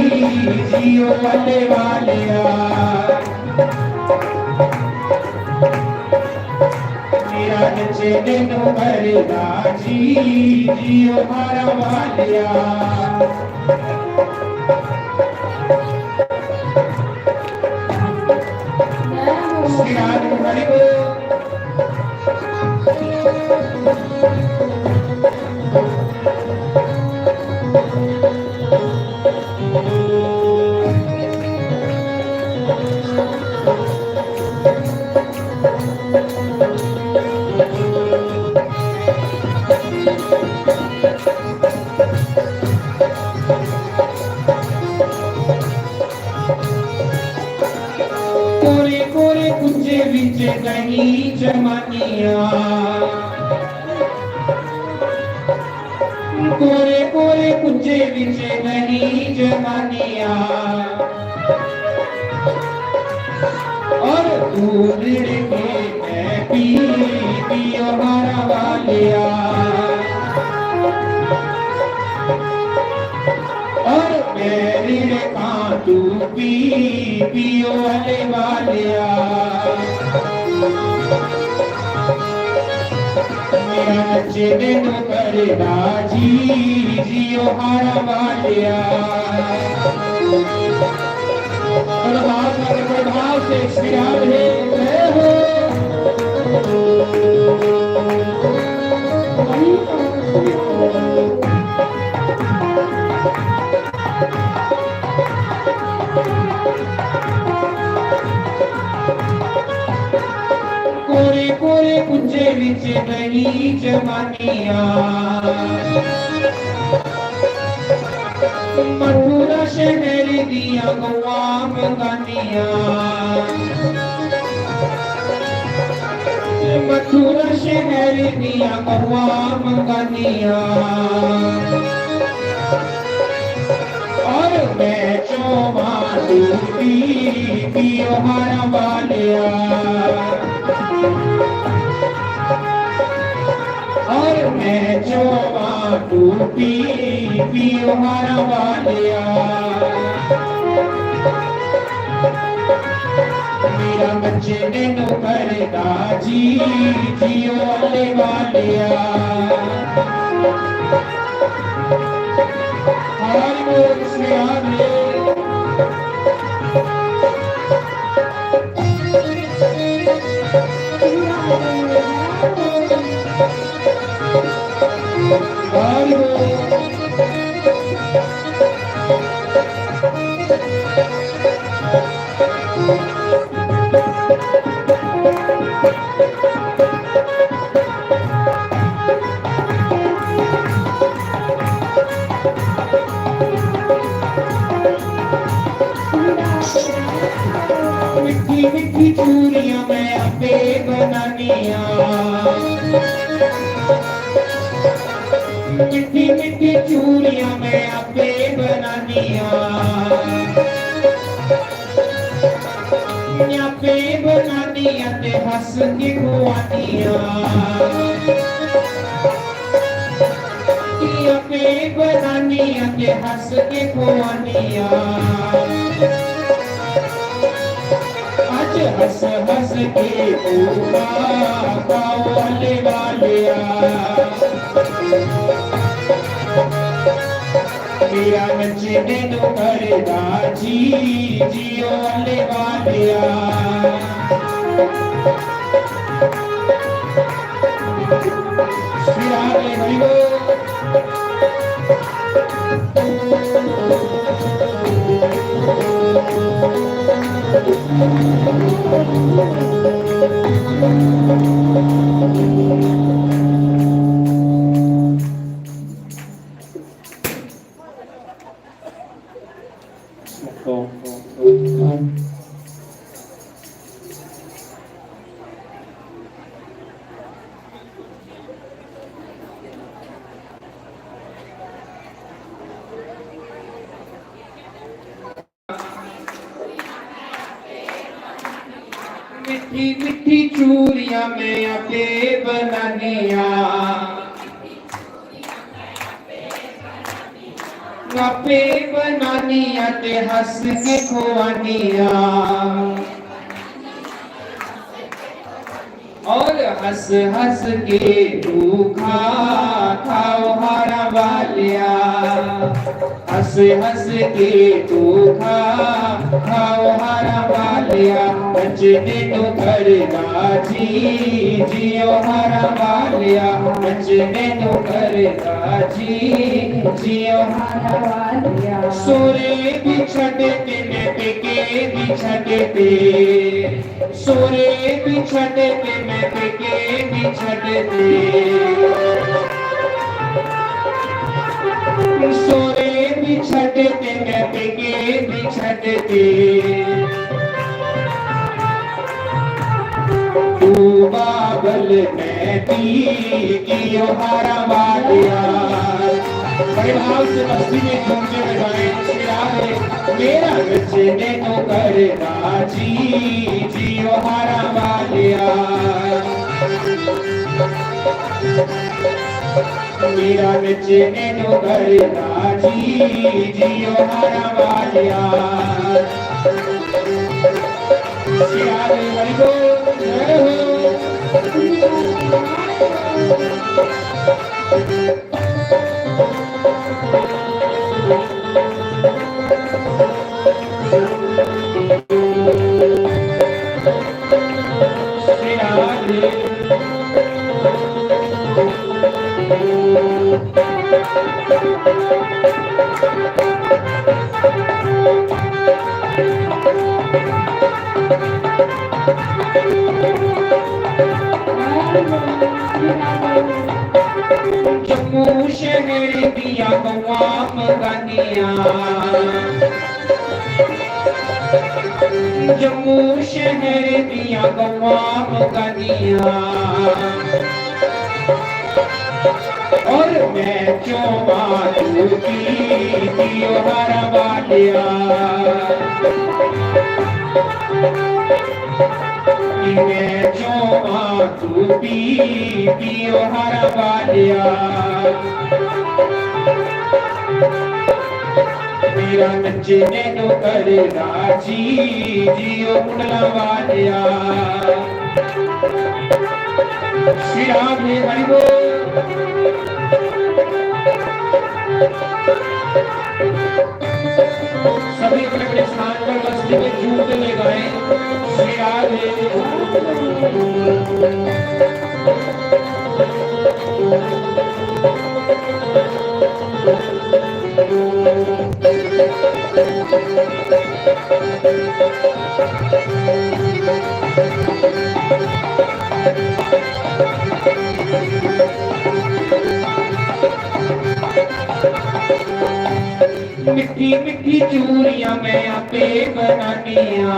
जियो वाले वालिया। मेरा नचने नू करदा जी, जियो हारा वालिया। श्री राम हरि बोल। कोरे कोरे कुंजे विच दही जमानिया। कोरे कोरे कुंजे विच दही जमानिया। और तू रिड़के मैं पी पियो हारा वालिया। और मैं रिड़का तू पी पियो वाले वालिया। मेरा नचने नू करदा जी, जियो हारा वालिया। प्रभाव से, प्रभाव से श्री राम हे जय हो। कोरे कोरे कुंजे विच दही जमानिया। मथुरा शहर दिया गवां मंगानिया। मथुरा शहर दिया गवां मंगानिया। और मैं चोमा तू पी पियो हारा वालिया। और मैं चोमा तू पी पियो हारा वालिया। मेरा नचने नू करदा जी, जियो वाले वालिया। हरि बोल श्री राम जी। हरि बोल। चूरियां मैं आपे बनानियां, मिट्ठी मिट्ठी चूरियां मैं आपे बनानियां, आपे बनानियां ते हंस के खुआनियां। आपे बनानियां ते हंस के खुआनियां। अज हंस हंस के तू खा, खाओ वाले वालिया। मेरा नचने नू करदा जी, जियो वाले वालिया। श्री राम ने हरि बोल। मिट्ठी मिट्ठी चूरियां मैं आपे बनानियां, आपे बनानियां ते हंस के खुआनियां। और हंस हंस के तू खा, खाओ हारा वालिया। हंस हंस के तू खा, खाओ हारा वालिया। नचने नू करदा जी, जियो हारा वालिया। नचने नू करदा जी, जियो हारा वालिया। सोरे भी छड्ड ते मैं पेके भी छड्ड ते, सोरे भी छड्ड ते मैं पेके भी छड्ड ते, सोरे भी छड्ड ते मैं पेके भी छड्ड ते। तू बाबल मैं पी कियो हारा वालिया। बड़े भाव से मस्ती में झूमते हुए गाएं, श्री राधे। मेरा नचने नू करदा जी, जियो हारा वालिया। मेरा नचने नू करदा जी, जियो हारा वालिया। श्री राधे हरि बोल, जय हो। जम्मू शहर दिया गवां मगानियां, जम्मू शहर दिया गवां मगानियां। और मैं चोमा तू पी, पियो हारा वालिया। मैं चोमा तू पी, पियो हारा वालिया। मेरा नचने नू करदा जी, जियो मुंडला वालिया। श्री राधे हरि बोल। सभी अपने अपने स्थान पर मस्ती में झूमते हुए गाएं। श्री राधे। मिट्ठी मिट्ठी चूरियां मैं आपे बनानियां।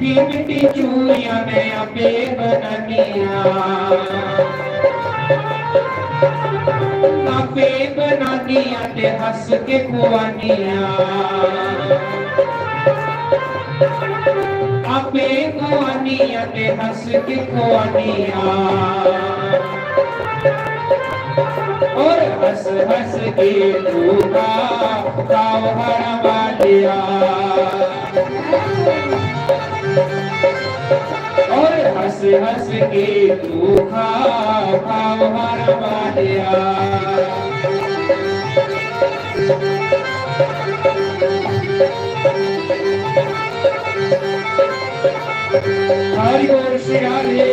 मिट्टी चूड़ियां मैं आपे बनानियां, आपे बनानियां ते हंस के खुआनियां, आपे खुआनियां ते हंस के खुआनियां। और हंस हंस के तू खा, खाओ हरा वालिया। और हंस हंस के तू खा, खाओ हरा वालिया। हरि बोल श्री राधे।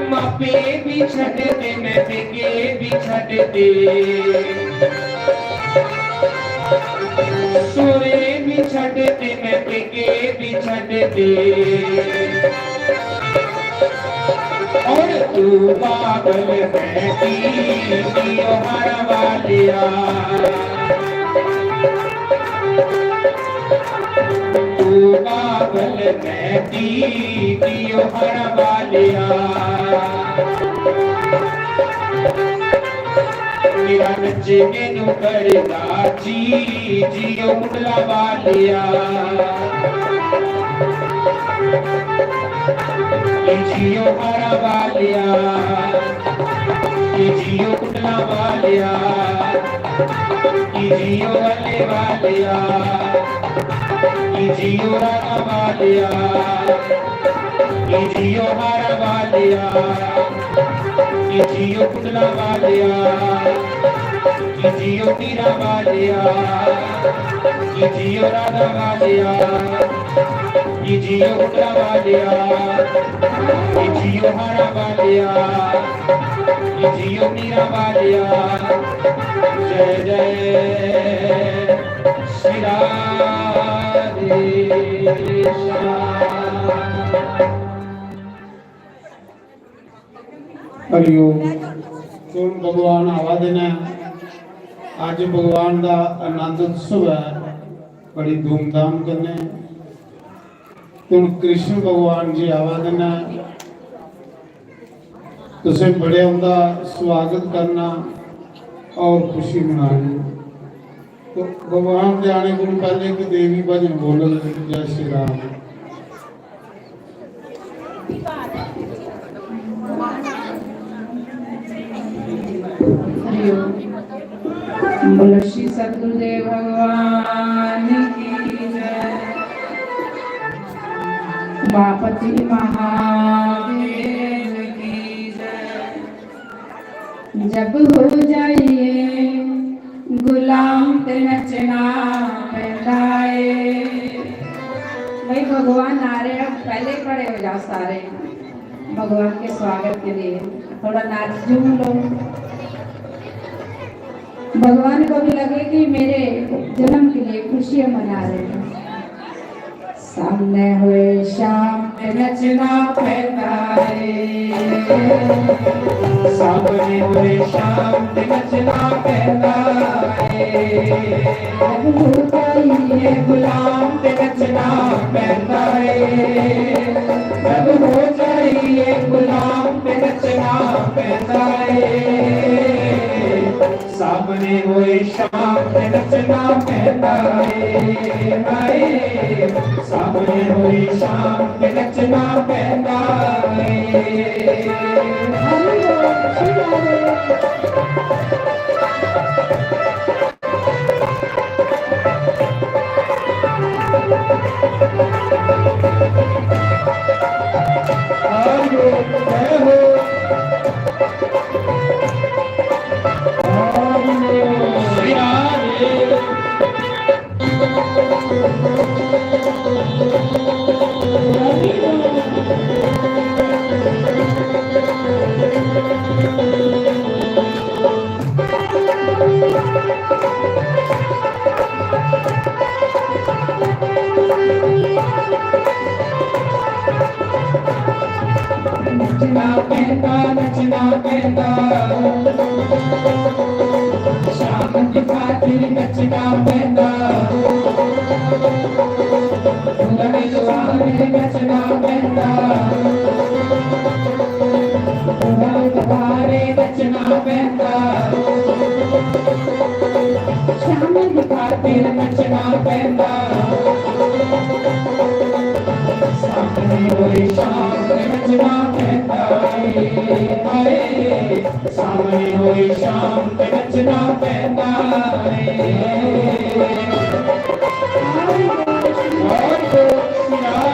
मापे भी छड्डते, मैं पेके भी छड्डते, सोरे भी छड्डते, मैं पेके भी छड्डते। और तू पागल है दियो हर वालिया, तू पागल है दियो हर वालिया। मेरा नच्चे मैनू करदा जी, जियो मुंडला वालिया, ए जियो हरा वालिया, ए जियो मुंडला वालिया, ए जियो वाले वालिया, ए जियो राधा वालिया, ए जियो हरा वालिया, ए जियो पुतला वालिया, ए जियो हीरा वालिया, ए जियो राधा वालिया, ए जियो पुतला वालिया, ए जियो हरा वालिया, ए जियो हीरा वालिया। जय जय श्री राधे श्याम। हरिओम। ते हुन भगवान आवा दे न। अज्ज भगवान दा आनंद उत्सव ऐ, बड़ी धूमधाम कन्नै। ते हुन कृष्ण भगवान जी आवा दे न। तुसें बड़े उंदा स्वागत करना और खुशी मनानी। तो भगवान दे आने कोला पैह्ले इक देवी भजन बोलन, जय श्री राम। हरिओम। बोलो श्री सतगुरुदेव भगवान की जय, उमापति महादेव की जय। जब हो जाइए गुलाम ते नचना पैंदा ਏ। भाई भगवान आ रहे हैं, पहले खड़े हो जाओ सारे भगवान के स्वागत के लिए। थोड़ा नाच झूम लो। भगवान को भी लगे कि मेरे जन्म के लिए खुशियां मना रहे हैं। सामने हुए शाम पे नचना पैंदा ਏ। सामने हुए शाम पे नचना पैंदा ਏ। जब हो जाइए गुलाम पे नचना पैंदा ਏ। जब हो जाइए गुलाम पे नचना पैंदा ਏ। सामने होए शाम ते नचना पैंदा ਏ, हाय। सामने होए शाम ते नचना पैंदा ਏ। नचना पैंदा, नचना पैंदा। शाम दी खातिर नचना पैंदा। पूरा इतवार नचना पैंदा। पूरा इतवार नचना पैंदा। शाम दी खातिर नचना पैंदा। सामने होई शाम ते नचना पैंदा रे। हाय, सामने होई शाम ते नचना पैंदा रे। हाय, हाय, हाय।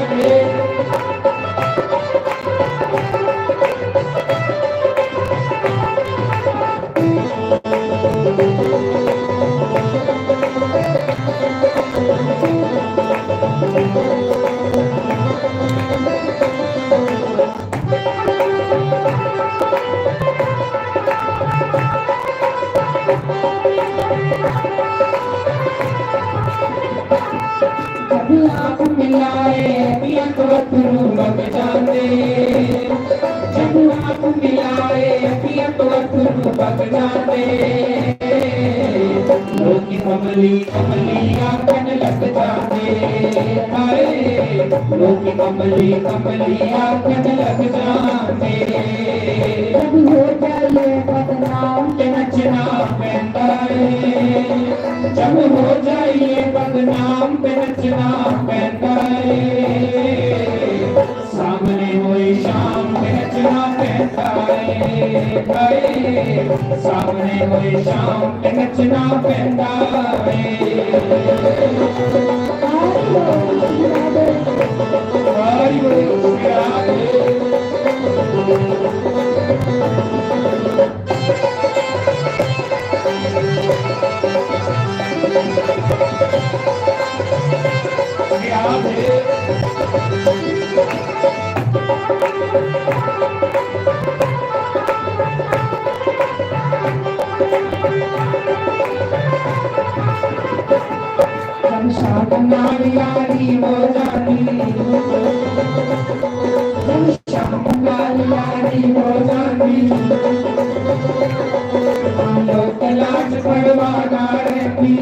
जब आँख मिलाए, अखियाँ तो अथरू बग जाते। जब आँख मिलाए, अखियाँ तो अथरू बग जाते। लोग अमली, अमली आखन लग जाते। हाय, लोग अमली, अमली आखन लग जाते। जब हो जाए बदनाम ते नचना पैंदा रे। जब हो जाइए बदनाम ते नचना पैंदा रे। सामने होई शाम ते नचना पैंदा रे। हाय, सामने होई शाम ते नचना पैंदा रे। हाय, हाय, हाय। जब शाम नाल यारी हो जानी, जब शाम नाल यारी हो जानी, हम लोग लाज परवाह ना रहती,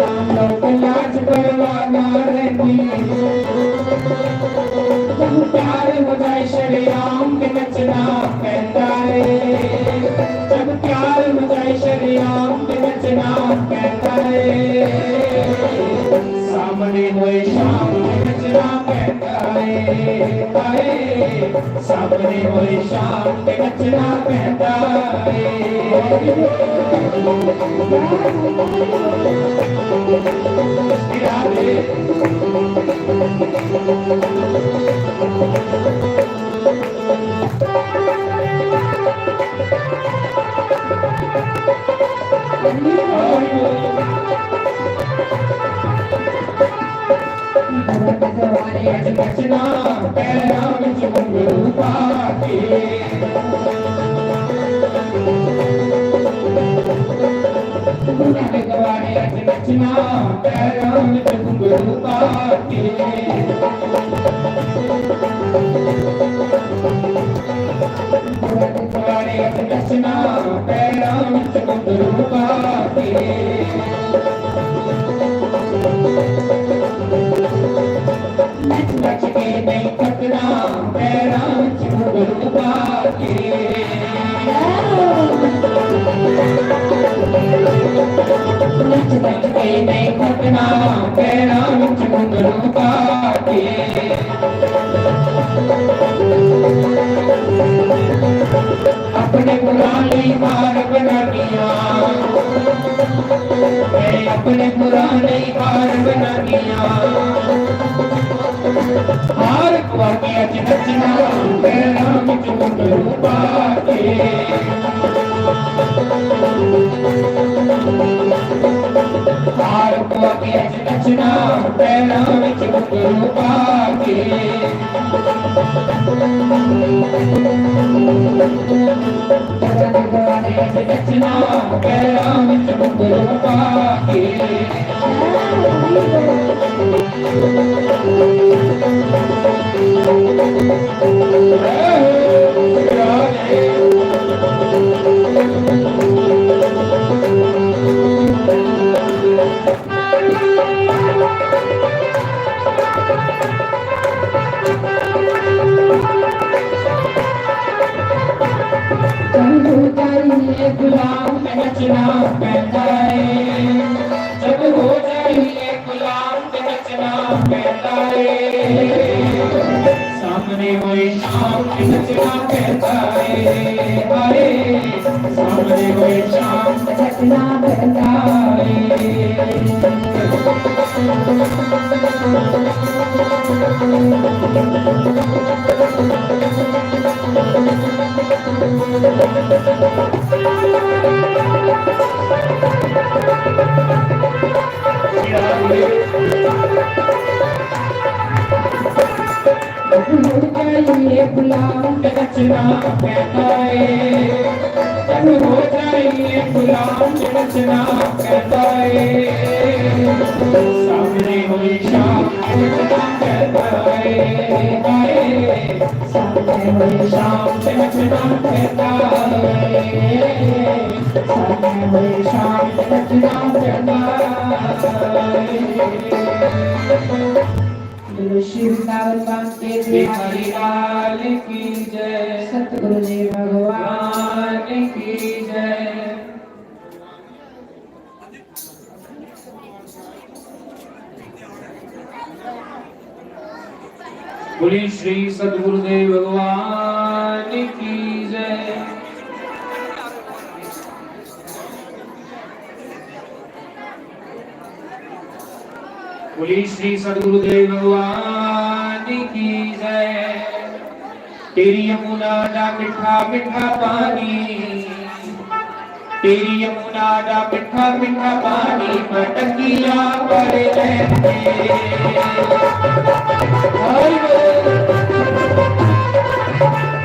हम लोग लाज परवाह ना रहती। जब प्यार हो जाए शरेआम ते नचना पैंदा रे। जब प्यार हो जाए शरेआम ते नचना पैंदा रे। सामने होए शाम ते नचना पैंदा रे। हाय, सामने होए शाम ते नचना पैंदा रे। अपने पुराने हार बनानिया, मैं अपने पुराने हार बनानिया। हार पवा के अज नचना, पैरां विच घुंघरू पा के। हार पवा के अज नचना, पैरां विच घुंघरू पा के। जब हो जाइए गुलाम, नचना पैंदा है। जब हो जाइए गुलाम, नचना पैंदा है। सामने होए शाम, नचना पैंदा है। हाय, सामने होए शाम, नचना पैंदा है। गुलाम नचना पैंदा है। जब हो जाइए गुलाम, नचना पैंदा ਏ। ਸਾਹਮਣੇ ਹੋਈ ਸ਼ਾਮ, ਨੱਚਣਾ ਪੈਂਦਾ ਏ। ਹਾਏ, ਸਾਹਮਣੇ ਹੋਈ ਸ਼ਾਮ, ਨੱਚਣਾ ਪੈਂਦਾ ਏ। ਸਾਹਮਣੇ ਹੋਈ ਸ਼ਾਮ, ਨੱਚਣਾ ਪੈਂਦਾ ਏ। बोलो श्री वृंदावन धाम के बिहारी लाल की जय। सतगुरु देव भगवान की जय। बोलिए श्री सतगुरुदेव भगवान की जय। बोलिए श्री सतगुरुदेव भगवान की जय। तेरी यमुना दा मिठा मिठा पानी, तेरी यमुना दा मिठा मिठा पानी, मटकिया भर लेंदे। हाय रे।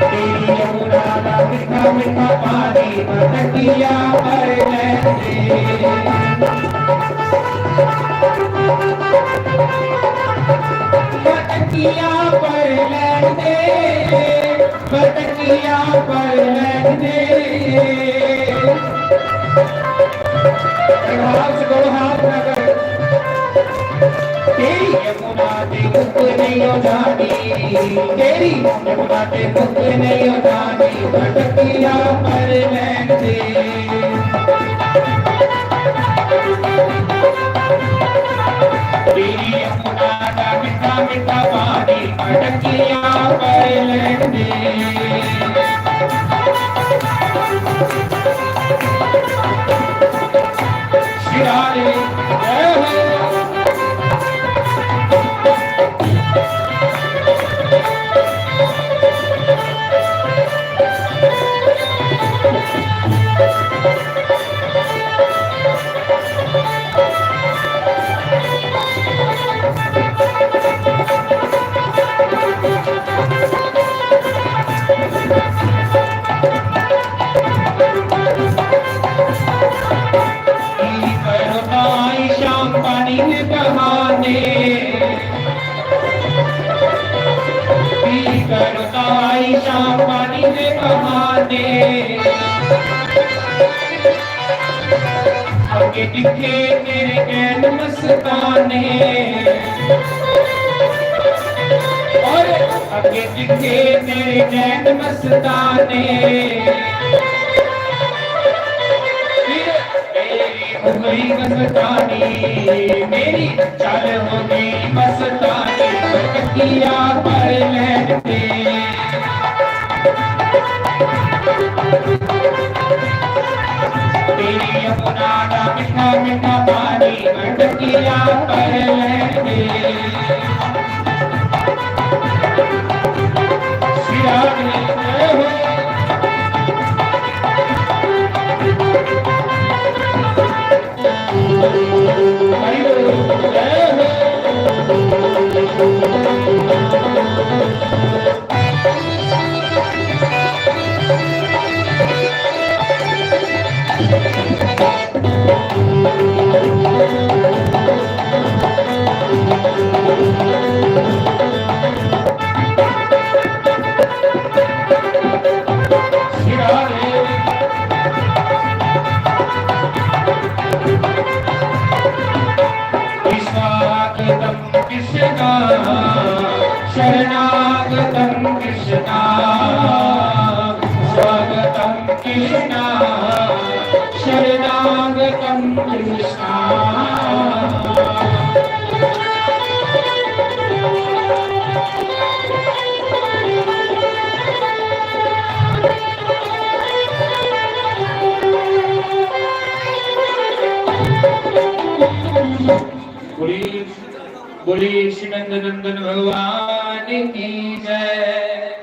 तेरी यमुना दा मिठा मिठा पानी, मटकिया भर लेंदे। मटकिया भर लेंदे, मटकिया भर लेंदे। प्रभाव से बोलो हाथ उठाकर। तेरी यमुना ते मुक्त नहीं हो जानी, तेरी यमुना ते मुक्त नहीं हो जानी, मटकिया भर लेंदे। तेरी यमुना दा मिठा मिठा पानी, मटकिया भर लेंदे। श्री राधे, जय हो। शाम पानी में बहाने, पी करो ताई शाम पानी में बहाने। अगे दिखे तेरे नैन मस्ताने, और अगे दिखे तेरे नैन मस्ताने। फिर मेरी हो गई मस्तानी, मेरी चाल हो गई मस्तानी, मटकिया भर लेंदे। तेरी यमुना दा मीठा मीठा पानी, मटकिया भर लेंदे। श्री राधे जय हो। बोलिए, बोलिए श्री नंद नंदन भगवान की जय।